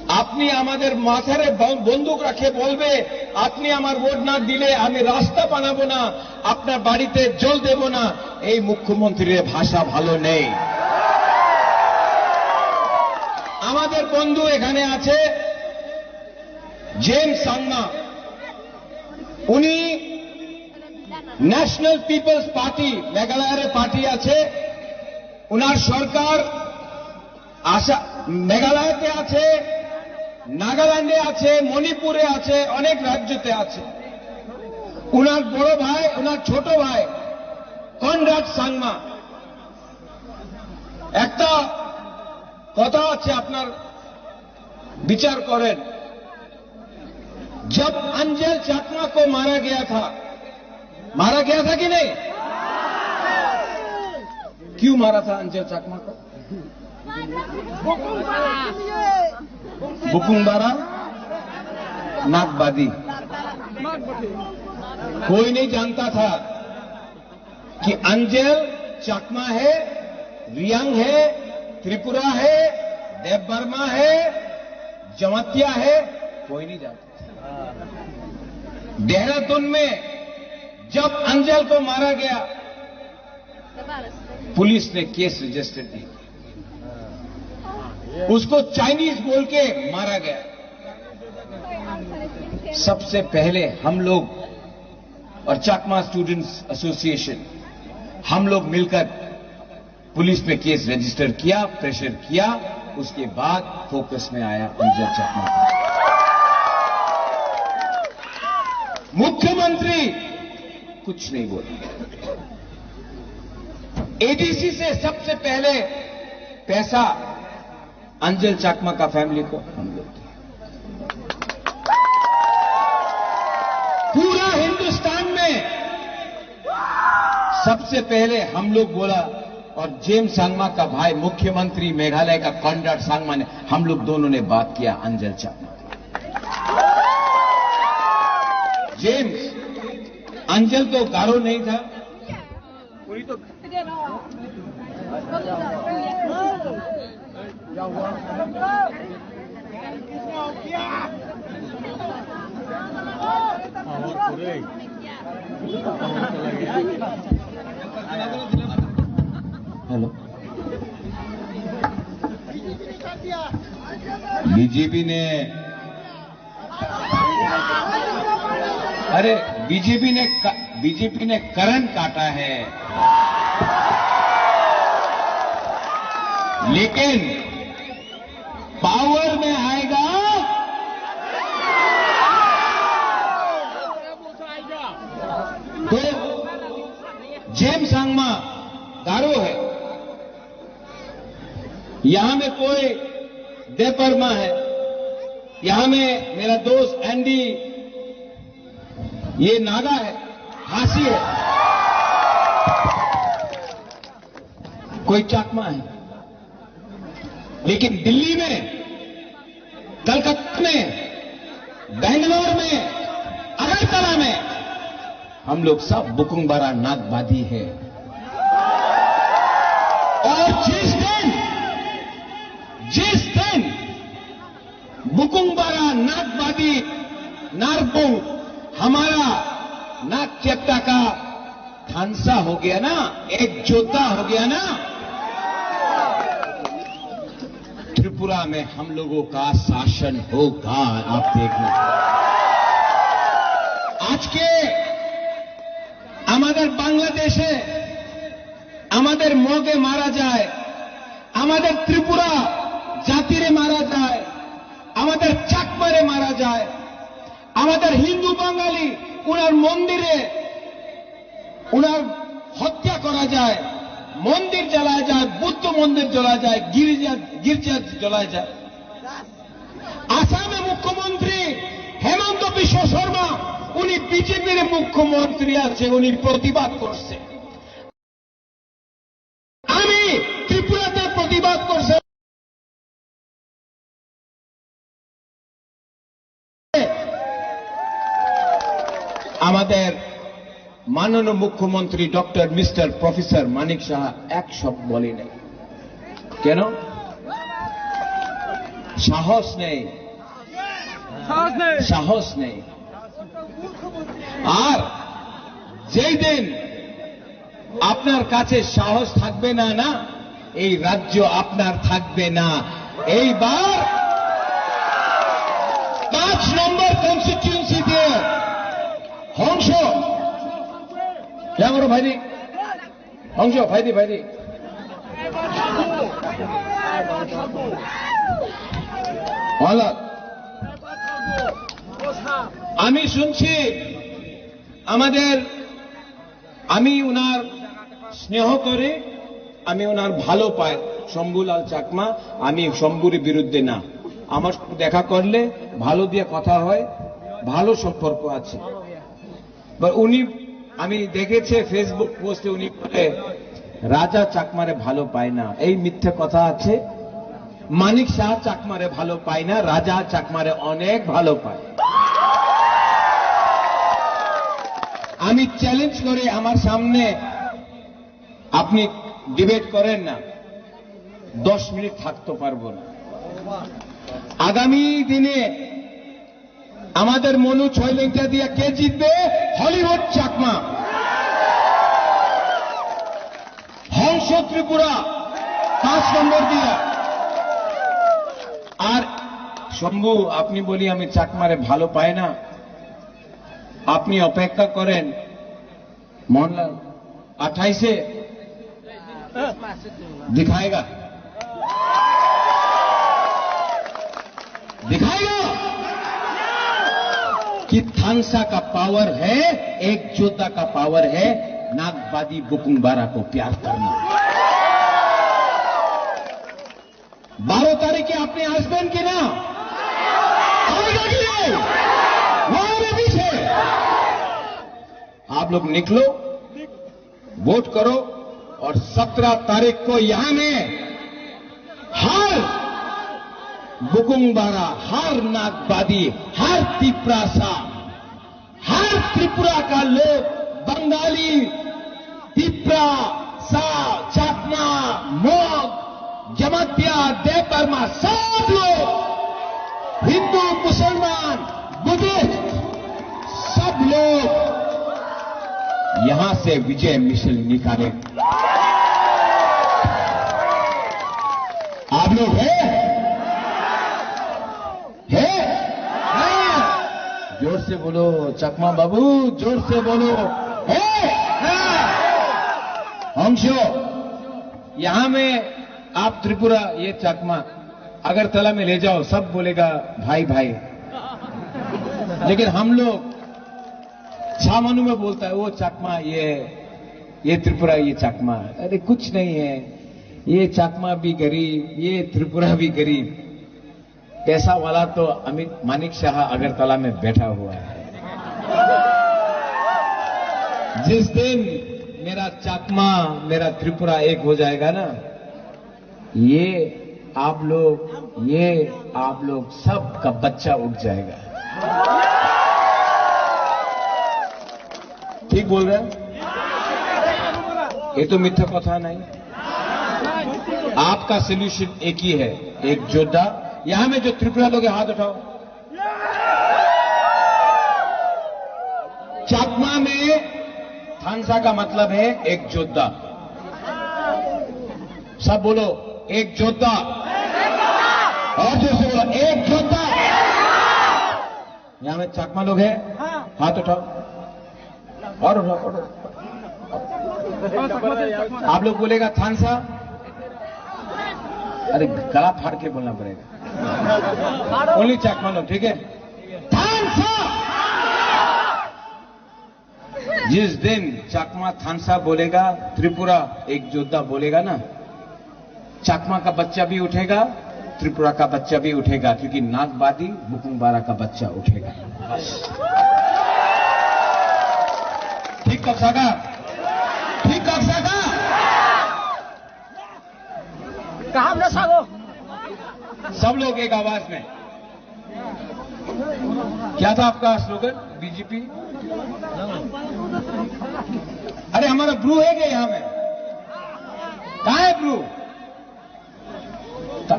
আপনি আমাদের মাথারে ব-, বন্দুক রাখে বলবে, "আপনি আমার ভোট না দিলে আমি রাস্তা বানাবো না, আপনার বাড়িতে জল দেব না।" এই মুখ্যমন্ত্রীর ভাষা ভালো নেই। আমাদের বন্ধু এখানে আছে, জেমস সাংমা, উনি ন্যাশনাল পিপলস পার্টি, মেঘালয়ের পার্টি আছে, ওনার সরকার আসাম, মেঘালয়তে আছে, নাগাল্যান্ডে আছে, মণিপুরে আছে, অনেক রাজ্যতে আছে। ওনার বড় ভাই, ওনার ছোট ভাই কনরাড সাংমা, একটা কথা আছে, আপনার বিচার করেন। जब अंजल चाकमा को मारा गया था, मारा गया था कि नहीं? क्यों मारा था अंजल चाकमा को? बुकुंबारा नागबादी। कोई नहीं जानता था कि अंजल चाकमा है, रियांग है, त्रिपुरा है, देव वर्मा है, जमातिया है, कोई नहीं जानता। देहरादून में जब अंजल को मारा गया, पुलिस ने केस रजिस्टर नहीं किया, उसको चाइनीज बोल के मारा गया। सबसे पहले हम लोग और चाकमा स्टूडेंट्स एसोसिएशन, हम लोग मिलकर पुलिस में केस रजिस्टर किया, प्रेशर किया, उसके बाद फोकस में आया अंजल चाकमा। मुख्यमंत्री कुछ नहीं बोले। एडीसी से सबसे पहले पैसा अंजल चाकमा का फैमिली को हम लोग दिया। पूरा हिंदुस्तान में सबसे पहले हम लोग बोला, और जेम्स संगमा का भाई मुख्यमंत्री मेघालय का कॉनराड संगमा ने, हम लोग दोनों ने बात किया अंजल चाकमा। जेम्स, अंजल तो गारो नहीं था। हेलो, बीजेपी ने, अरे, बीजेपी ने क-, बीजेपी ने करंट काटा है, लेकिन पावर में आएगा तो जेम्स संगमा गारो है। यहाँ में कोई देव वर्मा है, यहाँ में मेरा दोस्त एंडी, ये नागा है, खासी है, कोई चाकमा है, लेकिन दिल्ली में, कलकत्ता में, बेंगलोर में, अगरतला में हम लोग सब बुकुंगबारा नागवादी है। और जिस दिन, जिस दिन बुकुंगबारा नागवादी नारपुंग हमारा नाग चेप्टा का थानसा हो गया ना, एक जोधा हो गया ना, त्रिपुरा में हम लोगों का शासन होगा। आप देखना। আজকে আমাদের বাংলাদেশে আমাদের মগে মারা যায়, আমাদের ত্রিপুরা জাতিরে মারা যায়, আমাদের চাকমারে মারা যায়, আমাদের হিন্দু বাঙালি ওনার মন্দিরে ওনার হত্যা করা যায়, মন্দির জ্বালায় যায়, বুদ্ধ মন্দির জ্বলা যায়, গির্জা, গির্জা জ্বলা যায়। আসামে মুখ্যমন্ত্রী হেমন্ত বিশ্ব শর্মা, উনি বিজেপির মুখ্যমন্ত্রী আছে, উনি প্রতিবাদ করছে। আমি ত্রিপুরাতে প্রতিবাদ করছি। আমাদের মাননীয় মুখ্যমন্ত্রী ডক্টর মিস্টার প্রফেসর মানিক সাহা এক শব্দ বলেনি। কেন? সাহস নেই, সাহস নেই। আর যেই দিন আপনার কাছে সাহস থাকবে না, না, এই রাজ্য আপনার থাকবে না। এইবার পাঁচ নম্বর কনস্টিটিউয়েন্সি দিয়ে হংস, কে আমার ভাই? হংস, ভাইদি, ভাইদি। হলো। আমি শুনছি আমাদের, আমি উনার স্নেহ করি, আমি উনার ভালো পাই, শম্ভুলাল চাকমা। আমি শম্ভুর বিরুদ্ধে না, আমার সাথে দেখা করলে ভালো দিয়ে কথা হয়, ভালো সম্পর্ক আছে। বা উনি, আমি দেখেছে Facebook পোস্টে উনি বলে, "রাজা চাকমারে ভালো পায় না।" এই মিথ্যে কথা আছে। মানিক শাহ চাকমারে ভালো পায় না, রাজা চাকমারে অনেক ভালো পায়। আমি চ্যালেঞ্জ করি, আমার সামনে আপনি ডিবেট করেন না, দশ মিনিট থাকতে পারবো না। আগামী দিনে আমাদের মনু ছয় লেংটা দিয়া কে জিতবে? হলিউড চাকমা। হংস ত্রিপুরা পাঁচ নম্বর দিয়া। আর শম্ভু, আপনি বলি আমি চাকমারে ভালো পাই না, আপনি অপেক্ষা করেন। मोहनलाल, अट्ठाईस से दिखाएगा, दिखाएगा कि थानसा का पावर है, एक जोधा का पावर है, नागबादी बुकुंग बारा को प्यार करना। बारह तारीख के अपने हस्बैंड के ना आएगा कि नहीं? वहां भी पीछे आप लोग निकलो, वोट करो और सत्रह तारीख को यहां में हर बुकुंग बारा, हर नागबादी, हर तिपरासा, हर त्रिपुरा का लोग, बंगाली, तिपरा, सा, चाकमा, मोग, जमातिया, देवबर्मा, सब लोग, हिंदू, मुसलमान, बुद्धिस्ट, सब लोग यहां से विजय मिशन निकाले। आप लोग हैं? है? हाँ। जोर से बोलो, चकमा बाबू, जोर से बोलो। है? हाँ। हंसो, यहाँ में आप त्रिपुरा, ये चकमा, अगरतला में ले जाओ, सब बोलेगा भाई भाई। लेकिन हम लोग छामानू में बोलता है, वो चकमा, ये, ये त्रिपुरा, ये चकमा। अरे कुछ नहीं है, ये चकमा भी गरीब, ये त्रिपुरा भी गरीब। पैसा वाला तो अमित मानिक शाह अगरतला में बैठा हुआ है। जिस दिन मेरा चाकमा, मेरा त्रिपुरा एक हो जाएगा ना, ये आप लोग, ये आप लोग सबका बच्चा उठ जाएगा। ठीक बोल रहे हैं? ये तो मिथ्या कथा नहीं। आपका सॉल्यूशन एक ही है, एक जोधा। यहां में जो त्रिपुरा लोग हैं, हाथ उठाओ। चाकमा में थानसा का मतलब है एक जोधा। सब बोलो, एक जोधा। और जोर से बोलो, एक जोधा। यहाँ में चाकमा लोग हैं, हाथ उठाओ। और उठाओ, और उठाओ। आप लोग बोलेगा थानसा। अरे, गला फाड़ के बोलना पड़ेगा। ओनली चाकमा लोग, ठीक है? थानसा। जिस दिन चाकमा थानसा बोलेगा, त्रिपुरा एक जोधा बोलेगा ना, चाकमा का बच्चा भी उठेगा, त्रिपुरा का बच्चा भी उठेगा, क्योंकि नागबादी बुकुंग बारा का बच्चा उठेगा। ठीक कक्सा का? ठीक कक्सा का? कहाँ ना सागो? सब लोग एक आवाज में। क्या था आपका स्लोगन? बीजेपी। अरे, हमारा ब्रू है क्या यहाँ में? कहाँ है ब्रू? ता-,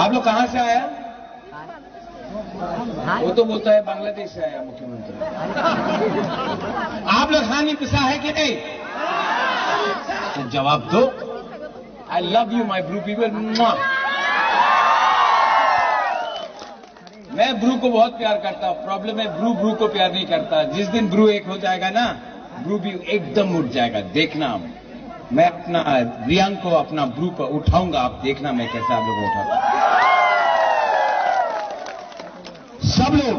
आप लोग कहाँ से आया? वो तो बोलता है बांग्लादेश से आया मुख्यमंत्री। आप लोग हानि पिसा है कि नहीं? तो जवाब दो। I love you my bru people। मैं ब्रू को बहुत प्यार करता हूँ। प्रॉब्लम है ब्रू ब्रू को प्यार नहीं करता। जिस दिन ब्रू एक हो जाएगा ना, ब्रू भी एकदम उठ जाएगा। देखना, मैं अपना रियांग को, अपना ब्रू को उठाऊंगा। आप देखना मैं कैसे आप लोग को उठाता हूँ। सब लोग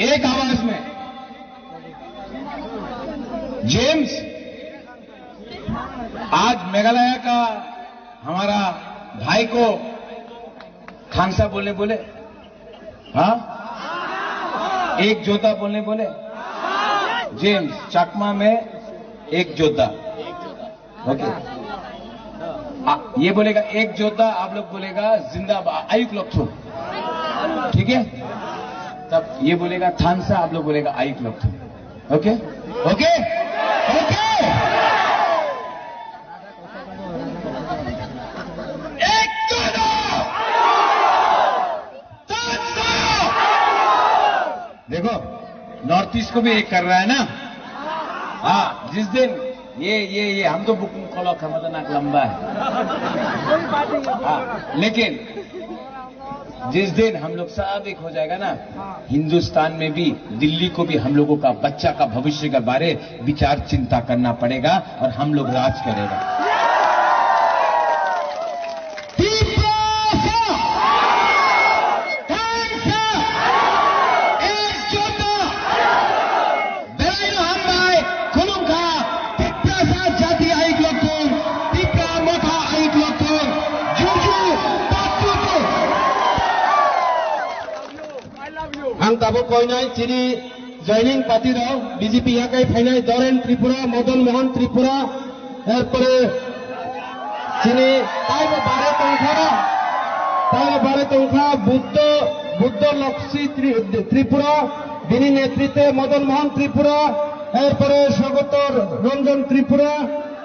एक आवाज में, जेम्स, आज मेघालय का हमारा भाई को थांसा बोलने बोले, हाँ, एक जोता बोलने बोले। जेम्स, चकमा में एक जोता। ओके। आ, ये बोलेगा एक जोता, आप लोग बोलेगा जिंदाबाद, आयुक लोग थू। ठीक है? तब ये बोलेगा थांसा, आप लोग बोलेगा आयुक लोग थू। ओके? ओके? ओके? एक जोता! देखो, नॉर्थ ईस्ट को भी एक कर रहा है ना। हाँ, जिस दिन ये ये ये हम तो बुकिंग कॉल खतरनाक लंबा है। हाँ, लेकिन जिस दिन हम लोग सब एक हो जाएगा ना, हिंदुस्तान में भी, दिल्ली को भी हम लोगों का बच्चा का भविष्य के बारे विचार चिंता करना पड़ेगा और हम लोग राज करेगा। Tiprasa! Tiprasa! Ekjota! Belaino hambai, khulumkha, Tiprasa jati aik lokthung, Tipra motha aik lokthung, juju, patutu! Ang tabuk koinai chini joining party rok B J P yakai phainai Doren Tripura, Madan Mohan Tripura, erpore chini taibo bare tongkha, taibo bare tongkha Buddho, Buddho Lokshi Tri-, Tripura, bini netritwe Madan Mohan Tripura, erpore Sagotor Ranjan Tripura,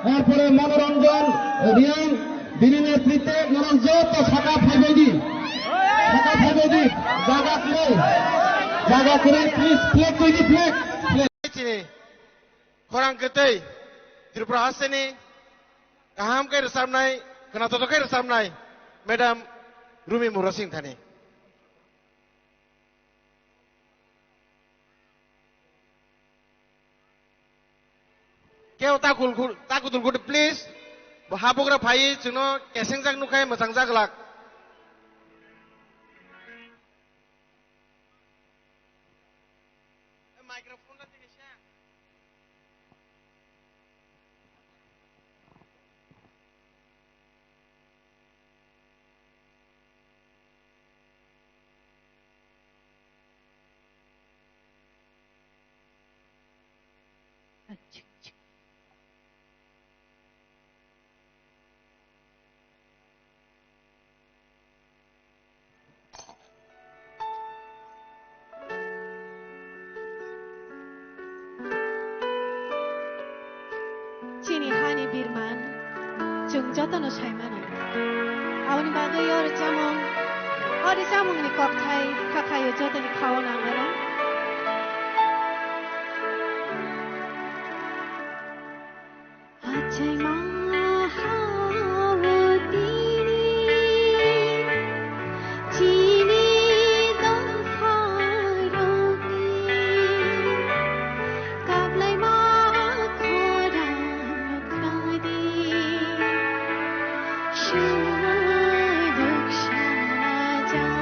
erpore Manoranjan Riang, bini netritwe norok joto saka phaibaidi, saka phaibaidi, jaga kwrwi, jaga kwrwi, please, flag tuidi, flag, flag. Chini khorang kwtwi Tripura hasteni kaham khe rwchapnai, khwnathok khe rwchapnai Madam Rumi Murasing thani. Keo takul khul-, takudul khudi, please. Bo habugra phai chwngno kesengjak nukhai mwchangjak lak. Microphone la tini sa. Chini hani birman, chwng jotono sai mano. Aboni bagwi o rwchapmung, o rwchapmungni kokthai kha khaio jotoni khao nang ano. Achaima ha-o tini chini dopharokni kaplaima khorang nuknadi sumuduk sajak.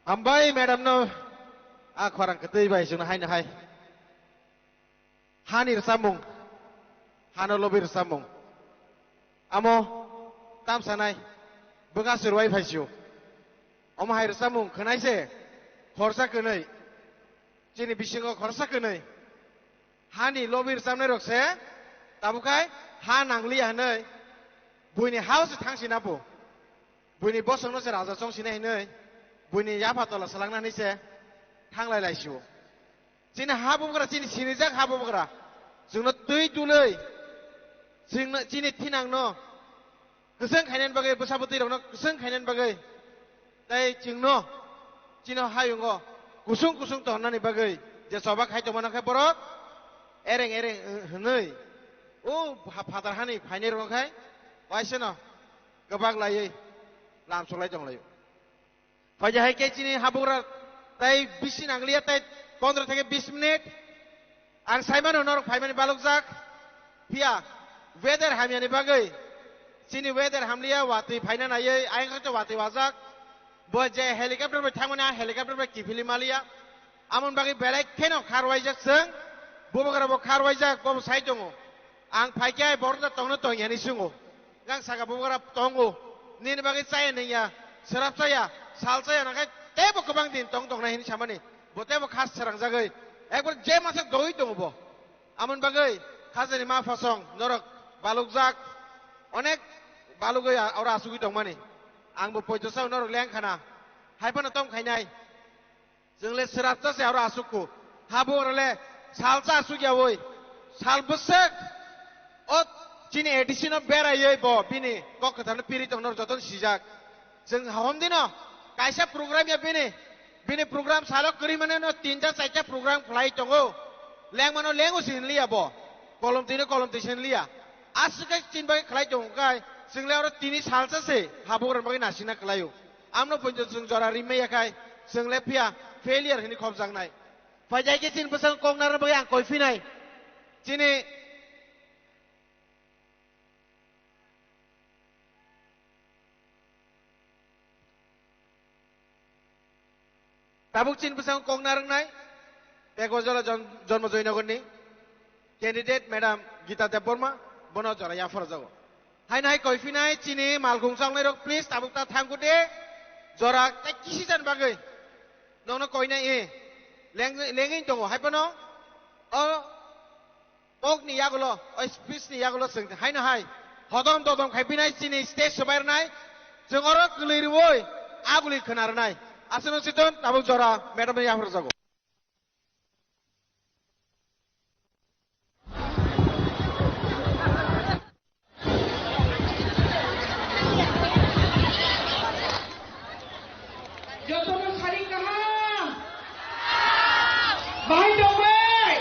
Hambai madam no a khorang kwtwi bai chwngno haino hai. Hani rwchapmung, hano lobi rwchapmung. Amo tam sanai, bwkha se rwai phaisio. Omo hai rwchapmung khwnai se, khorsa kwnwi. Chini bisingo khorsa kwnwi. Hani lobi rwchapnai rok se, tabuk khai ha nangliya hwnwi, buini hao se thang sina po. Buini bosongno se raja chong sina hinwi, buini yapha tola swlangna hinwi se thanglai laisio. Chini ha bubagra, chini sinijak ha bubagra. Chwngno twi dulwi, chwngno, chini thinangno kwchwng khainani bagwi, bwsa bwtwi rokno kwchwng khainani bagwi. Tei chwngno, chini hayungo kusung kusung tongmani bagwi je choba khai tongmano khe borok ereng ereng hwnwi o pha-, phatar hani phainai rokno khai waisano kwbak laiwi lam soklai tonglaio. Phaidi hai khe chini habugra tei bisi nangliya tei pondro theke bis minute. Ang saimano norok phaimani balukjak. Phiya weather hamyani bagwi chini weather hamliya watwi phaina naiwi ayang khe watwi wajak. Bo je helicopter bai thangmani a helicopter bai kiphilwi maliya. Amoni bagwi belai kheno kharwaijak chwng. Bubagra bo kharwaijak, bo bo sai tongo. Ang phaikhe ai borok da tongno tong yani singo. Gang saka bubagra tongo. Nini bagwi chaya nengya, serap chaya, sal chaya nangkhe tebo kwbang din tong tongnai hini samani. Bo tebo khas serangjagwi. Ekbar je masa doi tongo bo. Amoni bagwi khajani ma phasong norok balukjak. Onek balugwi a-, oro asugwi tongmani. Ang bo poito sao norok leng khana. Hai phano tom khainai. Chwng le swrapsa se aro asukku. Habo oro le salsa asuk yaui. Sal bwswk o chini A D C no beraiwi bo bini kok kwtharno piri tongno jotono sijak. Chwng hom dino kaisa program ya bini, bini program salo kwrwi mane no tinta chaita program khlai tongo. Lengmano lengo sinliya bo. Kolom tino kolom twi sinliya. Aswk khe chini bagwi khlai tongo kai, chwng le oro tini salsa se habo oro bagwi nasina khlaio. Amno poito chwng jora rimai ya khai, chwng le phiya failure hini khopjaknai. Phaijai khe chini bwskango kok narwkna bagwi ang koi phinai. Chini tabuk chini bwskango kok narwknai, Pekbojola jon-, Jonmo Joynagarni candidate Madam Gita Debbarma, bono jora yapharjago. Haino hai koi phinai chini malkhung chongnai rok, please tabuk ta thangkhu de. Jora tei kisi jan bagwi nongno koinai e. Leng-, lengwi tongo hai phano o kok ni yagulo, o speech ni yagulo chwng haino hai hodom dodom khai phinai chini stage swbai rwnai. Chwng oro kwlwi rwui aguli khwna rwnai. Aswk no chiton tabuk jora madam ni yaphar jago. Jotono sari kaham. Bahai tongbai.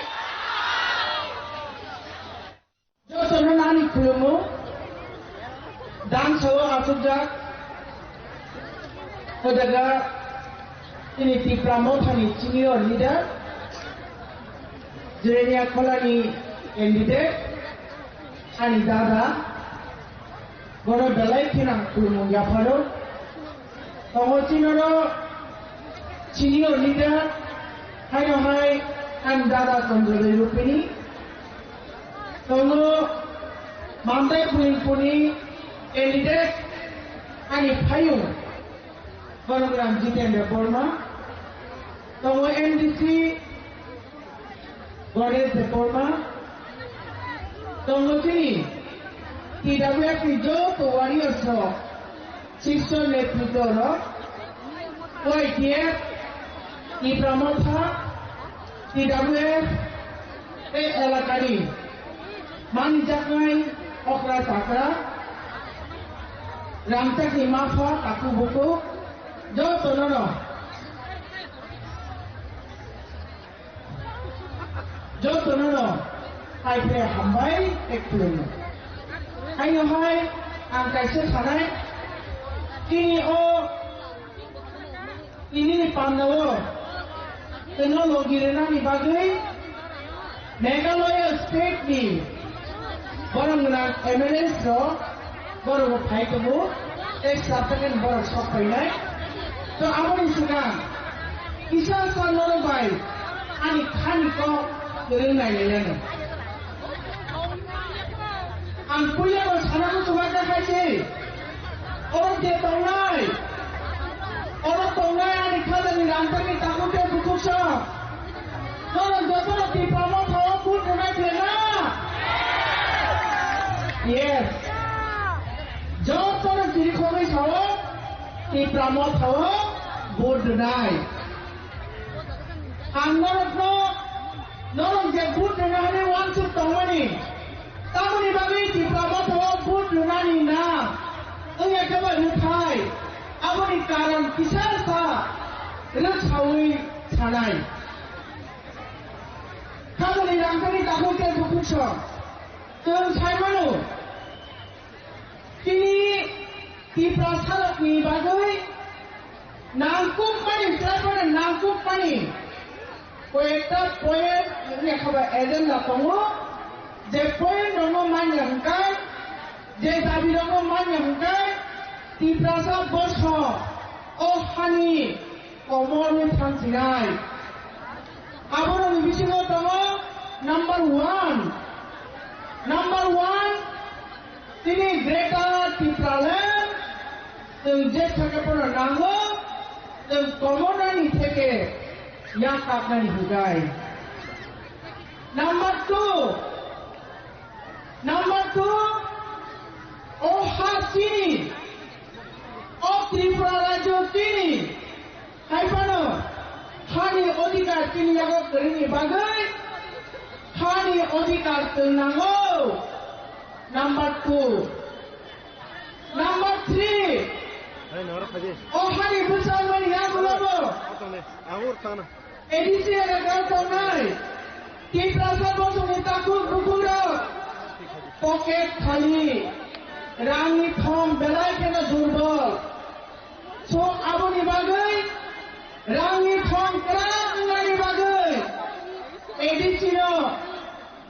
Jotono nani khulumo. Dam sao asukjak. Hodaga ini Tipra Mothani senior leader. Jirenia Kholani candidate. Ani dada, bono belai khe nang khulumung yapharo. Tongo chinoro senior leader, haino hai ani dada Chandra Dai Rupini. Tongo Mandai Buhingpuni candidate, ani phayung Gonogram Jitendra Borma. Tongo M D C Goresh Debbarma, tongo chini T W F ni joto warriors rok, sixth netritwo rok, Y T F, Tipra Motha, T W F, tei elakani manijaknai okra chakra, rangchakni mapha takhuk bukhuk, jotono no Jotono no hai khe hambai tei khulumno. Haino hai ang kaisa sanai, chini o, chini ni panda o, teno logi rwnani bagwi Meghalaya state ni borok gwnang M L As rok borok bo phai tongo, tei sub second borok sok phainai. To aboni swkang kisa sa norok bai ani khani kok kwrwng nai nai nai. Ang puila bo sana muchunga kha khai se. Oro je tongnai, oro tongnai ani khajani rangchakni takhuk tei bukhuk song. Norok jotono Tipra Motha o vote rwnai khe na? Yes. Jotono chiri khogwi sao Tipra Motha o vote rwnai. Ang norokno, norok je vote rwna hwnwi uansuk tongmani, tamoni bagwi Tipra Motha o vote rwnani na wngya khe ba rwthai, aboni karon kisa sa rwksaui sanai. Khajani rangchakni takhuk tei bukhuk song. Chwng sai mano, chini Tiprasarokni bagwi nangkukmani, chwraifano nangkukmani koyekta point wngya khe ba agenda tongo, je point rokno manya hwnkhe, je dabi rokno manya hwnkhe, Tiprasa bosong o hani komorni thangsinai. Aborokni bisingo tongo number one. Number one, chini Greater Tipraland, chwng je theke phano nango, chwng komornani theke yak kapnani hwnkhe. Number two, number two, o ha chini, o Tripura rajyo chini, hai phano hani odhikar chini yago kwrwngni bagwi hani odhikar chwng nango. Number two. Number three. Hey, nora khaje. O hani bwsarmani yagulobo. Atong de, angur tana. A D C elaka tongnai Tiprasa bosongni takhuk bukhuk rok pocket khali, rangni thong belai kheno durbol. So aboni bagwi rangni thong kwrak wngnani bagwi A D C no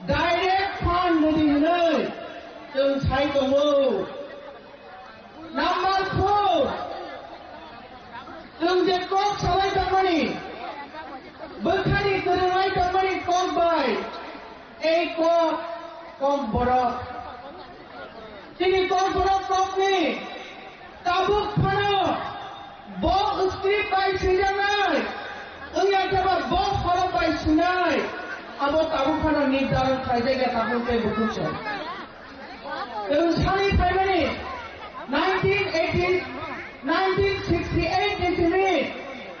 direct fund rwdi hwnwi chwng sai tongo. Number four, chwng je kok salai tongmani, bwkhani kwrwnglai tongmani kok bai, ei kok, kok borok. Chini kok borok kokni tabuk phano bo script bai swijaknai, wngya khe ba bo horok bai swinai, abo tabuk phano nirdaron khlaijak ya tabuk tei bukhuk se. Chwng sani phaimani nineteen eighty, nineteen sixty-eight ni simi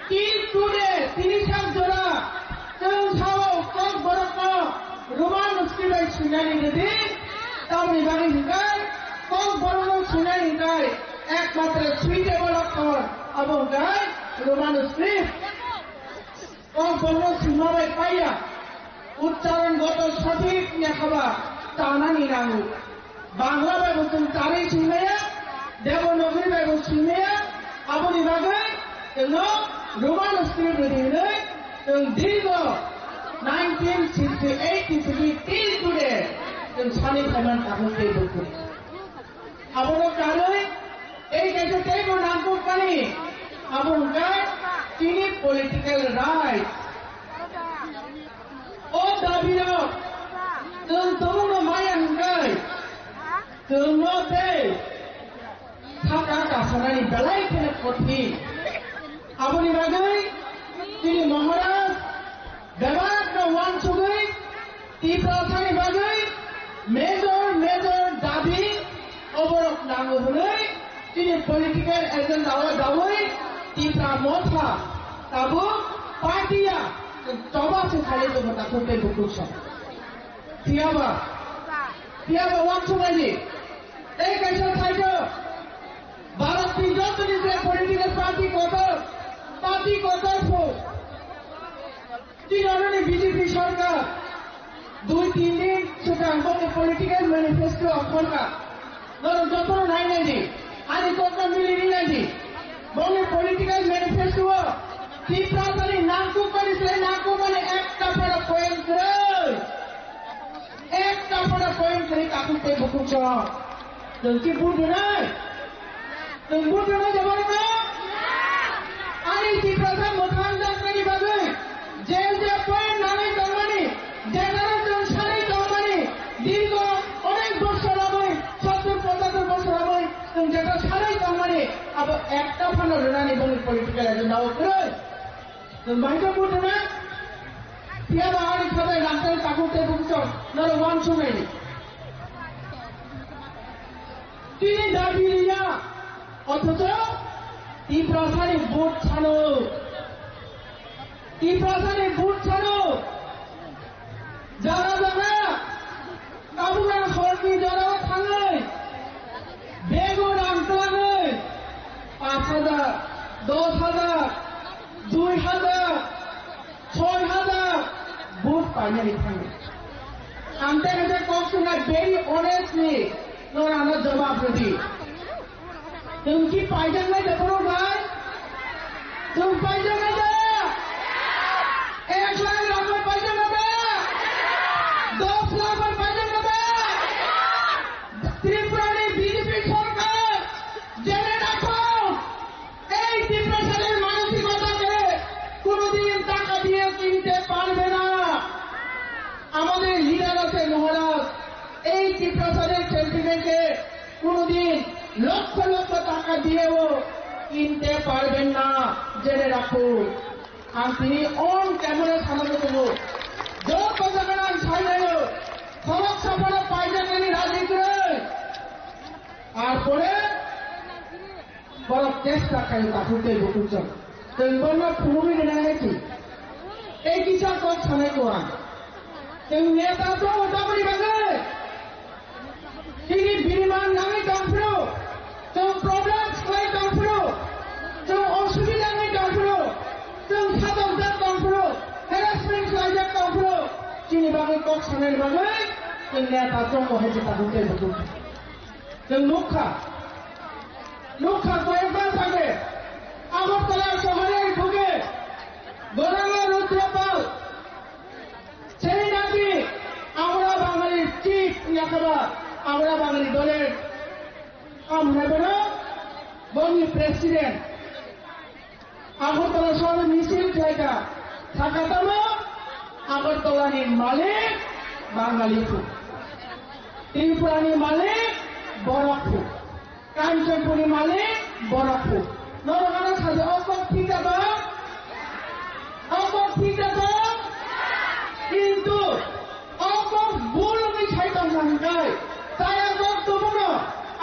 till today tini sak jora chwng sao kok borokno Roman script bai swinani rwdi, tamoni bagwi hwnkhe kok borokno swinani hwnkhe ekmatro suitable okkhor abo hwnkhe Roman script. Kok borokno swima bai paiya, uchcharon goto sothik wngya khe ba chanani nango. Bangla bai bo chwng charwi swimaya, Devanagari bai bo swimaya, aboni bagwi chwngno Roman script rwdi hwnwi chwng dirgo nineteen sixty-eight ni simi till today chwng sani phaiman tabuk tei bukhuk. Abono karwi tei kaisa teibo nangkukmani, abo hwnkhe chini political right. O dabirok chwng tabukno maya hwnkhe chwngno tei saka kasanani belai kheno kothin. Aboni bagwi chini Maharaj bebakno uansugwi Tiprasani bagwi major major dabi oborok nango hwnwi chini political agenda o dawi Tipra Motha tabuk party ya choba se khaio tongo takhuk tei bukhuk song. Phiyaba, phiyaba uansuknani tei kaisa phaikhe Bharat ni jotoni je political party kotor, party kotor pho. Tini oroni B J P sorkar dui tin din swkang bongni political manifesto aphorkha. Norok jotono nai nai di, ani kokno mili ri nai di. Bongni political manifesto o Tiprasani nangkukmani se nangkukmani ekta phano point kwrwi. Ekta phano point kwrwi takhuk tei bukhuk song. Chwng ki vote rwnai? Chwng vote rwnai jabari no? Boni political agenda o kwrwi. Nwng bahai khe buthana? Phiya ba ani khatai rangchak takhuk tei bukhuk norok uansuknai. Tini dabi liya, othocho Tiprasani vote sano. Tiprasani vote sano. Jara jara, tabuk ang sorni jara o thangwi, bego rang twlangwi, panch hajar, dos hajar, dui hajar, soi hajar vote painani thangwi. Ang tei kaisa kok swngnai, very honestly, norok ano jawab rwdi. Chwng ki paijaknai da borok bai? Chwng paijaknai da? Ek lakh rang bai paijaknai da? Dos lakh bai paijaknai da? Tripura ni B J P sorkar jene rakhok, ei Tiprasani manosikota ke konodir taka diye kinte parbe na. Amader leader ache Maharaj, ei Tiprasani sentiment ke কোনোদিন লক্ষ লক্ষ টাকা দিয়েও কিনতে পারবেন না, জেনে রাখুন। Ang tini on camera sanani tongo, joto jaga ang sainayo, khorok saphano paijaknani raji kwrwi. Ar pore borok chesta khayo takhuk tei bukhuk chwng. Tei borno phunugwi rwnai hai twi. Tei kisa kok sanai ko ang. Tei neta tongo tamoni bagwi. Chini biriman nangwi tongphuru, chwng problems khlai tongphuru, chwng osubida wngwi tongphuru, chwng sadokjak tongphuru, harassment khlaijak tongphuru, chini bagwi kok sanani bagwi chwng neta tongo hai se tabuk tei bukhuk. Chwng nukha, nukha koyekbar sage Agartala sohorni buge Goranga Rudrapal, সেই নাকি আমরা বাঙালির চিফ, ইয়াকাবা আমরা বাঙালি দলের আমনে বড় বঙ্গি প্রেসিডেন্ট আগরতলা শহরে মিছিল জায়গা থাকাতামো আগরতলানি মালিক বাঙালি ফু, ত্রিপুরানি মালিক বড় ফু। Kanchanpurni malik borok phuk. Norok ano saja o kok thik da tong? O kok thik da tong? Kintu o kok bul wngwi sai tong kha hwnkhe, chaya kok tubukno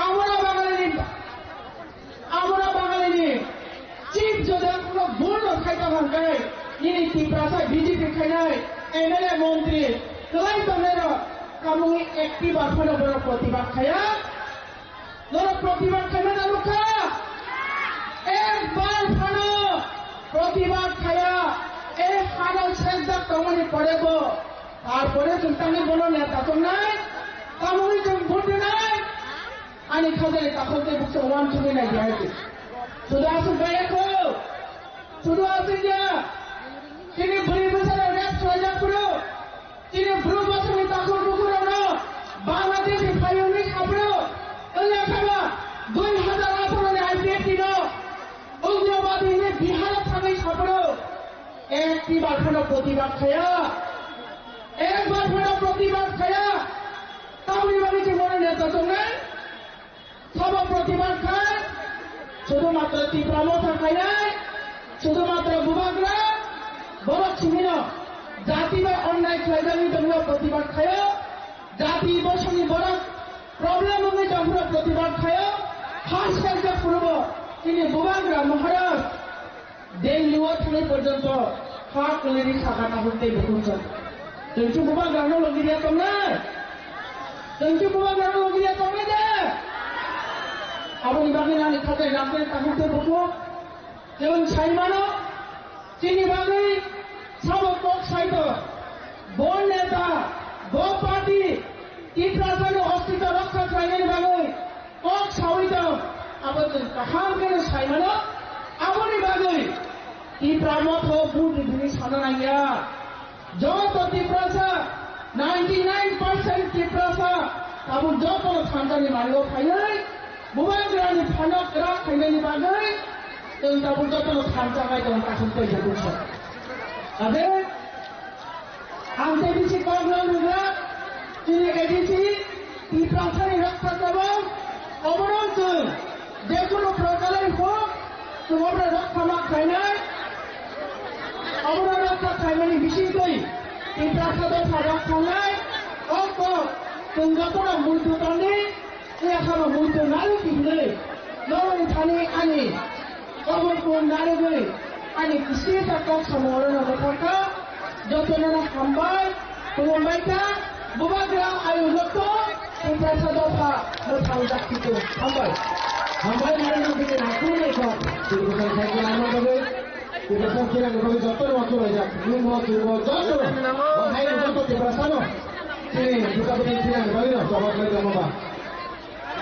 abora Bangalini, abora Bangalini chief judge no bul no sai tong kha hwnkhe, nini Tiprasa B J P khainai M L A montri kwlai tongnairok kamungwi ekti bar phano borok protibad khaiya. Norok protibad khaima nanukha? Ekbar phano protibad khaya. E hano sejak tongmani pore bo, tarpore chwng tangwi bono neta tongnai, tamoni chwng vote rinai. Ani khajani takhuk tei buksa uansugwi nai di hai. Sudu aswk bai ekho, sudu aswk ya. Chini bwrwi bwsarok rep swlaijak phuru. Chini bwrwi bosongni takhuk bukhurokno Bangladesh ni phaiyungni saphuru wngya khaba dui hazar atharo ni I P F T no Ugrabadi hwnwi Bihar o thangwi saphuru ekti bar phano protibad khaya, ekbar phano protibad khaya. Tamoni bagwi chwng bono neta tongnai. Sabo protibad khai, sudhumatro Tipra Motha khainai, sudhumatro Bubagra, borok simi no jati bai onnai khlaijagwi tongmani protibad khaio, jati bosongni borok problem wngwi tongphuru protibad khaio, khas khaijak phuru bo chini Bubagra Maharaj Delhi o thangwi porjonto ha kwlwini saka tabuk tei bukhuk chwng. Chwng chwng bubagrano logi ya tongnai? Chwng chwng bubagrano logi ya tongnai de? Aboni bagwi nani khatai rangkhe tabuk tei bukhuk. Chwng sai mano, chini bagwi sabo kok sai tong. Bo neta, bo party, Tiprasani ostitw rokha khlainani bagwi kok sawi tong, abo chwng kaham kheno sai mano. Aboni bagwi Tipra Motha o vote rwdi hwnwi sana nangya. Joto Tiprasa, ninety nine percent Tiprasa, tabuk jotono thansa ni mani o phaiwi, Bubagrani phano kwrak khainani bagwi, chwng tabuk jotono thansa khai tongo, kasuk tei joto sa. Ade, ang tei bisi kok no nungya, chini A D C, Tiprasani rokha kwbang, obono chwng jekunu prokalai hok, chwng obono Sama khainai, abono rokha khaimani bisingtwi Tiprasa dopha rok thangnai, o kok chwng jotono muitu tongdi, eyasano muitu narwk hinwi norokni thani ani kobor kun narwgwi ani kisi ta kok samung orono mwthangkha. Jotono hambai, khulumbai kha, bubagra ayuk joto, Tiprasa dopha mwthang jak kitu. Hambai. Hambai, nang no bini nangkuknai kok. Bini bwsang cycle ama bagwi, Tiprasa kinani bagwi jotono wansuk laijak. Nungbo, chwngbo, jotono. Bahai joto Tiprasano. Chini buka bini kinani bagwi no, jawab lai tongma ba.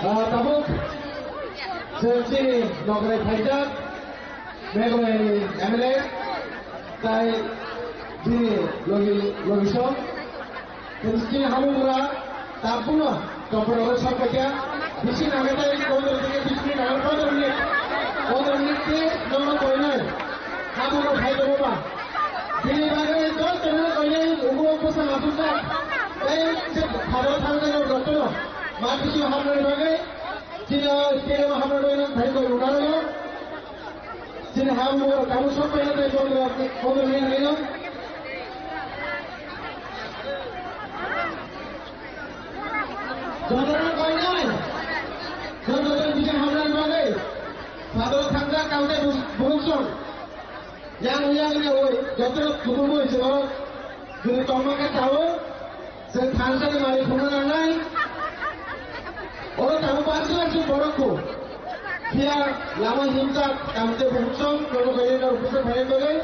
Ah, tabuk, chwng chini nokrai phaijak. Meghalaya ni M L A tai bini logi, logi song. Tei bini habugra tabukno company o sok paikha. Bisi nangkhe tai pondro theke bis minute nangkhe, pondro minute. Pondro minute khe nokno koinai. Habugra phai tongo ba. Bini bagwi jotono koinai ulo bwsa nasukjak. Tei se haboro thangjaknai jotono ma bisi hamnani bagwi. Chini o stadium hamna bagwi nang thai koi rwna rwyo. Chini ha mungro kamu sok paina tei pondro, pondro minute rino. Jotono koinai. Jotono bisa hamna bagwi. Sadoro thangja kaute bus-, buruksong. Yang yang ya oi, jotono kubui se oro. Juni tongma khe tawo. Chwng thansa ni malik hwnna nangnai. Oro tabuk basu basu borok kho. Phiya lama himjak, kamte bukhuk song, kono kaiye na office phaina bagwi.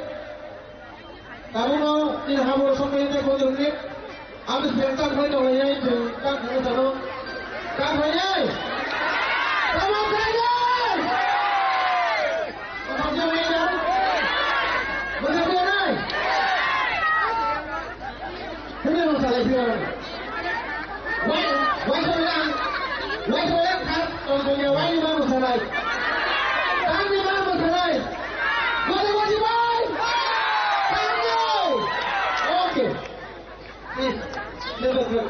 Tabukno chini hamoro sokmani tei bodolni. Ami sengkak bai tonglai yai, chwng kak hwnwi sano. Kak bai yai! Tamo khainai! Tamo khainai! Tamo khainai! Hwnwi rw salai phiyok. Wai, wai salai ang. Wai salai ang, thar, tong tong ya, wai ni ma rw salai. Thar ni ma rw salai. Wai, wai, wai. Thar ni. Okay. Please, please, please.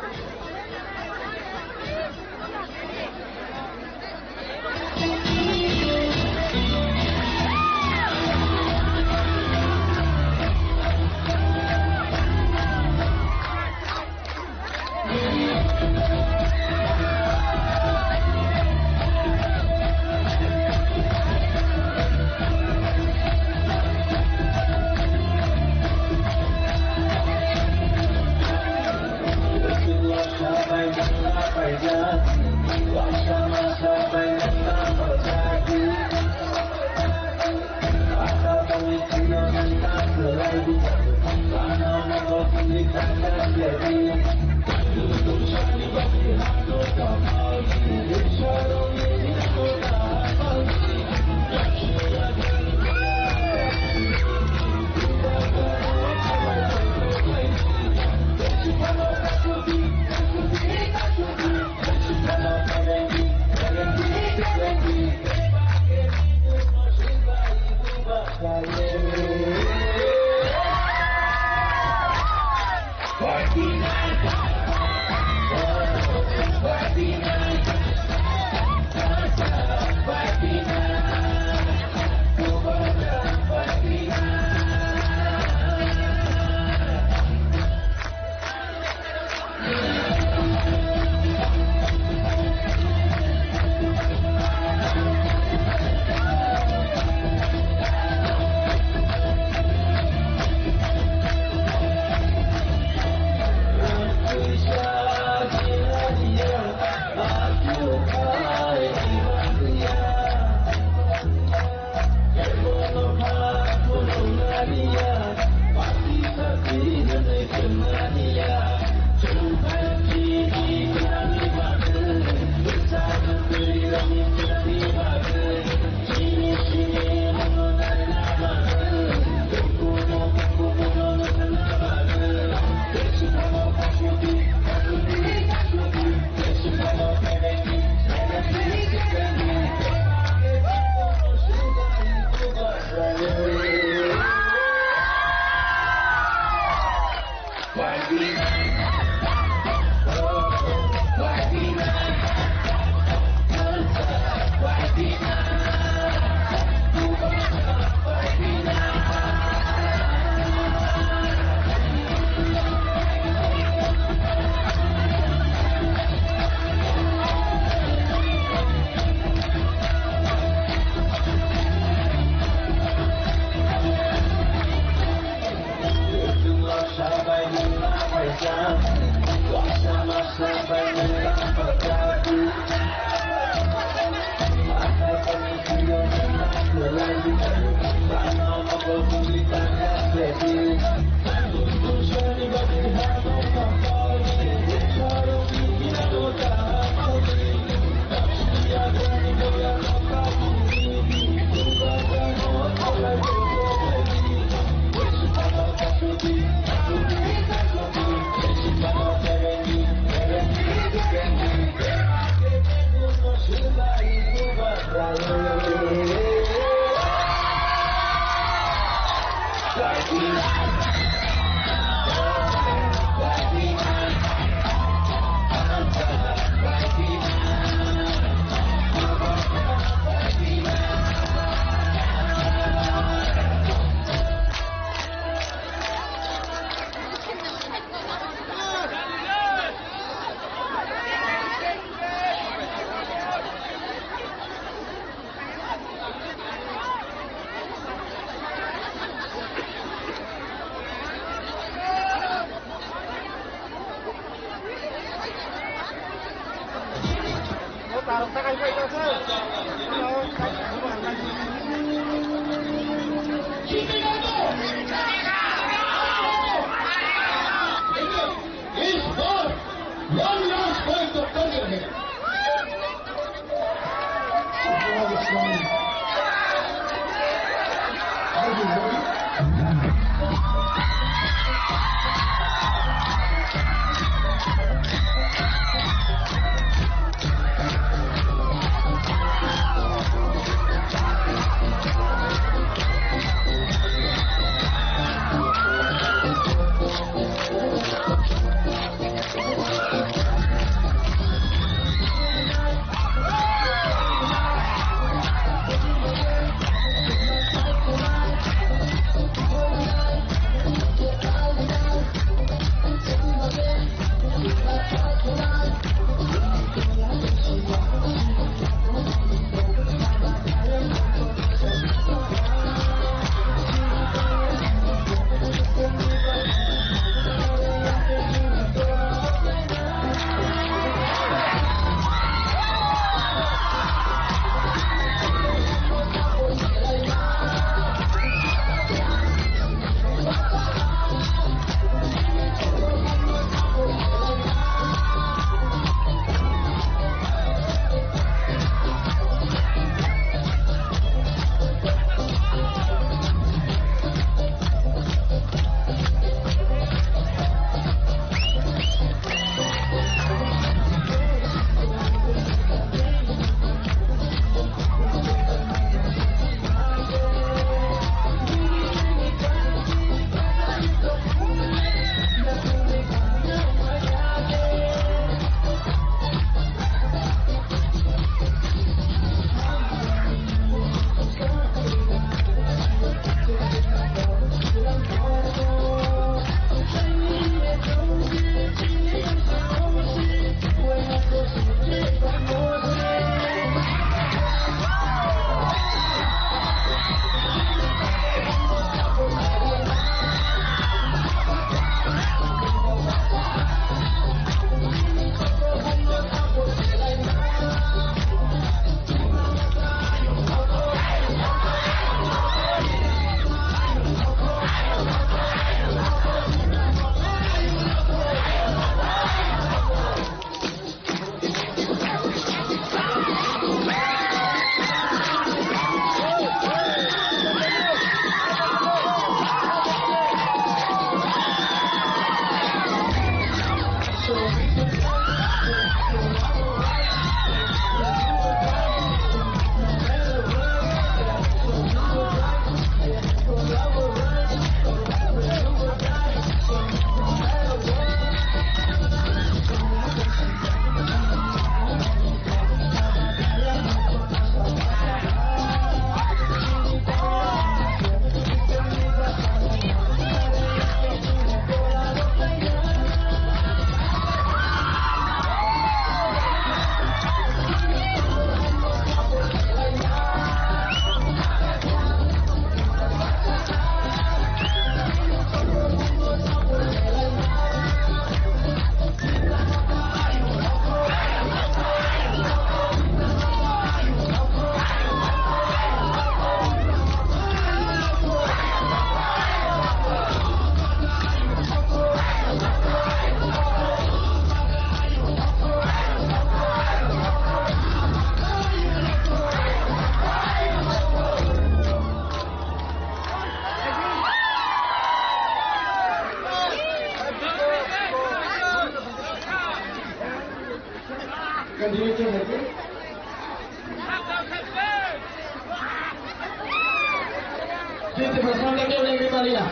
Jiti Prasanta ke lagi Maria.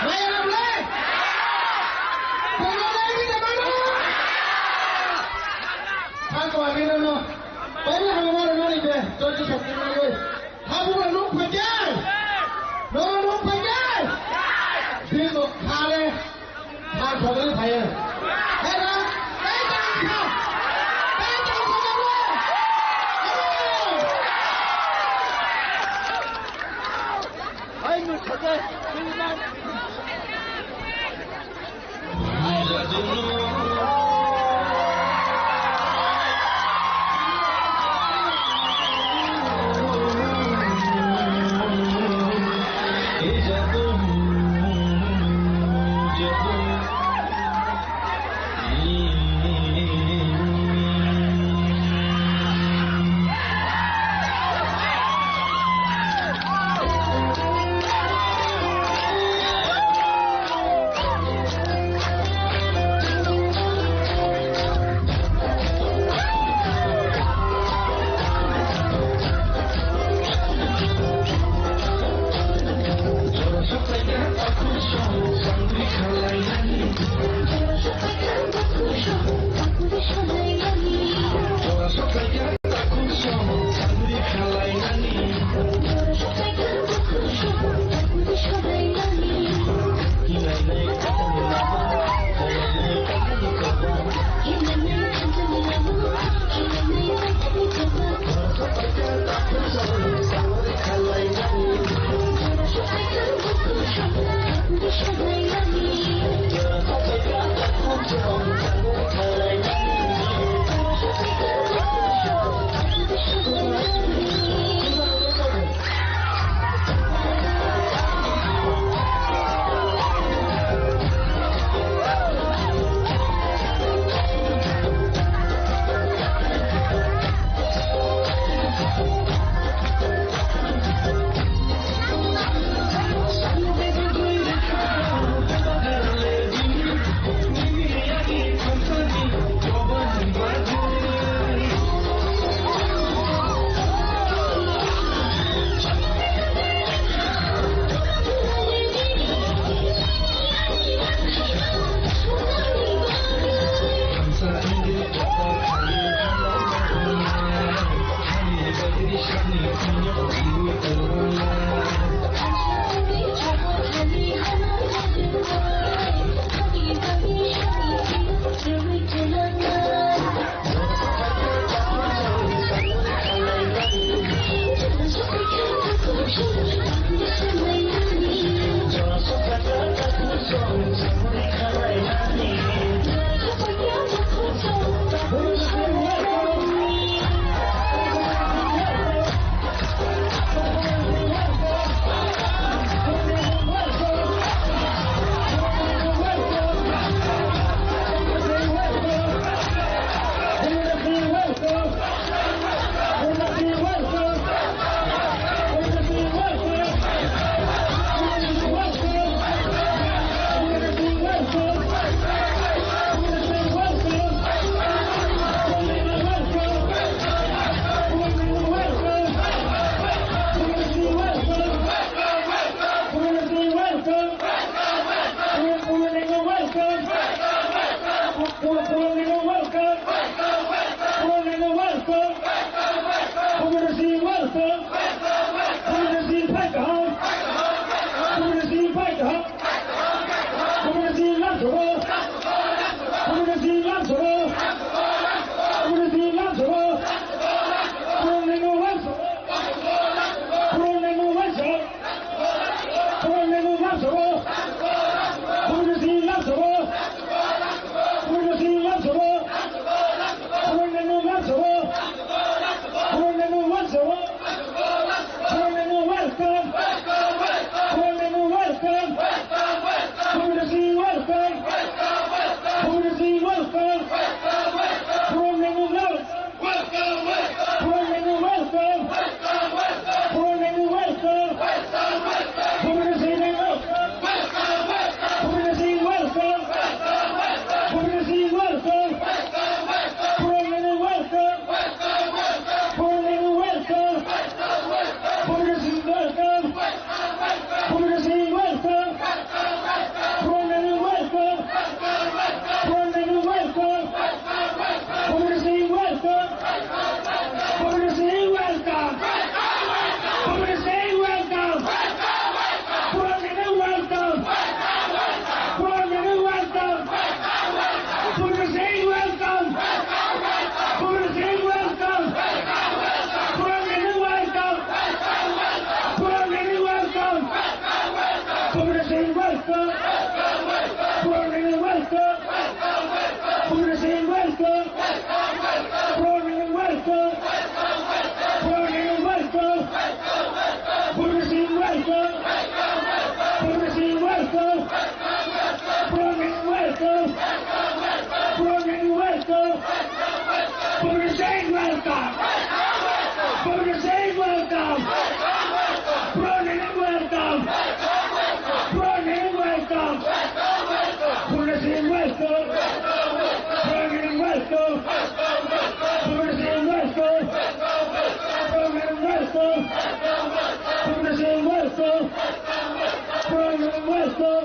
Maya na boleh? Boleh lagi ke mana? Aku ambil no. Banyak yang mau lagi deh. Jadi satu lagi. Habugra nuk phaikhe? Nono nuk phaikhe? Bini nuk khale, kha thogwi phaio. Hera, tei tang kha. Tei tang kha, tei tang kha. Hai, nuk phaikhe, tei tang.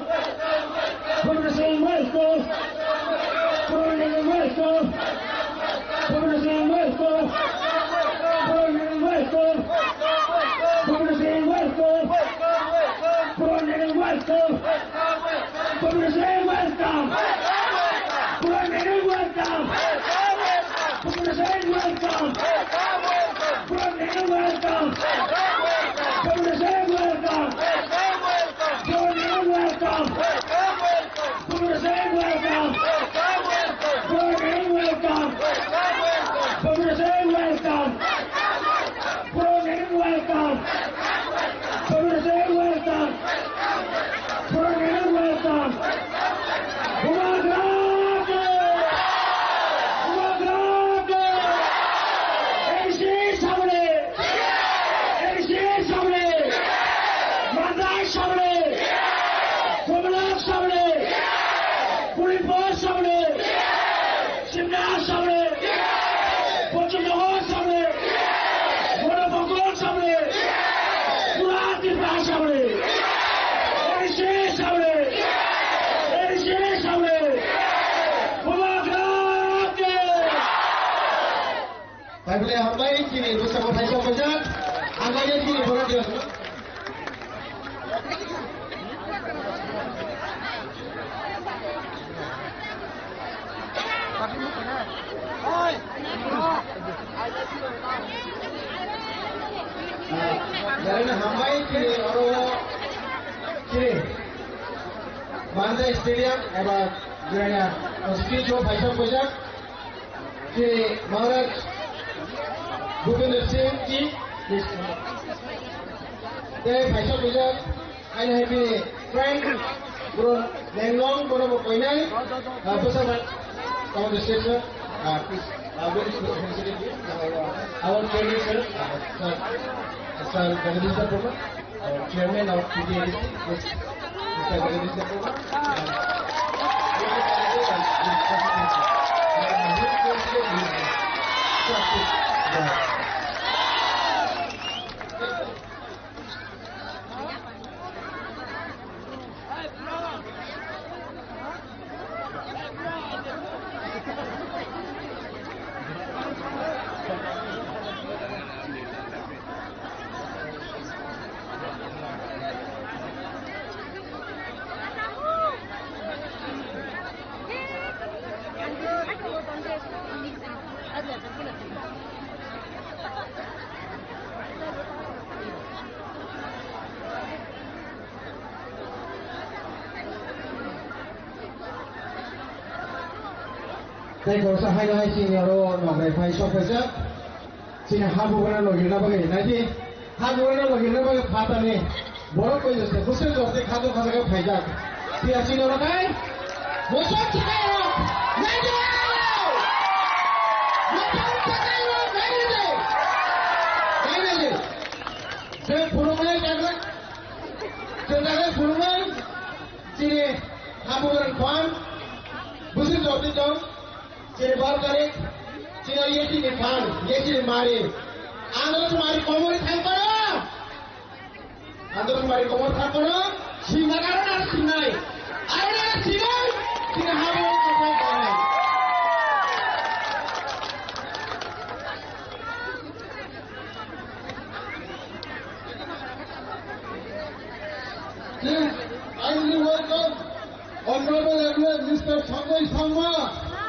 Governor Singh welcome. Governor Singh welcome. Governor Singh welcome. Governor Singh welcome. Governor Singh welcome. Governor Singh welcome. Governor Singh welcome. Governor Singh welcome. Governor Singh welcome. Governor Singh welcome. Governor Singh welcome. Governor Singh welcome. Governor Singh welcome. Governor Singh welcome. Governor Singh welcome. Governor Singh welcome. Governor Singh welcome. Governor Singh welcome. Bubagra ki! Bubagra ki! A D C samne! A D C samne! Mandai samne! Somnath samne! Puri Pawar samne! Simna samne! Pochannagar samne! Bonobangla samne! Pura Tripura samne! A D C samne! A D C samne! Bubagra ki! Taibole hambai chini bwskango thaisa bwjak, hambai chini borok. Jarina hambai chini oro chini Mandai Stadium eba Jirania speech o thaisa bwjak. Shri Maharaj Bhupender Singh ji, please. Tei phaisa puja, aini hai bini friend, bro, Lenglong, bono bo koinai, ah, bwsa man, common station, ah, please, ah, very sensitive, please. Our chairman, sir, ah, sir, sir, Jagadish Debbarma. Our chairman of T T A D C, Mister Jagadish Debbarma. Tei khoroksa haino hai chini oro nokrai phai sok phaijak. Chini ha bugrano logirna bagwi, naidi ha bugrano logirna bagwi phatani borok koi jose bwswk jotoni khato khajaga phaijak. Phiya chini oro kai bwswk chini oro naidi. Naidi. Naidi. Chwng phunuknai jaga, chwng jaga phunuknai chini habugrani phan bwswk jotwi tong, chini baro tarik, chini yechini phan, yechini mari. Andro mari komori thang paro. Andro mari komori thang paro. Sinna karon ar sinnai. Ar ar sinai. Chini habugrani phan. Please, kindly welcome Honorable M L A Mister Sanjay Sangma,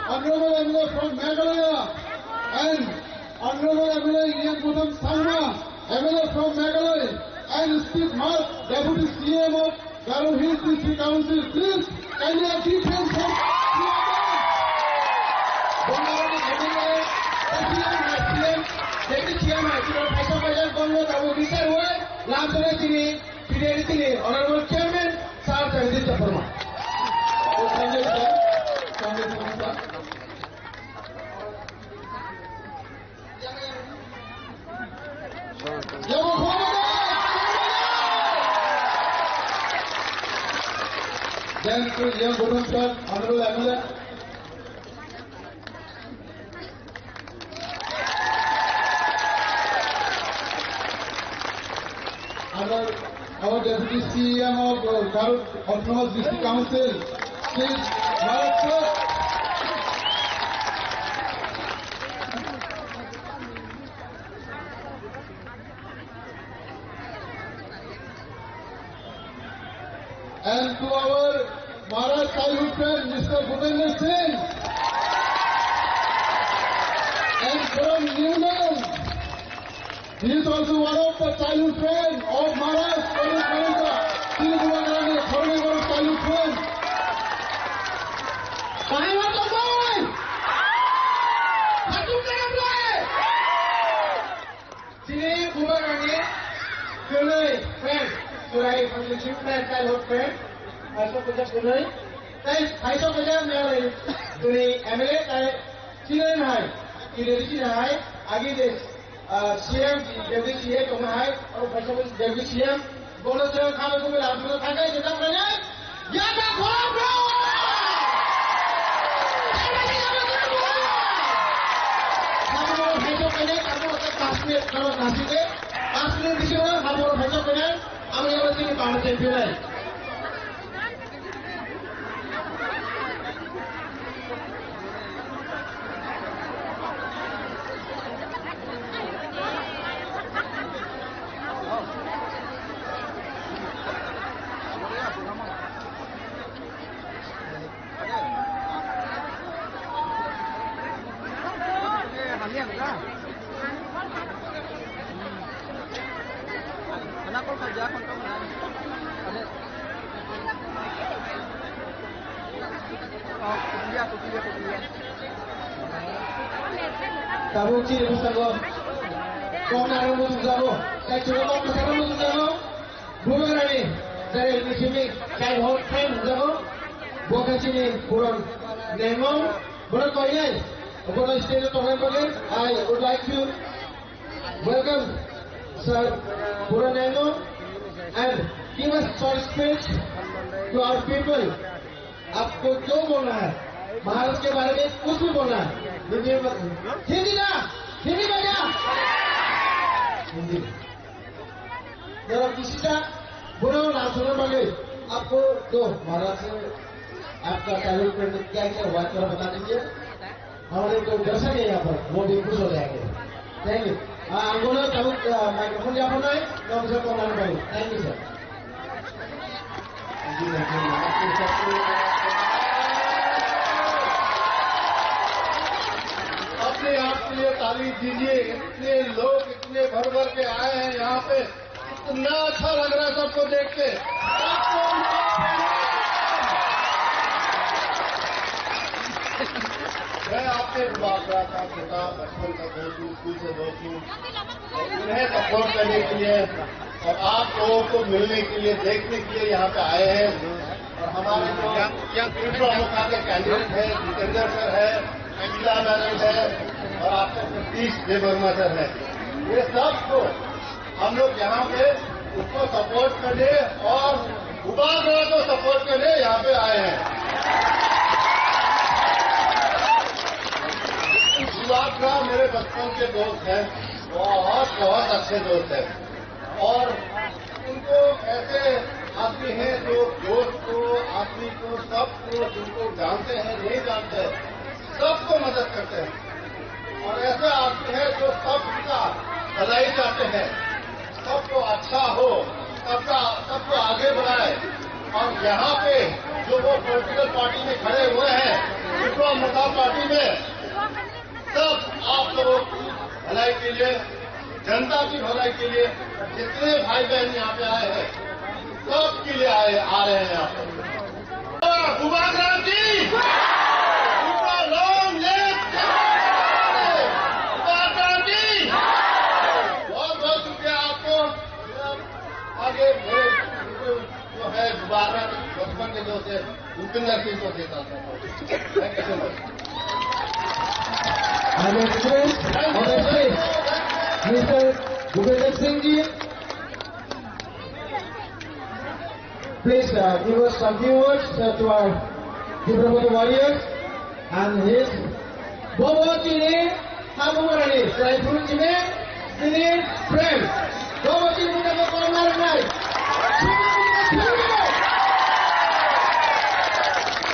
Honorable M L A from Meghalaya, and Honorable M L A Ian Budam Sangma, M L A from Meghalaya, and Steve Mark, Deputy C M of Garo Hills District Council, please, kindly a big hand for Bongarani M L A, President, Vice President, Deputy C M, Vice President, Vice President, Bongo, Tabu, Bichar, Wai, Lamsare, Chini, Chini, Chini, Honorable Chairman, Sir Jagdish Debbarma. Thank you, sir. Thank you so much, sir. Then to young Bhutan sir, Honorable M L A. Honorable Our Deputy C E M of uh, Garo Autonomous District Council, Shri Bharat Sir. And to our Maharaj childhood friend, Mister Bhupender Singh. And from New Nang, he is also one of the childhood friend of Maharaj Pradyut Maharaj, Sri Gumagrani, Thornegor childhood friend. Kahai ma tongbai? Hatung kerem lai? Chini Bubagrani kwnwi friend, Surai Phanjising friend, childhood friend, Phaisok Puja kwnwi, tei Phaisok Puja Miyalai kwnwi M L A, tei chini hai, Kideri chini hai, agi de, ah, C M, Deputy C M tongma hai, oro Phaisok Deputy C M, Bono chwng kha bai kubui lam sino thakai je tak nai. Yata khorok bro. Kha bai kubui lam sino. Kha bai kubui phaisok kene, kha bai kubui paanch minute khorok nasi de. Paanch minute bisingo kha bai kubui phaisok kene. Ang yang sini paanch minute pinai. Tabuk chini bwskango kok narwkma tongjago, tei chwla kok kwcharo tongjago. Bubagrani, jai L P C ni childhood friend hwnjago, bo khe chini puron nengmung, borok koinai, bono stage o tongnai bagwi, I would like to welcome Sir Puron Nengmung and give a short speech to our people. आपको जो बोलना है, भारत के बारे में कुछ भी बोलना है, हिंदी में, हिंदी ना, हिंदी में क्या? हिंदी। जरा किसी का बुरा ना सुनने वाले, आपको जो महाराज से आपका ताल्लुक में क्या क्या हुआ, थोड़ा बता दीजिए। हमारे कोई दर्शक है यहाँ पर, वो भी खुश हो जाएंगे। Thank you. हाँ, अंगोला ताबुक, आ, microphone यहाँ पर ना है, तो हमसे कौन आने वाले। Thank you, sir. अपने आप के लिए ताली दीजिए। इतने लोग, इतने भर भर के आए हैं यहाँ पे। इतना अच्छा लग रहा है सबको देख के। मैं आपके बाप का छोटा बचपन का दोस्त हूँ, स्कूल से दोस्त हूँ। उन्हें सपोर्ट करने के लिए और आप लोगों को मिलने के लिए, देखने के लिए यहाँ पे आए हैं। और हमारे जो प्रमुख के कैंडिडेट है, जितेंद्र सर है, शीला मैडम है और आपके सतीश देवर्मा सर है, ये सबको हम लोग यहाँ पे उसको सपोर्ट करने और बुबागरा को सपोर्ट करने यहाँ पे आए हैं। बुबागरा मेरे बचपन के दोस्त हैं, बहुत, बहुत अच्छे दोस्त हैं। और उनको ऐसे आदमी हैं जो दोस्त को, आदमी को, सबको, जिनको जानते हैं, नहीं जानते, सबको मदद करते हैं। और ऐसे आदमी हैं जो सबका भलाई चाहते हैं, सबको अच्छा हो, सबका, सबको आगे बढ़ाए। और यहाँ पे जो वो पॉलिटिकल पार्टी में खड़े हुए हैं, विश्वा मता पार्टी में, सब आप लोगों की भलाई के लिए, जनता की भलाई के लिए, जितने भाई बहन यहाँ पे आए हैं, सबके लिए आए, आ रहे हैं यहाँ पे। बुबागरा की, बुबागरा की। बहुत बहुत शुक्रिया आपको। आगे मेरे जो है बुबागरा बचपन के दोस्त है, भूपेंद्र सिंह को देता हूँ। Thank you so much. I request on the stage, Mister Bhupender Singh ji. Please, uh, give us some few words, uh, to our Tiprapati warriors and his Bobo chini, Habu Rani, Saiful chini, chini friend. Bobo chini, chini, chini, chini.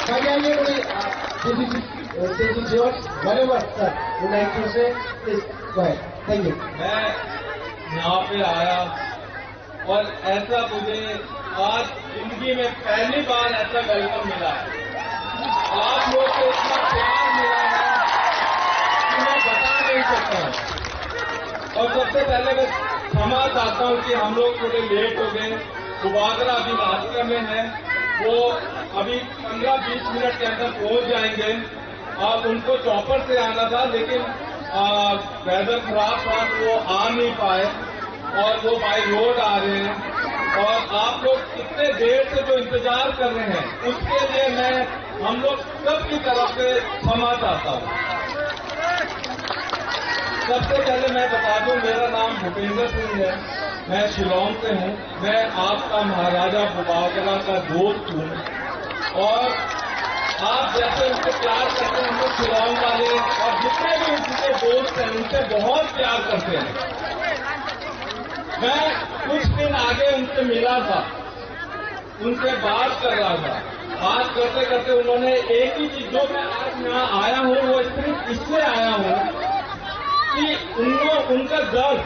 Bagi yang ini, uh, this is, uh, this is yours. Whatever, sir, you like to say, please go ahead. Thank you. मैं यहाँ पे आया और ऐसा मुझे आज जिंदगी में पहली बार ऐसा वेलकम मिला है। आप लोग को इतना प्यार मिला है कि मैं बता नहीं सकता। और सबसे पहले मैं क्षमा चाहता हूँ कि हम लोग थोड़े लेट हो गए। बुबागरा अभी रास्ते में है, वो अभी पन्द्रह बीस मिनट के अंदर पहुंच जाएंगे। और उनको चॉपर से आना था, लेकिन, आ, वेदर खराब था, तो वो आ नहीं पाए और वो बाय रोड आ रहे हैं। और आप लोग इतने देर से जो इंतजार कर रहे हैं, उसके लिए मैं हम लोग सबकी तरफ से क्षमा चाहता हूँ। सबसे पहले मैं बता दूं, मेरा नाम भूपेंद्र सिंह है, मैं शिलोंग से हूँ। मैं आपका महाराजा बुबागरा का दोस्त हूँ और आप जैसे उनसे प्यार करते हैं, हम लोग शिलोंग वाले और जितने भी उनके दोस्त हैं, उनसे बहुत प्यार करते हैं। मैं कुछ दिन आगे उनसे मिला था, उनसे बात कर रहा था। बात करते करते उन्होंने एक ही चीज, जो मैं आज यहाँ आया हूँ, वो सिर्फ इसलिए आया हूँ कि उन लोग, उनका दर्द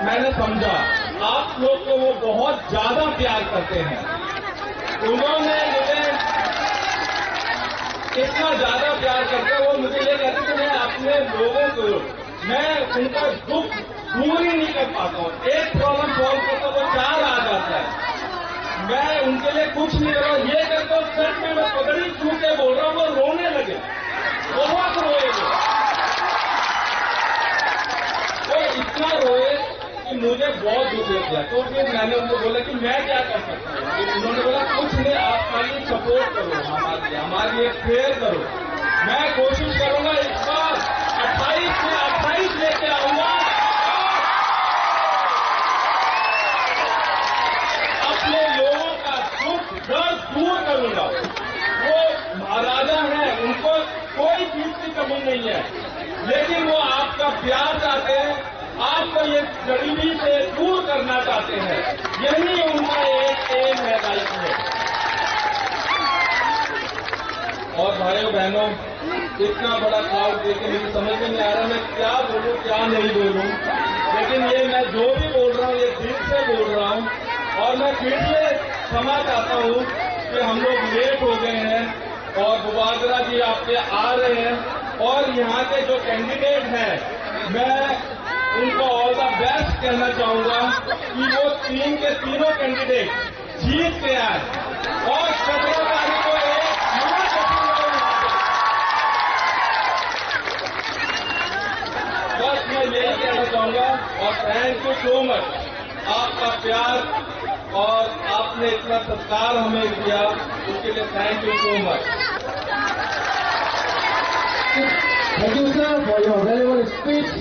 मैंने समझा। आप लोग को वो बहुत ज्यादा प्यार करते हैं। उन्होंने मुझे इतना ज्यादा प्यार करते हैं, वो मुझे ये कहते कि मैं अपने लोगों को, मैं उनका दुख दूर ही नहीं कर पाता हूँ। एक प्रॉब्लम सॉल्व करता हूँ, वो चार आ जाता है। मैं उनके लिए कुछ नहीं कर रहा हूँ। ये करता हूँ, सच में मैं पगड़ी छू के बोल रहा हूँ, वो रोने लगे, बहुत रोए वो। वो इतना रोए कि मुझे बहुत दुख लग गया। तो फिर मैंने उनको बोला कि मैं क्या कर सकता हूँ। तो उन्होंने बोला, "कुछ नहीं, आप खाली सपोर्ट करो हमारे लिए, हमारे लिए प्रेयर करो।" मैं कोशिश करूंगा, इस बार अट्ठाईस में अट्ठाईस लेके आऊंगा। अपने लोगों का दुख दर्द दूर करूंगा। वो महाराजा हैं, उनको कोई चीज की कमी नहीं है, लेकिन वो आपका प्यार चाहते हैं, आपको ये गरीबी से दूर करना चाहते हैं। यही उनका एक एम है लाइफ में। और भाइयों बहनों, इतना बड़ा क्राउड देख के मुझे समझ में नहीं आ रहा मैं क्या बोलूं, क्या नहीं बोलूं, लेकिन ये मैं जो भी बोल रहा हूँ, ये दिल से बोल रहा हूँ। और मैं फिर से क्षमा चाहता हूँ कि हम लोग लेट हो गए हैं और बुबागरा जी आपके आ रहे हैं। और यहाँ के जो कैंडिडेट हैं, मैं उनको ऑल द बेस्ट कहना चाहूंगा कि वो तीन के तीनों कैंडिडेट जीत के आए और सत्रह तारीख को एक महागठबंधन। बस मैं यही कहना चाहूंगा और thank you so much। आपका प्यार और आपने इतना सत्कार हमें दिया, उसके लिए thank you so much। Thank you, sir, for your valuable speech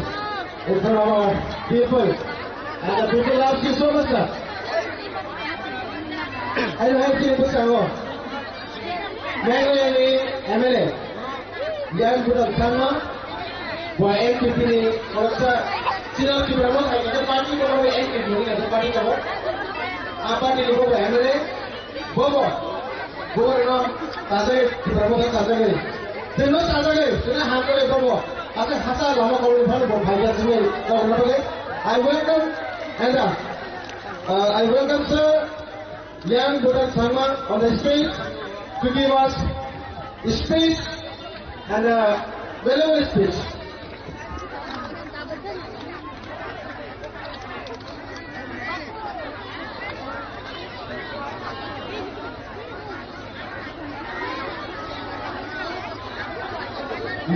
in front of our people. And the people loves you so much, sir. Hello, hello, hello, sir. Meghalaya ni M L A. Yang Budam Sangma, bo N P P ni khoroksa, chini Tipra Motha ni party tongo, N P P ni party tongo. A party ni bo M L A, bobo, bobo no sajagwi, Tipra Motha sajagwi. Tino sajagwi, tino hamkari bobo. Ase hasa lama koloni phano bo phaikha sini, tongo na bagwi. I welcome, and, uh, uh, I welcome sir. Yang Budam Sangma on the stage to give us speech and a valuable speech.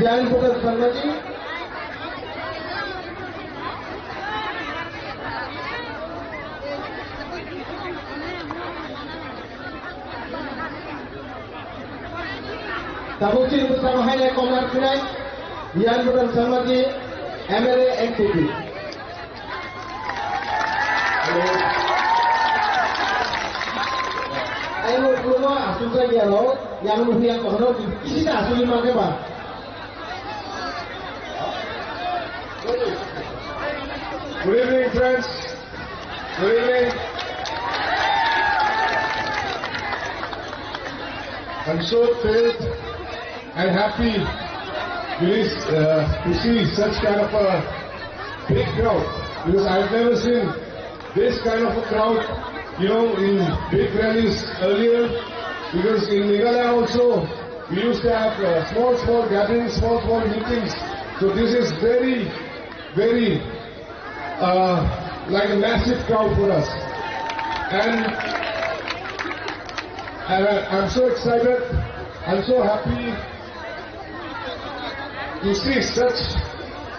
Yang Budam Sangma ji. Tabuk chini bwskango haino komar khwnai, Yan Budam Sangma ji, M L A N P P. Aino khulumno aswk jak ya lo, yang nukhu yang kono kisi ta aswk ni mangke ba. Good evening, friends. Good evening. I'm so thrilled and happy to see, uh, to see such kind of a big crowd, because I've never seen this kind of a crowd, you know, in big rallies earlier, because in Meghalaya also we used to have, uh, small, small gatherings, small, small meetings. So this is very, very, uh, like a massive crowd for us. And, and I, I'm so excited, I'm so happy to see such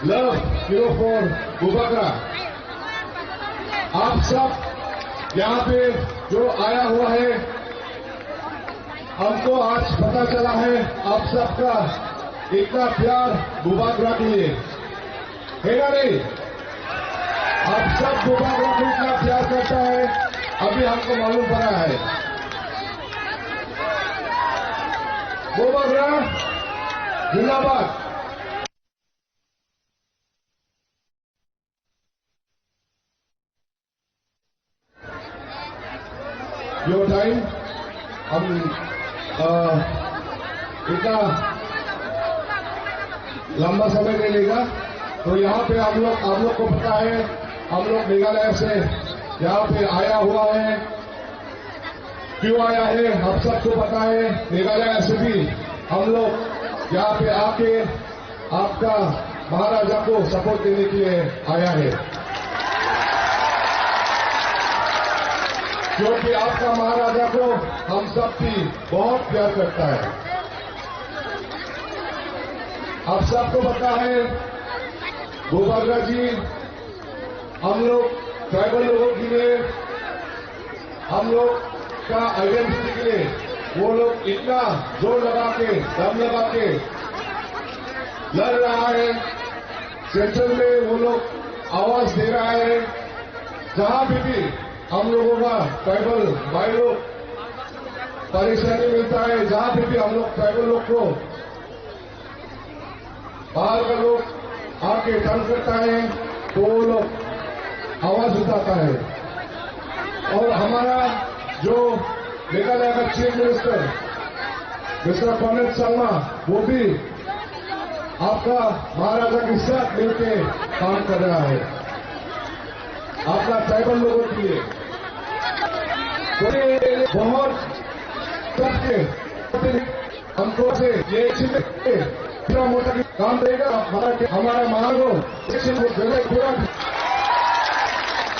love, you know, for Bubagra. आप सब यहाँ पे जो आया हुआ है, हमको आज पता चला है आप सबका इतना प्यार बुबागरा के लिए, है ना नहीं? आप सब बुबागरा को इतना प्यार करता है, अभी हमको मालूम पड़ा है। Bubagra जिंदाबाद। Your time, हम, अ, इतना लंबा समय नहीं लेगा। तो यहाँ पे हम लोग, आप लोग को पता है, हम लोग मेघालय से यहाँ पे आया हुआ है। क्यों आया है, आप सबको पता है। मेघालय से भी हम लोग यहाँ पे आके आपका महाराजा को सपोर्ट देने के लिए आया है, क्योंकि आपका महाराजा को हम सब भी बहुत प्यार करता है। आप सबको पता है, बुबागरा जी हम लोग ट्राइबल लोगों के लिए, हम लोग का आइडेंटिटी के लिए वो लोग इतना जोर लगा के, दम लगा के लड़ रहा है। सेंटर में वो लोग आवाज दे रहा है। जहाँ पे भी हम लोगों का ट्राइबल भाई लोग परेशानी मिलता है, जहाँ पे भी हम लोग ट्राइबल लोग को बाहर का लोग आके तंग करता है, तो वो लोग आवाज उठाता है। और हमारा जो मेघालय का chief minister mister Conrad Sangma, वो भी आपका महाराजा के साथ मिलके काम कर रहा है, आपका ट्राइबल लोगों के लिए। तो ये बहुत सबके हमको से ये इच्छित है, पूरा मोटा की काम देगा, हमारा, हमारा मांगो, इच्छित वो जगह पूरा।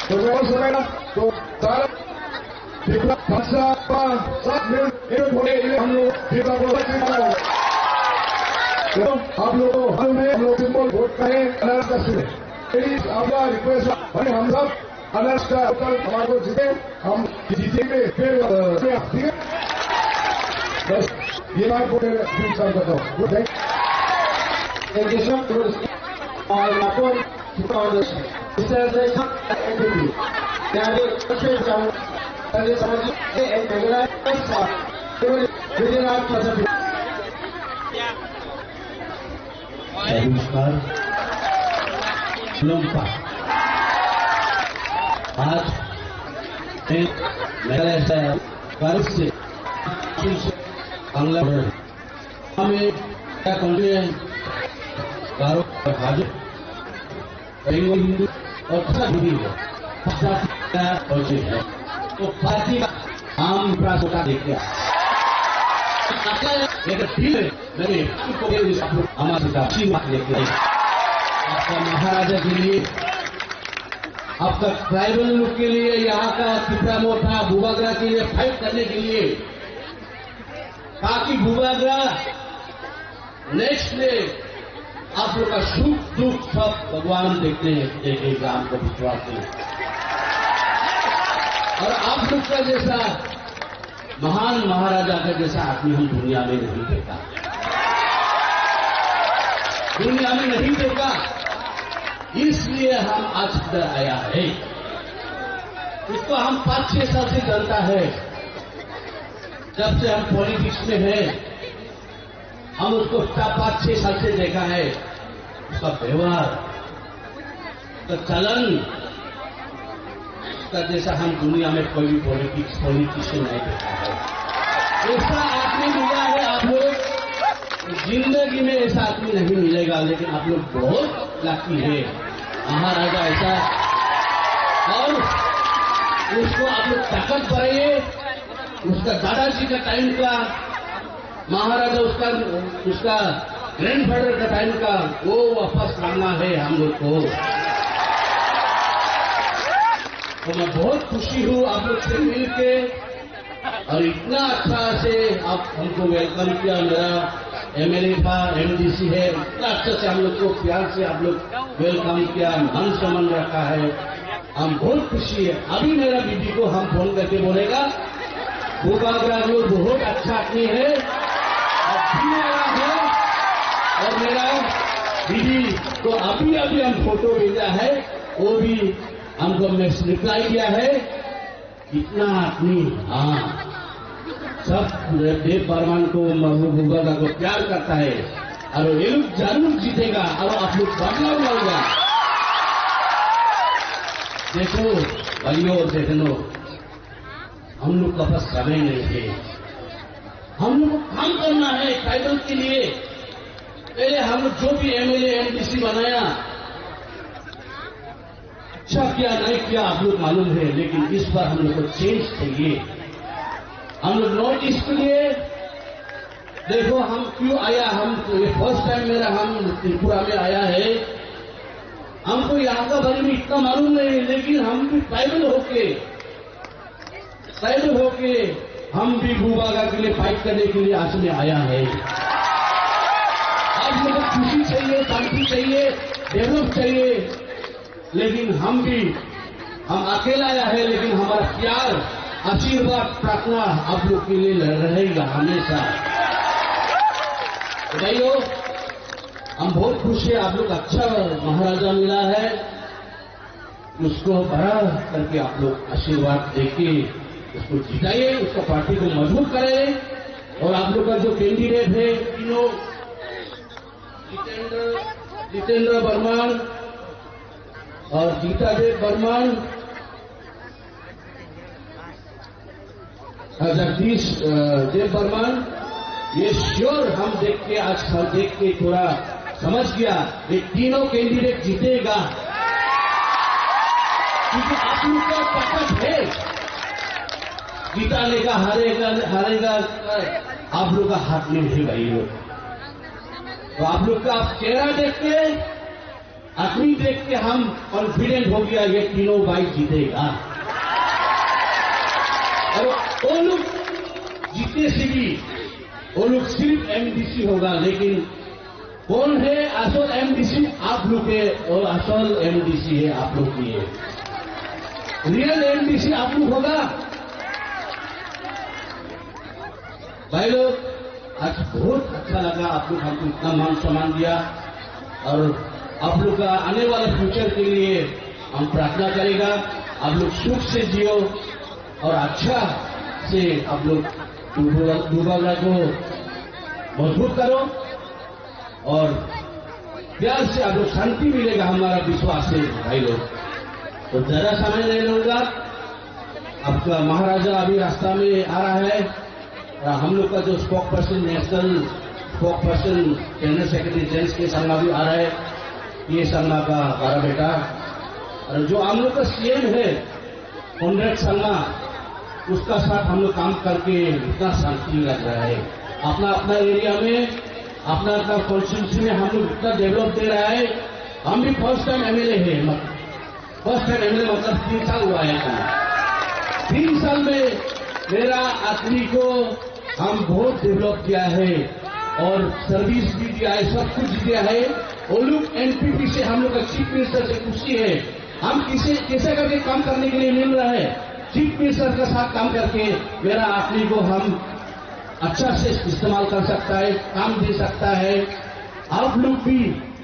तो मैं उस समय ना, तो सारा त्रिपुरा भाषा का साथ मिल, एक होने के लिए हम लोग त्रिपुरा को तो आप लोगों को मालूम है, हम लोग सिंबल वोट का है, अनारस का सिंबल। प्लीज, आपका रिक्वेस्ट है, भाई, हम सब अनारस का होटल हमारे को जीते, हम जीतेंगे, फिर, अ, ठीक है? बस, ये बात बोल रहे हैं, प्लीज, शांत हो जाओ। Thank you, sir. और आपको नमस्कार। आज मैं मेघालय से गर्व से बांग्ला আমি এটা কন্টিনেন্ট কারো হাজর বেঙ্গল হিন্দু অর্থাৎ হিন্দু ভাষা হচ্ছে। তো পার্টি আম প্রাসটা দেখতে একটা বিল মানে আমার সেটা বাকি দেখতে आपका महाराजा के लिए, आपका ट्राइबल लोग के लिए, यहाँ का तिपरा मोटा बुबागरा के लिए फाइट करने के लिए, ताकि बुबागरा नेक्स्ट में आप लोग का सुख दुख सब भगवान देखते हैं, एक एक राम को विश्वास है। और आप लोग का जैसा महान महाराजा का जैसा आदमी हम दुनिया में नहीं देखा, दुनिया में नहीं देखा, इसलिए हम आज इधर आया है। इसको हम पाँच छह साल से जानता है, जब से हम पॉलिटिक्स में हैं, हम उसको चार पाँच छह साल से देखा है, उसका व्यवहार, उसका चलन, उसका जैसा हम दुनिया में कोई भी पॉलिटिक्स, पॉलिटिशियन नहीं देखा है। ऐसा आदमी मिला जिंदगी में ऐसा आदमी नहीं मिलेगा, लेकिन आप लोग बहुत लकी है। महाराजा ऐसा, और उसको आप लोग ताकत बढ़ाइए। उसका दादाजी का टाइम का महाराजा, उसका, उसका ग्रैंडफादर का टाइम का वो वापस लाना है हम लोग को। तो मैं बहुत खुशी हूँ आप लोग से मिलके, और इतना अच्छा से आप हमको वेलकम किया। मेरा एमएलए था, एमडीसी है, इतना अच्छा से हम लोग को प्यार से आप लोग वेलकम किया, मान सम्मान रखा है। हम बहुत खुशी है। अभी मेरा बीबी को हम फोन करके बोलेगा, भूपा ग्राजू बहुत अच्छा आदमी है, अभी आया है, और मेरा बीबी को अभी अभी हम फोटो भेजा है, वो भी हमको मैसेज रिप्लाई किया है। इतना आदमी, हाँ, सब देव बर्मन को, महबूबा को प्यार करता है, और ये लोग जरूर जीतेगा, और आप लोग बदलाव लाओगा। देखो भाइयों और बहनों, हम लोग का पास समय नहीं है, हम लोग को काम करना है ट्राइबल के लिए। पहले हम लोग जो भी एमएलए एमडीसी बनाया, अच्छा किया नहीं किया आप लोग मालूम है, लेकिन इस बार हम लोग को चेंज चाहिए। हम लोग नॉर्थ ईस्ट के लिए देखो, हम क्यों आया, हम तो ये फर्स्ट टाइम मेरा, हम त्रिपुरा में आया है। हमको यहाँ का बारे में इतना मालूम नहीं, लेकिन हम भी ट्राइबल होके, ट्राइबल होके हम भी भूभागा के लिए फाइट करने के लिए आज में आया है। आज मुझे खुशी चाहिए, शांति चाहिए, डेवलप चाहिए, लेकिन हम भी, हम अकेला आया है, लेकिन हमारा प्यार, आशीर्वाद, प्रार्थना आप लोग के लिए रहेगा हमेशा। तो भाइयों, हम बहुत खुश है, आप लोग अच्छा महाराजा मिला है, उसको बड़ा करके आप लोग आशीर्वाद देके उसको जिताइए, उसका पार्टी को मजबूत करें। और आप लोग का जो कैंडिडेट है तीनों, जितेंद्र, जितेंद्र बर्मन और गीता देव बर्मन, जगदीश, अ, देव बर्मन, ये श्योर हम देख के, आज हम देख के थोड़ा समझ गया, ये तीनों कैंडिडेट जीतेगा, क्योंकि आप लोग का ताकत है, जीता लेगा, हारेगा, हारेगा, आप लोग का हाथ में है भाई लोग। तो आप लोग का आप चेहरा देख के, आदमी देख के हम कॉन्फिडेंट हो गया, ये तीनों भाई जीतेगा। और वो लोग जीते से भी, वो लोग सिर्फ एमडीसी होगा, लेकिन कौन है असल एमडीसी? आप लोग के, और असल एमडीसी है आप लोग की है। रियल एमडीसी आप लोग होगा। भाई लोग, आज बहुत अच्छा लगा, आप लोग हमको इतना मान सम्मान दिया, और आप लोग का आने वाला फ्यूचर के लिए हम प्रार्थना करेगा। आप लोग सुख से जियो और अच्छा से आप लोग दुबा-, दुबागा को मजबूत करो। और प्यार से आप लोग शांति मिलेगा, हमारा विश्वास है भाई लोग। तो ज्यादा समय नहीं लूंगा, आपका महाराजा अभी रास्ता में आ रहा है। और हम लोग का जो spoke person, national spoke person, general secretary gents के संघ भी आ रहा है, ये संघ का बड़ा बेटा। और जो हम लोग का सीएम है, कॉनरेड संगमा, उसका साथ हम लोग काम करके इतना शांति लग रहा है। अपना अपना एरिया में, अपना अपना कॉन्स्टिट्यूंसी में हम लोग इतना डेवलप दे रहा है। हम भी फर्स्ट टाइम एमएलए है, फर्स्ट टाइम एमएलए मतलब तीन साल हुआ है। तीन साल में मेरा आदमी को हम बहुत डेवलप किया है और सर्विस भी दिया है, सब कुछ दिया है। वो लोग एनपीपी से हम लोग का चीफ मिनिस्टर से खुशी है। हम किसे, कैसे करके काम करने के लिए मिल रहा है, चीफ मिनिस्टर के साथ काम करके मेरा आदमी को हम अच्छा से इस्तेमाल कर सकता है, काम दे सकता है। आप लोग भी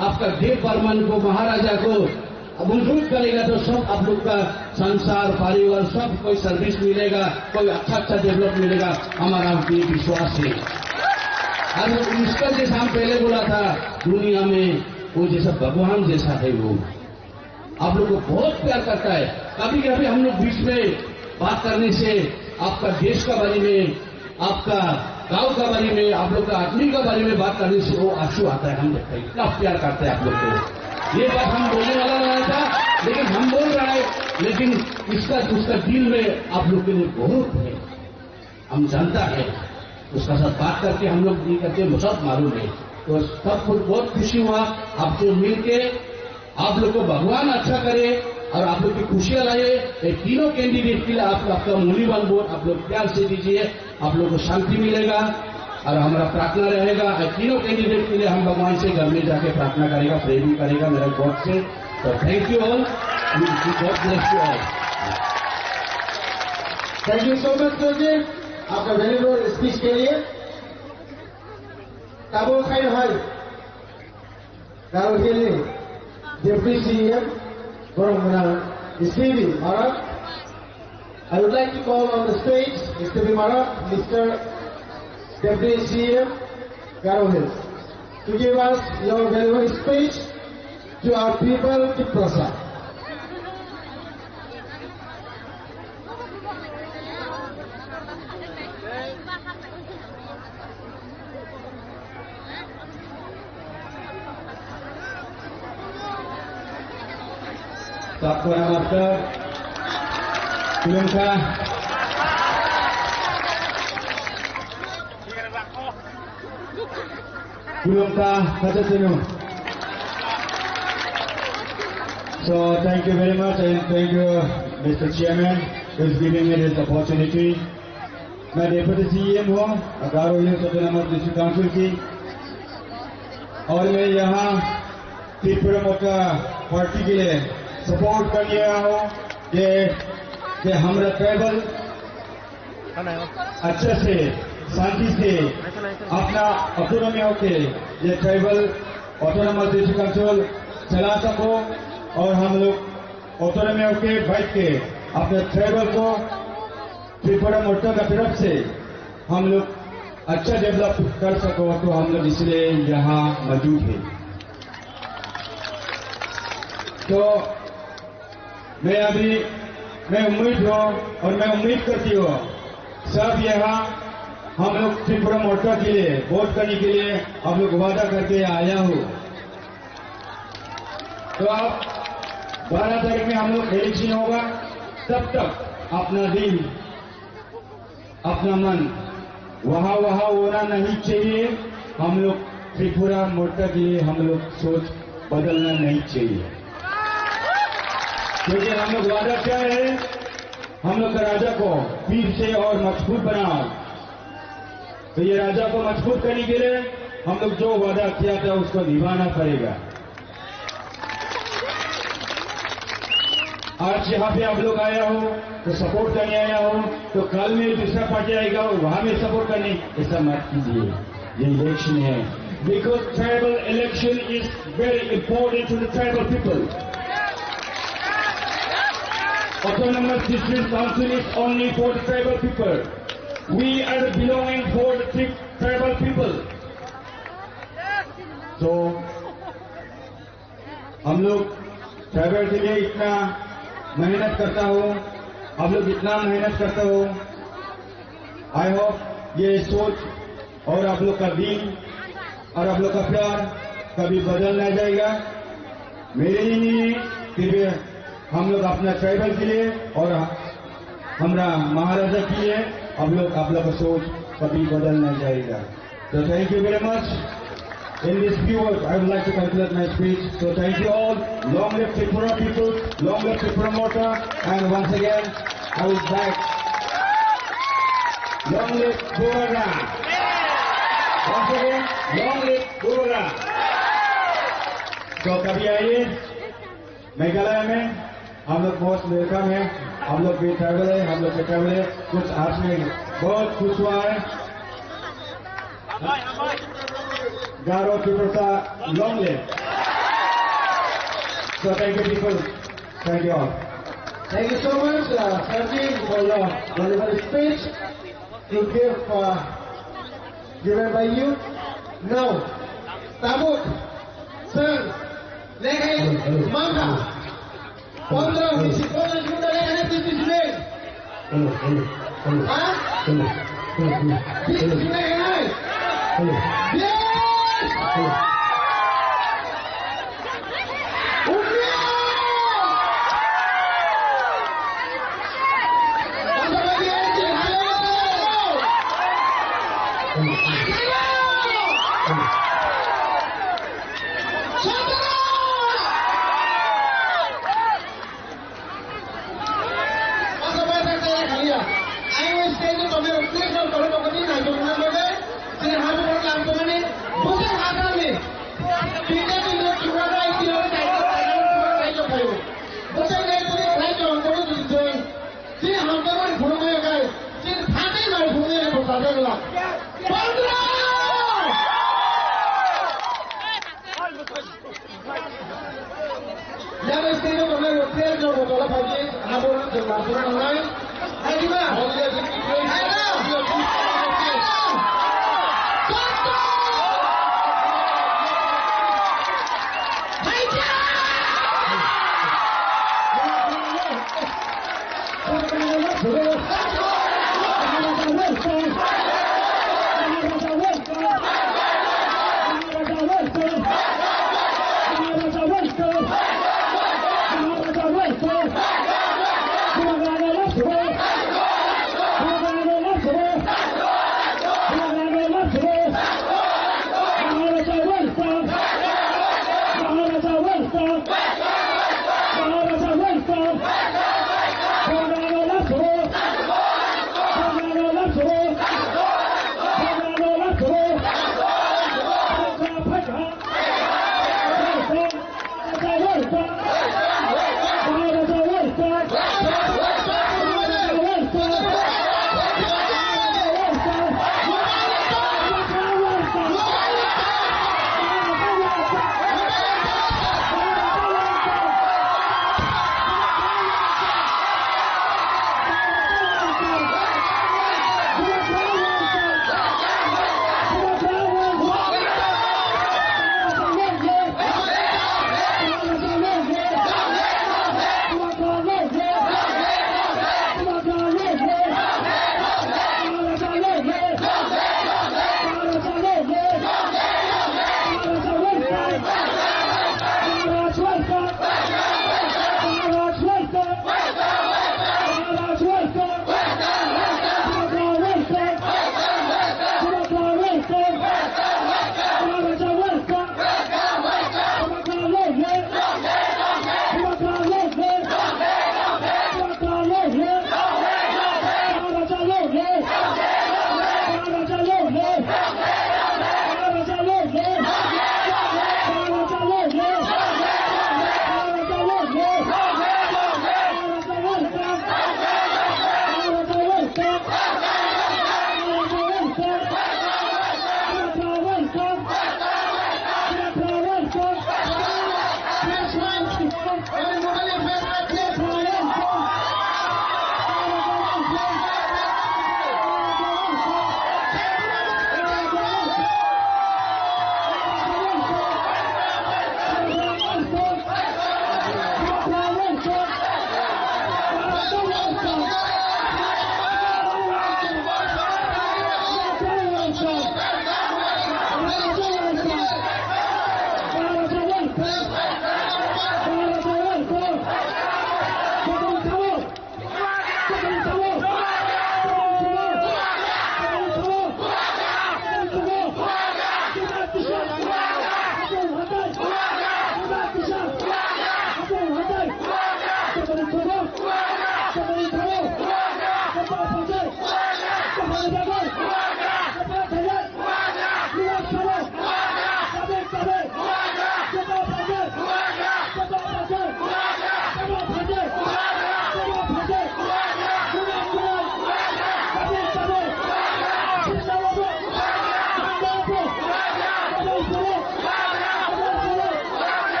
आपका देव बर्मन को, महाराजा को मजबूत करेगा तो सब आप लोग का संसार, परिवार, सब कोई सर्विस मिलेगा, कोई अच्छा अच्छा डेवलप मिलेगा, हमारा ये विश्वास है। और इसका जैसा हम पहले बोला था, दुनिया में वो जैसा भगवान जैसा है वो। आप लोग को बहुत प्यार करता है। कभी कभी हम लोग बीच में बात करने से आपका देश का बारे में, आपका गांव का बारे में, आप लोग का आदमी का बारे में बात करने से वो आंसू आता है। हम देखते हैं, इतना प्यार करते हैं आप लोग को। ये बात हम बोलने वाला नहीं था, लेकिन हम बोल रहा है। लेकिन इसका, उसका दिल में आप लोग के लिए बहुत है, हम जानता है। उसका साथ बात करके हम लोग ये करके वो सब मालूम है। तो सब कुछ बहुत खुशी हुआ। आपसे मिलके आप लोग को भगवान अच्छा करे और आप लोग की खुशियां लाए। ये तीनों कैंडिडेट के लिए आप, आपका मूल्यवान वोट आप लोग प्यार से दीजिए, आप लोग को शांति मिलेगा और हमारा प्रार्थना रहेगा। ये तीनों कैंडिडेट के लिए हम भगवान से घर में जाके प्रार्थना करेगा, प्रे भी करेगा मेरा वोट से। तो thank you all, God bless you all। Thank you so much, Joseph, आपका वैल्यूबल स्पीच के लिए। Tabo khai hai. Garo Hill Deputy C E M, Borok Gwnang S T B Marak. I would like to call on the stage S T B Marak, Mister Deputy C E M, Garo Hills, to give us your valuable speech to our people, Tiprasa. Sapkora master, Kulungkha. Kulungkha, Khacha Sinu. So, thank you very much and thank you, Mister Chairman, who is giving me this opportunity. मैं deputy CM हूँ गारो hills autonomous district council की, और मैं यहाँ त्रिपुरा मोर्चा पार्टी के लिए सपोर्ट करने आया हूँ कि, कि हमारा ट्राइबल अच्छे से, शांति से अपना ऑटोनॉमी होके ये ट्राइबल ऑटोनॉमस डिस्ट्रिक्ट काउंसिल चला सको और हम लोग ऑटोनॉमी होके बैठ के अपने ट्राइबल को त्रिपुरा मोर्चा का तरफ से हम लोग अच्छा डेवलप कर सको, तो हम लोग इसलिए यहाँ मौजूद है। तो मैं अभी, मैं उम्मीद हूँ और मैं उम्मीद करती हूँ, सब यहाँ हम लोग त्रिपुरा मोर्चा के लिए वोट करने के लिए हम लोग वादा करके आया हूँ। तो आप बारह तारीख में हम लोग इलेक्शन होगा, तब तक अपना दिल, अपना मन वहाँ वहाँ होना नहीं चाहिए। हम लोग त्रिपुरा मोर्चा के लिए हम लोग सोच बदलना नहीं चाहिए, क्योंकि हम लोग वादा क्या है, हम लोग का राजा को फिर से और मजबूत बनाओ। तो ये राजा को मजबूत करने के लिए हम लोग जो वादा किया था उसको निभाना पड़ेगा। आज यहाँ पे आप लोग आया हो तो सपोर्ट करने आया हो, तो कल में दूसरा पार्टी आएगा और वहाँ में सपोर्ट करने, ऐसा मत कीजिए। ये इलेक्शन है, because tribal election is very important to the tribal people. Autonomous District Council is only for the tribal people. We are the belonging for the tri-, tribal people. So, हम लोग ट्राइबल के लिए इतना मेहनत करता हूँ, आप लोग इतना मेहनत करते हो। आई होप ये सोच और आप लोग का दिल और आप लोग का प्यार कभी बदल ना जाएगा। मेरे ही नहीं, फिर भी हम लोग अपना ट्राइबल के लिए और हमारा महाराजा के लिए हम लोग, आप लोग का सोच कभी बदल ना जाएगा। So thank you very much. In this few words, I would like to conclude my speech. So thank you all. Long live Tripura people. Long live Tripura Motha. And once again, I will back. Long live Bubagra. Once again, long live Bubagra. So कभी आइए। मेघालय में हम लोग most welcome है, हम लोग भी ट्राइबल है, हम लोग भी ट्राइबल है। कुछ आज में बहुत खुश हुआ है। गारो Tripura long live। So thank you people, thank you all। Thank you so much, uh, Sergi, for your wonderful speech. To give, uh, given by you. Now, tabuk, sir, lekha mangkha. Pondro, bisi, pondro juta lekha hai, bisi juta. Ha? Bisi juta lekha Yang stage o tongnai rok player rok bo tola phaidi, abo rok jeng ma sura nangnai. Hai di ma? Hai di ma?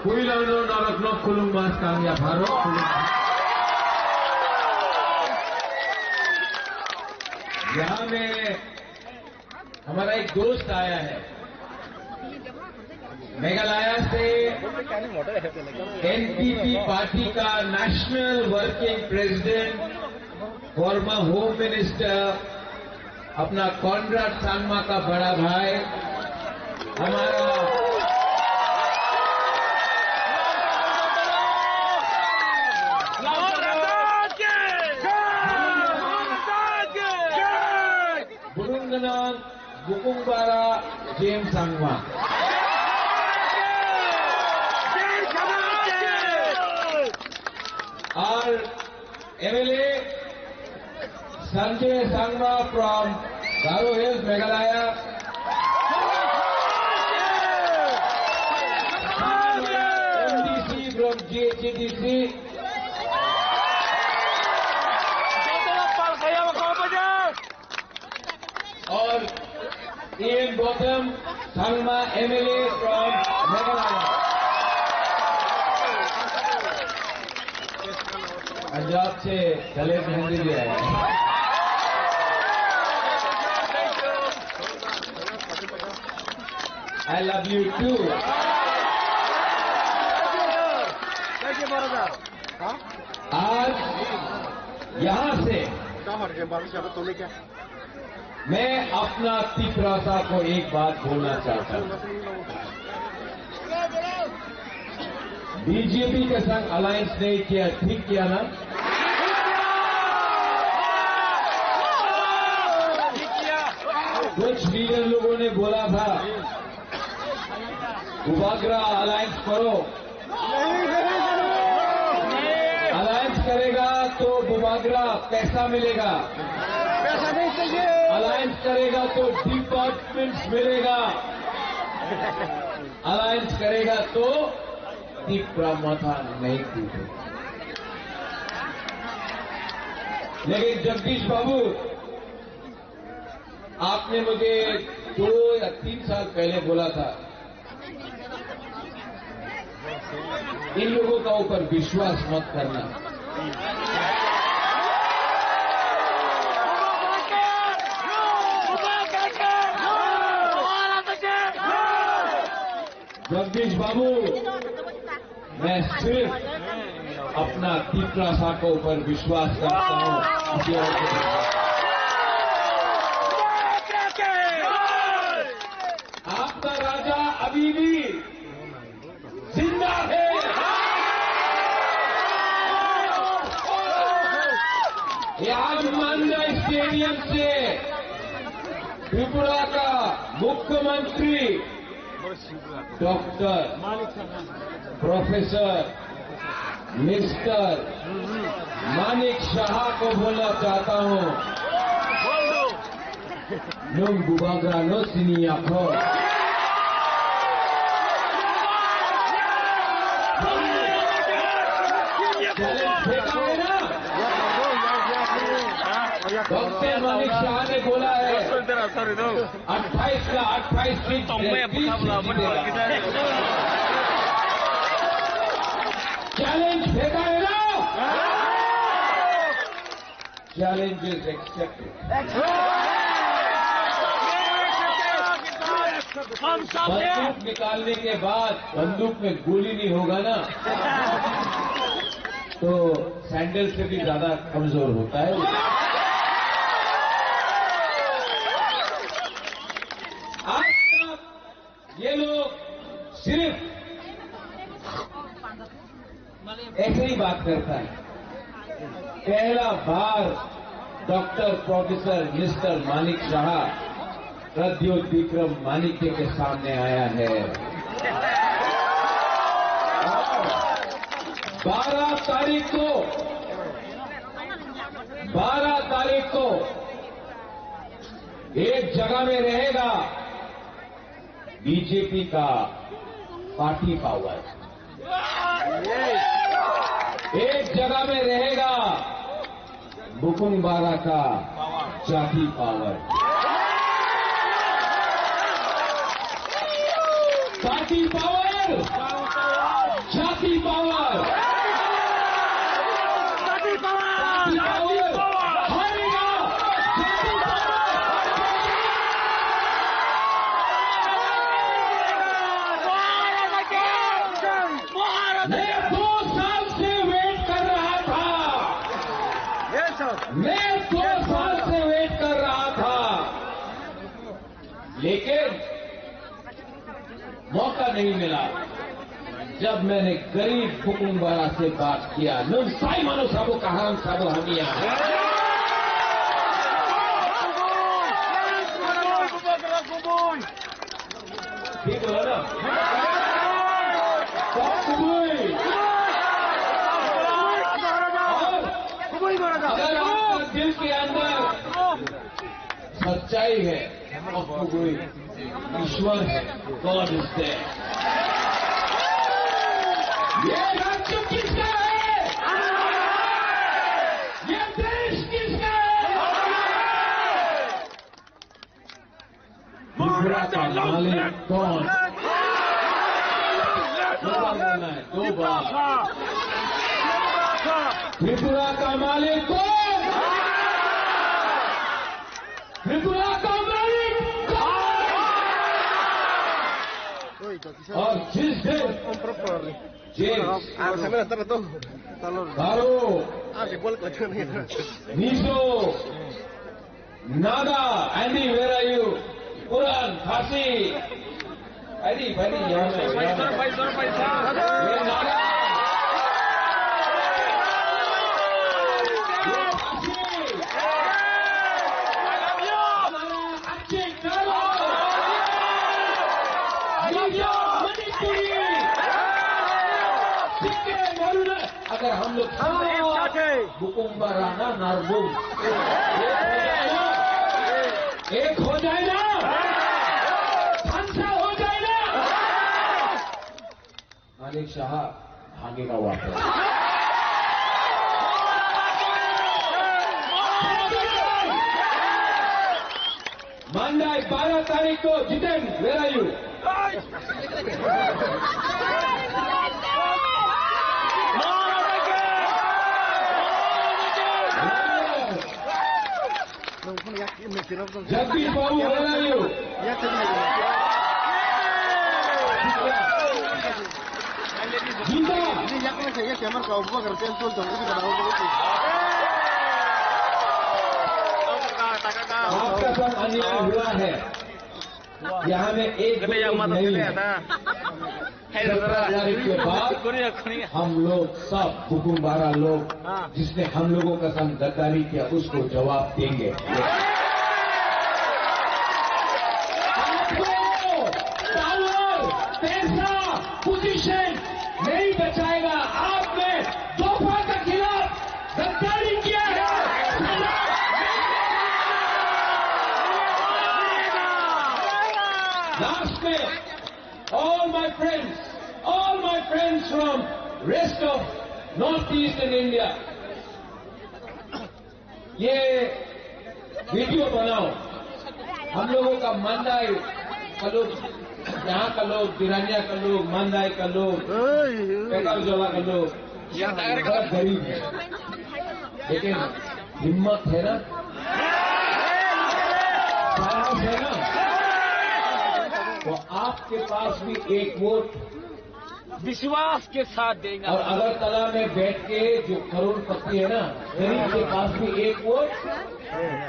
Puilono norok nok khulung mas kang ya pharo khulung. यहाँ में हमारा एक दोस्त आया है मेघालय से, NPP party का national working president, farmer home minister, अपना कॉनराड संगमा का बड़ा भाई, हमारा Burung Ganang Bukung Bara James Sangma. Our M L A Sanjay Sangma from Garo Hills, Meghalaya. M D C from G H A D C. और Ian Botham Sangma, M L A from Meghalaya. Punjab से कलेश हिंदी भी आया है। I love you too. आज यहाँ से मैं अपना तिपरासा को एक बात बोलना चाहता हूँ। बीजेपी के संग अलायंस नहीं किया, ठीक किया ना? कुछ लीडर लोगों ने बोला था, बुबाग्रा अलायंस करो। अलायंस करेगा तो बुबाग्रा पैसा मिलेगा। पैसा नहीं चाहिए। अलायंस करेगा तो डिपार्टमेंट्स मिलेगा। अलायंस करेगा तो तिपरा माथा नहीं टूटेगा। लेकिन जगदीश बाबू, आपने मुझे दो या तीन साल पहले बोला था, इन लोगों का ऊपर विश्वास मत करना। जगदीश बाबू, मैं सिर्फ अपना तिपरासा के ऊपर विश्वास करता हूँ, किसी और को नहीं। आपका राजा अभी भी जिंदा है। ये आज मांडा स्टेडियम से त्रिपुरा का मुख्यमंत्री doctor, professor, mister Manik Shah को बोलना चाहता हूँ, nung bubagra no sini yakho. Doctor Manik Shah ने बोला है, अट्ठाईस का अट्ठाईस सीट, तीस सीट जीतेगा। चैलेंज फेंका है ना? Challenge is accepted. हम सब हैं। बंदूक निकालने के बाद बंदूक में गोली नहीं होगा ना, तो सैंडल से भी ज्यादा कमजोर होता है। आज तक ये लोग सिर्फ ऐसे ही बात करता है। पहला बार डॉक्टर प्रोफेसर मिस्टर मानिक शाह प्रद्योत विक्रम मानिक्य के सामने आया है। बारह तारीख को, बारह तारीख को एक जगह में रहेगा बीजेपी का पार्टी पावर, एक जगह में रहेगा बुकुंग बारा का जाति power. Party power, Party power! Party power! Hareya! मैं दो साल से वेट कर रहा था। मैं दो साल से वेट कर रहा था, लेकिन मौका नहीं मिला। जब मैंने गरीब बुकुमबारा से बात किया, nun sai mano sabo kaham sabo hamia. ठीक बोला ना? Kok kubui. और अगर आपका दिल के अंदर सच्चाई है, आपको कोई ईश्वर है, God is there। ये राज्य किसका है? ये देश किसका है? त्रिपुरा का मालिक कौन? दो बार बोलना है, दो बार। त्रिपुरा का मालिक कौन? त्रिपुरा का मालिक कौन? और जिस दिन James, Garo, Mizo, Naga, Andy, where are you? Puran, Khasi. Andy, Andy, यहाँ पे, यहाँ पे। ये नागा। ये खासी। हमारा अच्छे करो। मिजो, मणिपुरी। सिक्किम, अरुणाचल। अगर हम लोग हम एक साथ हैं। बुकुम्बा राणा नारबुम। एक हो जाए ना? एक हो जाए ना? खालसा हो जाए ना? मानिक शाह भागेगा वापस। मंडई बारह तारीख को, Jiten, where are you? Jagdish Babu, where are you? जीता। आपका साथ अन्याय हुआ है। यहाँ में एक दो लोग नहीं है। सत्रह तारीख के बाद हम लोग सब बुकुम्बारा लोग, जिसने हम लोगों का संग गद्दारी किया, उसको जवाब देंगे। आपको पावर, पैसा, पोजीशन नहीं बचाएगा। आपने दोफा के खिलाफ गद्दारी किया है। लास्ट में, all my friends, all my friends from rest of North Eastern India, ये वीडियो बनाओ। हम लोगों का मंदाई का लोग, यहाँ का लोग, बिरानिया का लोग, मंदाई का लोग, पेकर जोला का लोग, बहुत गरीब है, लेकिन हिम्मत है ना, साहस है ना, तो आपके पास भी एक वोट विश्वास के साथ देंगे। और अगरतला में बैठ के जो करोड़पति है ना, गरीब के पास भी एक वोट,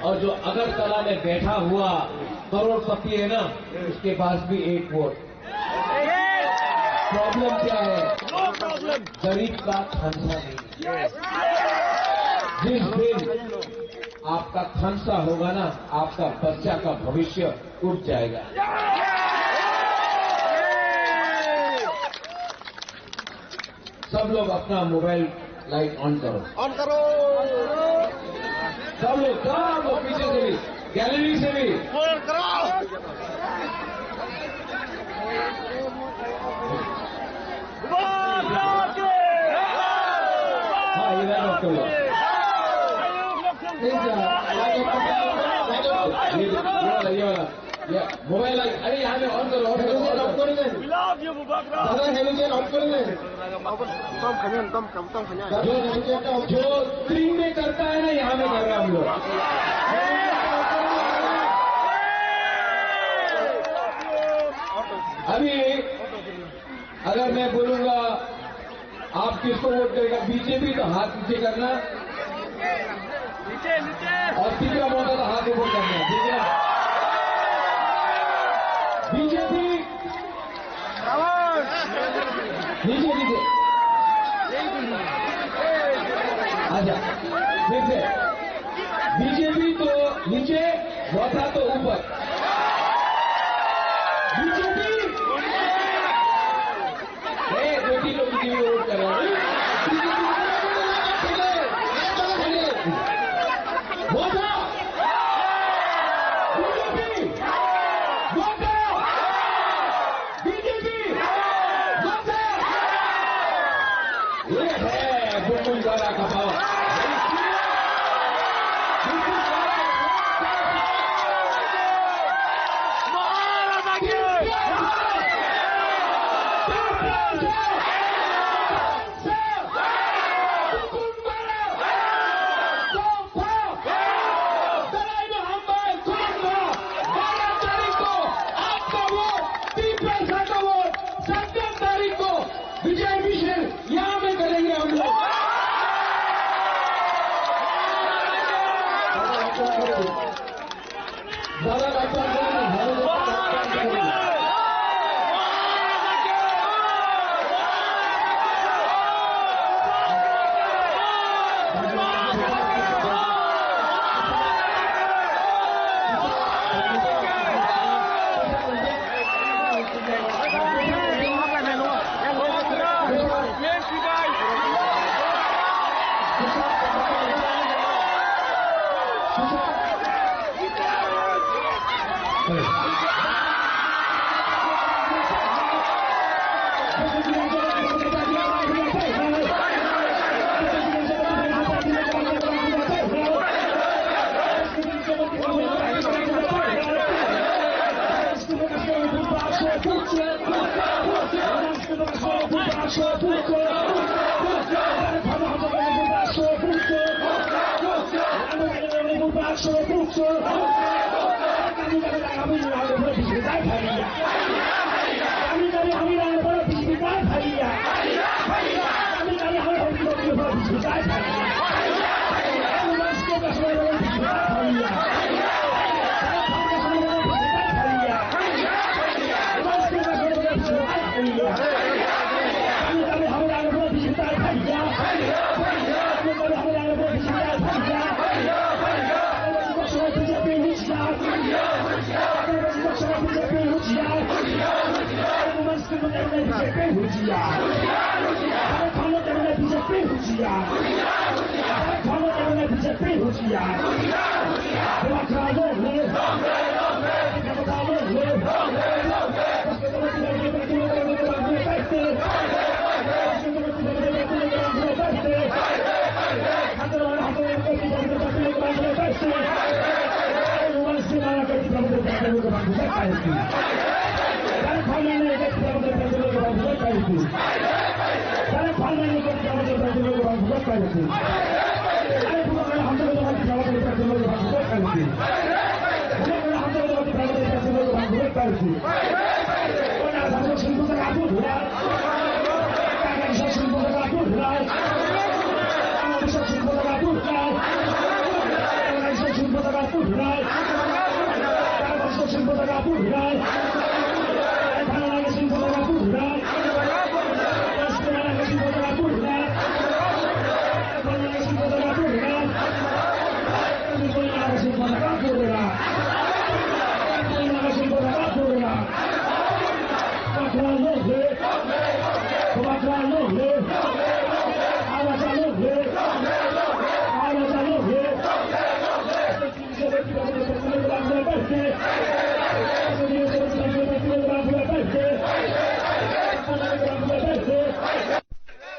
और जो अगरतला में बैठा हुआ करोड़पति है ना, उसके पास भी एक वोट। प्रॉब्लम क्या है? No problem. गरीब का खानसा नहीं। जिस दिन आपका खानसा होगा ना, आपका बच्चा का भविष्य उठ जाएगा। सब लोग अपना मोबाइल लाइट ऑन करो। ऑन करो। सब लोग, सब लोग पीछे से भी, गैलरी से भी। ऑन करो। हाँ, ये लाइट ऑफ कर लो। ये, ये वाला, ये वाला। ये मोबाइल लाइट, अरे यहाँ पे ऑन करो, ऑन करो, ऑन करो। We love you, Bubagra. दादा हेलीकॉप्टर ऑन कर ले। कम खनियन, कम, कम, कम खनियन। दादा हेलीकॉप्टर ऑन, जो स्क्रीन में करता है ना, यहाँ में कर रहा हम लोग। अभी अगर मैं बोलूंगा, आप किसको वोट करेगा, बीजेपी, तो हाथ नीचे करना। और तीसरा मौका, तो हाथ ऊपर करना, ठीक है? बीजेपी। नीचे, नीचे। अच्छा, फिर से। बीजेपी तो नीचे, वोटा तो ऊपर। बीजेपी। ए, दो तीन लोग बीजेपी को वोट कर रहे हैं। वोट दो। बीजेपी। वोट दो। बीजेपी। वोट दो। ये है बुलबुल वाला का पावर। विजय मिशन यहाँ में करेंगे हम लोग।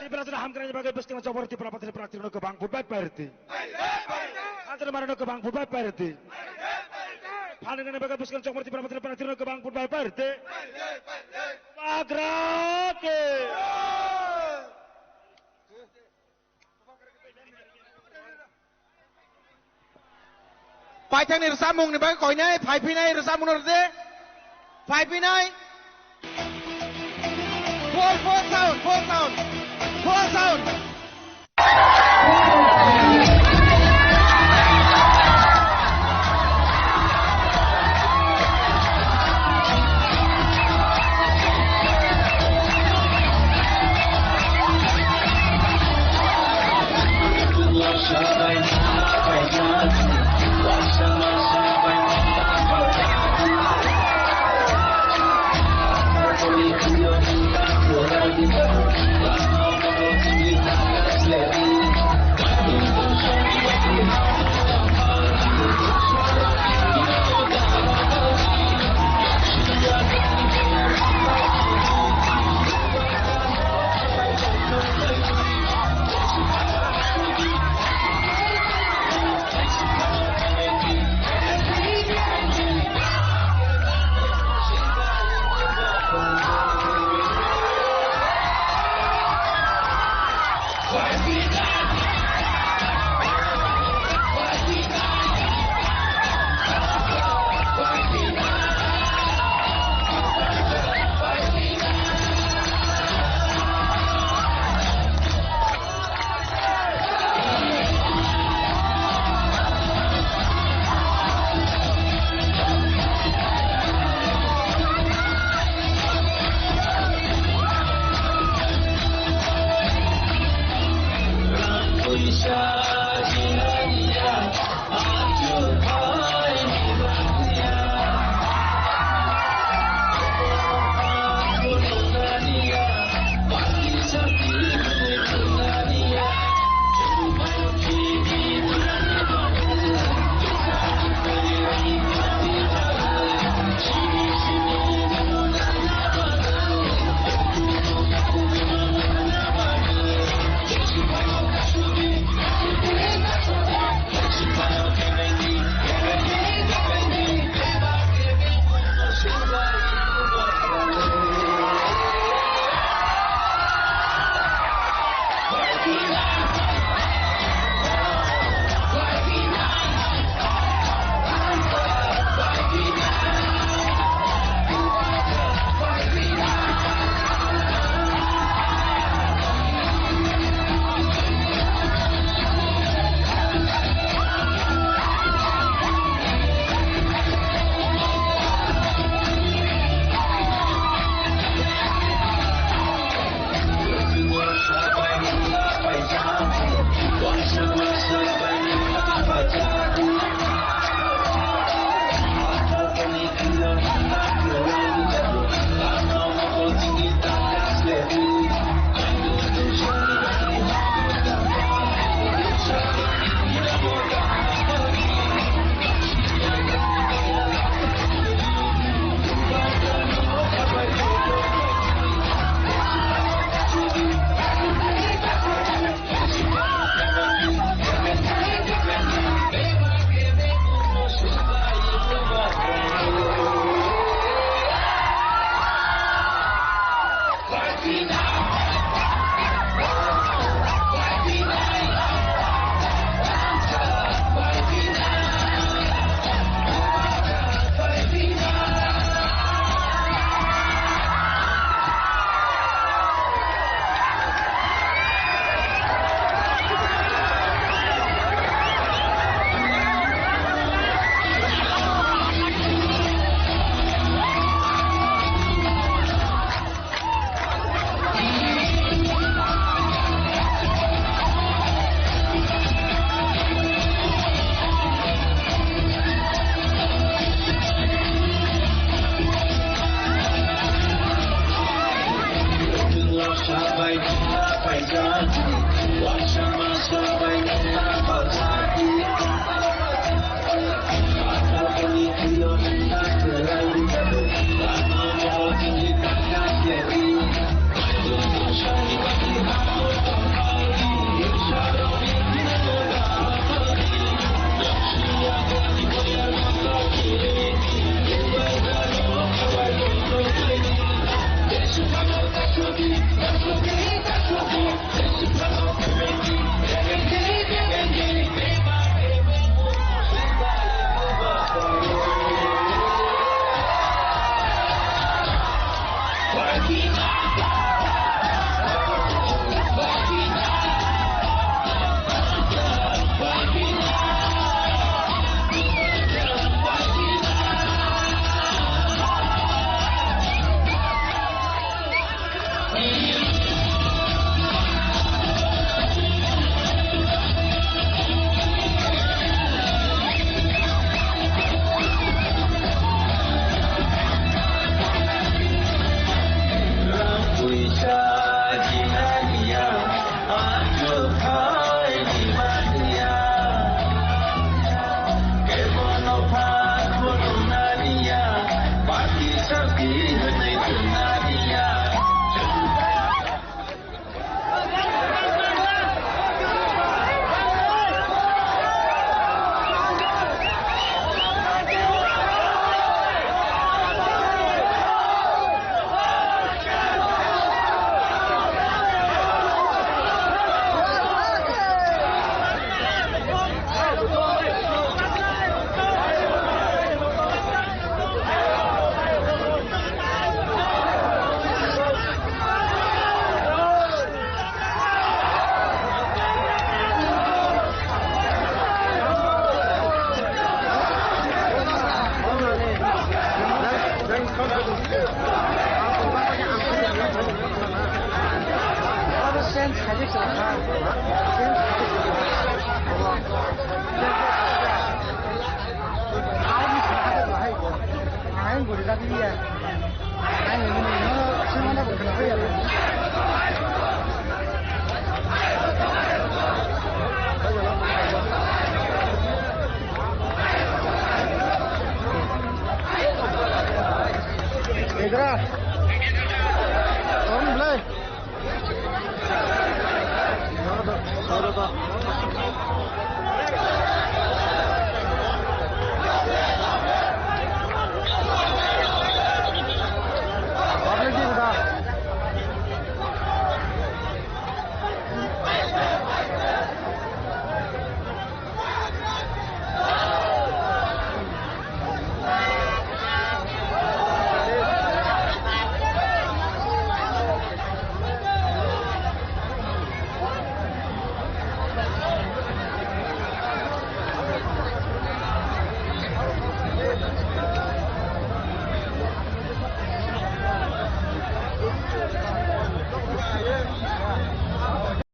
Tripura Rajya Hamkrai bagwi bwskang jobor Tripura Motha ni prarthi rok kwbang vote bai pairwdi. Andro Mara no kwbang vote bai pairwdi. Phanang ni bagwi bwskang jobor Tripura Motha ni prarthi rok kwbang vote bai pairwdi. Agra ke. Paithakni rwchapmungni bagwi koinai, phaiphinai rwchapmungno rwdi. Phaiphinai. Full, full sound, full sound, full sound.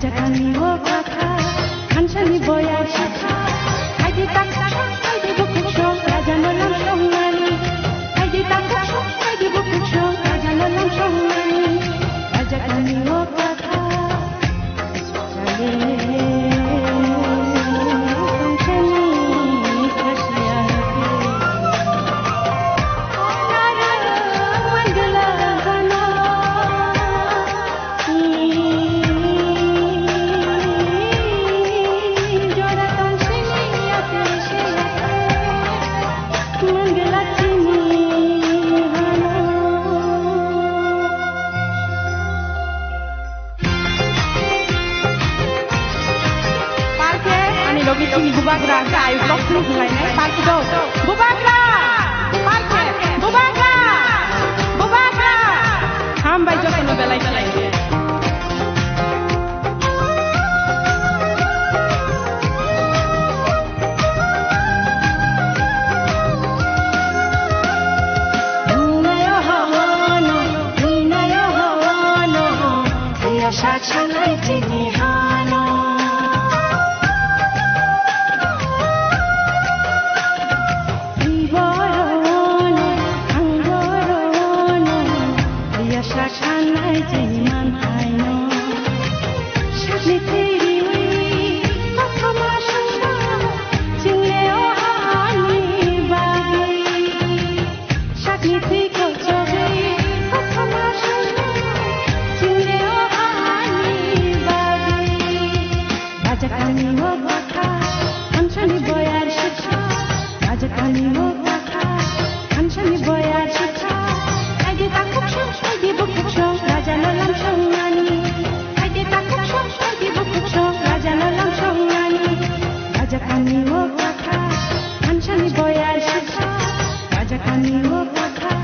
Jatani o kwthar, thansani boyar sitha, haidi takhuk song, haidi bukhuk song, rajano lam songnani. Haidi takhuk song, haidi bukhuk song, rajano lam songnani. Jatani o kwthar, Parke, ani logi chini bubagra, sa ayuk rok sini hinglai nai. Parke do. Bubagra! Parke! Bubagra! Bubagra! Hambai jotono belai khe. Rajakani o kwthar, thansani boyar sitha. Rajakani o kwthar, thansani boyar sitha. Haidi takhuk song, haidi bukhuk song, rajano lam songnani. Haidi takhuk song, haidi bukhuk song, rajano lam songnani. Rajakani o kwthar, thansani boyar sitha. Rajakani o kwthar,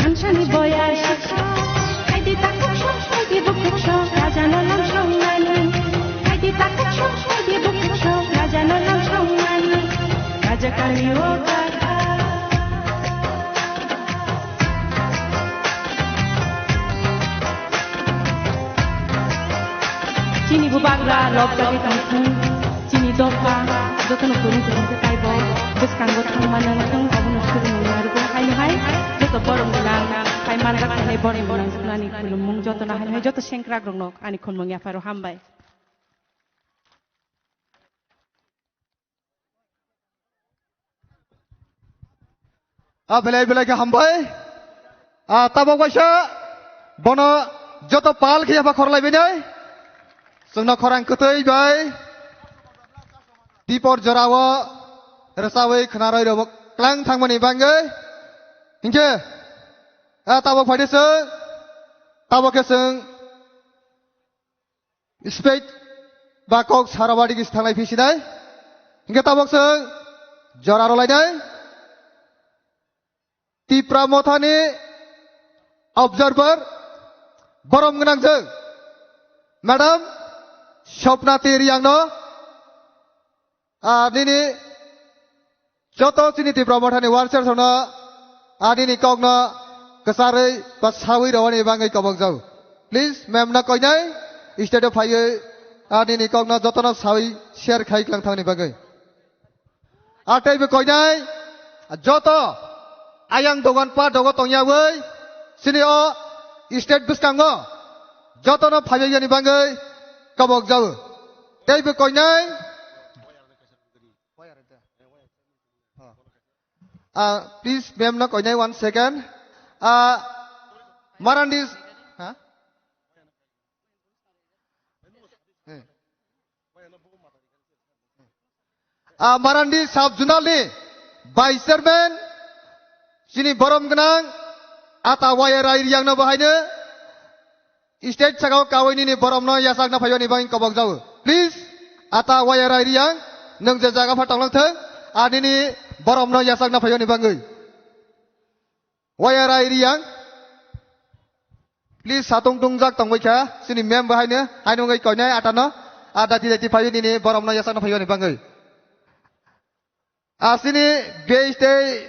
thansani boyar sitha. Haidi takhuk song, haidi bukhuk song, rajano lam songnani. Haidi takhuk song, haidi bukhuk song, rajano lam songnani. Rajakani o kwthar. Chini bubagra lobjagwi tongthung, chini dopha jotono kwrwng kwrwng khe taibo bwskango thangmano wngthung, obono swrwngmung narwgo. Haino hai joto borom gwnang, hai manjak khainai borom gwnang, swnani khulumung jotono, haino hai joto sengkrakrokno ani khulumung yapharo hambai. A belai belai khe hambai. A tabok waisa bono joto pal khe yapha khorlai bainai. Chwngno khorang kwtwi bai. Dipor jorao rwchawi khwnarwi rwbo klang thangmani bagwi. Hinkhe a tabok phaidi chwng, tabok khe chwng Stage ba kok sarabadi kis thanglai phisinai. Hinkhe tabok chwng jora rwlainai. Tipra Mothani observer borom gwnang chwng Madam Swapna T Riangno. Ah, nini joto chini Tipra Mothani workers rokno, ah, nini kokno kwcharwi ba sawi rwani bagwi kobok jago. Please, ma'am no koinai. stage o phaiwi, ah, nini kokno jotono sawi share khai klang thangni bagwi. Ah, teibo koinai, joto ayang dogan pa dogo tongyawi, sini o stage bwskango jotono phaiwi yani bagwi kobok jago. Teibo koinai, ah, please, ma'am no koinai one second. Ah, Marandis, ha? Eh. Ah, Marandi Sub Zonal ni Vice Chairman, chini borom gwnang, ata Y R I Riyang no bo haino stage saka o kawi nini borom no yachak na phaiyoni bagwi kobok jago. Please, ata Y R I Riyang, nwng je jaga pha tonglang thung, ah, nini borom no yachak na phaiyoni bagwi. Y R I Riyang, please, satung tungjak tongwi kha, chini ma'am bo haino, haino wngwi koinai atano, ah, dati dati phaiwi nini borom no yachak na phaiyoni bagwi. Ah, chini base tei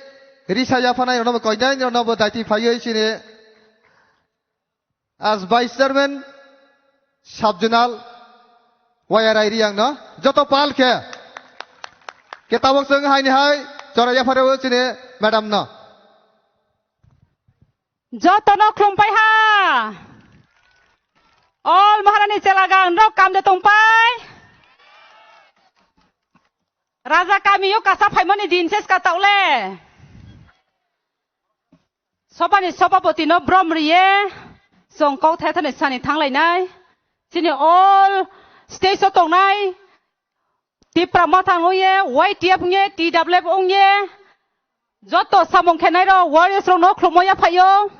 risa yaphanai rokno bo koinai, rokno bo dati phaiwi chini as Vice Chairman Sub Zonal Y R I Riyang no joto pal khe ke tabok chwng haini hai chora yapharwi chini madam no. Jotono khulumpai ha. All Maharani chelagang rok kam de tongpai. Raja kami o kasa phaimani din ses ka taule. Sobani sobapoti no brom riye, chwng kok thai thani sani thanglainai. Chini all stage o tongnai, Tipra Motha wngye, Y T F wngye, T W F wngye, joto samung khenai rok, warriors rok no khulumya phaio.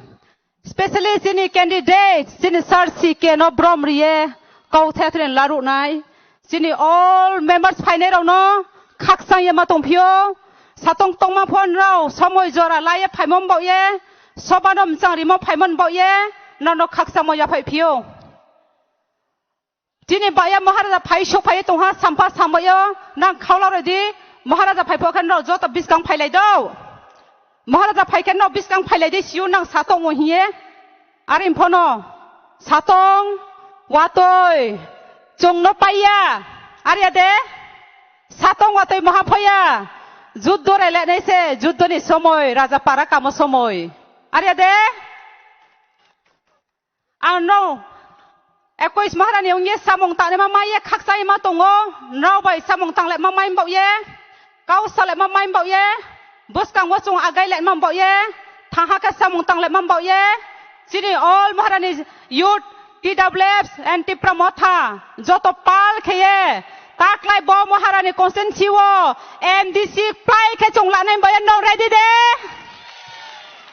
Specially chini candidate, chini sir C K no brom riye, kok thai thani laruknai. Chini all members phainai rokno khakchang ye ma tongphio. Satong tongma phone rok somoi jora laiye phaimon baoye. Sobano mchang rimo phaimon baoye. Nono khakchangmo yaphai phio. Chini baya Maharaja phai sok phai tongha sampha sambayo nang khaula rodi. Maharaja phai phokhen rok joto biskang phailai do. Maharaja phaikhe no biskang phailai de siyo nang satong o hiye. Ari phono satong watoi chwng no paiya. Ari ade satong watoi maha phoya. Juddo rele nai se juddo ni somoi raja para kamo somoi. Ari ade ang no Ekwis Maharani wngye samung tangnai ma maiye khakchangma tongo. Nrao bai samung tanglai ma mai baoye. Kau salai ma mai baoye. Bwskango chwng agai lai ma baoye. Thangha khe samung tanglai ma baoye. Chini all Maharani youth, T W F and Tipra Motha joto pal kheye taklai bo Maharani constituency o M D C plai khe chwng lanai baoye. Nrao ready de?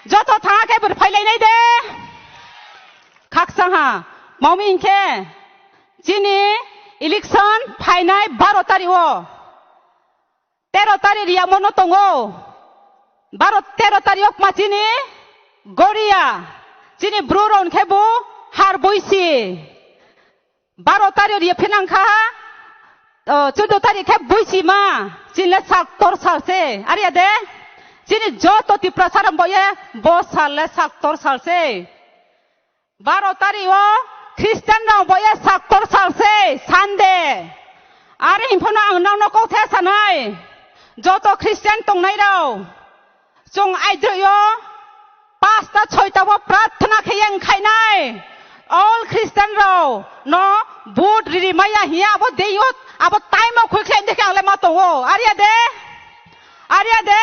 Joto thangha khe bwrwi phailainai de? Khakchangha, mami hinkhe chini election phainai baro tarikh o, tero tarikh riyamo no tongo, baro tero tarikh o kma chini goria, chini bru rok hinkhe bo har boisi, baro tarikh riya phinang kha, o, chuddo tarikh khe boisi ma, chini le sal tor sal se, ari ade, chini joto Tiprasa rok boye, bo sal le sal tor sal se. Baro tarikh o Christian rok boya saktor sal se Sunday. Are himphano ang nokno kok the sanai. Joto Christian tongnai rok. Chwng aidroyo pasta soita o prarthana khe yang khainai. All Christian rok no vote riri maya hiya abo deyo abo time o khuikhlai dekhe ang le ma tongo. Are ya de? Are ya de?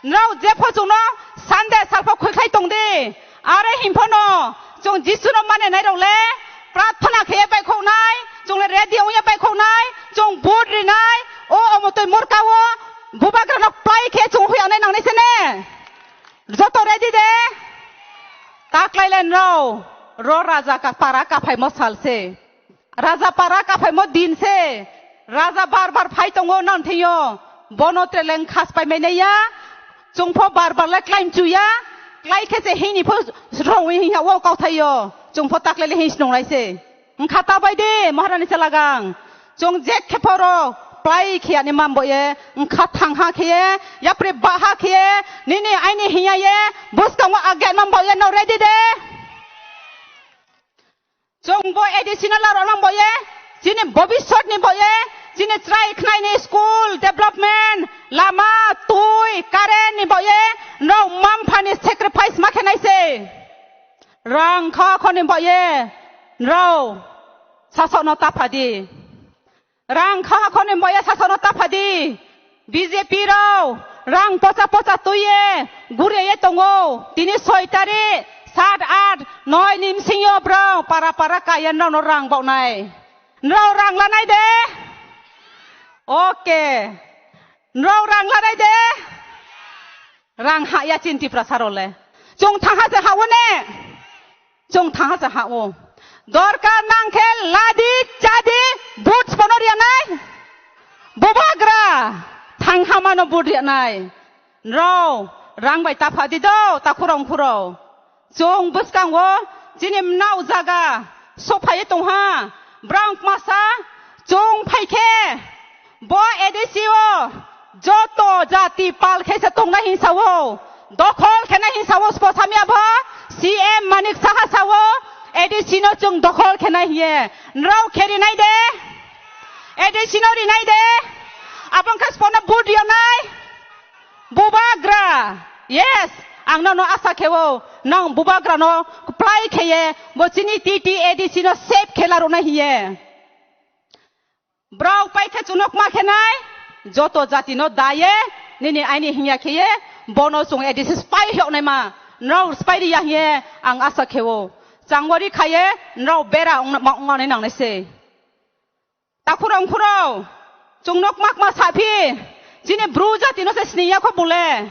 Nrao jepho chwngno Sunday salpho khuikhlai tongdi. Are himphano chwng Jisuno mane nairok le prarthana kheye baikhoknai, chwng le ready wngya baikhoknai, chwng vote rinai, o omotoi morka o bubagrano plai khe chwng huyanai nangnai sene. Joto ready de? Taklai le nrao ro raja ka para kaphaimo salse. Raja para kaphaimo din se. Raja bar bar phai tongo nang thengyo. Bono teleng khas pai mai naiya. Chwngpho bar bar le klaim chuya. Klai khe se hini pho rong wi hiya o kau thaio. Chwngpho takle le hin snong lai se. Wngkha ta bai de Maharani Selagang. Chwng je khe phoro plai khiya ni mambo ye. Wngkha thang ha khe ye. Yapre ba ha khe ye. Nini aini hiya ye. Bus kang wa age mambo ye no ready de. Chwng bo A D C no laro nang boye, chini bobiswt ni boye, chini chwrai khnai ni school development, lama, twi, current ni boye, nrao mampha ni sacrifice ma khe nai se. Rang kha khoni boye, nrao sasok no tapha di. Rang kha khoni boya sasano tapha di. B J P rao rang pocha pocha tuiye guriye tongo. Tini soi tarik, sat, at, noi ni bsingyo brao para para kaiya nrao no rang baonai. Nrao rang lanai de? Okay. Nrao rang lanai de? Rang haya chin Tiprasa role. Chwng thangha se hao ne? Chwng thangha se hao. Dorkar nang khe ladi, chadi, vote bono riya nai? Bubagra, thangha mano vote riya nai. Nrao, rang bai tapha di do, takhurong khurao. Chwng bwskango, chini mnao jaga, sophai tongha, brang masa, chwng phai khe, Bo A D C o joto jati pal khe se tongnai hinsa o, dokhol khenai hinsa o, spo samya bo C M Manik Saha sa o, A D C no chwng dokhol khenai hiye. Nrao khe rinai de? A D C no rinai de? Abong khe spo no vote rionai? Bubagra. Yes, ang nono asa khe o, nang Bubagra no kwplai khe ye, bo chini T T A D C no save khe la rwnai hiye. Brao pai khe chunok ma khe nai, joto jati no daye, nini aini hingya khe ye, bono chung A D C spai hiok nai ma, nrao spai ri ya hiye, ang asa khe o. Changwari khaye, nrao bera ong ma ong nai nang nai se. Takhurong khurao, chung nok mak ma sa phi, chini bru jati no se sini ya kho bule.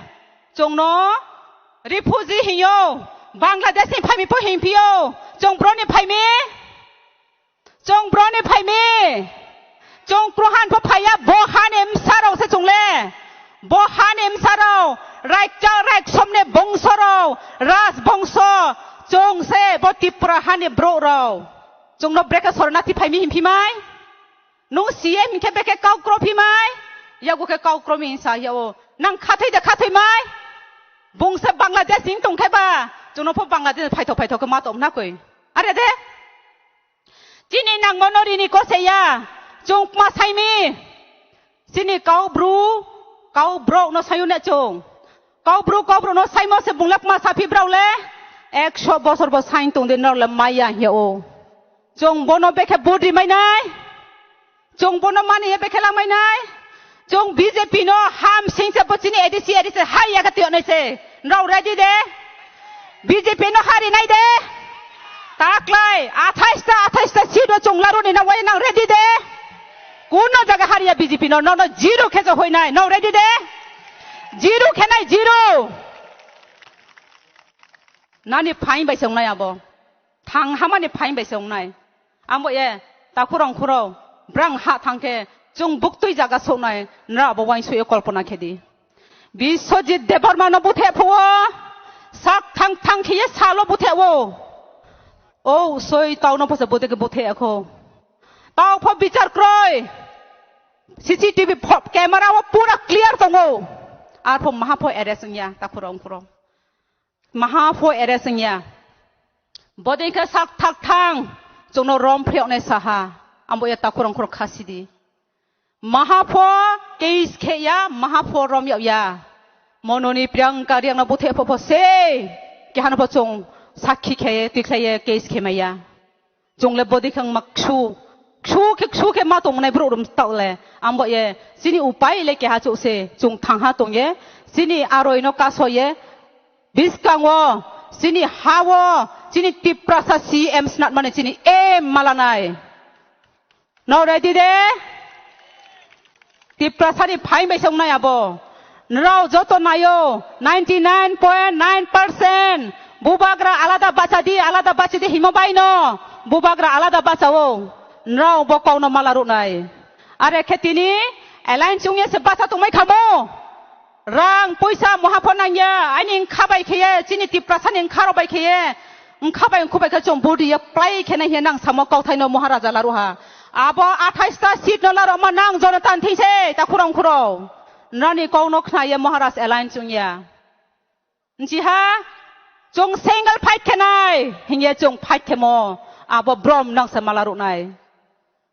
Chung no refugee hiyo, Bangladesh ni phaimi po hing phiyo, chung bro ni phaimi. Chwng bro ni phaimi. Chwng kruhan pho phaiya, bo hani msarok se chwng le. Bo hani msarok, raikcha raiksom ni bongsorok, raj bongso, chwng se bo Tripura hani borok rok. Chwng no brekhe sorna thi phaimi him phimai? Nung C M hinkhe brekhe kau kro phimai? Yago khe kau kro mi hinsa yao. Nang khathai da khathai mai? Bung se Bangladesh ni tong khe ba, chwng no pho Bangladesh phaithok phaithok khe ma tong na koi. Are de? Chini nangmano rini kose ya, chwng pma saimi. Chini kau bru, kau brok no sayu ne chwng. Kau bru, kau brok no saimo se bungla pma saphi brao le. Ekso bosor bo sain tong de nor le maya hiya o. Chwng bono bekhe budi mai nai. Chwng bono mani ye bekhe lang mai nai. Chwng B J P no ham sing se bo chini A D C, A D C hai ya ka tiyo nai se. Nrao ready de? B J P no hari nai de? Taklai, athais ta, athais ta seat o chwng laru ni na wai nang ready de? Kuno jaga hari ya B J P no, no, no, zero khe se hoi nai. No ready de? Zero khe nai, zero. Nani phain bai se wngnai abo. Thang hamani phain bai se wngnai. Ambo ye, takhurong khuro, brang ha thang khe, chwng buktui jaga soknai, nra abo wain suyo kolpona khe di. Biswajit Debbarma no buthe phuo, sak thang thang khe ye salo buthe o. O soi tau no phose buthe khe buthe akho. Tau pho bichar kroi. C C T V pho-, camera o pura clear tongo. Ar pho maha pho arrest wngya, takhurong khuro. Maha pho arrest wngya. Bodei khe sak thak thang, chwngno rom phrioknai saha. Ambo ya takhurong khuro khasidi. Maha pho case khe ya, maha pho rom yao ya. Mononi Priyanka Riang no buthe pho pho se. Kehano pho chwng sakhi khe, tikhlai ye case khe maya. Chwng le bodi khang ma ksu, ksu khe, ksu khe ma tong mwnai borok rum tao le. Ambo ye, chini upai le keha chuk se, chwng thang ha tong ye, chini aroi no kaso ye, biskango, chini ha o, chini Tiprasa C M snat mani chini em malanai. No ready de? Tiprasani phain bai se wngnai abo. Nrao joto naio, ninety nine point nine percent. Bubagra alada bacha di, alada bacha di himo bai no. Bubagra alada bacha o. Nrao bo kau no mala ruknai. Are khe tini alliance wngya se bacha tongmai khamo. Rang, poisa, moha pho nangya, aini wngkha bai khe ye, chini Tiprasa ni wngkha rok bai khe ye, wngkha bai wngkhu bai khe chwng budi ye plai khe nai hiya nang samo kauthai no Maharaja laruha. Abo athais ta seat no larok ma nang Jonathan thingse, ta khurong khuro. Nani kok no khna ye Maharaj alliance wngya. Nchi ha, chwng single fight khe nai, hingye chwng fight khe mo. Abo brom nang se mala ruknai.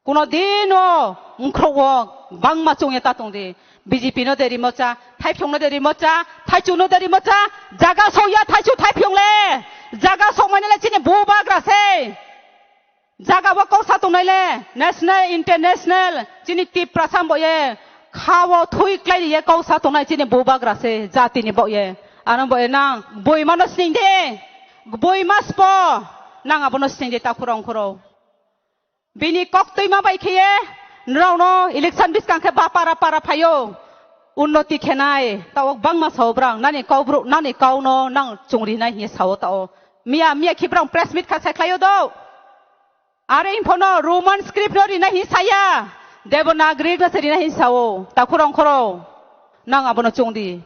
Kuno dino mkhrogo bangma chungya ta tong di. B J P no de rimo cha, Thaiphyung no de rimo cha, Thaichung no de rimo cha, jaga sokya Thaichung Thaiphyung le, jaga sokmani le chini bubagra se. Jaga bo kok sa tongnai le, national, international, chini Tiprasa bo ye, kha o thui klai ye kok sa tongnai chini bubagra se, jati ni bo ye. Ano bo ye nang, boima no sning de, boima spo, nang abo no sning de ta khurong khuro. Bini kok twima bai khe ye, nrao no election biskang khe ba para para phaio, unnoti khenai, ta ok bangma sao brang, nani kok bru, nani kok no nang chungri nai hing sao ta o. Miya, miya khi brang press meet kha sai khlaio do. Are info no Roman script no rinai hi saya. Devanagari no se rinai hi sao. Takhurong khoro. Nang abono chungdi.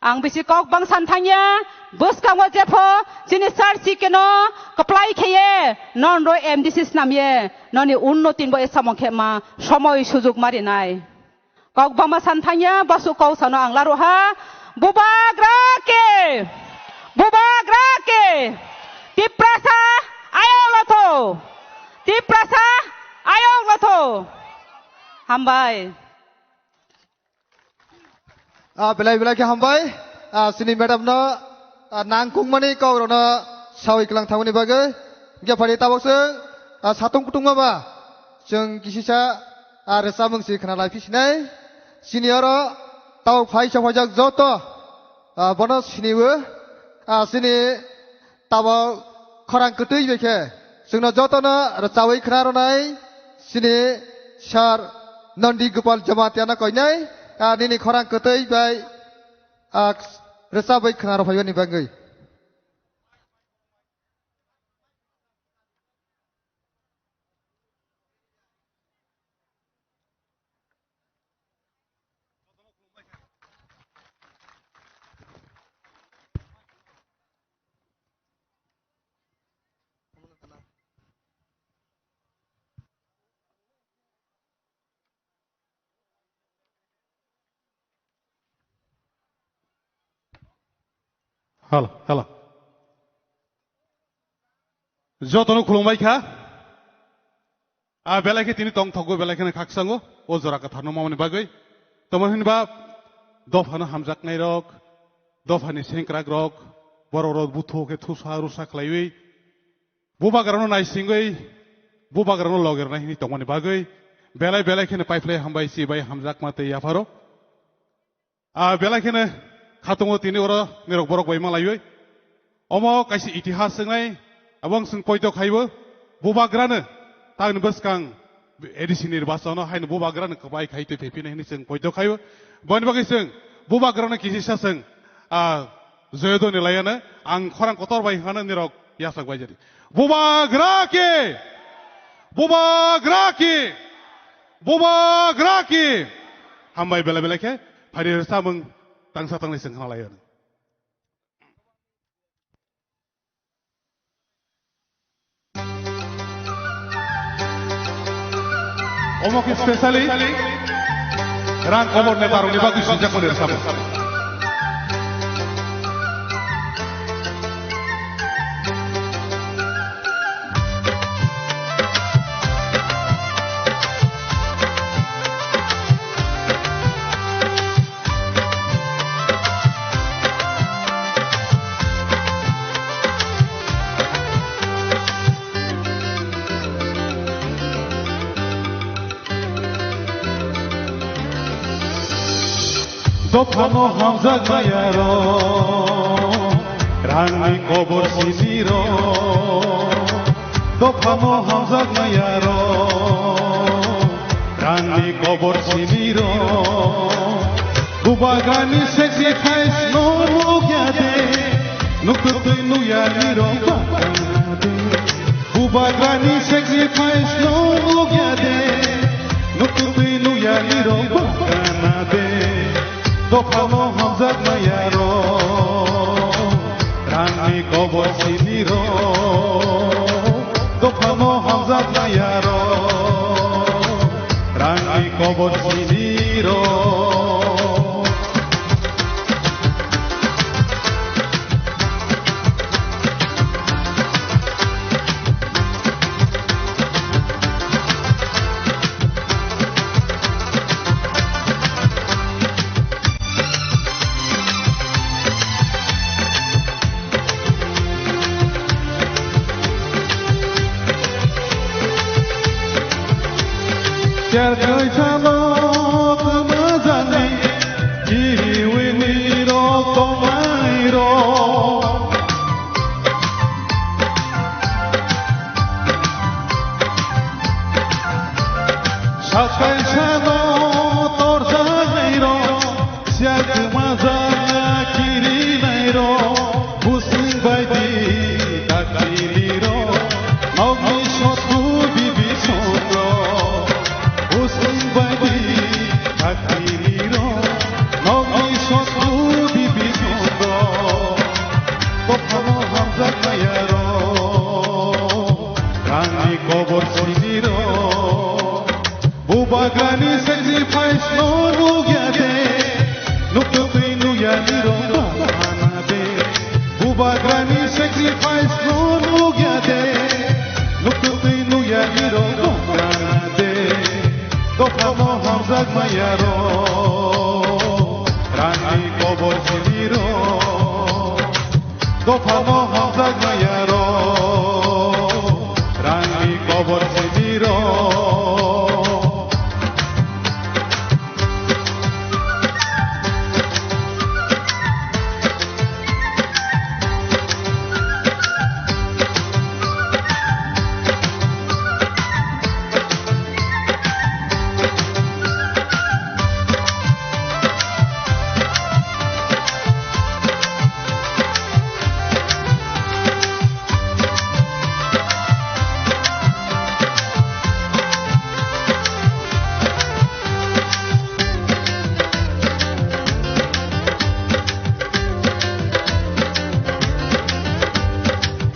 Ang bisi kok bang san thangya. Bwskango jepho chini sar chikeno kaplai kheye. Non ro M D C snamye. Noni unno tinbo esamong khema. Somoi sujuk marinai. Kok bama san thangya, basu kok sano ang laruha. Bubagra ke! Bubagra ke! Tiprasa ayok lotho! Tiprasa ayok lotho! Hambai. Ah, belai belai ke hambai. Ah, sini madam no, ah, nangkukmani kok rono sawi kelang thangmani bagwi. Hingke phari tabok se, ah, satung kutung ma ba. Chwng kisisa, ah, rwchapmung si khna lai phi sinai. Sini oro tabok phai chok phaijak joto, ah, bono sini o, ah, sini tabok khorang kwtwi bai khe chwngno jotono rwchawi khna rwnai sini Sir Nandi Gopal Jamatia no koinai, ah, nini khorang kwtwi bai, ah, rwchabwi khna rw phaimani bagwi. Hello, hello. Jotono khulumbai kha. A belai khe tini tongthogo, belai kheno khaksango, o jora kwtharno mamani bagwi. Tamo hinba dophano hamjaknairok, dophani sengkrakrok, borok rok buthu khe thusa rusa khlaiwi, bubagrano naisingwi, bubagrano loge rwnai hwnwi tongmani bagwi, belai belai kheno paiphlai hambai, chibai hamjakma tei yapharo. Ah, belai kheno khatungo tini oro nirok borok bai malaiwi. Omo kaisa itihas wngnai, abo ang chwng poito khaibo, bubagrano tangni bwskang A D C nirbachano haino bubagrano kwbai khai twi phaiphino hwnwi chwng poito khaibo. Boni bagwi chwng bubagrano kisisa chwng, ah, joyodoni laiano ang khorang kotor bai hwnano nirok yachak bai jadi. Bubagra ki! Bubagra ki! Bubagra ki! Hambai belai belai khe, phaidi rwchapmung tangsa tangnai chwng khna lai. Omo khe specially rang kobor netarokni bagwi swijak mani rwchapmung. Dophano hamjaknai aro, rangni kobor sini ro. Dophano hamjaknai aro, rangni kobor sini ro. Bubagrani sacrifice no nukya de, nuktwi nukya nirok bakana de. Bubagrani sacrifice no nukya de, nuktwi nukya nirok bakana de. Dophano hamjaknai aro, rangni kobor sini ro. Dophano hamjaknai aro, rangni kobor sini ro. Cher kaisa no kwmajani, kiriwi ni rok tongnai rok. Sak kaisa no torjaknai rok, siya kwmajak kirinai rok, bwswng bai di dakti ni rok, nokni sotku bibi songrok, bwswng bai di dakti ni rok, nokni sotku bibi songrok, dophano hamjak maya rok, rangni kobor sini rok. Bubagrani sacrifice no nugya de, nuktwi nuya ni rok bana de. Bubagrani sacrifice no nugya de, nuktwi nuya ni rok bana de. Dophano hamjak maya rok, rangni kobor sini rok. Dophano hamjak maya rok, rangni kobor sini rok.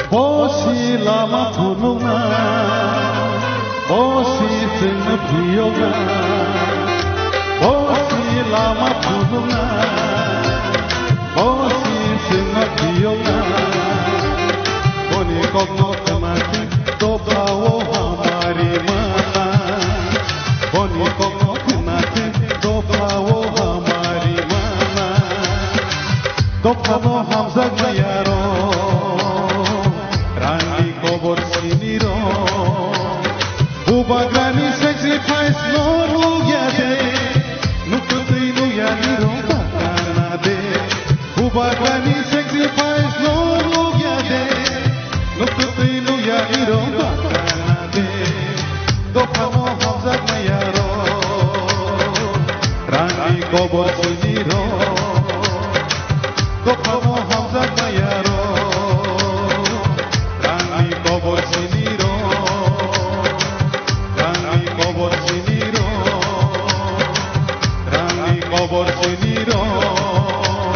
Bosi lama phunukna, bosi chwngno phiyokna, bosi lama phunukna, bosi chwngno phiyokna, boni kokno khna khe dophao hamari mana, boni kokno khna khe dophao hamari mana. Dophano hamjak maya rok, rangni kobor sini rok. Bubagrani sacrifice no nugya de, nuktwi nuya ni rok bakana de. Bubagrani sacrifice no nugya de, nuktwi nuya ni rok bakana de. Dophano hamjak maya rok, rangni kobor sini rok. Dophano hamjak maya rok, rangni kobor sini rok, rangni kobor sini rok, rangni kobor sini rok,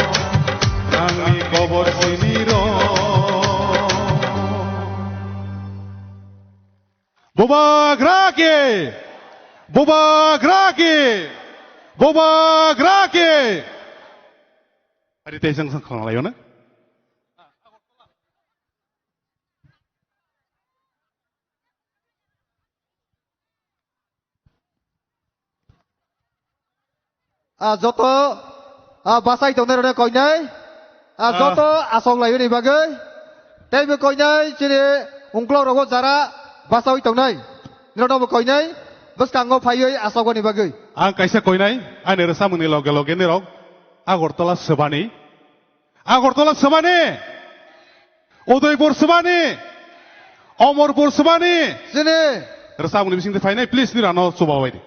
rangni kobor sini rok. Bubagra ki! Bubagra ki! Bubagra ki! Ari tei jang sang khang layo na? Ah, joto, ah, bachai tongnai rokno koinai, ah, joto asok laiyoni bagwi, teibo koinai chini ungkulok rogo jara bachaui tongnai, nirokno bo koinai bwskango phaiwi asokbani bagwi. Ang kaisa koinai, ani rwchapmungni loge loge nirok Agartala swbani. Agartala swbani, Udaipur swbani, Omorpur swbani. Sini. Rwchapmungni bisingtwi phainai, please, nirano chubabai di.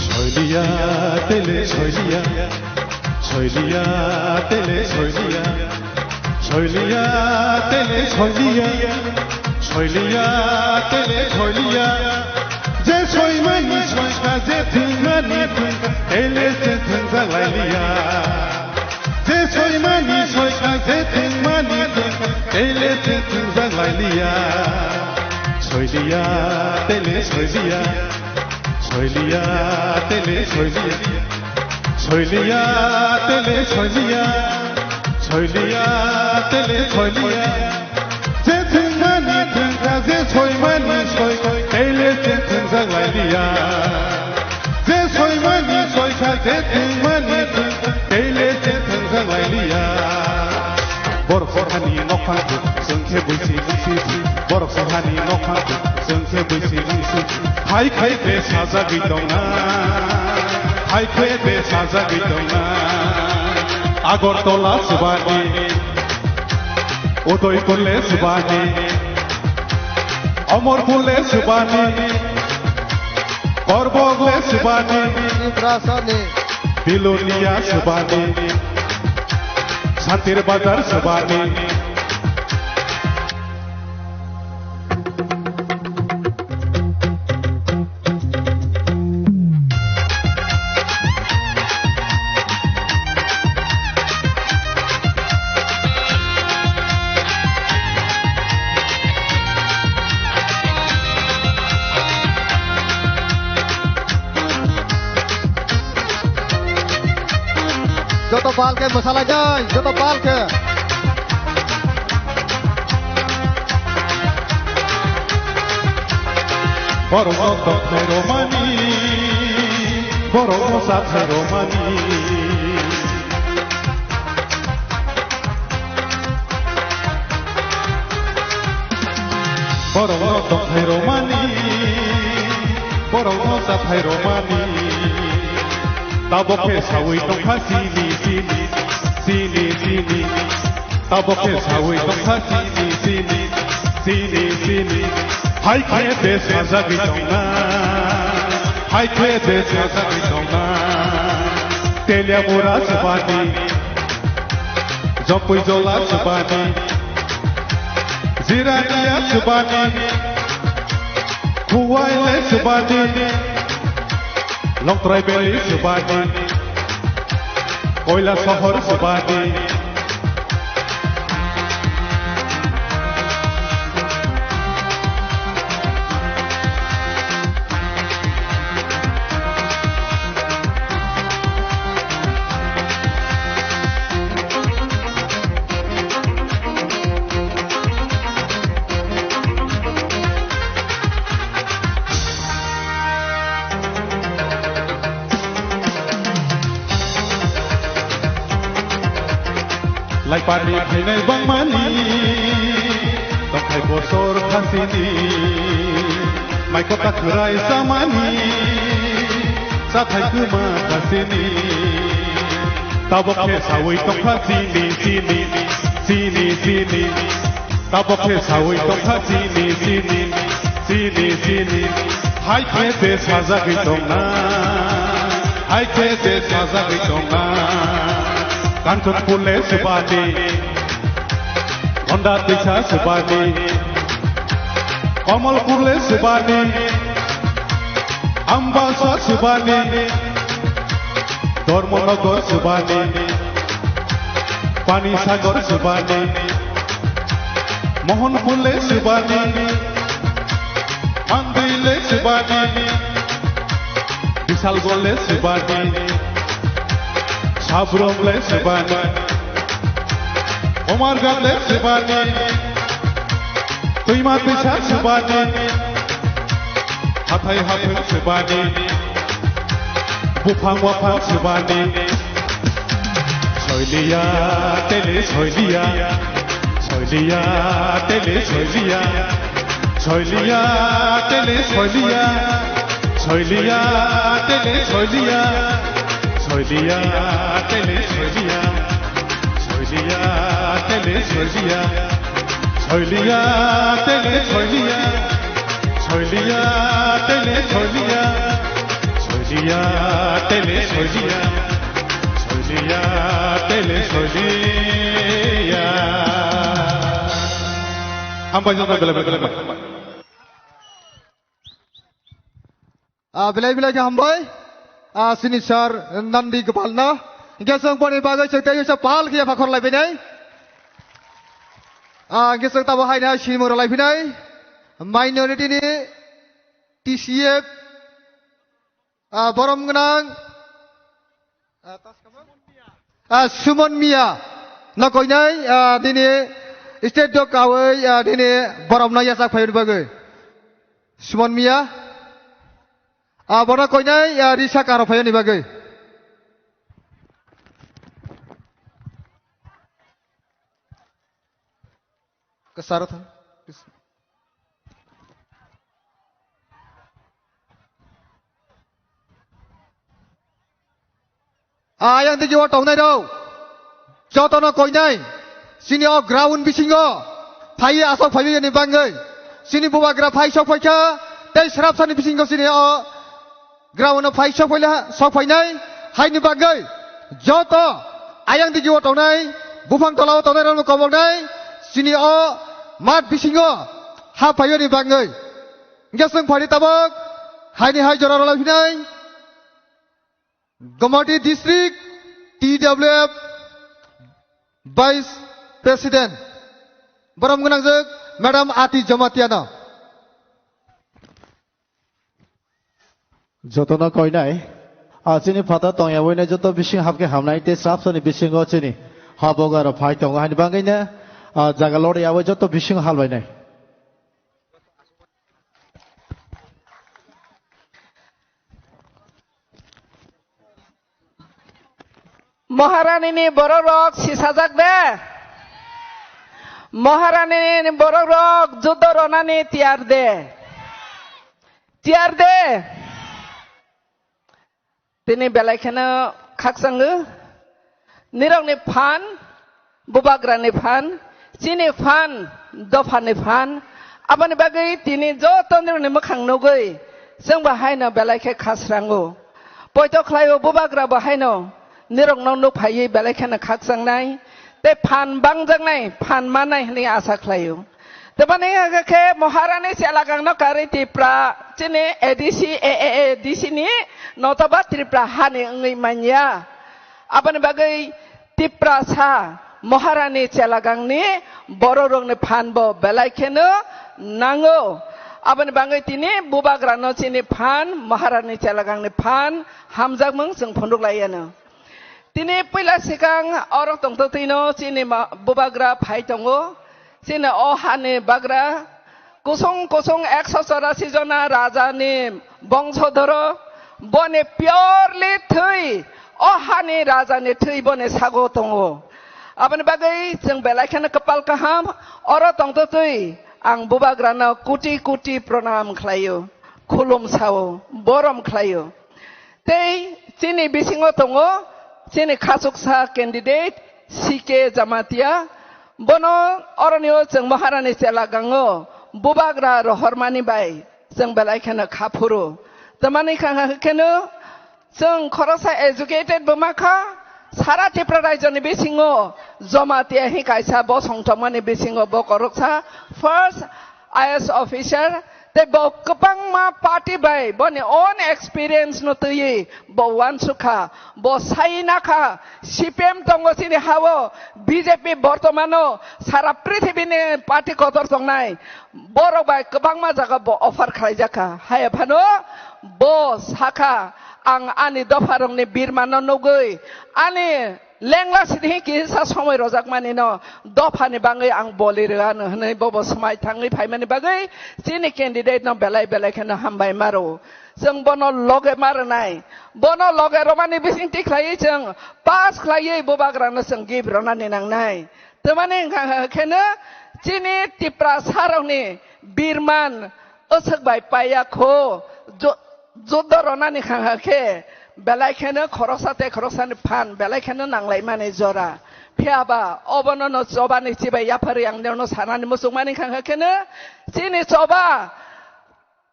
Soiliya tele soiliya, soiliya tele soiliya, soiliya tele soiliya, soiliya tele soiliya. Je soimani soikha, je thwngmani thwngkha, tele se thwngjak lailiya. Je soimani soikha, je thwngmani thwngkha, tele se thwngjak lailiya. Soiliya tele soiliya. Soiliya, tele soiliya. Soiliya, tele soiliya. Soiliya, tele soiliya. Je thwngmani thwngkha, je soimani soikha, tele je thwngjak lailiya. Je soimani soikha, je thwngmani thwngkha, tele je thwngjak lailiya. Borok sohani nokhang, chwng khe buisi mungsi si. Borok sohani nokhang, chwng khe buisi mungsi si. Hai khe be sajagwi tongna. Hai khe be sajagwi tongna. Agartala swbani. Udaipur le swbani. Amarpur le swbani. Korbok le swbani. Tiprasani. Bilonia swbani. Santir Bazar swbani. Joto pal khe mwsalainai, joto pal khe. Borokno tongthai romani, borokno chathai romani. Borokno tongthai romani, borokno chathai romani. Tabok khe sawi tongkha chini, chini, chini, chini. Tabok khe sawi tongkha chini, chini, chini, chini. Hai khe be sajagwi tongna, hai khe be sajagwi tongna. Teliamura swbani, Jompuijola swbani, Jirania swbani, Khuwaile swbani, Longtrai Valley swbani, Koilasahar swbani. Laiparni phainai bangmani, tongthai bosor khasini, maikota khwrai chamani, chathai kwma khasini. Tabok khe sawi tongkha chini, chini, chini, chini. Tabok khe sawi tongkha chini, chini, chini, chini. Hai khe be sajagwi tongna, hai khe be sajagwi tongna. Kanchanpur le swbani, Gonda Twisa swbani, Kamalpur le swbani, Ambasa swbani, Dharmanagar swbani, Panisagar swbani, Mohanpur le swbani, Mandwi le swbani, Bisalgol le swbani, Sabrom le swbani, Omargat le swbani, Twima Twisa swbani, Hathai Haphung swbani, Buphang Waphang swbani. Soiliya, tele soiliya. Soiliya, tele soiliya. Soiliya, tele soiliya. Soiliya, tele soiliya. Soiliya, tele soiliya. Soiliya, tele soiliya. Soiliya, tele soiliya. Soiliya, tele soiliya. Soiliya, tele soiliya. Soiliya, tele soiliya. Hambai jokno belai belai belai. Ah, belai belai khe hambai. Ah, sini sir Nandi Gopalno. Hingke chwng boni bagwi chwng tei usa pal khe yapha khorlai bainai. Ah, hingke chwng tabo haino hai sinimung rwlai phinai. Minority ni T C F Ah, borom gwnang. Ah, tas kama? Ah, Sumon Miya. No koinai, ah, dini state dok kawi, ah, dini borom no yasak phayoni bagwi. Sumon Miya. Ah, bono koinai, ah, risa karo phayoni bagwi. Kwcharo thang. Ayang digi o tongnai rok. Jotono koinai. Chini o ground bisingo. Phai asok phai ni bangwi. Chini bubagra phai sok phaikha. Tei srapsani bisingo chini o ground no phai sok phaila, sok phainai. Haini bagwi. Joto. Ayang digi o tongnai. Buphang tola o tongnai rok koboknai. Chini o mat bisingo. Ha phaiyoni bangwi. Hingke chwng phani tabok. Haini hai jora rwlai phinai. Gomati District T W F Vice President, borom gwnangjak Madam Ati Jamatia no. Jotono koinai, a chini phatar tongya wine joto bising hapke hamnai tei srapsani bisingo chini habogaro phai tongo hani bagwino, a jaga lori yawi joto bising halbainai. Maharani ni borok rok sisajak de? Maharani ni borok rok judo ronani tiyar de? Tiyar de? Tini belai kheno khakchango. Nirokni phan, bubagrani phan, chini phan, dophani phan, aboni bagwi tini joto nirokni mwkhang nugwi chwngbo haino belai khe khasrango. Poito khlaio bubagrabo haino nirokno nukphaiwi belai kheno khakchangnai tei phan bangjaknai, phan mannai hwnwi asa khlaio. Tamani hwnkhe Maharani chelagangno karwi Tipra chini A D C, A A A D C ni notoba Tripura hani wngwi manya. Aboni bagwi Tiprasa Maharani chelagangni bororokni phan bo belai kheno nango. Aboni bagwi tini bubagrano chini phan, Maharani chelagangni phan hamjakmung chwng phunuk lai anw. Tini puila swkang oro tongtwtwino chini ma-, bubagra phai tongo. Chini o hani bagra kusung kusung ekso chorasi jona rajani bongsodhoro, boni purely thwi, o hani rajani thwi boni sago tongo. Aboni bagwi chwng belai kheno kwpal kaham, oro tongtwtwi ang bubagrano koti koti pranam khlaio, khulum sao, borom khlaio. Tei chini bisingo tongo chini khachuksa candidate C K Jamatia. Bono oroni o chwng Maharani chela gango bubagra rohormani bai chwng belai kheno kha phuru. Tamani kha kheno chwng khoroksa educated bo ma kha, sara Tripura rajyoni bisingo Jamatia hi kaisa bosong tongmani bisingo bo khoroksa first I A S officer, tei bo kwbangma party bai boni own experience no twiwi bo uansukha, bo sai nakha, C P M tongo chini hao, B J P bortomano sara prithibini party kotor tongnai, borok bai kwbangma jaga bo offer khlaijakha, haiya phano bo sakha, ang ani dopharokni birmano nugwi, ani lengla sidi kisa somoi rojakmani no dophani bagwi ang boli rwano hwnwi bobo swmai thangwi phaimani bagwi chini candidate no belai belai kheno hambai maro. Chwng bono loge ma rwnai, bono loge romani bising tikhlaiwi chwng pass khlaiwi bubagrano chwng gift ronani nangnai. Tamani wngkha kheno chini Tiprasa rokni birman Aswk bai paiya kho, jo-, joto ronani khangha khe, belai kheno khoroksa tei khoroksani phan, belai kheno nanglaimani jora. Phiya ba, obono no chobani chibai yapharwi ang nirokno sanani muchungmani khangha kheno, chini choba,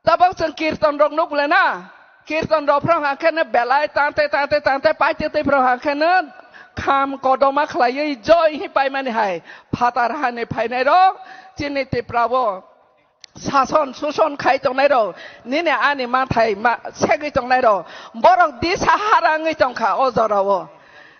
tabok chwng kirton rok nuk lena, kirton rok phro hangkhe no belai tante, tante, tante, paitwi twi phro hangkhe no kham kodoma khlaiwi joi hi paimani hai, phatar hani phainai rok, chini Tripura o. Sason suson khai tongnai rok, nini ani mathai ma-, segwi tongnai rok, borok disa hara wngwi tongkha o jora o.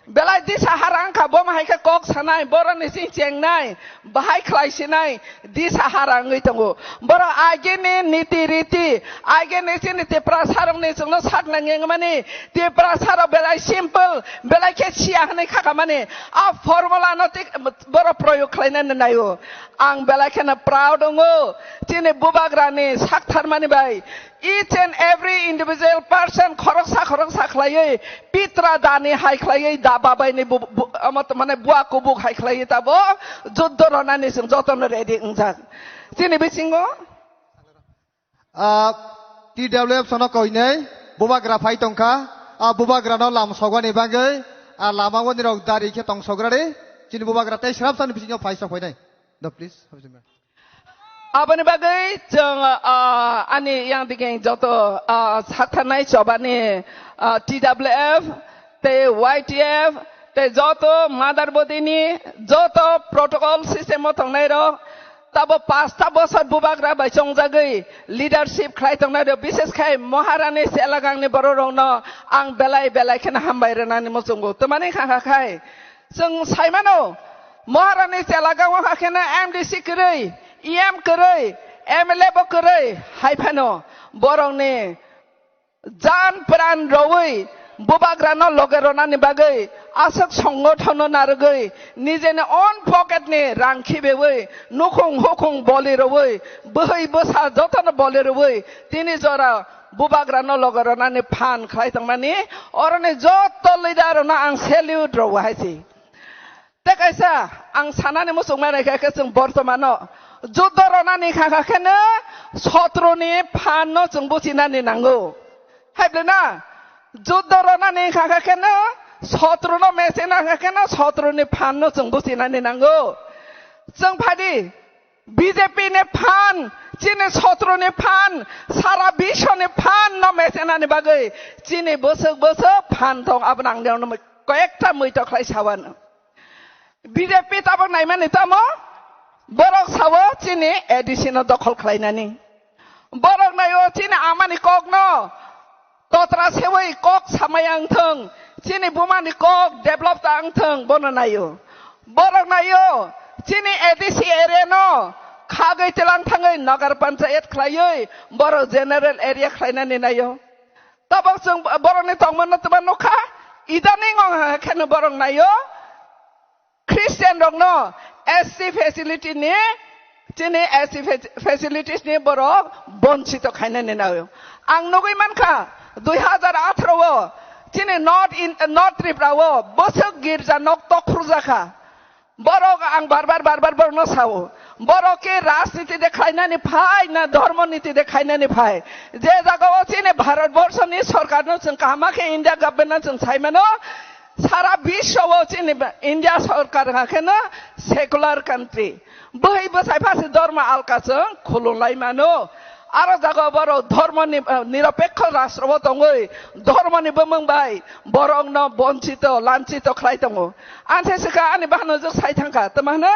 Belai disa hara wngkha, bo ma hai khe kok sanai, boroni sing chengnai, bahai khlai sinai, disa hara wngwi tongo. Borok agini niti riti, agini chini Tiprasa rokni chwngno sakna ngengmani, Tiprasa rok belai simple, belai khe siya hwnwi khakamani. A formula no tik borok proyog khlainani naio. Ang belai kheno proud wngo, chini bubagrani saktharmani bai. Each and every individual person khoroksa khoroksa khlaiwi pitra dani hai khlaiwi da babaini bu-, bu-, omo to mane bua kubuk hai khlaiwi tabo juddo ronani chwng jotono ready wngjak. Chini bisingo Ah, T W F sono koinai bubagra phai tongkha. Ah, bubagrano lam sogani bagwi, ah, lama wani rok dari khe tong sogradi. Chini bubagra tei srap sani bisingo phai sok phainai. Do please. Aboni bagwi chwng, ah, ani yang digi joto, ah, saktharnai chobani, ah, T W F tei Y T F tei joto mother body ni joto protocol system o tongnai rok tabo pasta bosor bubagra bai chongjagwi leadership khlai tongnai rok, bises khai Maharani Selagang ni borok rokno ang belai belai kheno hambai rwnani muchungo. Twmani kha kha khai chwng saimano Maharani Selagang o kha kheno M D C kwrwi, E M kwrwi, M L A bo kwrwi, hai phano borokni jan pran rwi bubagrano loge ronani bagwi aswk songothono narwgwi nijeni own pocket ni rang khibewi nukhung hukhung boli rwi bwhwi bwsa jotono boli rwi tini jora bubagrano loge ronani phan khlai tongmani oroni joto leader rokno ang salute rwo hai se. Tei kaisa ang sanani muchungmani khe, khe chwng bortomano juddo ronani kha kha kheno sotroni phanno chwng buchinani nango. Hai bwle na? Juddo ronani kha kha kheno sotrono mechena kha kheno sotroni phanno chwng buchinani nango. Chwng phadi B J P ni phan, chini sotroni phan, sara biswni phanno mechenani bagwi chini bwswk bwswk phan tong, abono ang nirokno koyekta muitok khlai sawano. B J P tabok naimani tamo? Borok sao chini A D C no dokhol khlainani. Borok naio chini amani kokno totra sewi kok samaya wngthwng, chini bumani kok develop ta wngthwng, bono naio. Borok naio chini A D C area no khagwi tilang thangwi Nagar Panchayat khlaiwi borok general area khlainani naio. Tabok chwng borokni tongmano twma nukha, idaning ong ha kheno borok naio. Christian rokno S C facility ni, chini S C fac-, facilities ni borok bonchito khainani naio. Ang nugwi mankha, dui hazar atharo o chini North in, North Tripura o bwswk girja nok tokhrujakha. Borok ang bar bar, bar bar borokno sao. Borok ke rajniti de khlainani phai na dhormo niti de khlainani phai? Je jaga o chini Bharat Borso ni sorkar no chwng kaham khe India government no chwng sai mano, sara biswa o chini ba-, India sorkar ha kheno secular country. Bwhwi bwsai phasi dhormo alka chwng khulum lai mano. Aro jaga borok dhormo ni, eh, nirapekho rashtra o tongwi dhormo ni bumung bai borok no bonchito, lanchito khlai tongo. Ang se swkha ani bahanojwk sai thangkha, tamo hwnwi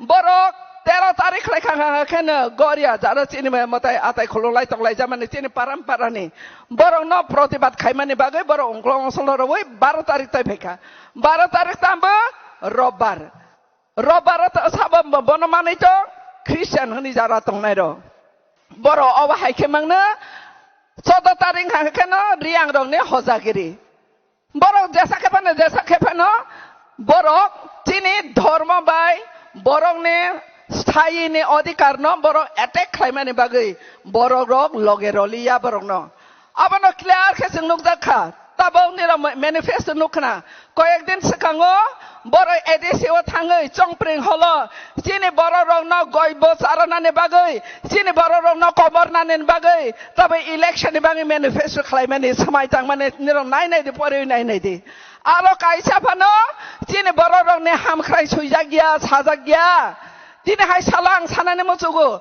borok tero tarik khlai kha, kha, kha kheno Goria jaro chini mai mwtai atai khulum lai tong lai jamani chini param parani borok no protibad khaimani bagwi borok ungklong ongsolno rwui baro tarik tai phaikha. Baro tarik tambo Robbar. Robbar o to sabo bo-, bono manwi to Christian hwnwi jara tongnai rok. Borok obo hai khe mangno chodo tarik ha kheno Riyang rokni hojagiri. Borok jesa khe phano, jesa khe phano borok chini dhormo bai borokni sthayini odhikarno borok attack khlaimani bagwi borok rok loge roliya borokno. Abono clear khe chwng nukjak kha. Tabok nirok manifesto nukkhna. Koyek din swkango borok A D C o thangwi Chongpring holo chini borok rokno goi bo charanani bagwi, chini borok rokno komor nani bagwi, tabai election ni bagwi manifesto khlaimani swmai tangmani nirok nai nai di, poriwi nai nai di. Aro kaisa phano chini borok rokni hamkhrai swijak ya, sajak ya. Tini hai salo ang sanani muchugo.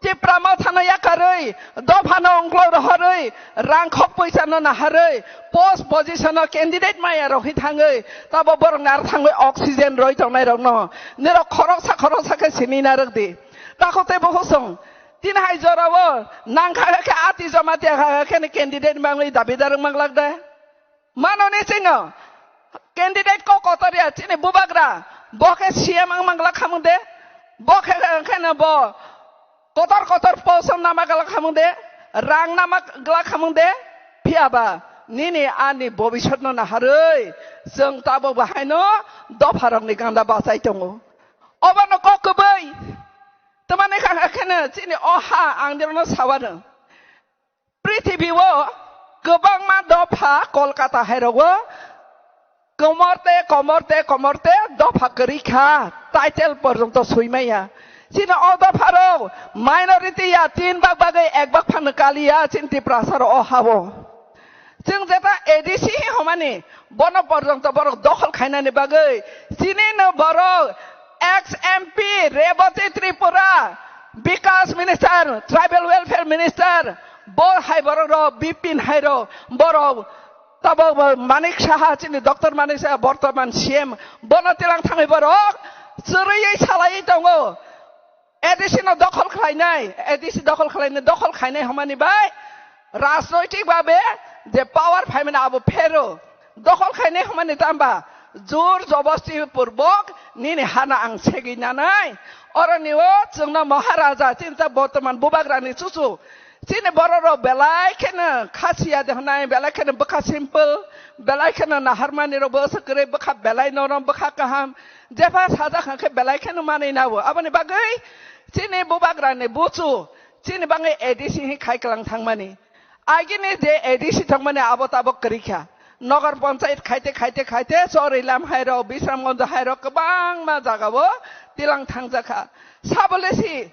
Tipra Mothano yakarwi, dophano ongklok rohorwi, rang khok poisano naharwi, post position-o candidate maya rohwi thangwi, tabo borok nar thangwi oxygen roi tongnai rokno, nirok khoroksa khoroksa khe sini narwk di. Takhuk tei bukhuk song, tini hai jorao nangkha khe ati joma tiya kha khe candidate mangwi dabidar wng manglak de. Manoni chwngno Candidate kok kotor ya chini bubagra, bo khe C M wng mangla khamung de, bo khe, khe no bo kotor kotor post nama glak khamung de, rang nama glak khamung de, phiya ba nini ani bobisot no naharwi chwng tabuk bo haino dopha rok ni ganda bachai tongo. Obo no kok kwbwi, tamani kha khe no chini o ha ang de no sawano. Prithibi o kwbangma dopha Kolkata hai rogo komorte, komorte, komorte dopha kwrwi kha, title porjonto swi maya. Chini o dopha rok minority ya, tin bak bagwi ek bak phano kali ya chini Tiprasa rok o ha o. Chwng jeta A D C hi homani, bono porjonto borok dokhol khainani bagwi chini no borok ex M P Rebati Tripura, Bikas Minister, Tribal Welfare Minister, bo hai borok rok, Bipin hai rok, borok tabok bo Manik Saha, chini Doctor Manik Saha, bortoman C M, bono tilang thangwi borok chwrwiwi salaiwi tongo. A D C no dokhol khlainai, A D C dokhol khlainai, dokhol khainai homani bai rajnoitik babe je power phaimani abo phero. Dokhol khainai homani tamba jur jobosti purbok nini hana ang segwi nanai. Oroni o chwngno Maharaja chinta bortoman bubagrani chuchu. Chini borok rok belai kheno khasiya de hwnai, belai kheno bwkha simple, belai kheno naharmani rok bo aswk kwrwi, bwkha belai norom, bwkha kaham. Jepha sajak hwnkhe belai kheno manwi nao. Aboni bagwi chini bubagrani buchu chini bagwi A D C hi khai kwlang thangmani. Agini je A D C thangmani abo tabok kwrwi kha. Nogar panchayat khaite, khaite, khaite, Chorilam hai rok, Bisramganj hai rok, kwbangma jaga o tilang thangjakha. Sabole si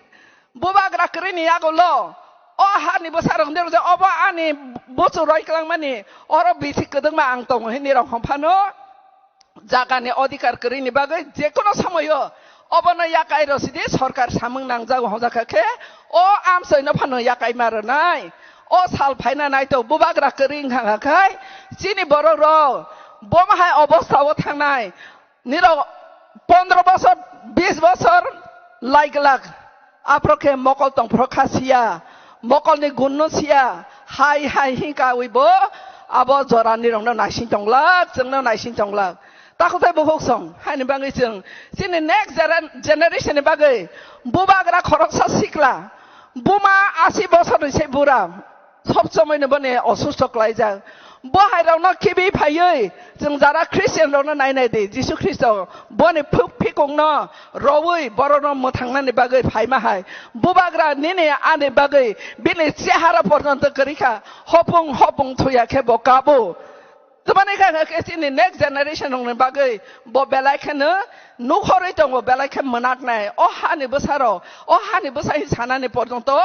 bubagra kwrwini yagulo o hani bwsarok hwnwi rwjak, obo ani buchu roi kwlangmani, oro bisi kwdwkma ang tongo hinwi rok hwn phano. Jagani odhikar kwrwini bagwi jekono somoyo obono yakai rw sidi, sorkar samung nangjago hwnjakha khe o amchoino phano yakai ma rwnai. O sal phaina naito bubagra kwrwi wngkha khe chini borok rok bomo hai obostha o thangnai. Nirok pondro bosor, bis bosor lai glak. Aphro khe mokol tong phro kha siya, mokolni gunno siya, hai hai hinka wi bo abo jora nirokno naising tonglak, chwngno naising tonglak. Takhuk tei bukhuk song, haini bagwi chwng chini next gener-, generation ni bagwi bubagra khoroksa sikla, buma asi bosorni se bura, sob somoino boni osusto klaijak. Bo hai rokno khibi phaiwi chwng jara Christian rokno nainai di, Jisu Khristo boni phuk phikungno rowi borokno mwthangnani bagwi phaima hai. Bubagra nini ani bagwi bini chehara porjonto kwrwi kha, hopung hopung thuya khe bo kabo. Tamani kha khe chini next generation rokni bagwi bo belai kheno nukhorwi tongo, belai khe mwnaknai. O hani bwsarok, o hani bwsa hi sanani porjonto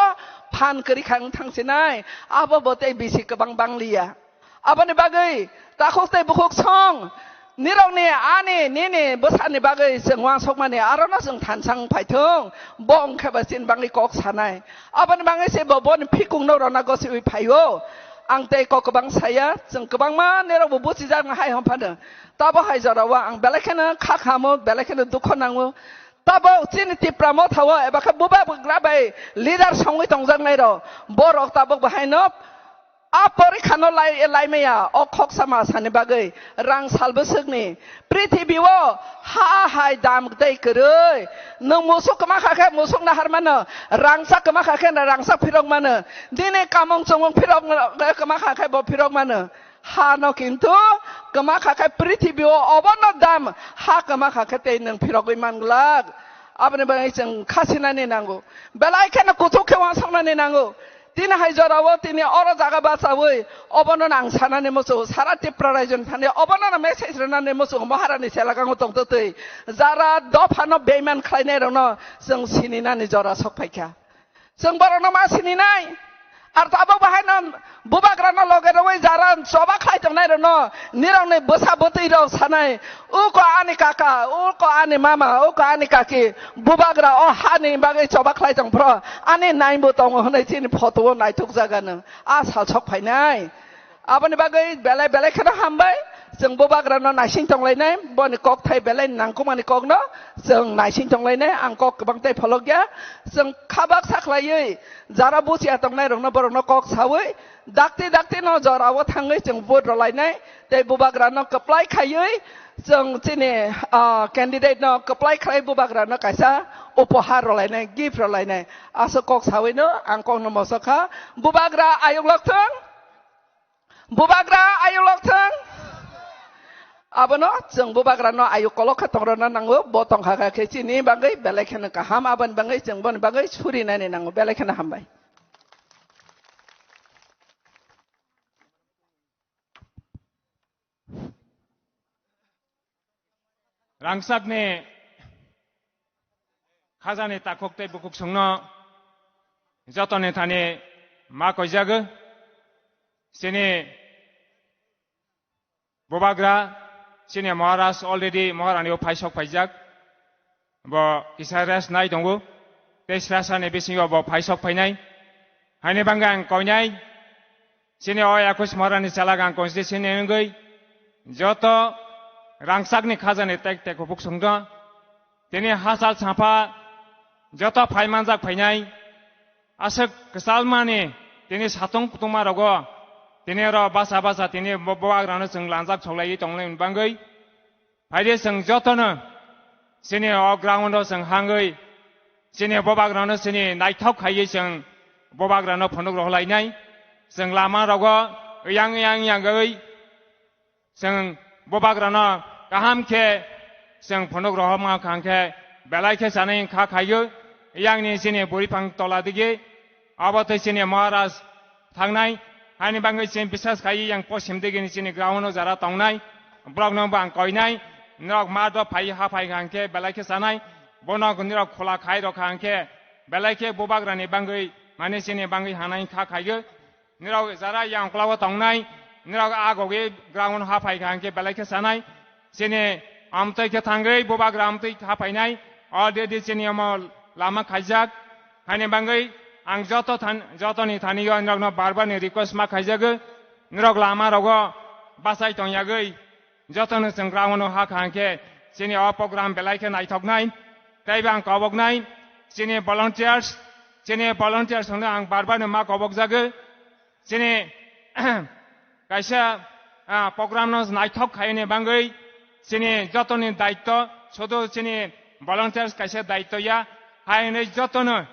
phan kwrwi kha wng thangsinai. Abo bo tei bisi kwbang bangliya. Aboni bagwi takhuk tei bukhuk song nirokni ani nini bwsani bagwi chwng uansukmani arono chwng thansang phaithung, bo wngkhe ba chini bagwi kok sanai. Aboni bagwi se bo boni phikungno rwna gosiwi phaio. Ang tei kok kwbang saya, chwng kwbangma nirokbo buchijak hai hwnphano. Tabo hai jorao ang belai kheno kha khamo, belai kheno dukho nango. Tabok chini Tipra Motha o eba khe bubagra bai leader songwi tongjaknai rok, borok tabok bo haino a porikha no lai, lai maya, o khoksa masani bagwi rang sal bwswkni prithibi o ha hai dam tei kwrwi. Nwng musuk kwma kha khe musuk nahar mano, rangchak kwma kha khe rangchak phirok mano, nini kamung chumung phirok kwma kha khe bo phirok mano. Ha no kintu kwma kha khe prithibi o obono dam ha kwma kha khe tei nwng phirogwi man glak. Aboni bagwi chwng kha sinani nango, belai kheno kuchuk khe uansuknani nango. Tini hai jorao tini oro jaga bachawi obono nang sanani muchungo, sara Tipra raijoni thani obono no message rwnani muchungo, Maharani selagango tongtwtwi jara dophano beiman khlainai rokno chwng sininani jora sok phaikha. Chwng borokno ma sininai. Ar tabuk bahaino bubagrano loge rwwi jara choba khlai tongnai rokno nirokni bwsa bwtwi rok sanai, "Uko ani kaka, uko ani mama, uko ani kaki, bubagra o hani bagwi choba khlai tong phro, ani naimbo tongo," hwnwi chini photo o naithok jagano a sal sok phainai. Aboni bagwi belai belai kheno hambai. Chwng bubagrano naising tonglainai, boni kokthai belai nangkukmani kokno chwng naising tonglainai. Ang kok kwbang tei pholokya. Chwng kha baksa khlaiwi jara buchiya tongnairokno borokno kok sawi Dakti dakti no jora o thangwi chwng vote rwlainai, tei bubagra no kwplai khaiwi chwng chini, ah, candidate no kwplai khlai bubagra no kaisa upohar rwlainai, gift rwlainai. Aswk kok sawi no ang kok no moso kha. Bubagra ayuk lok thung. Bubagra ayuk lok thung. Abono chwng bubagra no ayuk kolok khe tong rwna nango, bo tong kha khe chini bagwi belai kheno kaham, aboni bagwi chwng boni bagwi suri nani nango, belai kheno hambai. Rangchakni khajani takhuk tei bukhuk songno jotoni thani ma koijago. Chini bubagra, chini Maharaj already Maharani o phaisok phaijak. Bo kisa rest nai tongo. Tei srasani bisingo bo phaisok phainai. Haini bangwi ang koinai. Chini o ekus Maharani chalak ang constituency ni wngwi joto rangchakni khajani tek tek hubuk songdo. Tini hachal chapha joto phai manjak phainai. Aswk kwchalmani tini satung kutungma rogo tini oro basa basa tini bo-, bubagrano chwng lanjak soklaiwi tongnai bangwi. Phaidi chwng jotono chini o ground o chwng hangwi chini bubagrano chini naithok khaiwi chwng bubagrano phunuk rohlainai. Chwng lama rogo yang yang yangwi chwng bubagrano kaham khe chwng phunuk rohorma kha hwnkhe belai khe chanai wngkha khaio. Yangni chini buriphang tola digi abo tei chini Maharaj thangnai. Haini bangwi chini bisas khai yang posim digi ni chini ground o jara tongnai. Borok no bang koinai. Norok ma do phai ha phai kha hwnkhe belai khe chanai. Bono norok khula khai rok kha hwnkhe belai khe bubagrani bangwi mane chini bangwi hanai kha khaio. Nirok jara yang uklao tongnai, nirok agogi ground ha phai kha hwnkhe belai khe sanai. Chini amtwi khe thangwi bubagra amtwi ha phainai. Already chini omo lama khaijak. Haini bangwi ang joto than-, jotoni thani-o nirokno bar bar ni request ma khaijago. Nirok lama rogo bachai tongyagwi jotono chwng ground o ha kha hwnkhe chini o program belai khe naithoknai. Teibo ang koboknai chini volunteers, chini volunteers hwnwi ang bar bar no ma kobokjago. Chini kaisa, ah, program no naithok khaini bangwi chini jotoni daitto, sudu chini volunteers kaisa daitto ya, hai hwnwi jotono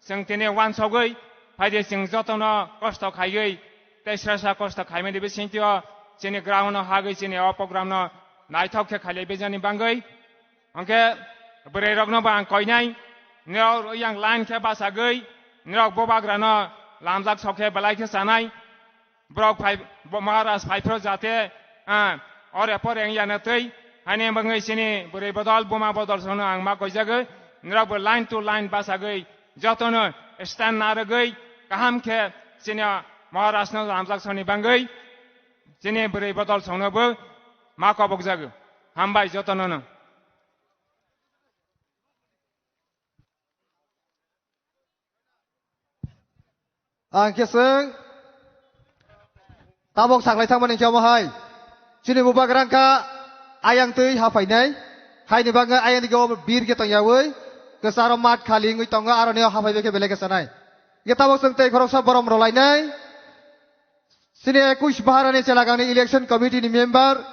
chwng tini wansogwi phaidi chwng jotono kosto khaiwi tei srasa kosto khaimani bisingtwi o chini ground no hagwi chini o program no naithok khe khailai bijani bangwi. Hwnkhe bwrwi rokno bo ang koinai, nirok yang line khe bachagwi, nirok bubagrano lamjak sok khe belai khe chanai. Borok phai, bo Maharaj phai phro jate, ah, ore pore wng ya na twi, haini bangwi chini bwrwi bodol, buma bodol sono ang ma koijago, nirok bo line to line bachagwi, jotono stand narwgwi, kaham khe chini Maharaj no lamjak soni bangwi, chini bwrwi bodol sono bo ma kobokjago. Hambai jotono no. Ang khe chwng tabok saklai thangmani khe omo hai. Chini bubagra wngkha ayang twi ha phainai. Haini bagwi ayang digi o bir khe tongyawi kwcharo mat khali wngwi tongo, aroni o ha phaibai khe belai khe chanai. Hwnkhe tabok chwng tei khoroksa borom rwlainai. Chini ekush Baharani Chelagangni election committee ni member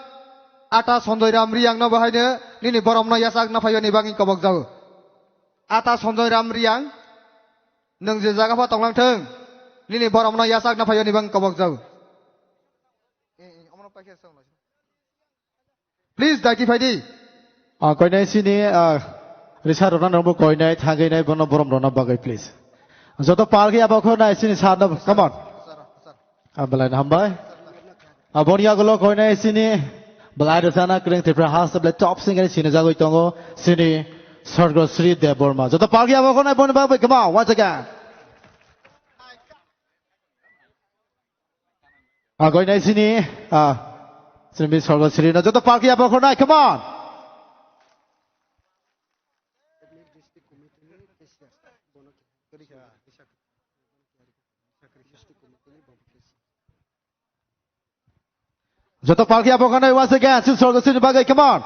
Ata Sanjoy Ram Riyang no bo haino nini borom no yachak na phaiyoni bagwi kobok jago. Ata Sanjoy Ram Riyang, nwng je jaga pha tonglang thung, nini borom no yachak na phaiyoni bagwi kobok jago. Please, daiti phai di. Ah, koinai sini, ah, risa rwna nangbo koinai thangwi nai bono borom rwna bagwi, please. Joto palki abo kho nai sini sa no, come on. Ah, belai no hambai. Ah, boni yagulo koinai sini belai rwchana kwrwng Tripura ha se belai top singer sini jagwi tongo sini Sorgo Sri Debbarma. Joto palki abo kho nai boni bagwi, come on, once again. Agoi nai sini, ah, sini Sorgo Sri no joto palki abo khornai, come on. Joto palki abo khornai once again, sini Sorgo Sri ni bagwi, come on.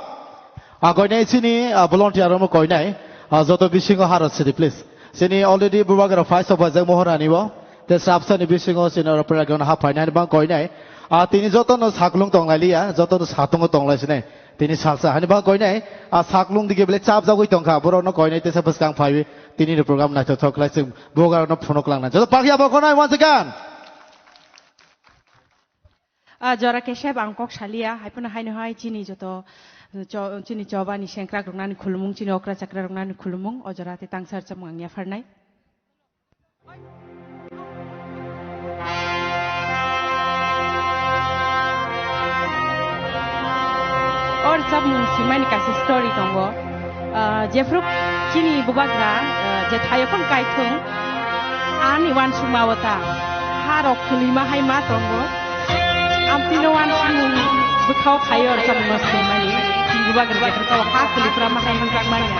Agoi nai sini, ah, volunteer rok no koinai, ah, joto bisingo harot sidi, please. Sini already bubagra first of all, Maharani bo. Tei sabsani bisingo chini oro program haphainai hani bang koinai. Ah, tini jotono saklung tonglailiya, jotono satungo tonglaisini. Tini salsa hani bang koinai, ah, saklung dige bele chapjagwi tongkha, borokno koinai tesa bwskang phaiwi tini ni program naithothok khlai chwng bubagrano phunuk langnai. Joto pakya bo khonai once again. Ah, jora kesep ang kok saliya, haiphano haino hai chini joto cho-, chini chobani sengkrak roknani khulumung, chini okra chakra roknani khulumung, o jora tei tangsar chamung ang yapharnai. O rwchapmung swimani kaisa story tongo. Ah, jephru chini bubagra, ah, je thaio phano kaithung, ani uansukma o ta, ha rok kwlwima hai ma tongo. Amtwino uansukmung bwkhao khaio rwchapmungno swimani. Chini bubagra jephru o ha kwlwiphrama hai nukjakmani.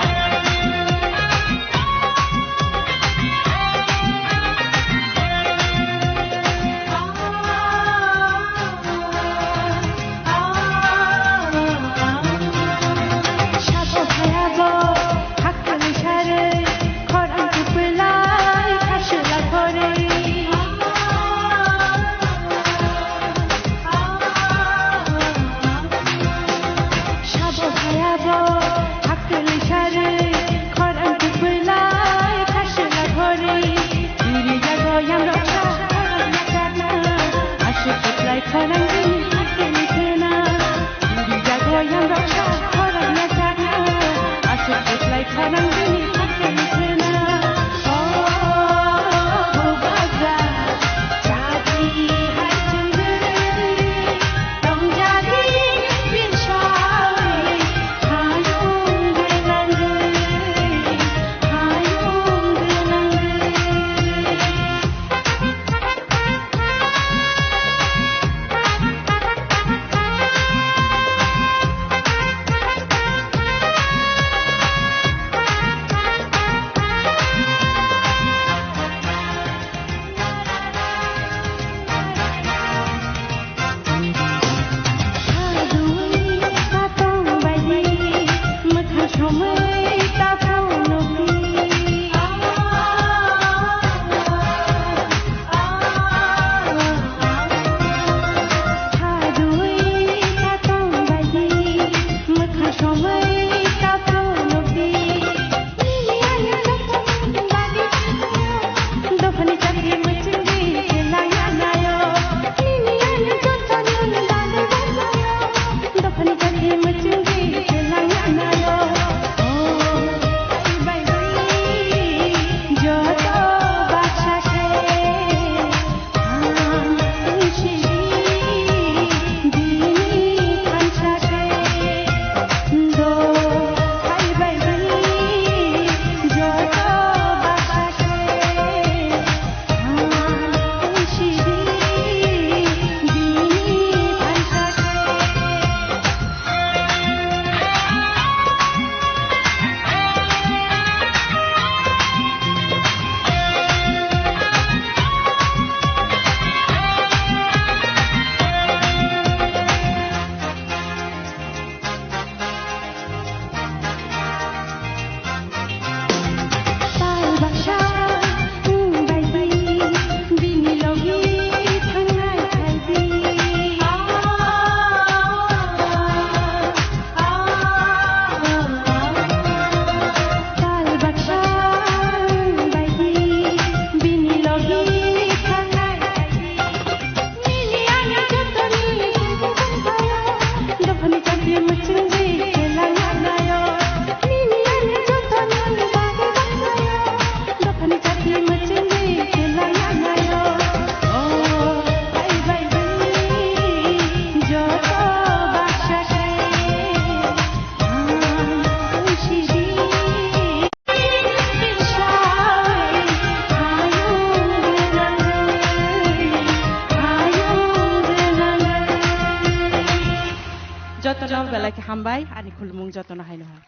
Jotono belai khe hambai, ani khulumung jotono haino hai.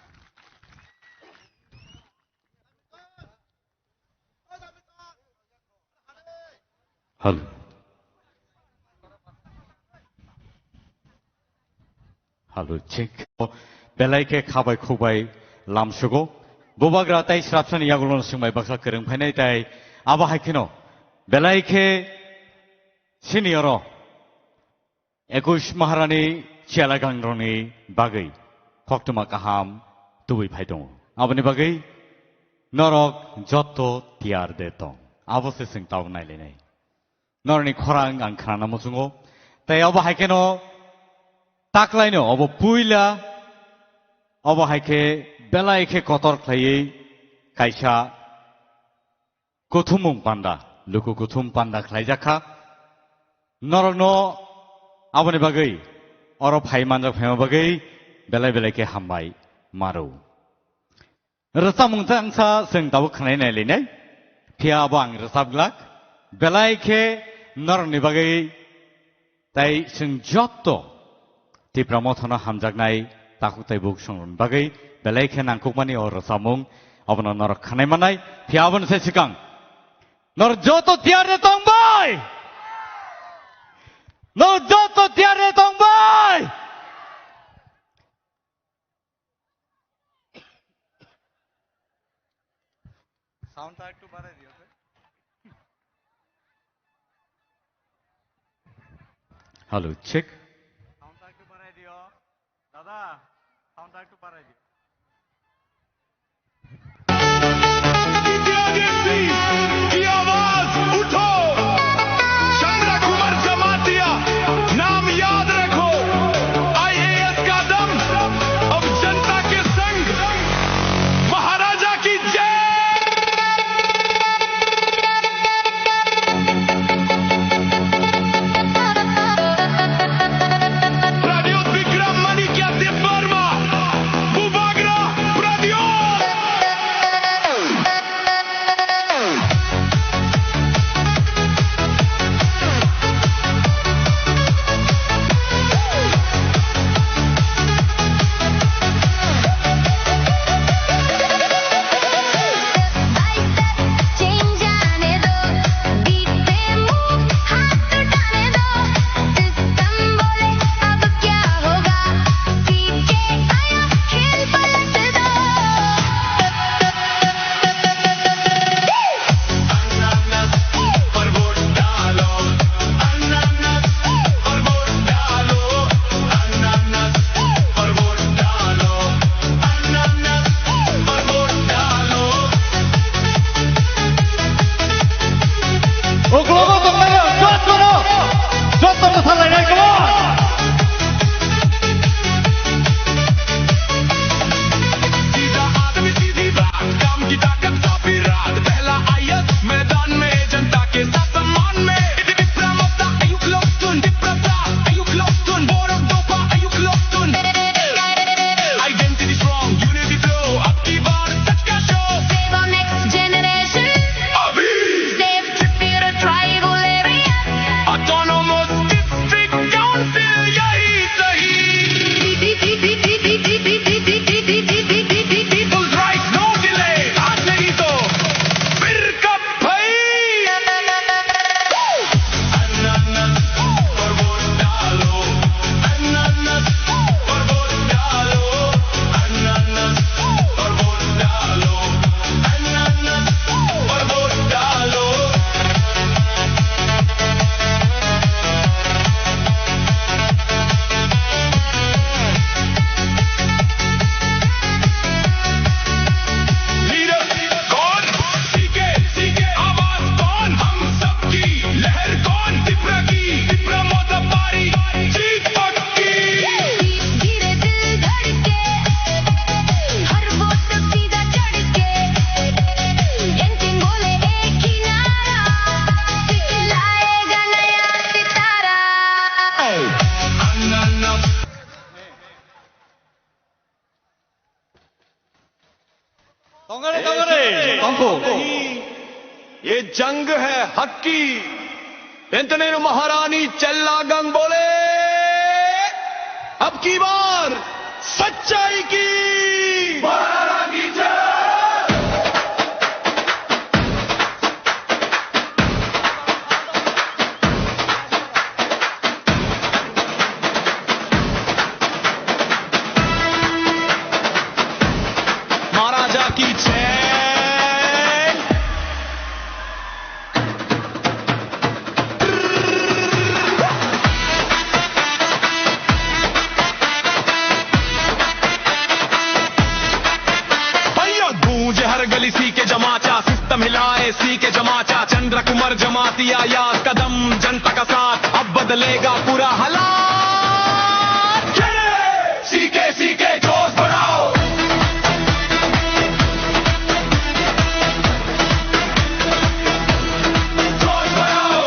Hal. Halo, check. Belai khe khabai khubai lamsugo. Bubagra tai srapsani yagulono swngbai baksa kwrwng phainai tai abo hai kheno Belai khe sini oro ekush Maharani chelagangrokni bagwi koktwma kaham tubui phai tongo. Aboni bagwi norok jotto tiyar de tong. Abo se chwng tabuk nailainai. Norokni khorang ang khnana muchungo. Tei obo hai kheno taklaino obo puila obo hai khe belai khe kotor khlaiwi kaisa kuthumung panda, luku kuthum panda khlaijak kha. Norokno aboni bagwi oro phai manjak phaima bagwi belai belai khe hambai maro. Rwchapmung changsa chwng tabuk khwnai nai linai. Phiya abo ang rwchap glak. Belai khe norokni bagwi tei chwng jotto Tipra Mothano hamjaknai takhuk tei bukhuk songrokni bagwi belai khe nangkukmani o rwchapmung abono norok khwnai mannai. Phiya aboni sai swkang norok jotto tiyar de tong bai? Norok jotto tiyar de tong bai? সাউন্ডটা একটু বাড়াই দিও, sir. Hello, check. সাউন্ডটা একটু বাড়াই দিও। দাদা, সাউন্ডটা একটু বাড়াই দিও। की आवाज उठो। चंद्र कुमार जमातिया, नाम याद रखो। आईएएस का दम, अब जनता के संग। महाराजा की जय। प्रद्योत विक्रम माणिक्य देववर्मा, बुबाग्रा Pradyot. Uklogo tongnairok, jottono, jottono salainai, come on! सीधा आदमी सीधी बात, काम की ताकत काफी रात, पहला आया मैदान में जनता के साथ सम्मान में। Tipra Motha, are you close to Tipra? Are you close to Borok Dopa? Are you close to identity strong, unity flow? अब की बार सच का show. Save our next generation. अभी। Save Tripura tribal area. Autonomous District Council, यही सही। People's right, no delay. आज नहीं तो फिर कब भाई? Leader कौन? सीके, सीके आवाज कौन? हम सबकी लहर कौन? Tipra की, Tipra Motha पारी, जीत पक्की। धीरे दिल धड़के, हर वोट सीधा चढ़ के। Engine बोले एक ही नारा, City लाएगा नया सितारा। Tongare, tongare. Tongko. ये जंग है हक की। Entonero Maharani Chella Gang bole, अब की बार सच्चाई की। महाराजा की जय। सीके जमाचा, चंद्र कुमार जमातिया या कदम, जनता का साथ, अब बदलेगा पूरा हालात। सीके, सीके, जोश बढ़ाओ। जोश बढ़ाओ।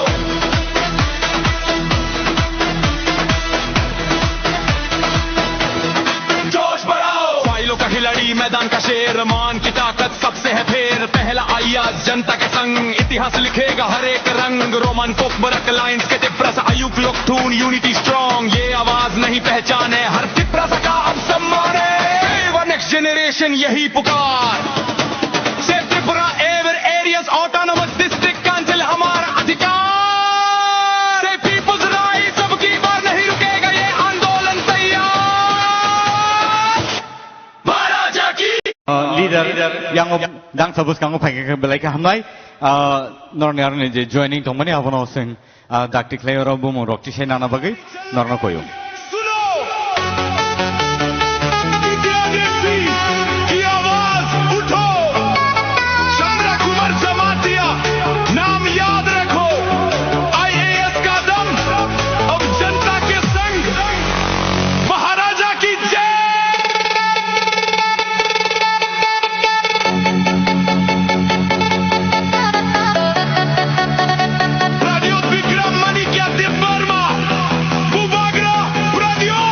जोश बढ़ाओ। फाइलों का खिलाड़ी, मैदान का शेर, मान की ताकत सबसे है फेर। पहला आइया जनता के संग, इतिहास लिखेगा हर एक रंग। रोमन कोकबरक लाइंस के तिप्रस अयुक लोकथून, यूनिटी स्ट्रॉन्ग, ये आवाज नहीं पहचान है, हर तिप्रस का अब सम्मान है। वन नेक्स्ट जनरेशन यही पुकार। Save Tripura ever areas autonomous district council हमारा अधिकार। सेव पीपल्स राइट्स, अब की बार नहीं रुकेगा ये आंदोलन तैयार। महाराजा की। Uh, leader, yang dang sabus kango phai khe belai khe hamnai. Uh, norni arni je joining tongmani abono sing, uh, dakti khlai oro bumung rok tisai nana bagwi norno koyo. सुनो! विद्यादेवी की आवाज उठो! चंद्र कुमार जमातिया नाम याद रखो। आईएएस का दम अब जनता के संग। महाराजा की जय। प्रद्योत विक्रम माणिक्य देववर्मा, बुबाग्रा Pradyot.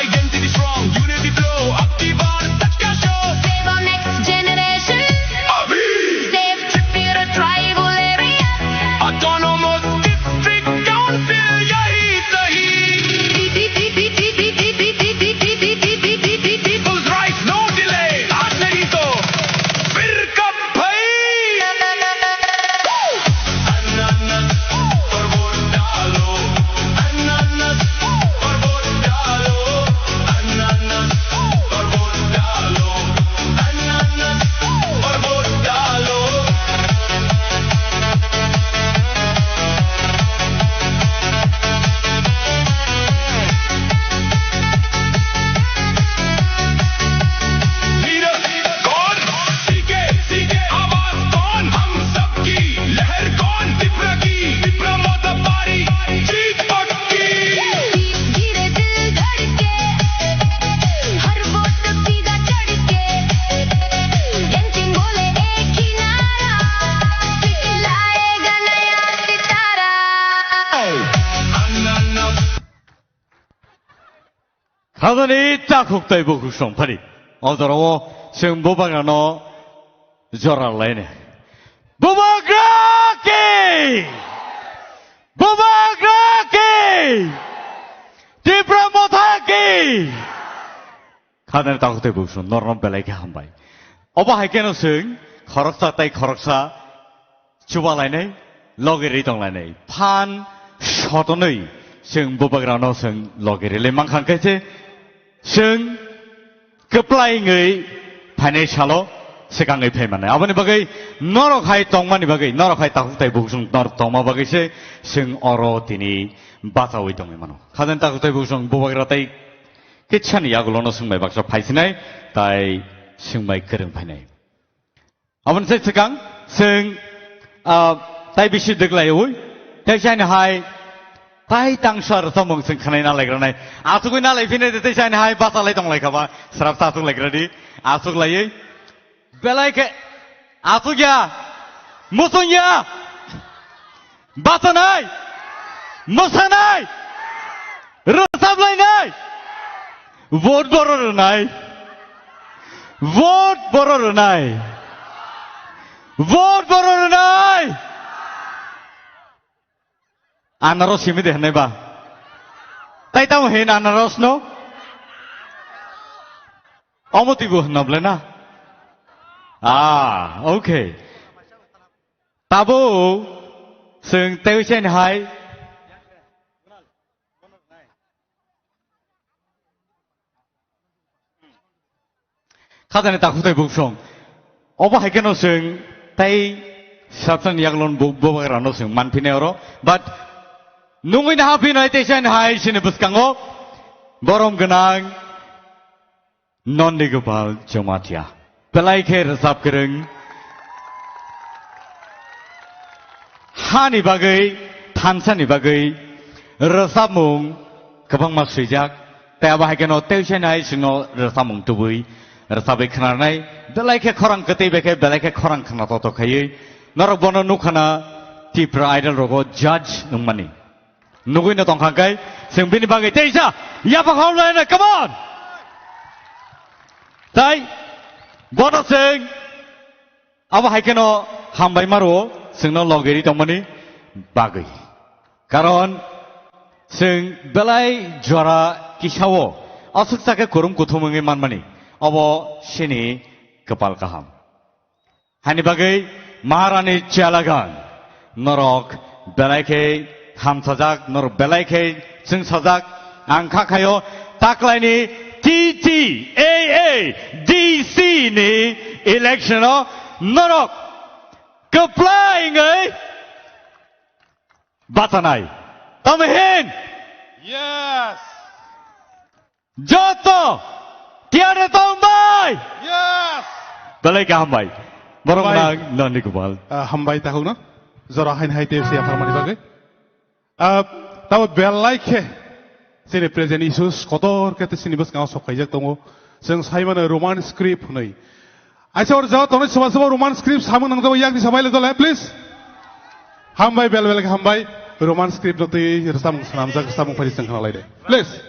Identity strong, unity flow, अब की बार सच का show. Save our next generation. अभी। Save Tripura tribal areas. Autonomous district council यही सही। People's rights, no delay. आज नहीं तो फिर कब भाई? धीरे दिल धड़के, हर वोट सीधा चढ़ के, एंजिन बोले एक ही नारा, लाएगा नया सितारा। Khajani takhuk tei bukhuk songphari. O jorao chwng bubagrano jora laini. Bubagra ki! Bubagra ki! Tipra Motha ki! Khajani takhuk tei bukhuk song norno belai khe hambai. Obo hai kheno chwng khoroksa tei khoroksa chuba lainai, logi ri tong lainai. Phan sotonwi chwng bubagrano chwng logi ri lai mankha khe se chwng kwplai wngwi phainai salo swkangwi phai mannai. Aboni bagwi norok hai tongmani bagwi, norok hai takhuk tei bukhuk song norok tongma bagwi se chwng oro tini bachaui tongwi mano. Khajani takhuk tei bukhuk song bubagra tei kitsani yagulono swngbai baksa phaisinai, tai swngbai kwrwng phainai. Aboni sai swkang, chwng, ah, tai bisi dwklaiwi, Tei saini hai, tai tangsa rwchapmung chwng khwnai na laikranai. Asugwi na laiphinai de tei saini hai bachalai tong laikha ba. Srap sa asuk laikradi. Asuk laiwi. Belai khe asuk ya. Musung ya. Bachanai. Mwsanai. Rwchap lainai. Vote boro rwnai. Vote boro rwnai. Vote boro rwnai. Anaros simi de hwnai ba. Tai tamo hin anaros no? Omo twibo hwnna bwle na? Ah, okay. Tabo chwng tei usen hai. Khajani takhuk tei buksong. Obo hai kheno chwng tei Satan yaglon bu-, bubagra no chwng manphinai oro. But nungwi naha phinai tei sen hai sini bwskango borom gwnang Nondi Gopal Jamatia. Belai khe rwchap kwrwng. Hani bagwi, thansani bagwi rwchapmung kwbangma swijak. Tei abo hai kheno tei usen hai sino rwchapmung tubui rwchapwi khwnarnai. Belai khe khorang kwtwi bai khe belai khe khorang khna toto khaiwi. Norok bono nukha na Tipra Idol rogo judge wngmani. Nugwi no tongkha khe, chwng bini bagwi teisa yapha khaulai na, come on! Tai, bono chwng, abo hai kheno hambai maro, chwngno logeri tongmani bagwi. Karon, chwng belai jora kisao, aswk chakhe kurum kuthum wngwi manmani, obo sini kwpal kaham. Hani bagwi Maharani Chalagan norok belai khe hamsajak, norok belai khe chwngsajak. Ang kha khaio taklaini T T A A D C ni election o norok kwplai wngwi bachanai. Tamo hin? Yes. Joto tiyar tong bai. Yes. Belai kaham bai. Borok Hambai. Nang Nandi Gopal. Ah, hambai takhuk no. Jora hain hai tei siya pharmani bagwi. Ah, tabo belai khe sini present issues kotor khe sini bwskango sok khaijak tongo. Chwng sai mano Roman script hwnwi. Aisa, or jao, toni soba soba Roman script samung nang jabo, yakni samai le dole, please. Hambai, bel bel hambai. Roman script no twi samung swnamjak, samung phari chwng khna lai de. Please.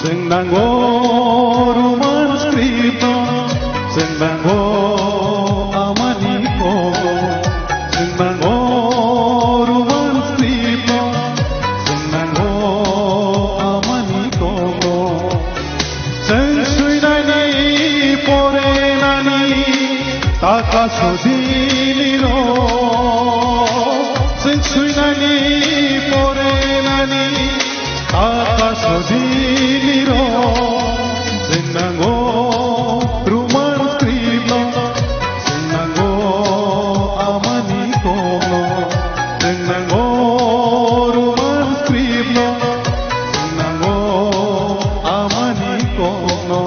Chwng nango Roman script no, chwng nango amani kogo. Chwng nango Roman script no, chwng nango amani kogo. Chwng swinani porenani taka sojini rok. Chwng swinani porenani taka sojini rok. Chwng nango Roman script no. Chwng nango amani kokno. Chwng nango Roman script no. Chwng nango amani kokno.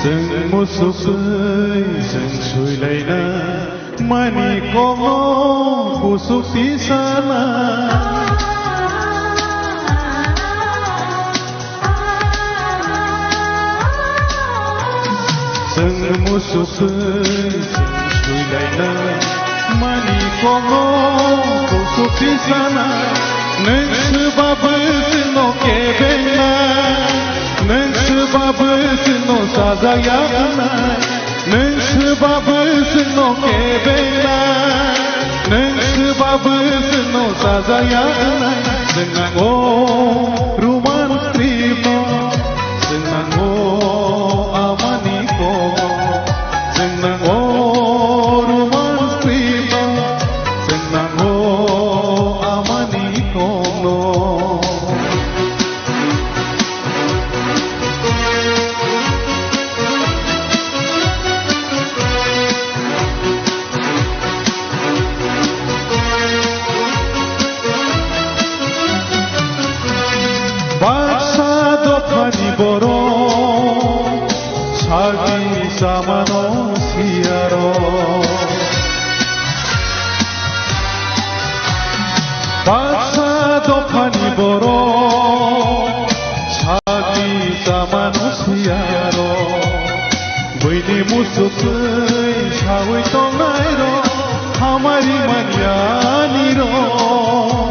Chwng musuk twi chwng swilaina mani kokno kusuk tisana. Chwng musuk twi Kono kusuk tisana, nwng swbabu chwngno kebengnai, nwng swbabu chwngno sajaya wngnai, nwng swbabu chwngno kebengnai, nwng swbabu chwngno sajaya wngnai, chwng nango Roman script no. Chwng nango amani kokno, chwng nango Roman script no, chwng nango amani kokno. Baksa dophani borok, salni chamano siyaro. Baksa dophani borok, salni chamano siyaro. Buini musuk twi sawi tongnai rok, hamari manya ni rok.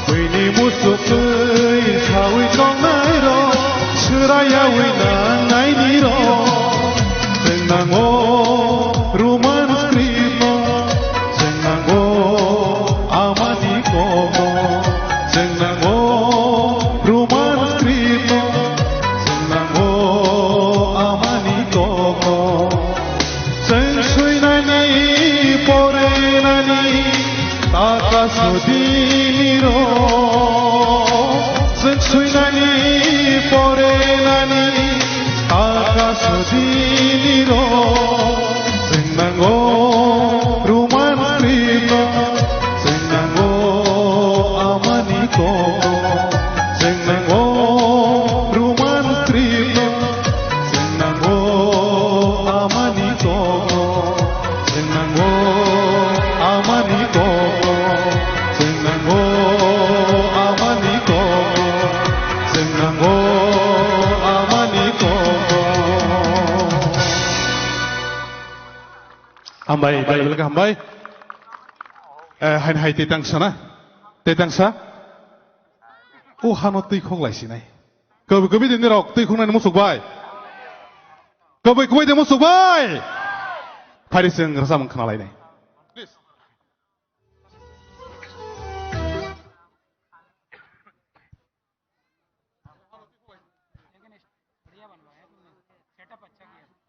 Buini musuk twi sawi tongnai rok, swrayawi nangnai ni rok. Chwng nango Roman script no, chwng nango amani kokno, chwng nango Roman script no, chwng nango amani kokno. Chwng swinani, porenani, taka sodini rok. Chwng swinani, porenani, taka sodini rok. Chwng nango Roman script no, chwng nango amani kokno. Chwng nango Roman script no, chwng nango amani kokno. Chwng nango amani kokno. Chwng nango amani kokno. Chwng nango amani kokno. Hambai, bai, welcome, hambai. Eh, hain hai tei tangsa na? Tei tangsa? O hano twi khok lai sinai. Kwbwi, kwbwi din rok twi khoknani musuk bai. Kwbwi, kwbwi din musuk bai. Phari chwng rwchapmung khna lainai.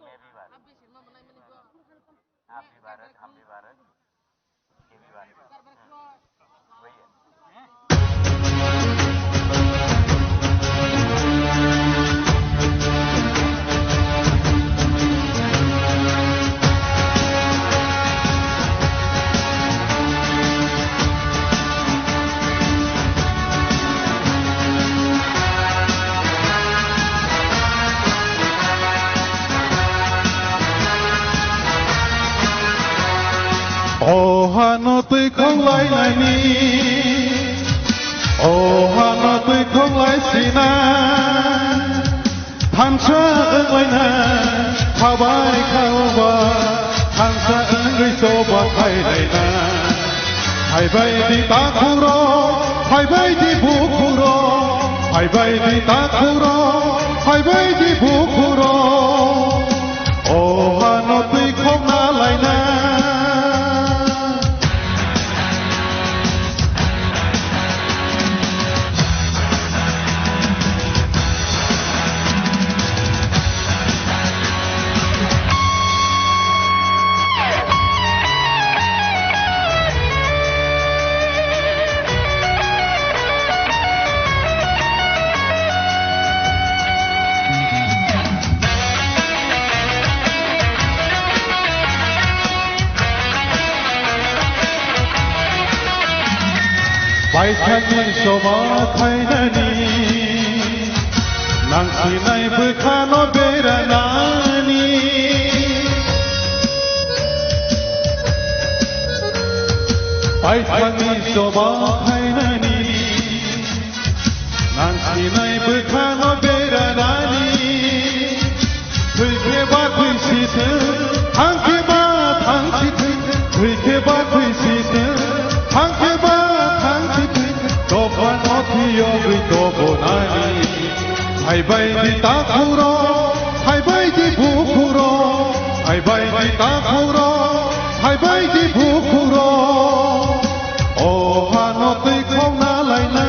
मैं भी भारत, आप भी भारत, हम भी भारत, ये भी भारत। वही है। O hano twi khok lainani, o hano twi khok lai sina. Thansa wnglaina khabai khaoba, thansa wngwi choba khailaina. Phaibai di takhukro, phaibai di bukhukro, phaibai di takhukro, phaibai di bukhukro. O hano twi khokna laina. Paithakni soba khainani, nang sinai bwkhano beranani. Paithakni soba khainani, nang sinai bwkhano beranani. Thwi khe ba thwi sithwng, thang khe ba thang sithwng, thwi khe ba thwi sithwng. Bonani, hai bai di takhuro, hai bai di bukhuro, hai bai di takhuro, hai bai di bukhuro. O hano twi khokna laina.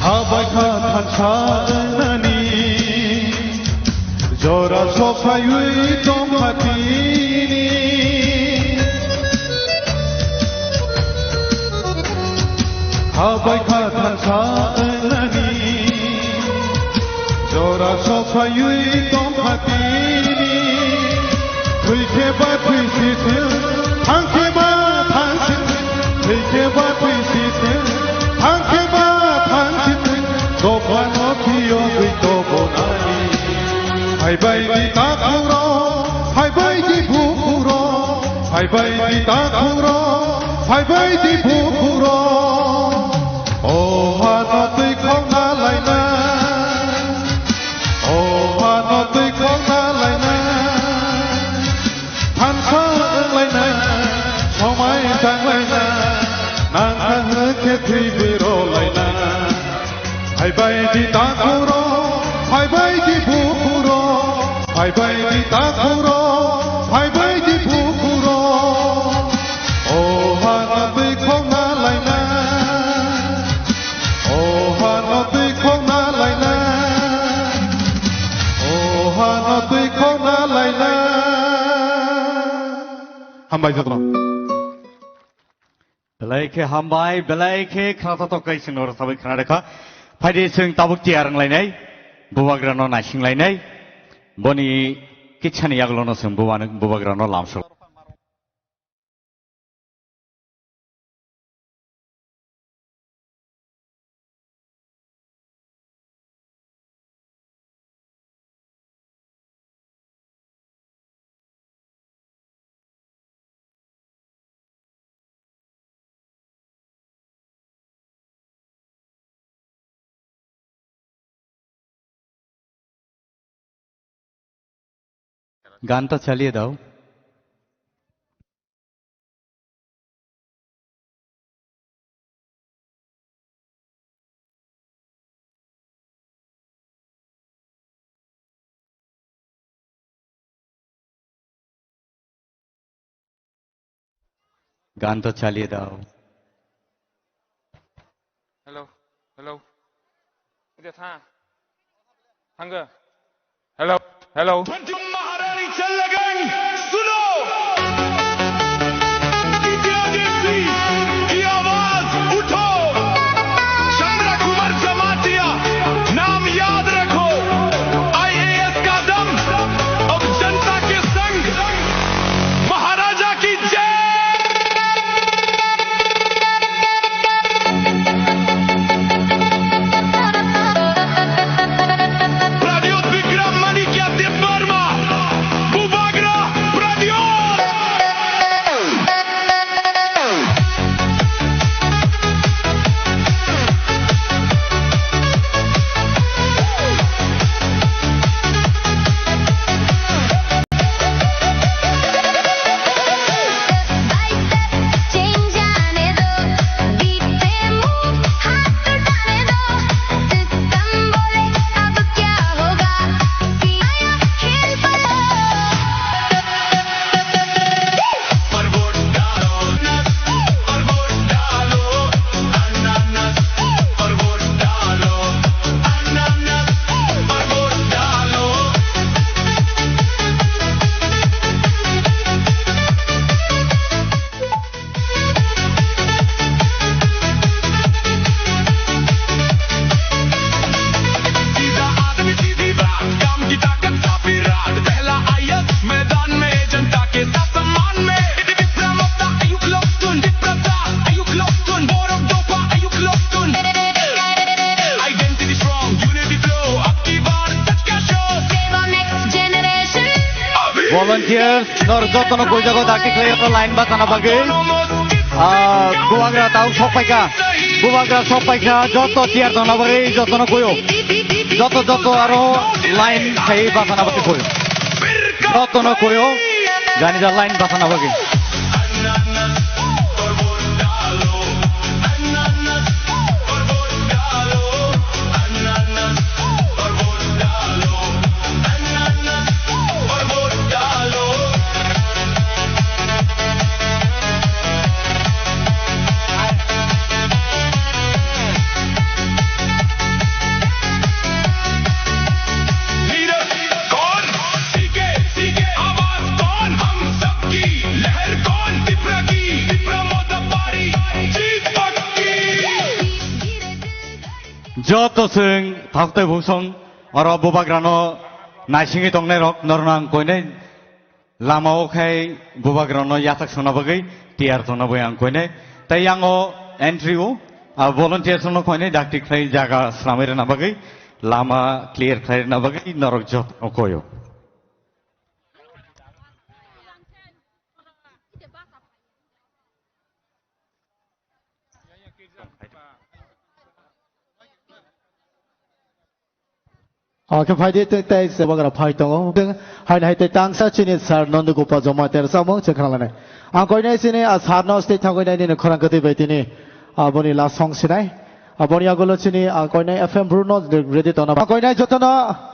Habai kha thansa nani. Jora sophaiwi tongkha tini. Habai kha thansa wngnani. Jora sophaiwi tongkha tini. Thwikhe ba thwisithwng, thangkhe ba thangthwng, thwikhe ba thwisithwng, thangkhe ba thangthwng, dophano phiyogwi tobonani. Hai bai di takhuro, hai bai di bukhuro, hai bai di takhuro, hai bai di bukhuro. O hano twi khokna laina, o hano twi khokna laina. Thansa wnglaina, somai tanglaina, nangkha hwnkhe thwibi rolaina. Hai bai di takhuro, hai bai di bukhuro, hai bai di takhuro, hai bai di bukhuro. O hano twi khokna laina, o hano twi khokna laina, o hano twi khokna laina. Hambai jotono. Belai khe hambai, belai khe khna tongthok khe chwng norok sabai khna rwkha. Phaidi chwng tabuk tiyar wnglainai, bubagrano naisinglainai. Boni kitsani yagulono chwng bubani, bubagrano lamsok. গানটা চালিয়ে দাও। গানটা চালিয়ে দাও। Hello, hello. Ida tha. Hanga. Hello, hello. Maharani Challageng, suno! Itihas ki awaaz utho! Chandra Kumar Jamatia, naam yaad rakho, I A S ka dam, ab janata ke sang, Maharaja ki jai! Pradyot Vikram Manikya Debbarma, Volunteers, nor jotono koi jago dakti khlai line bachana bagwi. Ah, bubagra tau sok paikha. Bubagra sok paikha, joto tiyar tongna bagwi jotono koyo. Joto, joto aro line khai bachana bagwi koyo. Jotono koyo, jani ja line bachana bagwi. Joto chwng thaptwi bumsong oro bubagrano naisingwi tongnai rok norno ang koinai lama o khai bubagrano yathak songna bagwi tiyar tongna bagwi ang koinai. Tai yang o entry o, ah, volunteers no koinai dakti khlai jaga swnamwi rwna bagwi, lama clear khlai rwna bagwi norok joto koyo. Oke, phai di, tei, tei, se bagra phai tongo. Haino hai tei tangsa chini sir Nondu Gopa Jamatia samung se khna lanai. Ang koinai chini, a, sir no stage thangwi nai nini khorang kwtwi bai tini, a, boni last song sinai. A, boni agulo chini, a, koinai F M Bruno ready tongna. Ang koinai jotono,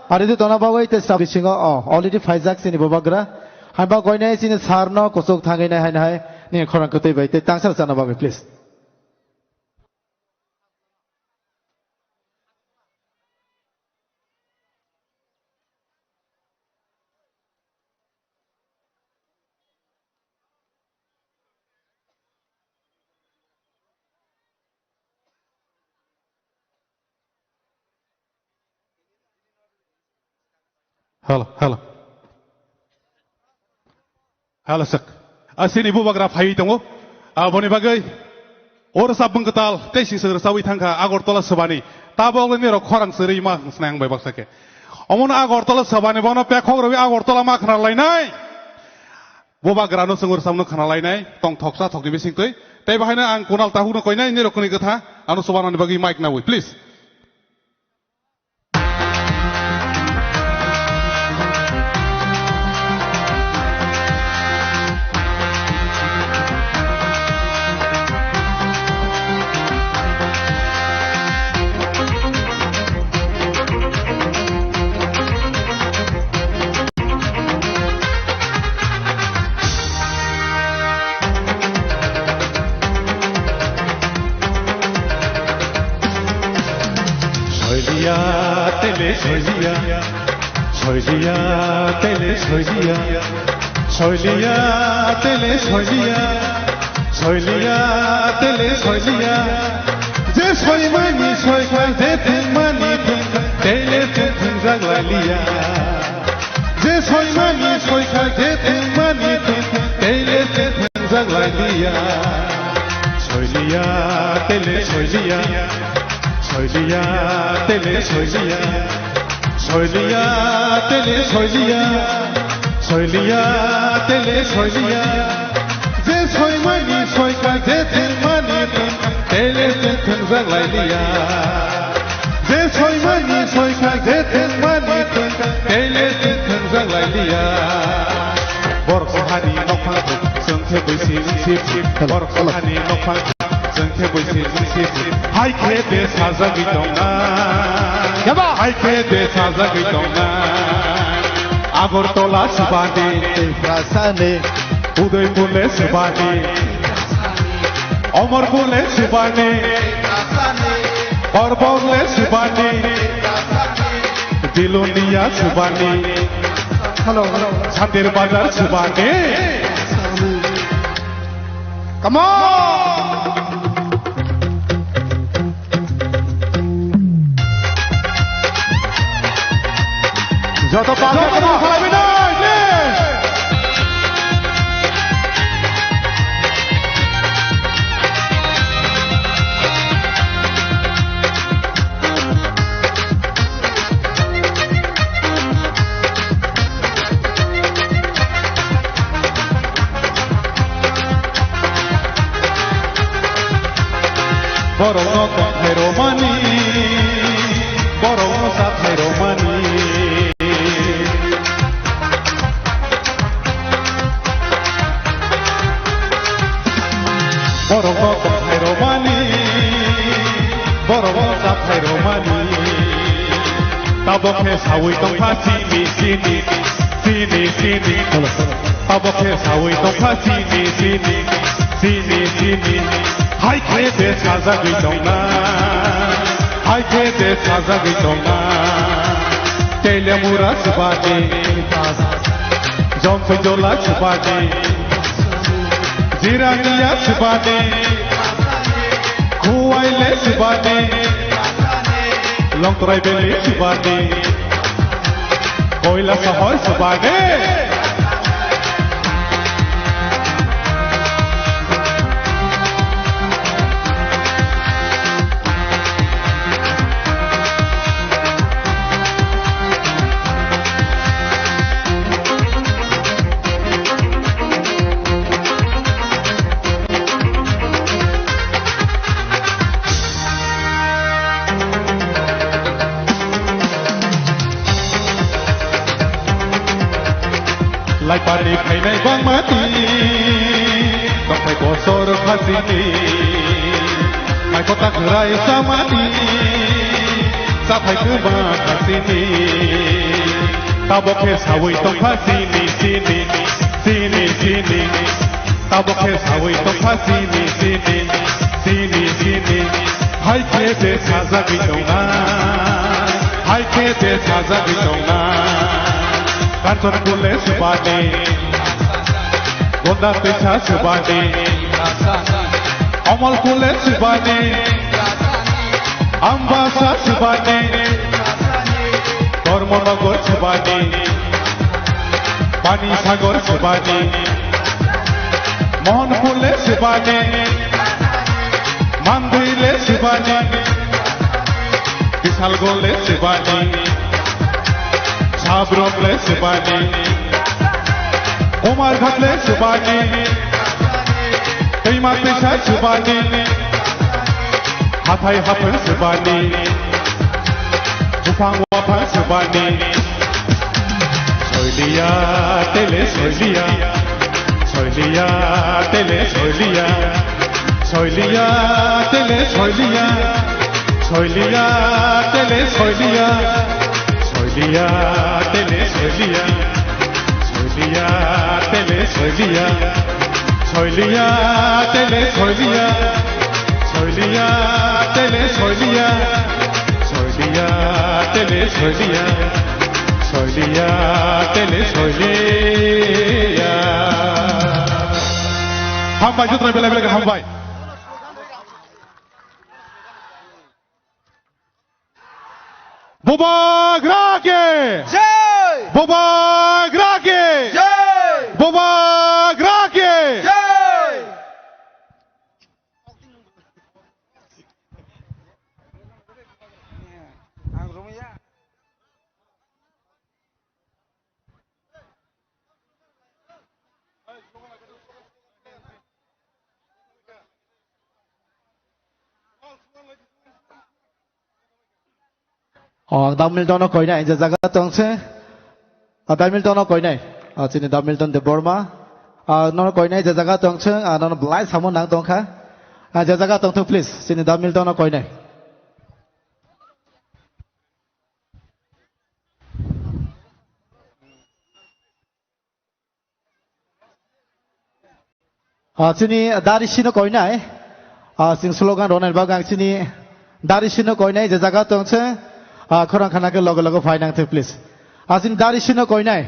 a, ready tongna bagwi tei staff bisingo, o, already phaijak chini bubagra. Hai ba koinai chini sir no kuchuk thangwi nai haino hai nini khorang kwtwi bai tei tangsa chana bagwi, please. Hello, hello. Hello, sir. Asini bubagra phai tongo. Aboni bagwi oro sabung kwtal tei sing sir sawi thangkha Agartala Sobani. Tabok ni rok khorang siri ma snang bai baksa khe. Omono Agartala Sobani bono pekhok rwi Agartala ma khna lainai. Bubagra no swngur samno khna lainai. Tong thoksa thokni bising twi. Tei bahaino ang Kunal Tahuk no koinai ni rokni kwtha. Ano Sobani bagwi mic nawi, please. Soiliya tele soiliya, soiliya tele soiliya, soiliya tele soiliya, soiliya tele soiliya. Je soimani soikha, je thwngmani thwngkha, tele thwng thwngjak lailiya. Je soimani soikha, je thwngmani thwngkha, tele thwng thwngjak lailiya. Soiliya tele soiliya, soiliya tele soiliya, soiliya tele soiliya, soiliya tele soiliya. Je soimani soikha, je thwngmani thwngkha, tele thwng thwngjak lailiya. Je soimani soikha, je thwngmani thwngkha, tele thwng thwngjak lailiya. Borok hani nokphang thwng, chwng khe bwisi wngsi. Borok hani nokphang thwng, chwng khe bwisi wngsi. Hai khe de sajagwi tongnai. Yaba. Hai khe de sajagwi tongnai. Agartala Sobani. Tiprasani. Udaipur le Sobani. Amarpur le Sobani. Parbot le Sobani. Bilonia Sobani. Hello, hello. Sandir Bazar Sobani. Come on! Joto pal joto pal. Borokno tongthai romani, borokno chathai romani. Borokno tongthai romani, borokno chathai romani. Tabok khe sawi tongkha chini, chini, chini, chini. Tabok khe sawi tongkha chini, chini, chini, chini. Hai khe de sajagwi tongna, hai khe de sajagwi tongna. Telemura sibani, Jompijola sibani, Jirania sibani, Khuaile sibani, Longtrai Valley sibani, Koila Sohor sibani. Laipani phainai bangmani, tongphai bosor khasini. Mai kota khwrai samani, chaphai kwma khasini. Tabok khe sawi tongkha chini, chini, chini, chini. Tabok khe sawi tongkha chini, chini, chini, chini. Hai khe de sajagwi tongna, hai khe de sajagwi tongna. Kanchon kule sibani, Gonda Teisa sibani, Amal kule sibani, Ambasa sibani, Dharmanagar sibani, Pani Sagar sibani, Mohan kule sibani, Mandile sibani, Bishalgole sibani, Sabrogle sibani, Kumarghatle sibani, Twima Teisa sibani, Hathai Haphang sibani, Buphang Waphang sibani. Soiliya tele soiliya, soiliya tele soiliya, soiliya tele soiliya, soiliya tele soiliya, soiliya tele soiliya, soiliya tele soiliya, soiliya tele soiliya, soiliya tele soiliya, soiliya tele soiliya. Soiliya, tele soiliya. Hambai, jotono belai belai hambai. Bubagra ki! Jai! Bubagra ki! Jai! Bubagra ki! Jai! O, ang Dam Milton no koinai, je jaga tong se. O, Dam Milton no koinai. O, chini Dam Milton Debbarma. O, nono koinai, je jaga tong se, o, nono belai samo nang tongkha. O, je jaga tong thung, please. Chini Dam Milton no koinai. Ah, chini dari sino koinai. Ah, chini slogan ronai bagwi ang chini dari sino koinai je jaga tong se. Ah, khorang khana khe loge loge phai nang thung, please. Ah, chini dari sino koinai.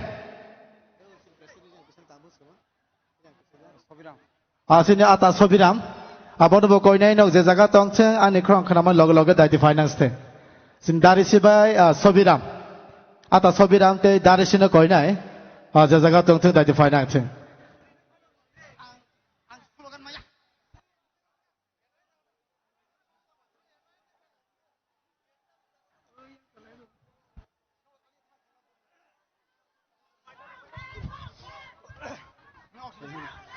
Ah, chini ata Sobiram. Abono bo koinai nok je jaga tong thung, ani khorang khana man loge loge daiti phai nang thung. Chini dari sibai, ah, Sobiram. Ata Sobiram tei dari sino koinai. Ah, je jaga tong thung daiti phai nang thung.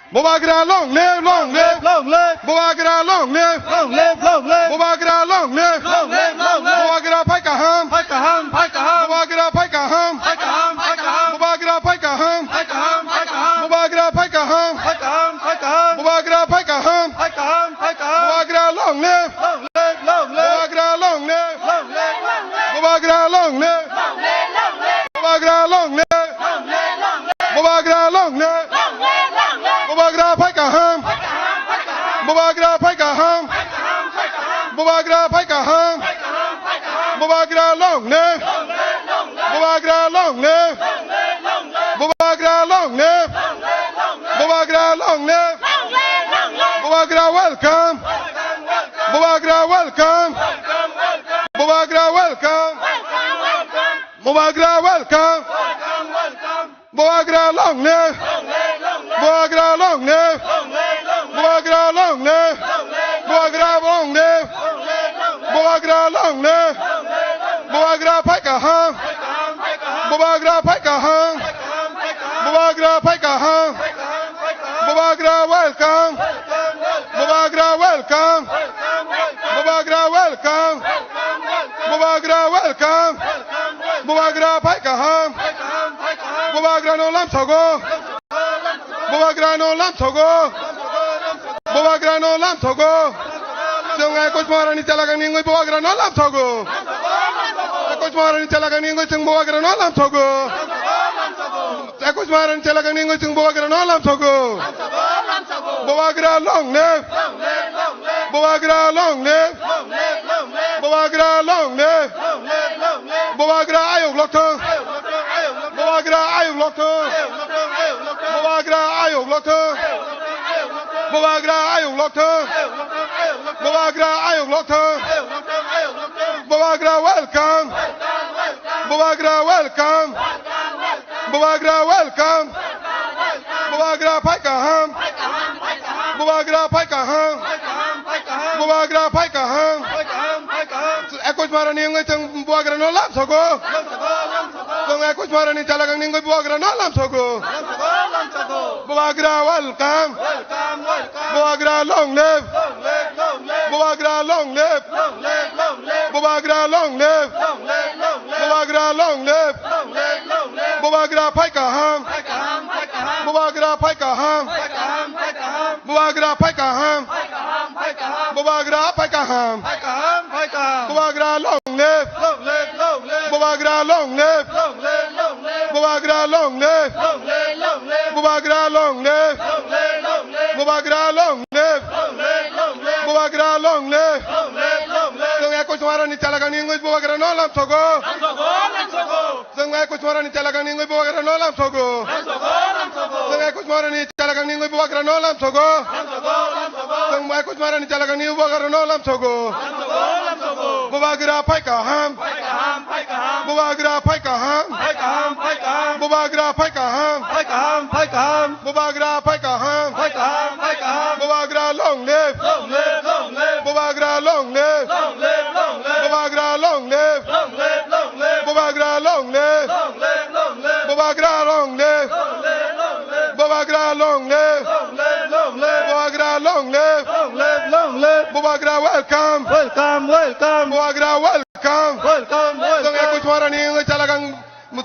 Bubagra long live, long live. Long live. Bubagra long live. Long live, long live. Bubagra long live. Long live, long live. Bubagra phai kaham. Phai kaham, phai kaham. Bubagra phai kaham. Phai kaham, phai kaham. Bubagra phai kaham. Phai kaham, phai kaham. Bubagra phai kaham. Phai kaham, phai kaham. Bubagra phai kaham. Phai kaham, phai kaham. Bubagra long live. Long live, long live. Bubagra long live. Long live, long live. Bubagra long live. Long live, long live. Bubagra long live. Long live, long live. Bubagra long live. Long live, long live. Bubagra phai kaham. Phai kaham, phai kaham. Bubagra phai kaham. Phai kaham, phai kaham. Bubagra phai kaham. Phai kaham, phai kaham. Bubagra long live. Long live, long live. Bubagra long live. Long live, long live. Bubagra long live. Long live, long live. Bubagra long live. Long live, long live. Bubagra welcome. Welcome, welcome. Bubagra welcome. Welcome, welcome. Bubagra welcome. Welcome, welcome. Bubagra welcome. Welcome, welcome. Bubagra long live. Long live, long live. Bubagra long live. Long live, long live. Bubagra long live. Long live, long live. Bubagra long live. Long live, long live. Bubagra long live. Long live, long live. Bubagra phai kaham. Phai kaham, phai kaham. Bubagra phai kaham. Phai kaham, phai kaham. Bubagra phai kaham. Phai kaham, phai kaham. Bubagra welcome. Welcome, welcome. Bubagra welcome. Welcome, welcome. Bubagra welcome. Welcome, welcome. Bubagra welcome. Welcome, welcome. Bubagra phai kaham. Phai kaham, phai kaham. Bubagra no lamsogo. Lamsogo, lamsogo. Bubagra no lamsogo. Lamsogo, lamsogo. Bubagra no lamsogo. Lamsogo, lamsogo. Chwng Ekush Maharani chalagangni wngwi Bubagra no lamsogo. Lamsogo, lamsogo. Ekush Maharani chalagangni wngwi chwng Bubagra no lamsogo. Lamsogo, lamsogo. Ekush Maharani chalagangni wngwi chwng Bubagra no lamsogo. Lamsogo, lamsogo. Bubagra long live. Long live, long live. Bubagra long live. Long live, long live. Bubagra long live. Long live, long live. Bubagra ayuk lokthong. Ayuk lokthong, ayuk lokthong. Bubagra ayuk lokthong. Ayuk lokthong, ayuk lokthong. Bubagra ayuk lokthong. Ayuk lokthong, ayuk lokthong. Bubagra ayuk lokthong. Ayuk lokthong, ayuk lokthong. Bubagra ayuk lokthong. Ayuk lokthong, ayuk lokthong. Bubagra welcome. Welcome, welcome. Bubagra welcome. Welcome, welcome. Bubagra welcome. Welcome, welcome. Bubagra phai kaham. Phai kaham, phai kaham. Bubagra phai kaham. Phai kaham, phai kaham. Bubagra phai kaham. Phai kaham, phai kaham. Ekush Maharani wngwi chwng Bubagra no lamsogo. Lamsogo, lamsogo. Chwng Ekush Maharani chalagangni wngwi Bubagra no lamsogo. Lamsogo, lamsogo. Bubagra welcome. Welcome, welcome. Bubagra long live. Long live, long live. Bubagra long live. Long live, long live. Bubagra long live. Long live, long live. Bubagra long live. Long live, long live. Bubagra phai kaham. Phai kaham, phai kaham. Bubagra phai kaham. Phai kaham, phai kaham. Bubagra phai kaham. Phai kaham, phai kaham. Bubagra phai kaham. Phai kaham, phai kaham. Bubagra long live. Long live, long live. Bubagra long live. Long live, long live. Bubagra long live. Long live, long live. Bubagra long live. Long live, long live. Bubagra long live. Long live, long live. Bubagra long live. Long live, long live. Chwng Ekush Maharani chalagangni wngwi Bubagra no lamsogo. Lamsogo, lamsogo. Chwng Ekush Maharani chalagangni wngwi Bubagra no lamsogo. Lamsogo, lamsogo. Chwng Ekush Maharani chalagangni wngwi Bubagra no lamsogo. Lamsogo, lamsogo. Chwng Ekush Maharani chalagangni Bubagra no lamsogo. Lamsogo, lamsogo. Bubagra phai kaham. Phai kaham, phai kaham. Bubagra phai kaham. Phai kaham, phai kaham. Bubagra phai kaham. Phai kaham, phai kaham. Bubagra phai kaham. Phai kaham, phai kaham. Bubagra long live. Long live, long live. Bubagra long live. Long live, long live. Bubagra long live. Long live, long live. Bubagra long live. Long live, long live. Bubagra long live. Long live, long live. Bubagra long live. Long live, long live. Bubagra long live. Long live, long live. Bubagra welcome. Welcome, welcome. Bubagra welcome. Welcome, welcome. Chwng Ekush Maharani wngwi chalagang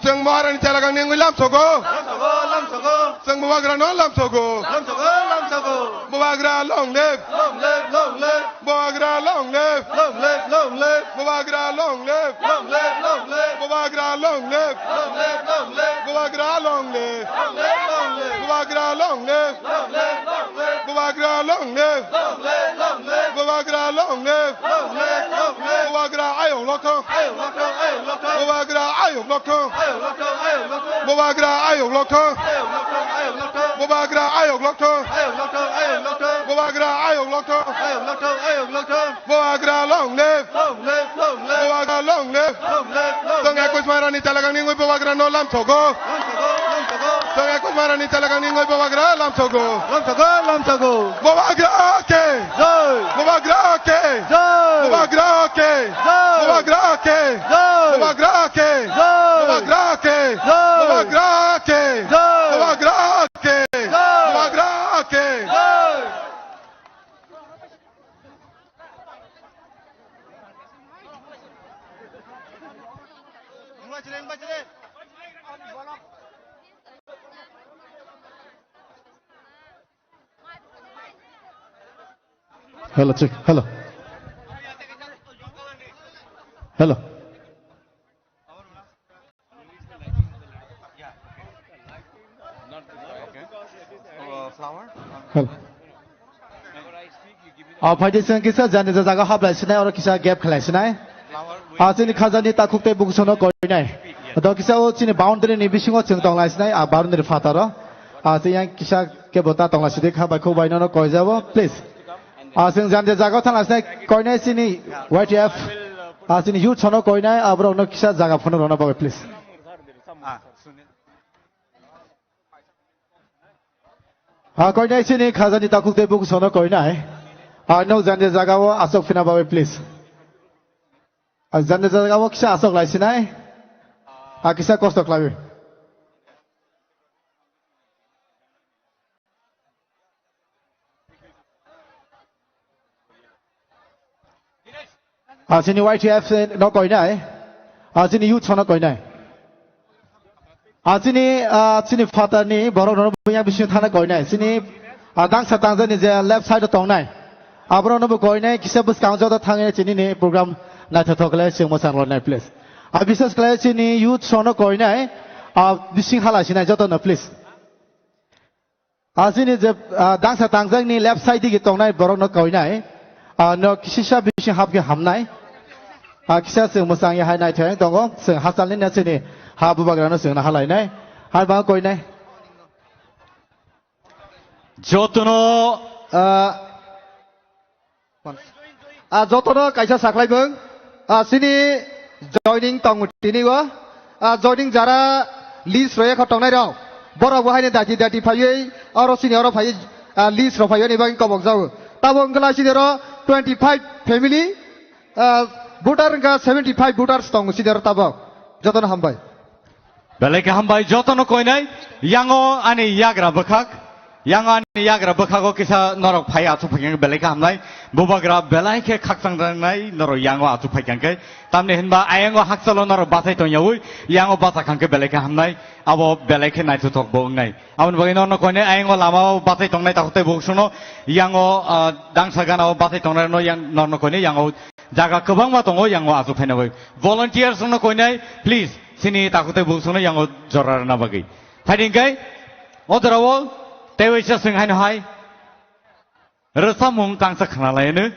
Chwng Maharani chalagangni wngwi lamsogo. Lamsogo, lamsogo. Chwng Bubagra no lamsogo. Lamsogo, lamsogo. Bubagra long live. Long live, long live. Bubagra long live. Long live, long live. Bubagra long live. Long live, long live. Bubagra long live. Long live, long live. Bubagra long live. Long live, long live. Bubagra long live. Long live, long live. Bubagra long live. Long live, long live. Bubagra long live. Long live, long live. Bubagra ayuk lokthong. Ayuk lokthong, ayuk lokthong. Bubagra ayuk lokthong. Ayuk lokthong, ayuk lokthong. Bubagra ayuk lokthong. Ayuk lokthong, ayuk lokthong. Bubagra ayuk lokthong. Ayuk lokthong, ayuk lokthong. Bubagra ayuk lokthong. Ayuk lokthong, ayuk lokthong. Bubagra long live. Long live, long live. Bubagra long live. Long live, long live. Chwng Ekush Maharani chalagangni wngwi Bubagra no lamsogo. Lamsogo, lamsogo. Chwng Ekush Maharani chalagangni wngwi Bubagra lamsogo. Lamsogo, lamsogo. Bubagra ke. Jai. Bubagra ke. Jai. Bubagra ke. Jai. Bubagra ke. Jai. Bubagra ke. Jai. Bubagra ke. Jai. Bubagra ke. Jai. Bubagra ke. Jai. Bubagra ke. Hello, check. Hello. Hello. Hello. Ah, phaidi chwng kisa jani jaga hap lai sinai, oro kisa gap khlai sinai. Ah, chini khajani takhuk tei bukusono koinai. Do kisa o chini boundary ni bisingo chwng tong lai sinai, ah, boundary phataro. Ah, chini yang kisa kebo ta tong lai sidi kha bai khuk bai nono koi jabo, please. Ah, chwng jani jaga thang lai sinai, koinai chini Y T F. Ah, chini youth sono koinai, aborok no kisa jaga phano rona bagwi, please. Ha, koinai chini khajani takhuk tei bukusono koinai. Ha, no jani jagao asok phina bagwi, please. Ha, jani jagao kisa asok lai sinai. Ha, kisa kosto khlaiwi. Ah, chini Y T F no koinai. Ah, chini youth no koinai. Ah, chini, ah, chini father ni borok no yang bising thana koinai. Chini, ah, dangsa tangjani je left side o tongnai. Abro no bo koinai kisa bwskang joto thangwi chini ni program naithothok le chwng mwchang lonai, please. Ah, bises khlai chini youth no koinai. Ah, bising hala sinai joto no, please. Ah, chini je, ah, dangsa tangjakni left side digi tongnai borokno koinai. Ah, no kisisa bising hapkhe hamnai. Ah, kisa chwng mwchang ya hai naithok tongo. Chwng hachalni na chini ha bubagrano chwngno halainai. Hai ba koinai. Jotono, ah, Ah, jotono kaisa saklai bwng. Ah, chini joining tong tini o. Ah, joining jara list roya kho tongnai rok. Borok bo haini dati dati phaiwi oro chini oro phaiwi, ah, list rok phaiwi ni bagwi kobok jago. Tabo wngkha chini oro twenty five family, ah, voter wngkha seventy five voters tongo chini oro tabo. Jotono hambai. Belai khe hambai jotono koinai, yango ani yagra bwkhak, yango ani yagra bwkhago kisa norok phai achuk phaikha belai khe hamnai, bubagra belai khe khakchang jangnai norok yango achuk phaikha khe, tamni hinba ayango hakchalo norok bathai tongyaui, yango bacha khangkhe belai khe hamnai, abo belai khe naithothok bo wngnai. Aboni bagwi norno koinai ayango lamao bathai tongnai takhuk tei bukusono, yango, ah, dangsa ganao bathai tongnai rokno yang norno koinai yango jaga kwbangma tongo yango achuk phaina bagwi. Volunteers rokno koinai, please. Chini takhuk tei bukusono yango jora rwna bagwi. Phaidi hwnkhe o jorao tei waisa chwng haino hai rwchapmung kangsa khna lai hwno.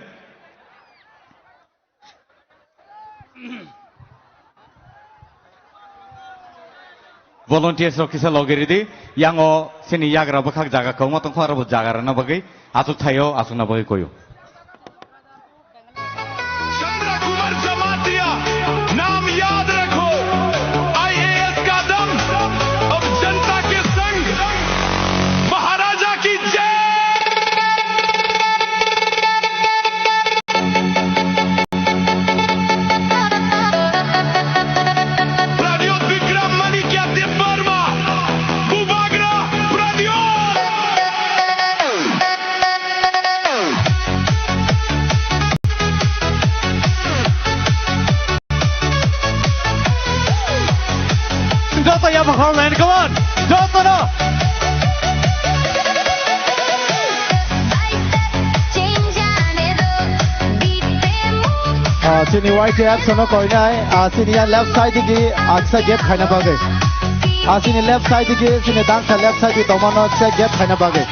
Volunteers rok kisa logi ridi, yango chini yagra bwkhak jaga kwbangma tongkha, aro bo jaga rwna bagwi achuk thaio, achukna bagwi koio. चंद्र कुमार जमातिया, नाम याद रखो, आईएएस का दम, अब जनता के संग, महाराजा की जय। प्रद्योत विक्रम माणिक्य देव वर्मा, बुबाग्रा Pradyot. Joto ya bakhang line, come on. Joto no. Ah, chini Y T F sono koinai, ah, chini ya left side digi, ah, kisa gap khaina bagwi. Ah, chini left side digi, chini dangsa left side digi tongmano kisa gap khaina bagwi.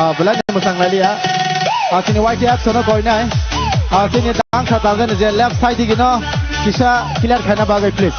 Ah, belai ni mwchang lailiya. Ah, chini Y T F sono koinai. Ah, chini dangsa tangjani je left side digi no kisa clear khaina bagwi, please.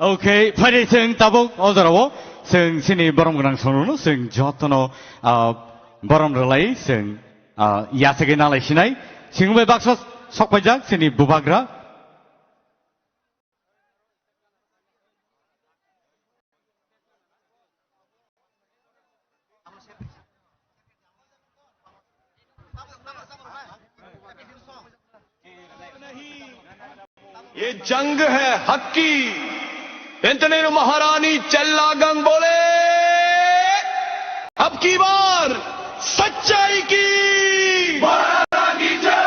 Okay, phaidi chwng tabuk o jorao chwng chini borom gwnang songno chwng jotono, ah, borom rwlai chwng, ah, yachagwi nalai sinai. Chwng bai baksa sokpaijak chini bubagra. ये जंग है हक की, इंतने महारानी चल्ला गंग बोले, अब की बार सच्चाई की। महाराजा की जय।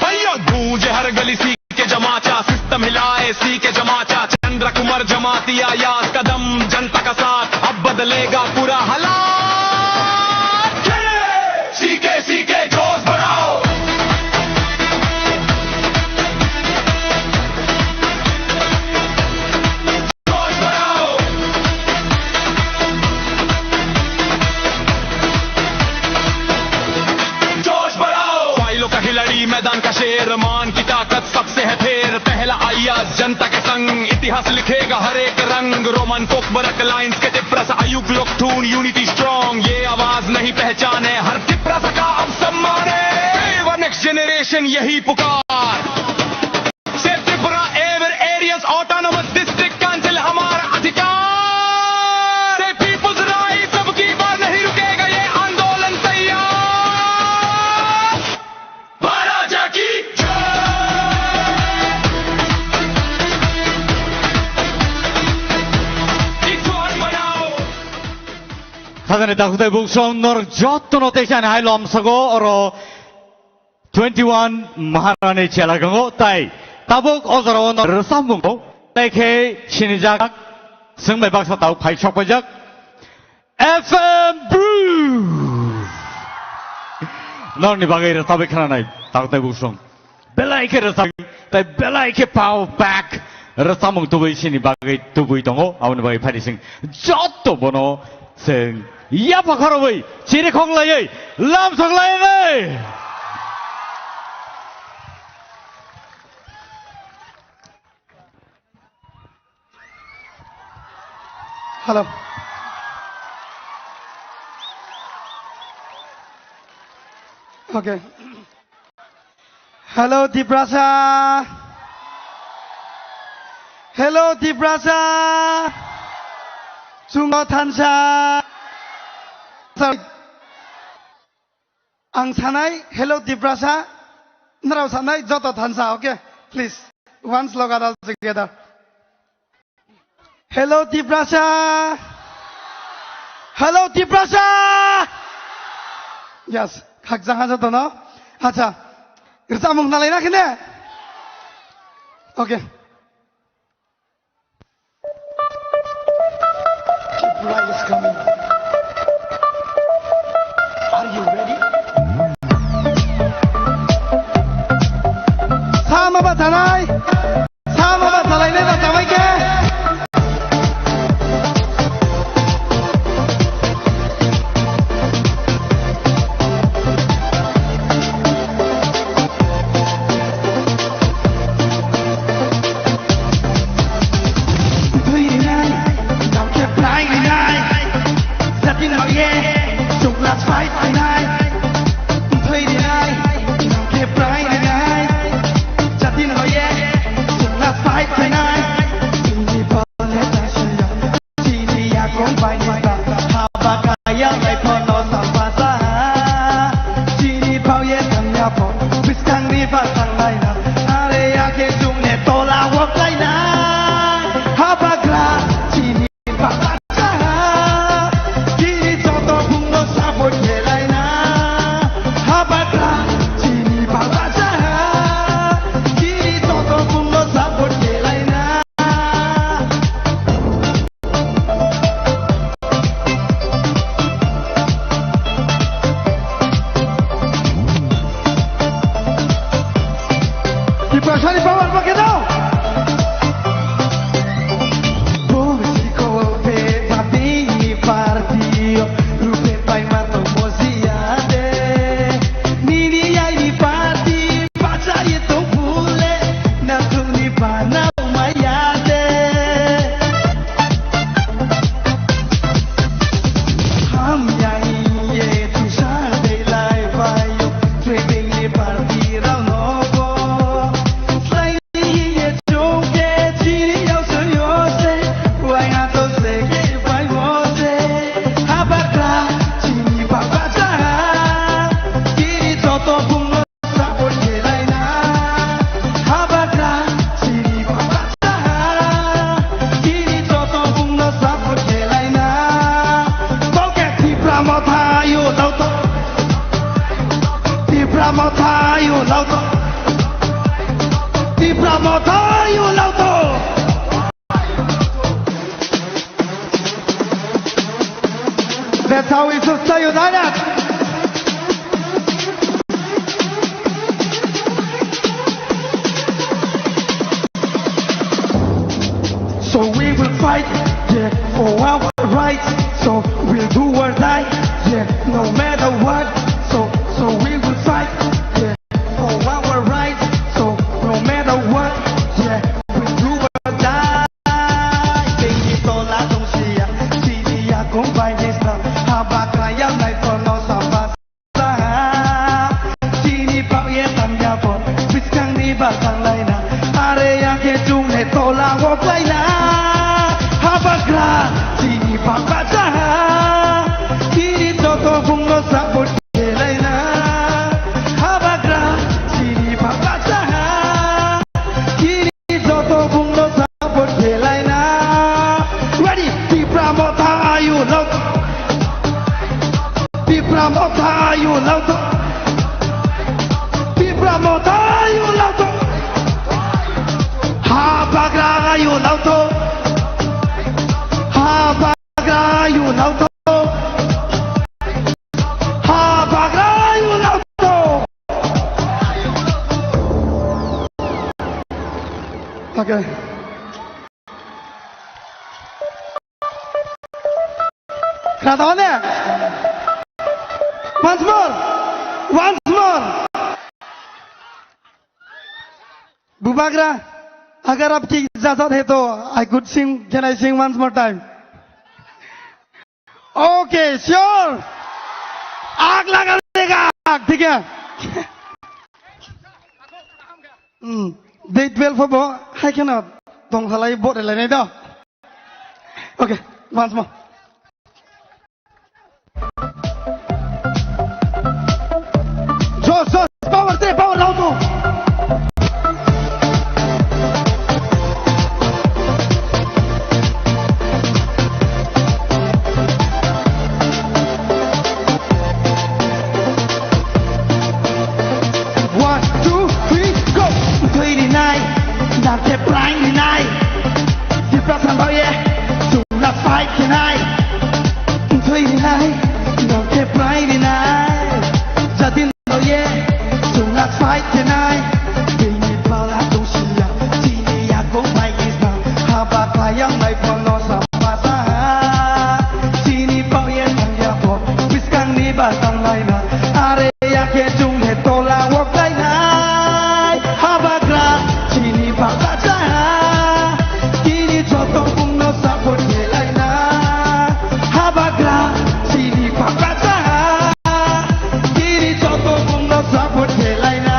भैया गूंजे हर गली सी के जमाचा, सिस्टम हिलाए सी के जमाचा, चंद्र कुमार जमातिया याद, कदम जनता का साथ, अब बदलेगा पूरा हालात। सी के, सी के जोश बढ़ाओ। जोश बढ़ाओ। जोश बढ़ाओ। फाइलों का खिलाड़ी, मैदान का शेर, मान की ताकत सबसे है फेर। पहला आइया जनता के संग, इतिहास लिखेगा हर एक रंग। रोमन कोकबरक लाइंस के टिप्रा सा आयुक लोकथून, यूनिटी स्ट्रॉन्ग, ये आवाज नहीं पहचाने, हर टिप्रा सा का अब सम्मान है। नेक्स्ट जनरेशन यही पुकार। Save Tripura, Ever Areas Autonomous District Council हमारा अधिकार। Save People's Rights, अब की बार नहीं रुकेगा ये आंदोलन तैयार। महाराजा की जय। एक जोर बनाओ। Khajani takhwtai buksong nor jotono teisa ni hai lomsago oro twenty one Maharani chela gango tai tabuk o jorao no rwchapmung tai khe sinijak chwng bai baksa tabuk phai sok paijak F M Bru. Norni bagwi rwchapwi khananai takhwtai buksong. Belai khe rwchap, tai belai khe pau pak rwchapmung tubui sini bagwi tubui tongo, aboni bagwi phaidi chwng joto bono chwng yapha khorobwi chirikhok laiwi lamsok lainai. Hello. Okay. Hello, Tiprasa. Hello, Tiprasa. Chungo thansa. Ang sanai, hello, Tiprasa. Nrao sanai, joto thansa, okay? Please, once look at us together. Hello, Tiprasa. Hello, Tiprasa. Yes, khakjang ha joto no. Acha, rwchapmung nalai na khene? Okay. Tripura is coming. Are you ready? Sama ba tanai. Sama ba tanai ne ba tanai ke. Tipra Motha, you loud. That's how we should stay united. So we will fight, yeah, for our rights. So we'll do or die, yeah, no matter what. So, so we will fight, yeah, for our rights. So no matter what, yeah, we'll do or die. Tengki tola tongsia, chini yakung bai nisna, haba kaya nai kono samba. Chini pao ye tangya bo, biskang ni ba tanglaina. Are yang ke chung he tola wo klaina. Habagra, chini pao ba cha. Chini joto bung no support khelaina. Habagra, chini pao ba cha. Chini joto bungno support khelaina. Ready? Tipra Motha, are you loud? Tipra Motha, are you loud? Tipra Motha, are you loud? Habagra, are you loud? Habagra, are you loud? Habagra, are you loud? Okay. Kradone. Once more. Once more. Bubagra, agar aap ki ijazat hai to I could sing, can I sing once more time? Okay, sure. आग लगा देगा, ठीक है? Hmm. Date twelve bo hai kheno tong salai bo re lai nai do. Okay, once more. Josh, Josh, power, te power, Rauto. One, two, three, go. Thwi rinai, nang te prai rinai. Tipra sambao ye, chwng na fight khenai. Thwi rinai, nang te prai rinai. Jatin no ye, chwng na fight khenai. Bini pala tongsiya, chini yakung bai isna. Haba klayang lai phono sa. Chini pao ye tangya bo, biskang ni ba tanglaina. Are ya khe chwng he tola wo klainai. Habagra, chini pao ba cha. Chini joto bungno support khelaina. Habagra, chini pao ba cha. Chini joto bungno support khelaina.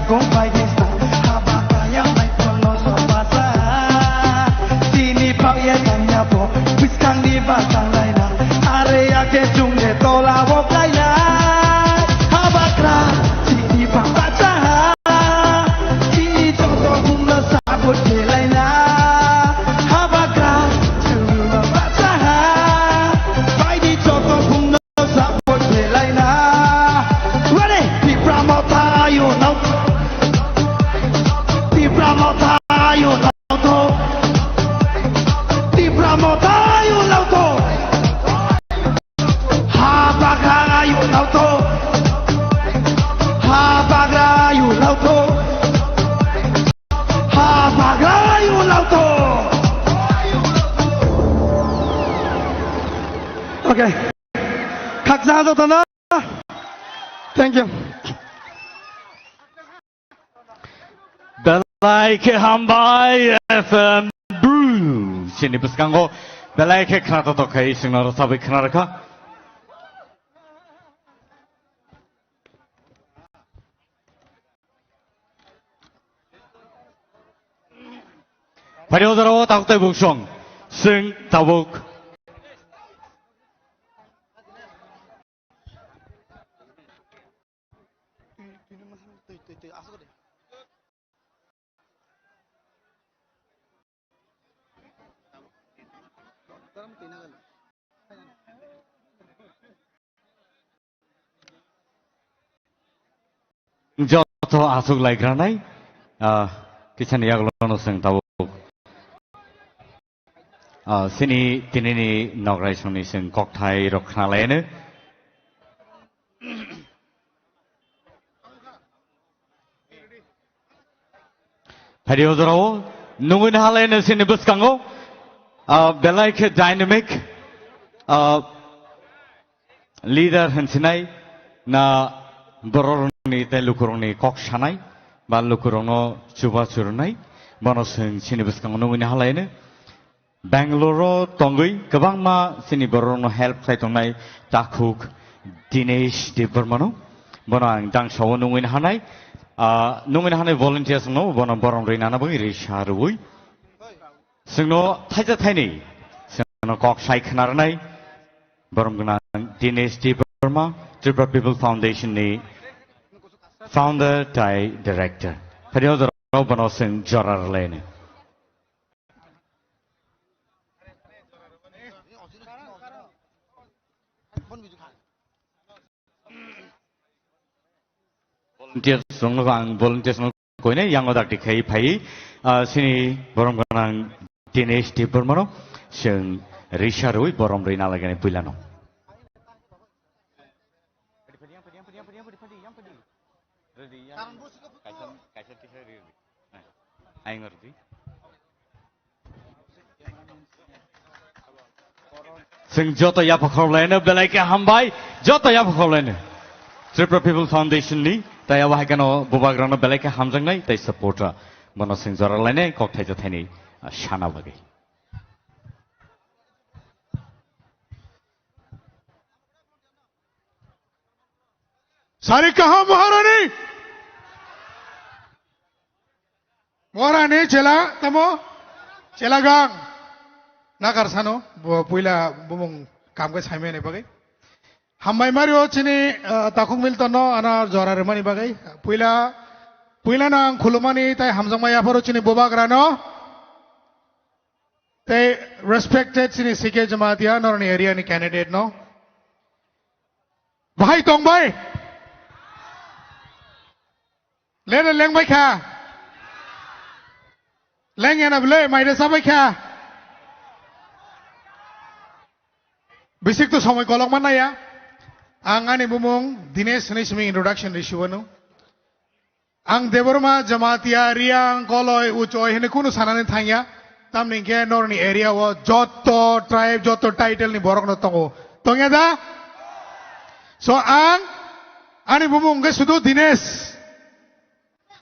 Kong bai kisa haba kaya mai kono so basa. Chini pau ye tanya po, biskang ni batang laina. Are ya ke chung de tola wo kaila. Haba kra, chini pau bacha. Chini joto bung no sabut de laina. Haba kra, chung no bacha. Bai di joto bung no Ready? Tipra Motha, you know. Tipra Motha, you know. Tipra Motha, you know. Ha bagra, you know. Ha bagra, you know. Ha bagra, you know. Okay. Khaksa jotono. Thank you. Belai khe hambai F M Bru. Chini bwskango belai khe khna totok khai singno rwchabwi khna rwkha. Phari o jora o tabuk tei buk song. Sing tabuk. Joto aswk laikranai, ah, kisani yagulono chwng tabuk. Ah, chini tinini nokrai songni chwng kokthai rok khnalaino. Phari o jorao nungwi nahalaino chini bwskango, ah, belai khe dynamic, ah, leader hinsinai na bororokni tei lukurokni kok sanai ba lukurokno chuba churunai, bono chwng chini bwskango nungwi nahalaino. Bangalore-o tongwi kwbangma chini bororokno help khlai tongnai takhuk Dinesh Debbarmano. Bono ang dangsao nungwi nahanai. Ah, nungwi nahanai volunteers-no bono borom rwi nana bagwi risa rwui. Chwngno thaisa thaini chwngno kok sai khna rwnai borom gwnang Dinesh Debbarma, Tripura People Foundation-ni founder tai director. Phari o jorao bono chwng jora rwlaini. Volunteers rokno ang volunteers no koine yango dakti khai phai, ah, chini borom gwnang Dinesh Debbarmano chwng risa rwi borom rwi nalaigani puilano. Ready, yang, yang, yang, yang, yang, yang, yang. Ready, yang. Kaisa, kaisa tisa ready. Nah, aing ready. Chwng joto yapha khorlaino belai khe hambai, joto yapha khorlaino. Tripura People Foundation ni, tai abo hai kheno bubagrano belai khe hamjaknai, tai support, ah, bono chwng jora lainai, kok thaisa thaini, ah, sana bagwi. Sari kaham Maharani. Maharani chela tamo? Chela gang. Nakar sano, bo puila bumung kam khe saimani bagwi. Hambai mario chini, ah, takhuk Milton no ana jora rwmani bagwi. Puila, puila no ang khulumani tai hamjakma yapharo chini bubagrano. Tei respected chini C K Jamatia, noroni area ni candidate no. Bahai tong bai. Lene leng bai kha. Leng yana bele, maire sa bai kha. Bisik to somoi kolok man ya. Ang ani bumung Dinesh hwnwi simi introduction risiwano. Ang Debbarma, Jamatia, Riang, Koloi, Uchoi hwnwi kunu sanani thangya. Tamni hwnkhe norni area o joto tribe, joto title ni borok no tongo. Tongya da? So ang ani bumung hwnkhe sudu Dinesh.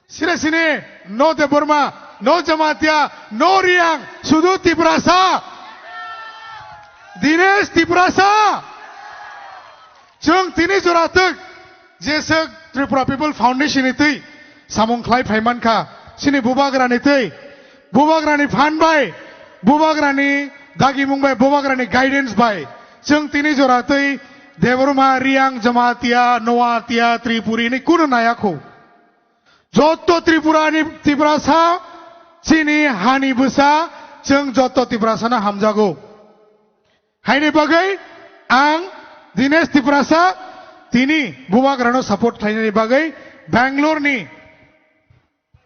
Sire sine, no Debbarma, no Jamatia, no Riang, sudu Tiprasa. Dinesh Tiprasa. Chwng tini jora twk, jeswk Tripura People Foundation ni twi, samung khlai phai mankha, chini bubagrani twi, bubagrani phan bai, bubagrani dagimung bai, bubagrani guidance bai, chwng tini jora twi Debbarma, Riang, Jamatia, Noatia, Tripuri ni kunu nayakho. Jotto Tripurani, Tiprasa, chini hani bwsa, chwng jotto Tiprasano hamjago. Haini bagwi ang Dinesh Tiprasa tini bubagrano support khlainani bagwi Bangalore ni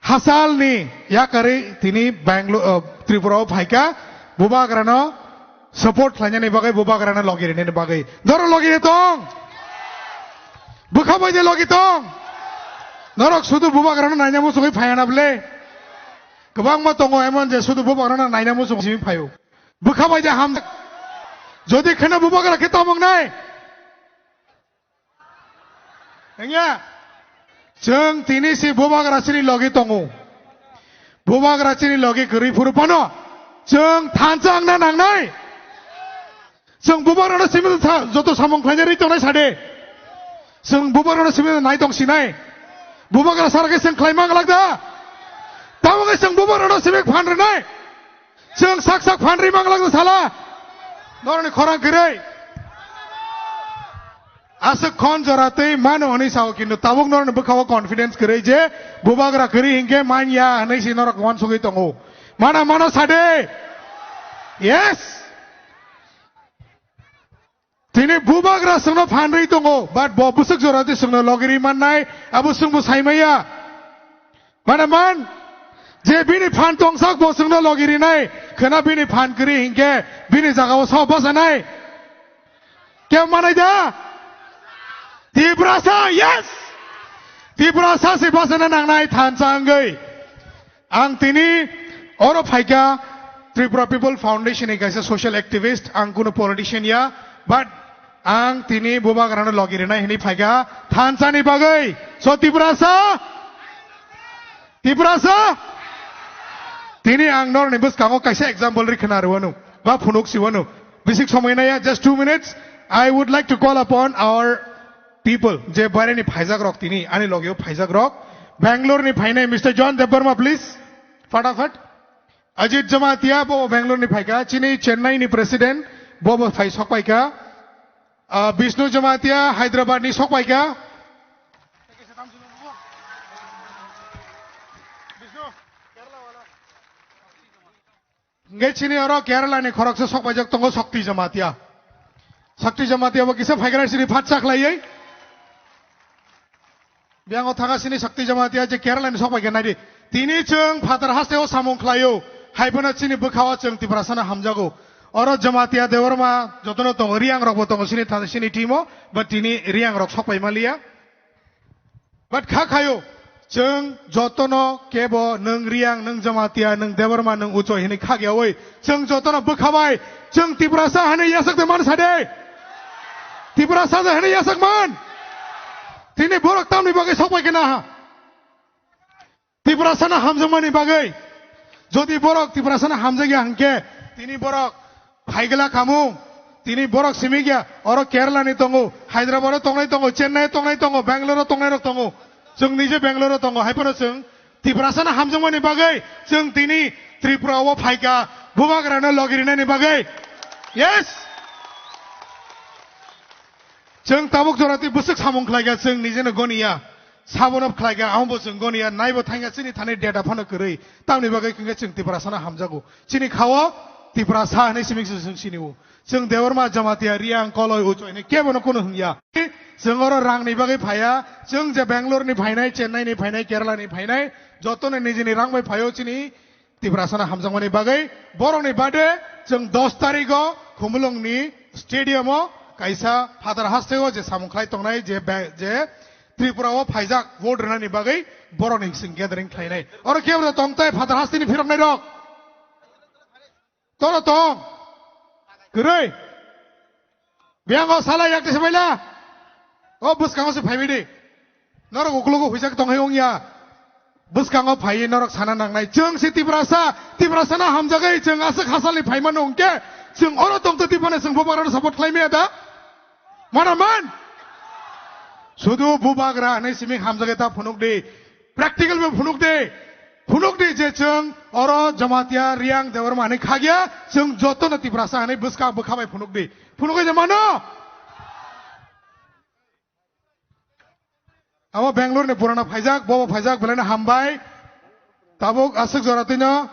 hasalni yakarwi tini Bangalore, uh, Tripura o phaikha bubagrano support khlainani bagwi, bubagrano logi rinani bagwi. Doro logi ri tong. Bwkha bai de logi tong. Norok sudu bubagrano naina muchungwi phaiya na ble. Kwbangma tongo emon je sudu bubagrano naina muchung simi phaio. Bwkha bai de ham. Jodi kheno bubagra khe tamo wngnai. Wngya. Chwng tini si bubagra chini logi tongo. Bubagra chini logi kwrwi phuru phano chwng thansa wngna nangnai. Chwng bubagrano simi sa-, joto samung khlainani tongnai sade. Chwng bubagrano simi nai tong sinai. Bubagra sara khe chwng khlai mang lak da. Tamo khe chwng bubagrano simi phan rwnai. Chwng sak sak phan ri mang lak da sala. Noroni khorang kwrwi. Aswk khon jora twi mano hwnwi sao, kintu tabuk noroni bwkhao confidence kwrwi je bubagra kwrwi hinkhe manya hwnwi si norok uansugwi tongo. Mana mano sade. Yes. Tini bubagra chwngno phan rwi tongo, but bo bwswk jora twi chwngno logi ri mannai, abo chwngbo sai maya. Mana man, je bini phan tongsak bo chwngno logi rinai, khwna bini phan kwrwi hinkhe bini jagao sao bachanai. Kebo manai da? Tiprasa, yes! Tiprasa se bachana nangnai thansa wngwi. Ang tini oro phaikha Tripura People Foundation ni kaisa social activist, ang kuno politician ya, but ang tini bubagrano logi rinai hwnwi phaikha thansa ni bagwi. So Tiprasa, Tiprasa, tini ang norni bwskango kaisa example ri khna rwanu, ba phunuk siwanu. Bisik somoi naya, just two minutes. I would like to call upon our people, je baireni phaijak rok tini, ani logeo phaijak rok, Bangalore ni phainai Mister John Debbarma, please, fatafat. Ajit Jamatia, bo Bangalore ni phaikha, chini Chennai ni president, bo bo phai sokpaikha. Ah, Bishnu Jamatia, Hyderabad ni sokpaikha. Hingke chini oro Kerala ni khoroksa sokpaijak tongo Shakti Jamatia. Shakti Jamatia bo kisa phaikha chini phatsa khlaiwi. Biango thanga chini Shakti Jamatia je Kerala ni sokpaikha naidi. Tini chwng phatar hasteo samung khlaio. Haiphano chini bwkhao chwng Tiprasano hamjago. Oro Jamatia Debbarma jotono tongo, Riang rokbo tongo chini tha-, chini team o, but tini Riang rok sokpai maliya. But kha khayo, chwng jotono kebo nwng Riang, nwng Jamatia, nwng Debbarma, nwng Uchoi hinwi khakyawi, chwng jotono bwkhabai, chwng Tiprasa hinwi yasakde man sade. Tiprasa hinwi yasakman. Tini borok tamni bagwi sokpai khe naha. Tiprasano hamjakmani bagwi. Jodi borok Tiprasano hamjakya hwnkhe, tini borok phaigla khamu, tini borok simikya, oro Kerala ni tongo, Hyderabad o tongnai tongo, Chennai o tongnai tongo, Bangalore o tongnai rok tongo. Chwng nije Bangalore o tongo, haiphano chwng Tiprasano hamjakmani bagwi chwng tini Tripura o phaikha, bubagrano logi rinani bagwi. Yes! Chwng tabuk jora twi bwswk samung khlaikha, chwng nijeno goniya. Sabono khlaikha, abobo chwng goniya, naibo thangya chini thani data phano kwrwi. Tamni bagwi hwnkhe chwng Tiprasano hamjago. Chini khao Tiprasa hinwi simi chwng sini-o. Chwng Debbarma, Jamatia, Riang, Koloi, Uchoi hinwi kebono kunu hwngya. Chwng oro rangni bagwi phaiya, chwng je Bangalore ni phainai, Chennai ni phainai, Kerala ni phainai, jotono nijini rang bai phaio chini Tiprasano hamjakmani bagwi borokni bade chwng dos tarigo Khumulwngni stadium o kaisa phatar hasteo je samung khlai tongnai je ba-, je Tripura o phaijak vote rwnani bagwi borokni chwng gathering khlainai. Oro kebo tong tai phatar hasteni phiroknai rok. Toro tong. Kwrwi. Biango sala yak tisa baila. O bwskango se phaiwi di. Norok uklogo huijak tong hai wngya. Bwskango phaiwi norok sana nangnai. Chwng se Tiprasa, Tiprasano hamjagwi chwng aswk hasalni phaimano hwnkhe chwng oro tongtwi phano chwng bubagrano support khlai maya da? Mana man? Sudu bubagra hinwi simi hamjagwi ta phunuk di. Practical bai phunuk di. Phunuk di je chwng oro Jamatia Riang Debbarma hinwi khagya, chwng jotono Tiprasa hinwi bwskang bwkha bai phunuk di. Phunugwi de mano? Abo Bangalore ni purana phaijak, bobo phaijak, belai no hambai. Tabuk aswk jora twino,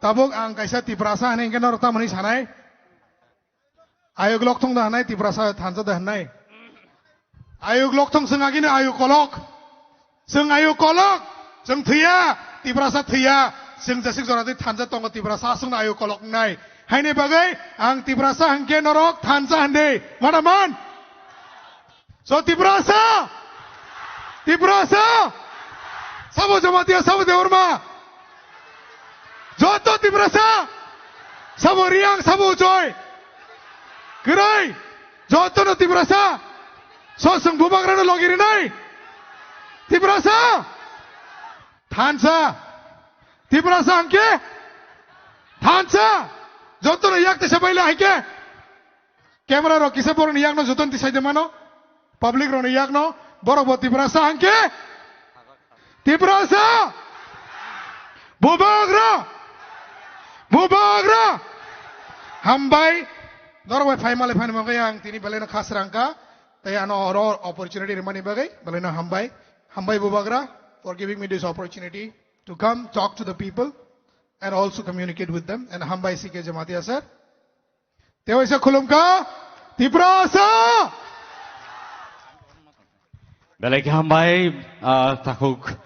tabuk ang kaisa Tiprasa hinwi hwnkhe norok tamoni sanai. Ayuk lokthong da hinai, Tiprasa thansa da hinai. Ayuk lokthong chwng agini ayuk kolok. Chwng ayuk kolok. Chwng thwiya, Tiprasa thwiya. Chwng jesik jora twi thansa tongo, Tiprasa chwngno ayuk kolok wngnai. Haini bagwi ang Tiprasa hwnkhe norok thansa hwndi. Mada man? So Tiprasa! Tiprasa! Sabo Jamatia, sabo Debbarma! Joto Tiprasa! Sabo Riang, sabo Joy! Kwrwi! Jotono Tiprasa! So chwng bubagrano logi rinai! Tiprasa! Thansa! Tiprasa hwnkhe? Thansa! Jotono yak tesa baila hai khe? Camera rok kisa borokni yakno jotono tisai de mano. Public rokni yakno, borok bo Tiprasa hwnkhe? Tiprasa! Bubagra! Bubagra! Hambai, norok bai phai malai phani bagwi ang tini belai no khasrang kha. Tei ano oro opportunity rimani bagwi belai no hambai. Hambai Bubagra for giving me this opportunity to come talk to the people and also communicate with them. And hambai C K Jamatia sir. Tewaisa khulumkha Tiprasa. Belai khe hambai, ah, takhuk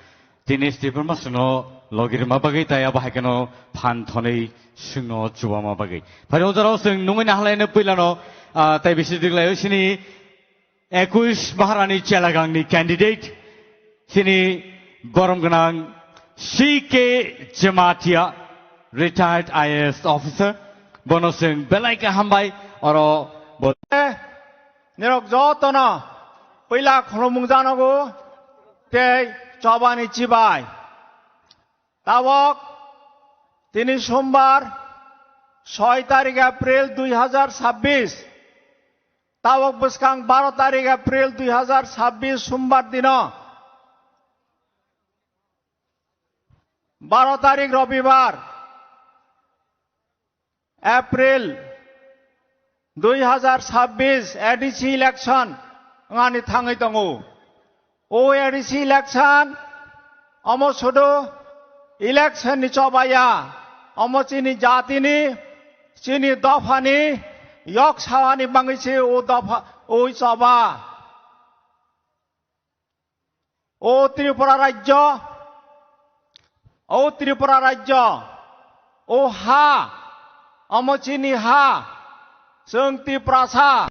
tini Tiprasa no logi rwma bagwi tei abo hai kheno phan thonwi chwngno chubama bagwi. Phai o jorao chwng nungwi nahalai no puilano, ah, tei bisi diglai sini Ekush Maharani Chelagangni candidate, chini borom gwnang C K Jamatia, retired I A S officer, bono chwng belai khe hambai, oro bo-, nirok jotono puila khulumung janogo tei chobani chibai. Tabok tini Sombar, soi tarik April dui hajar sabbish. Tabok bwskang baro tarik April dui hajar sabbish Sombar dino, baro tarik Robibar, April dui hajar sabbish A D C election wngani thangwi tongo. O A D C election omo sudu election ni chobaya, omo chini jatini, chini dophani yok sawani bangwi se o dopha, o choba. O Tripura rajyo, o Tripura rajyo, o ha, omo chini ha, chwng Tiprasa.